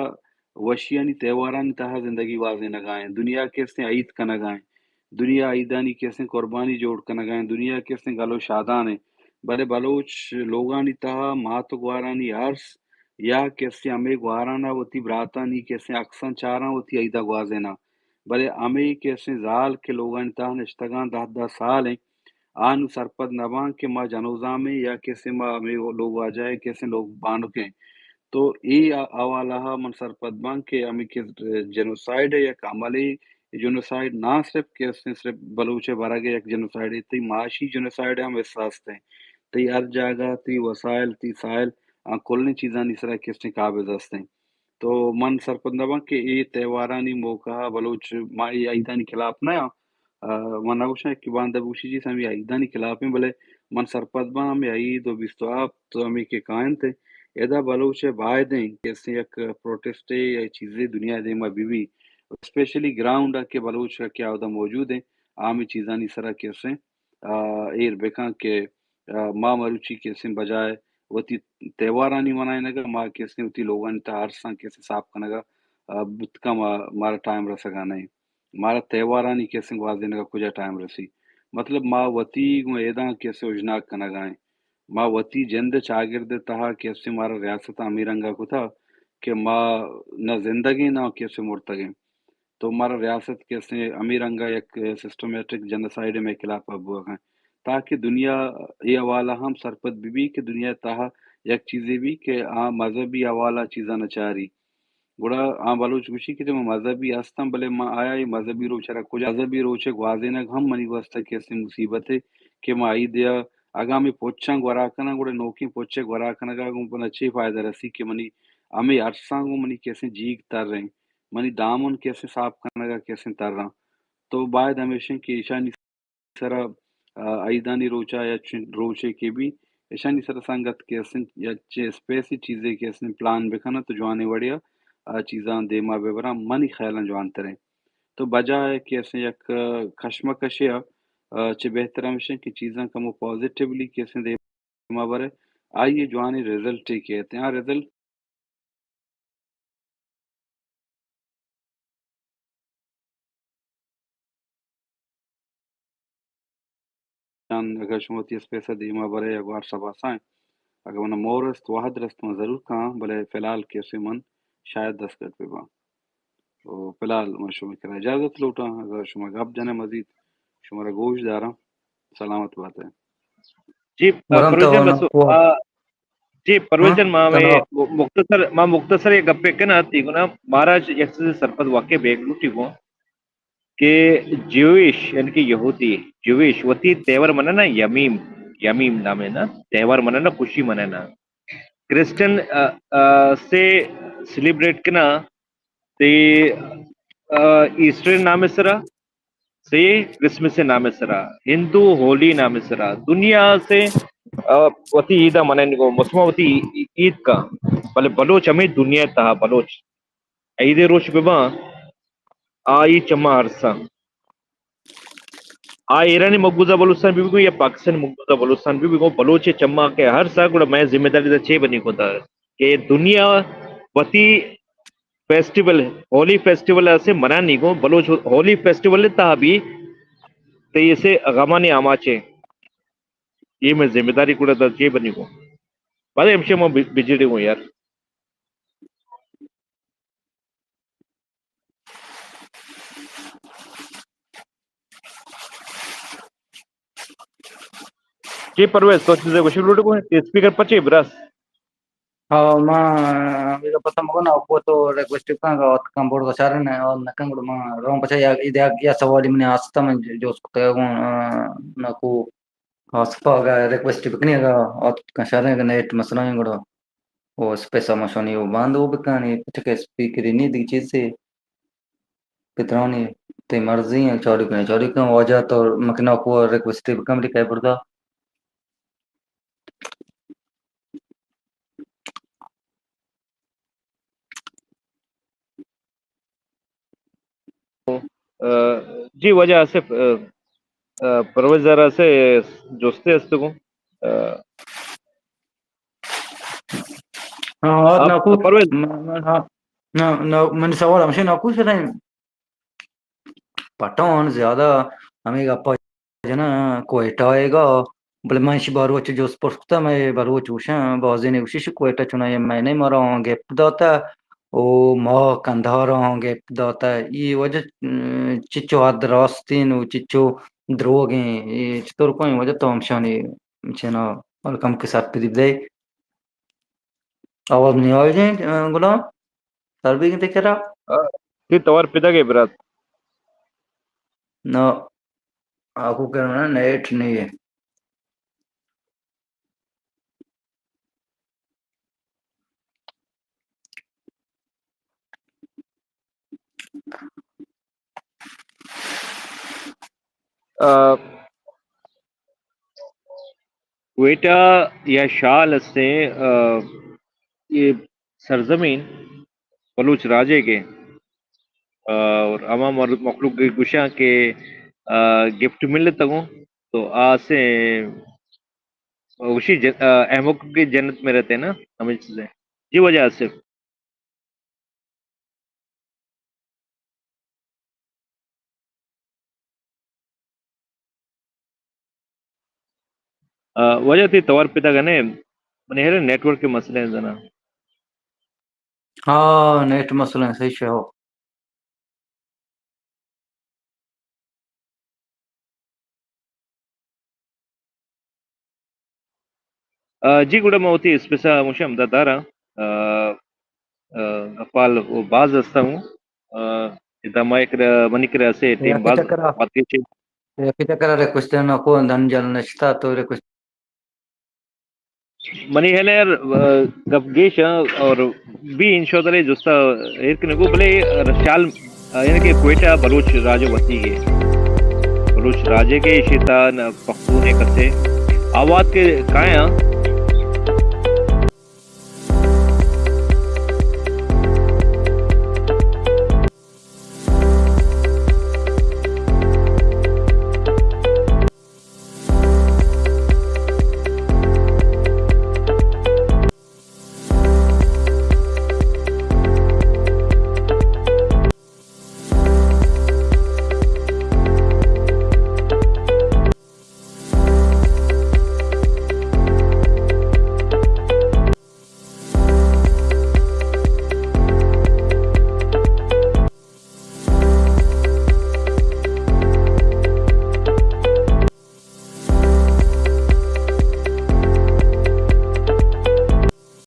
وشیانی تہوارانی تہا زندگی گوازینگا ایں، دنیا کہ اسے عید کنگا ایں، دنیا عیدانی کہ اسے قربانی جوڑ کنگا ایں، دنیا کہ اسے گل و شادان ایں، بلے بلوچ لوگانی تہا مات و گوارانی ارس یا کہ اسے ہمے گواران ءَ وتی براتانی کہ اسے عکساں چاراں، وتی عیدا گوازیناں۔ بلے ہمے کہ اسے زال کہ لوگانی تہا نشتگاں دہ دہ سال ایں، آ نوں سرپد نہ باں کہ ما جنوزام ایں یا کسے ما ہمے لوگ واجہ ایں، کسے لوگ بانک ایں۔ تو اے ا-، حوالہ ءَ من سرپد باں کہ ہمے کہ جنوسائیڈ ءِ یک عملے، جنوسائیڈ نہ صرف کہ اسے صرف بلوچ ءِ برگ ءِ یک جنوسائیڈے، تئی معاشی جنوسائیڈ ءِ ہم حصہ است ایں۔ تئی ہر جاگہ تئی وسائل، تئی ساحل، آ کلیں چیزانی سرا کسے قابض است ایں۔ تو من سرپد نہ باں کہ اے تہوارانی موقع ءَ بلوچ، ما اے عیدانی خلاف نہ آں۔ آ، من نہ گوشاں کہ باندا بگوشی چیز ہمے عیدانی خلاف ایں، بلے من سرپد باں ہمے عید و بیست و ہفت تو ہمے کہ کاینت، ادا بلوچ ءَ باید ایں کہ اسے یک پروٹیسٹے یا چیزے دنیا ءِ دیما بہ بی، اسپیشلی گراؤنڈ ءَ کہ بلوچ کہ اودا موجود ایں، آ ہمے چیزانی سرا کہ اسے آ، ایر بکن کہ، آ، ما مروچی کہ اسیں بجائے وتی تہوارانی منائینگ ءَ، ما کہ اسیں وتی لوگانی تہا ارساں کہ اسیں صاف کنگ ءَ، آ، بوت کن ما، مارا ٹائم رسگا نہ ایں۔ مارا تہوارانی کسیں گوازینگا کجا ٹائم رسی؟ مطلب ما وتی گوں ایداں کسیں اوژناگ کنگا ایں۔ ما وتی جند چاگرد تہا کسیں مارا ریاست ہمے رنگا کتا کہ ما نہ زندگیں نہ کسیں مرتگیں۔ تو مارا ریاست کسیں ہمے رنگا یک سسٹمیٹک جنوسائیڈ مئے خلاف بوگا ایں۔ تاکہ دنیا اے حوالہ ہم سرپد بہ بی کہ دنیا تہا یک چیزے بی کہ آ مذہبی حوالہ چیزاں نہ چاری۔ گڑا آ بلوچ گوشی کہ ما مذہبی ہستاں، بلے ما آیا اے مذہبی روچ را کجا؟ مذہبی روچ گوازینگ ہم منی واسطہ کسیں مصیبتے کہ ما عید یا اگاں ہمے پچاں گورا کناں، گڑا نوکیں پچے گورا کنگا گوں منا چے فائدہ رسی کہ منی ہمے ارساں گوں منی کسیں جیگ تریں، منی دامن کسیں صاف کنگا کسیں تراں۔ تو باید ہمیشیں کہ ایشانی سرا، آ، عیدانی روچا یا چ-، روچے کہ بی، ایشانی سرا سنگت کہ استن یا چہ اسپیسی چیزے کہ استن پلان بکنن تو جوانیں وڑیا آ چیزاں دیما ببراں، منی خیالاں جوانتریں۔ تو بجائے کہ استن یک، آ، کشمکشے آ، آ، چہ بہتر ہمیشیں کہ چیزاں کمو پازیٹیولی کہ استن دیما برے، آئی جوانیں رزلٹے کہ اتیں۔ آ رزلٹ جان، اگر شما وتی اسپیس ء دیما برے یا واٹس اپ ء سائیں، اگر من مور است، وہد رست، من ضرور کاں، بلے فی الحال کیسے من شاید دستگٹ بہ باں۔ تو فی الحال من شما کرا اجازت لوٹاں، اگر شما گپ جنے مزید، شما را گوش داراں۔ سلامت بات ہے۔ جی، ورنت پرویز جان، بس، آ، جی، پرویز جان، ما ہمے مختصر، ما مختصر یک گپے کناں، تی گنا مہاراج یک چیزے سرپد واقعے بیگ لوٹی گوں کہ جیوش، یعنی کہ یہودی، جیوش وتی تہوار مننا، یمیم، یمیم نامے نا، تہوار مننا، خوشی مننا۔ کرسچن، آ، آ، سے سیلیبریٹ کنا، تے، آ، ایسٹر نامے سرا، سے کرسمس نامے سرا، ہندو ہولی نامے سرا، دنیا سے، آ، وتی عیدا منن گو، مسلمان وتی عید کا، بلے بلوچ ہمے دنیا تہا بلوچ عیدے روچ بباں، آئی چما ارساں۔ آ ایرانی مقبوضہ بلوچستان بہ بگو یا پاکستانی مقبوضہ بلوچستان بہ بگو، بلوچ چما کہ ارساں، گڑا مئے ذمہ داری دا چے بنی کو دا کہ دنیا وتی فیسٹیول، ہولی فیسٹیول اسے منانی گو، بلوچ ہولی فیسٹیول تہا بھی تے اسے غمانی آماچے۔ یہ میں ذمہ داری گڑا دا چے بنی گو۔ بعد ہمشے ما بجڑے گو یار۔ جی پرویز، تو چیزے گوشگ لوٹے گو، اسپیکر پچے براس۔ ہاں، ما ہمے گپ ء مگن، اگو تو ریکویسٹ بکن، اگا اتکاں بورڈ ء چارن، اور نکن گڑا ما رون پچا یا، ادا یا سوالی منی آستا من جوست کتگ گوں، آ، ناکو آسپا اگا ریکویسٹ بکنی، اگا اتکاں شریں، اگا نیٹ مسئلہ ہیں گڑا او اسپیس ء ما شونی او باند او بکانی، پچ کہ اسپیکری نی دگہ چیزے۔ پترانی تئی مرضی ہیں، چالو کن، چالو کن، واجہ تو مکنا کو ریکویسٹ بکن، بلی کئی بردا۔ آ، جی واجہ آصف، آ، آ، پرویز زہرا سے جستے است گوں۔ آ، ہاں، اور آپ ناکو، پرویز۔ م-، م-، ہاں، نا-، نا-، منی سوال ہمشہ ناکو شدیں۔ پٹھان زیادہ ہمے گپا جناں کوئٹہ ء گا، بلے من ایشی بلوچ جست پرس کتہ، مئے بلوچ گوشاں، بازینے گوشی ایشی کوئٹہ چوناہی مئے نہ، مارا آں گپت داتہ، او ما کندھار آں گپت داتہ۔ ای وجہ، م، چچو حد راستین و چچو دروگیں، ای چطور کوئیں وجہ تو ہمشانی چنا ملکم کے سرپدی بدے۔ آواز نہیں آئی جائیں، غلام؟ سر بیگیں تئی کرا؟ آ، تئی توار پدگ ء برات۔ نہ، آکو کرنا نیٹ نہیں ہے۔ آ، کوئٹہ یا شال استیں، آ، یہ سرزمین بلوچ راجے کے، آ، اور ہما مر-، مخلوق کے گوشاں کہ، آ، گفٹ ملتگوں تو آسے وشی ج-، آ، احمق کے جنت میں رہتے ہیں نا، ہمیں چیزیں۔ جی واجہ آصف۔ آ، واجہ تئی توار پدا گنے، منی ہیرے نیٹ ورک کے مسئلہ ہیں زنا۔ ہاں، نیٹ مسئلہ ہیں، صحیح شے ہو۔ آ، جی، گڑا ما وتی اسپیس ءَ ہموشہ ہمدا داراں۔ آ، آ، گپال و باز ہستاں ہوں۔ آ، ادا ما یک منی کرا اسے ٹیم باز چکرا، بات کی چی۔ یک چکرا ریکویسٹ دینا کو دن جل نشتا تو ریکویسٹ۔ منی ہیلر، آ، گپ گیش آں اور بھی انشاءاللہ جستا ایر کنگو بلے شال، آ، یعنی کہ کوئٹہ بلوچ راج وتی گے۔ بلوچ راجے کے شیطان پختون ایک اسے آوات کے کایاں۔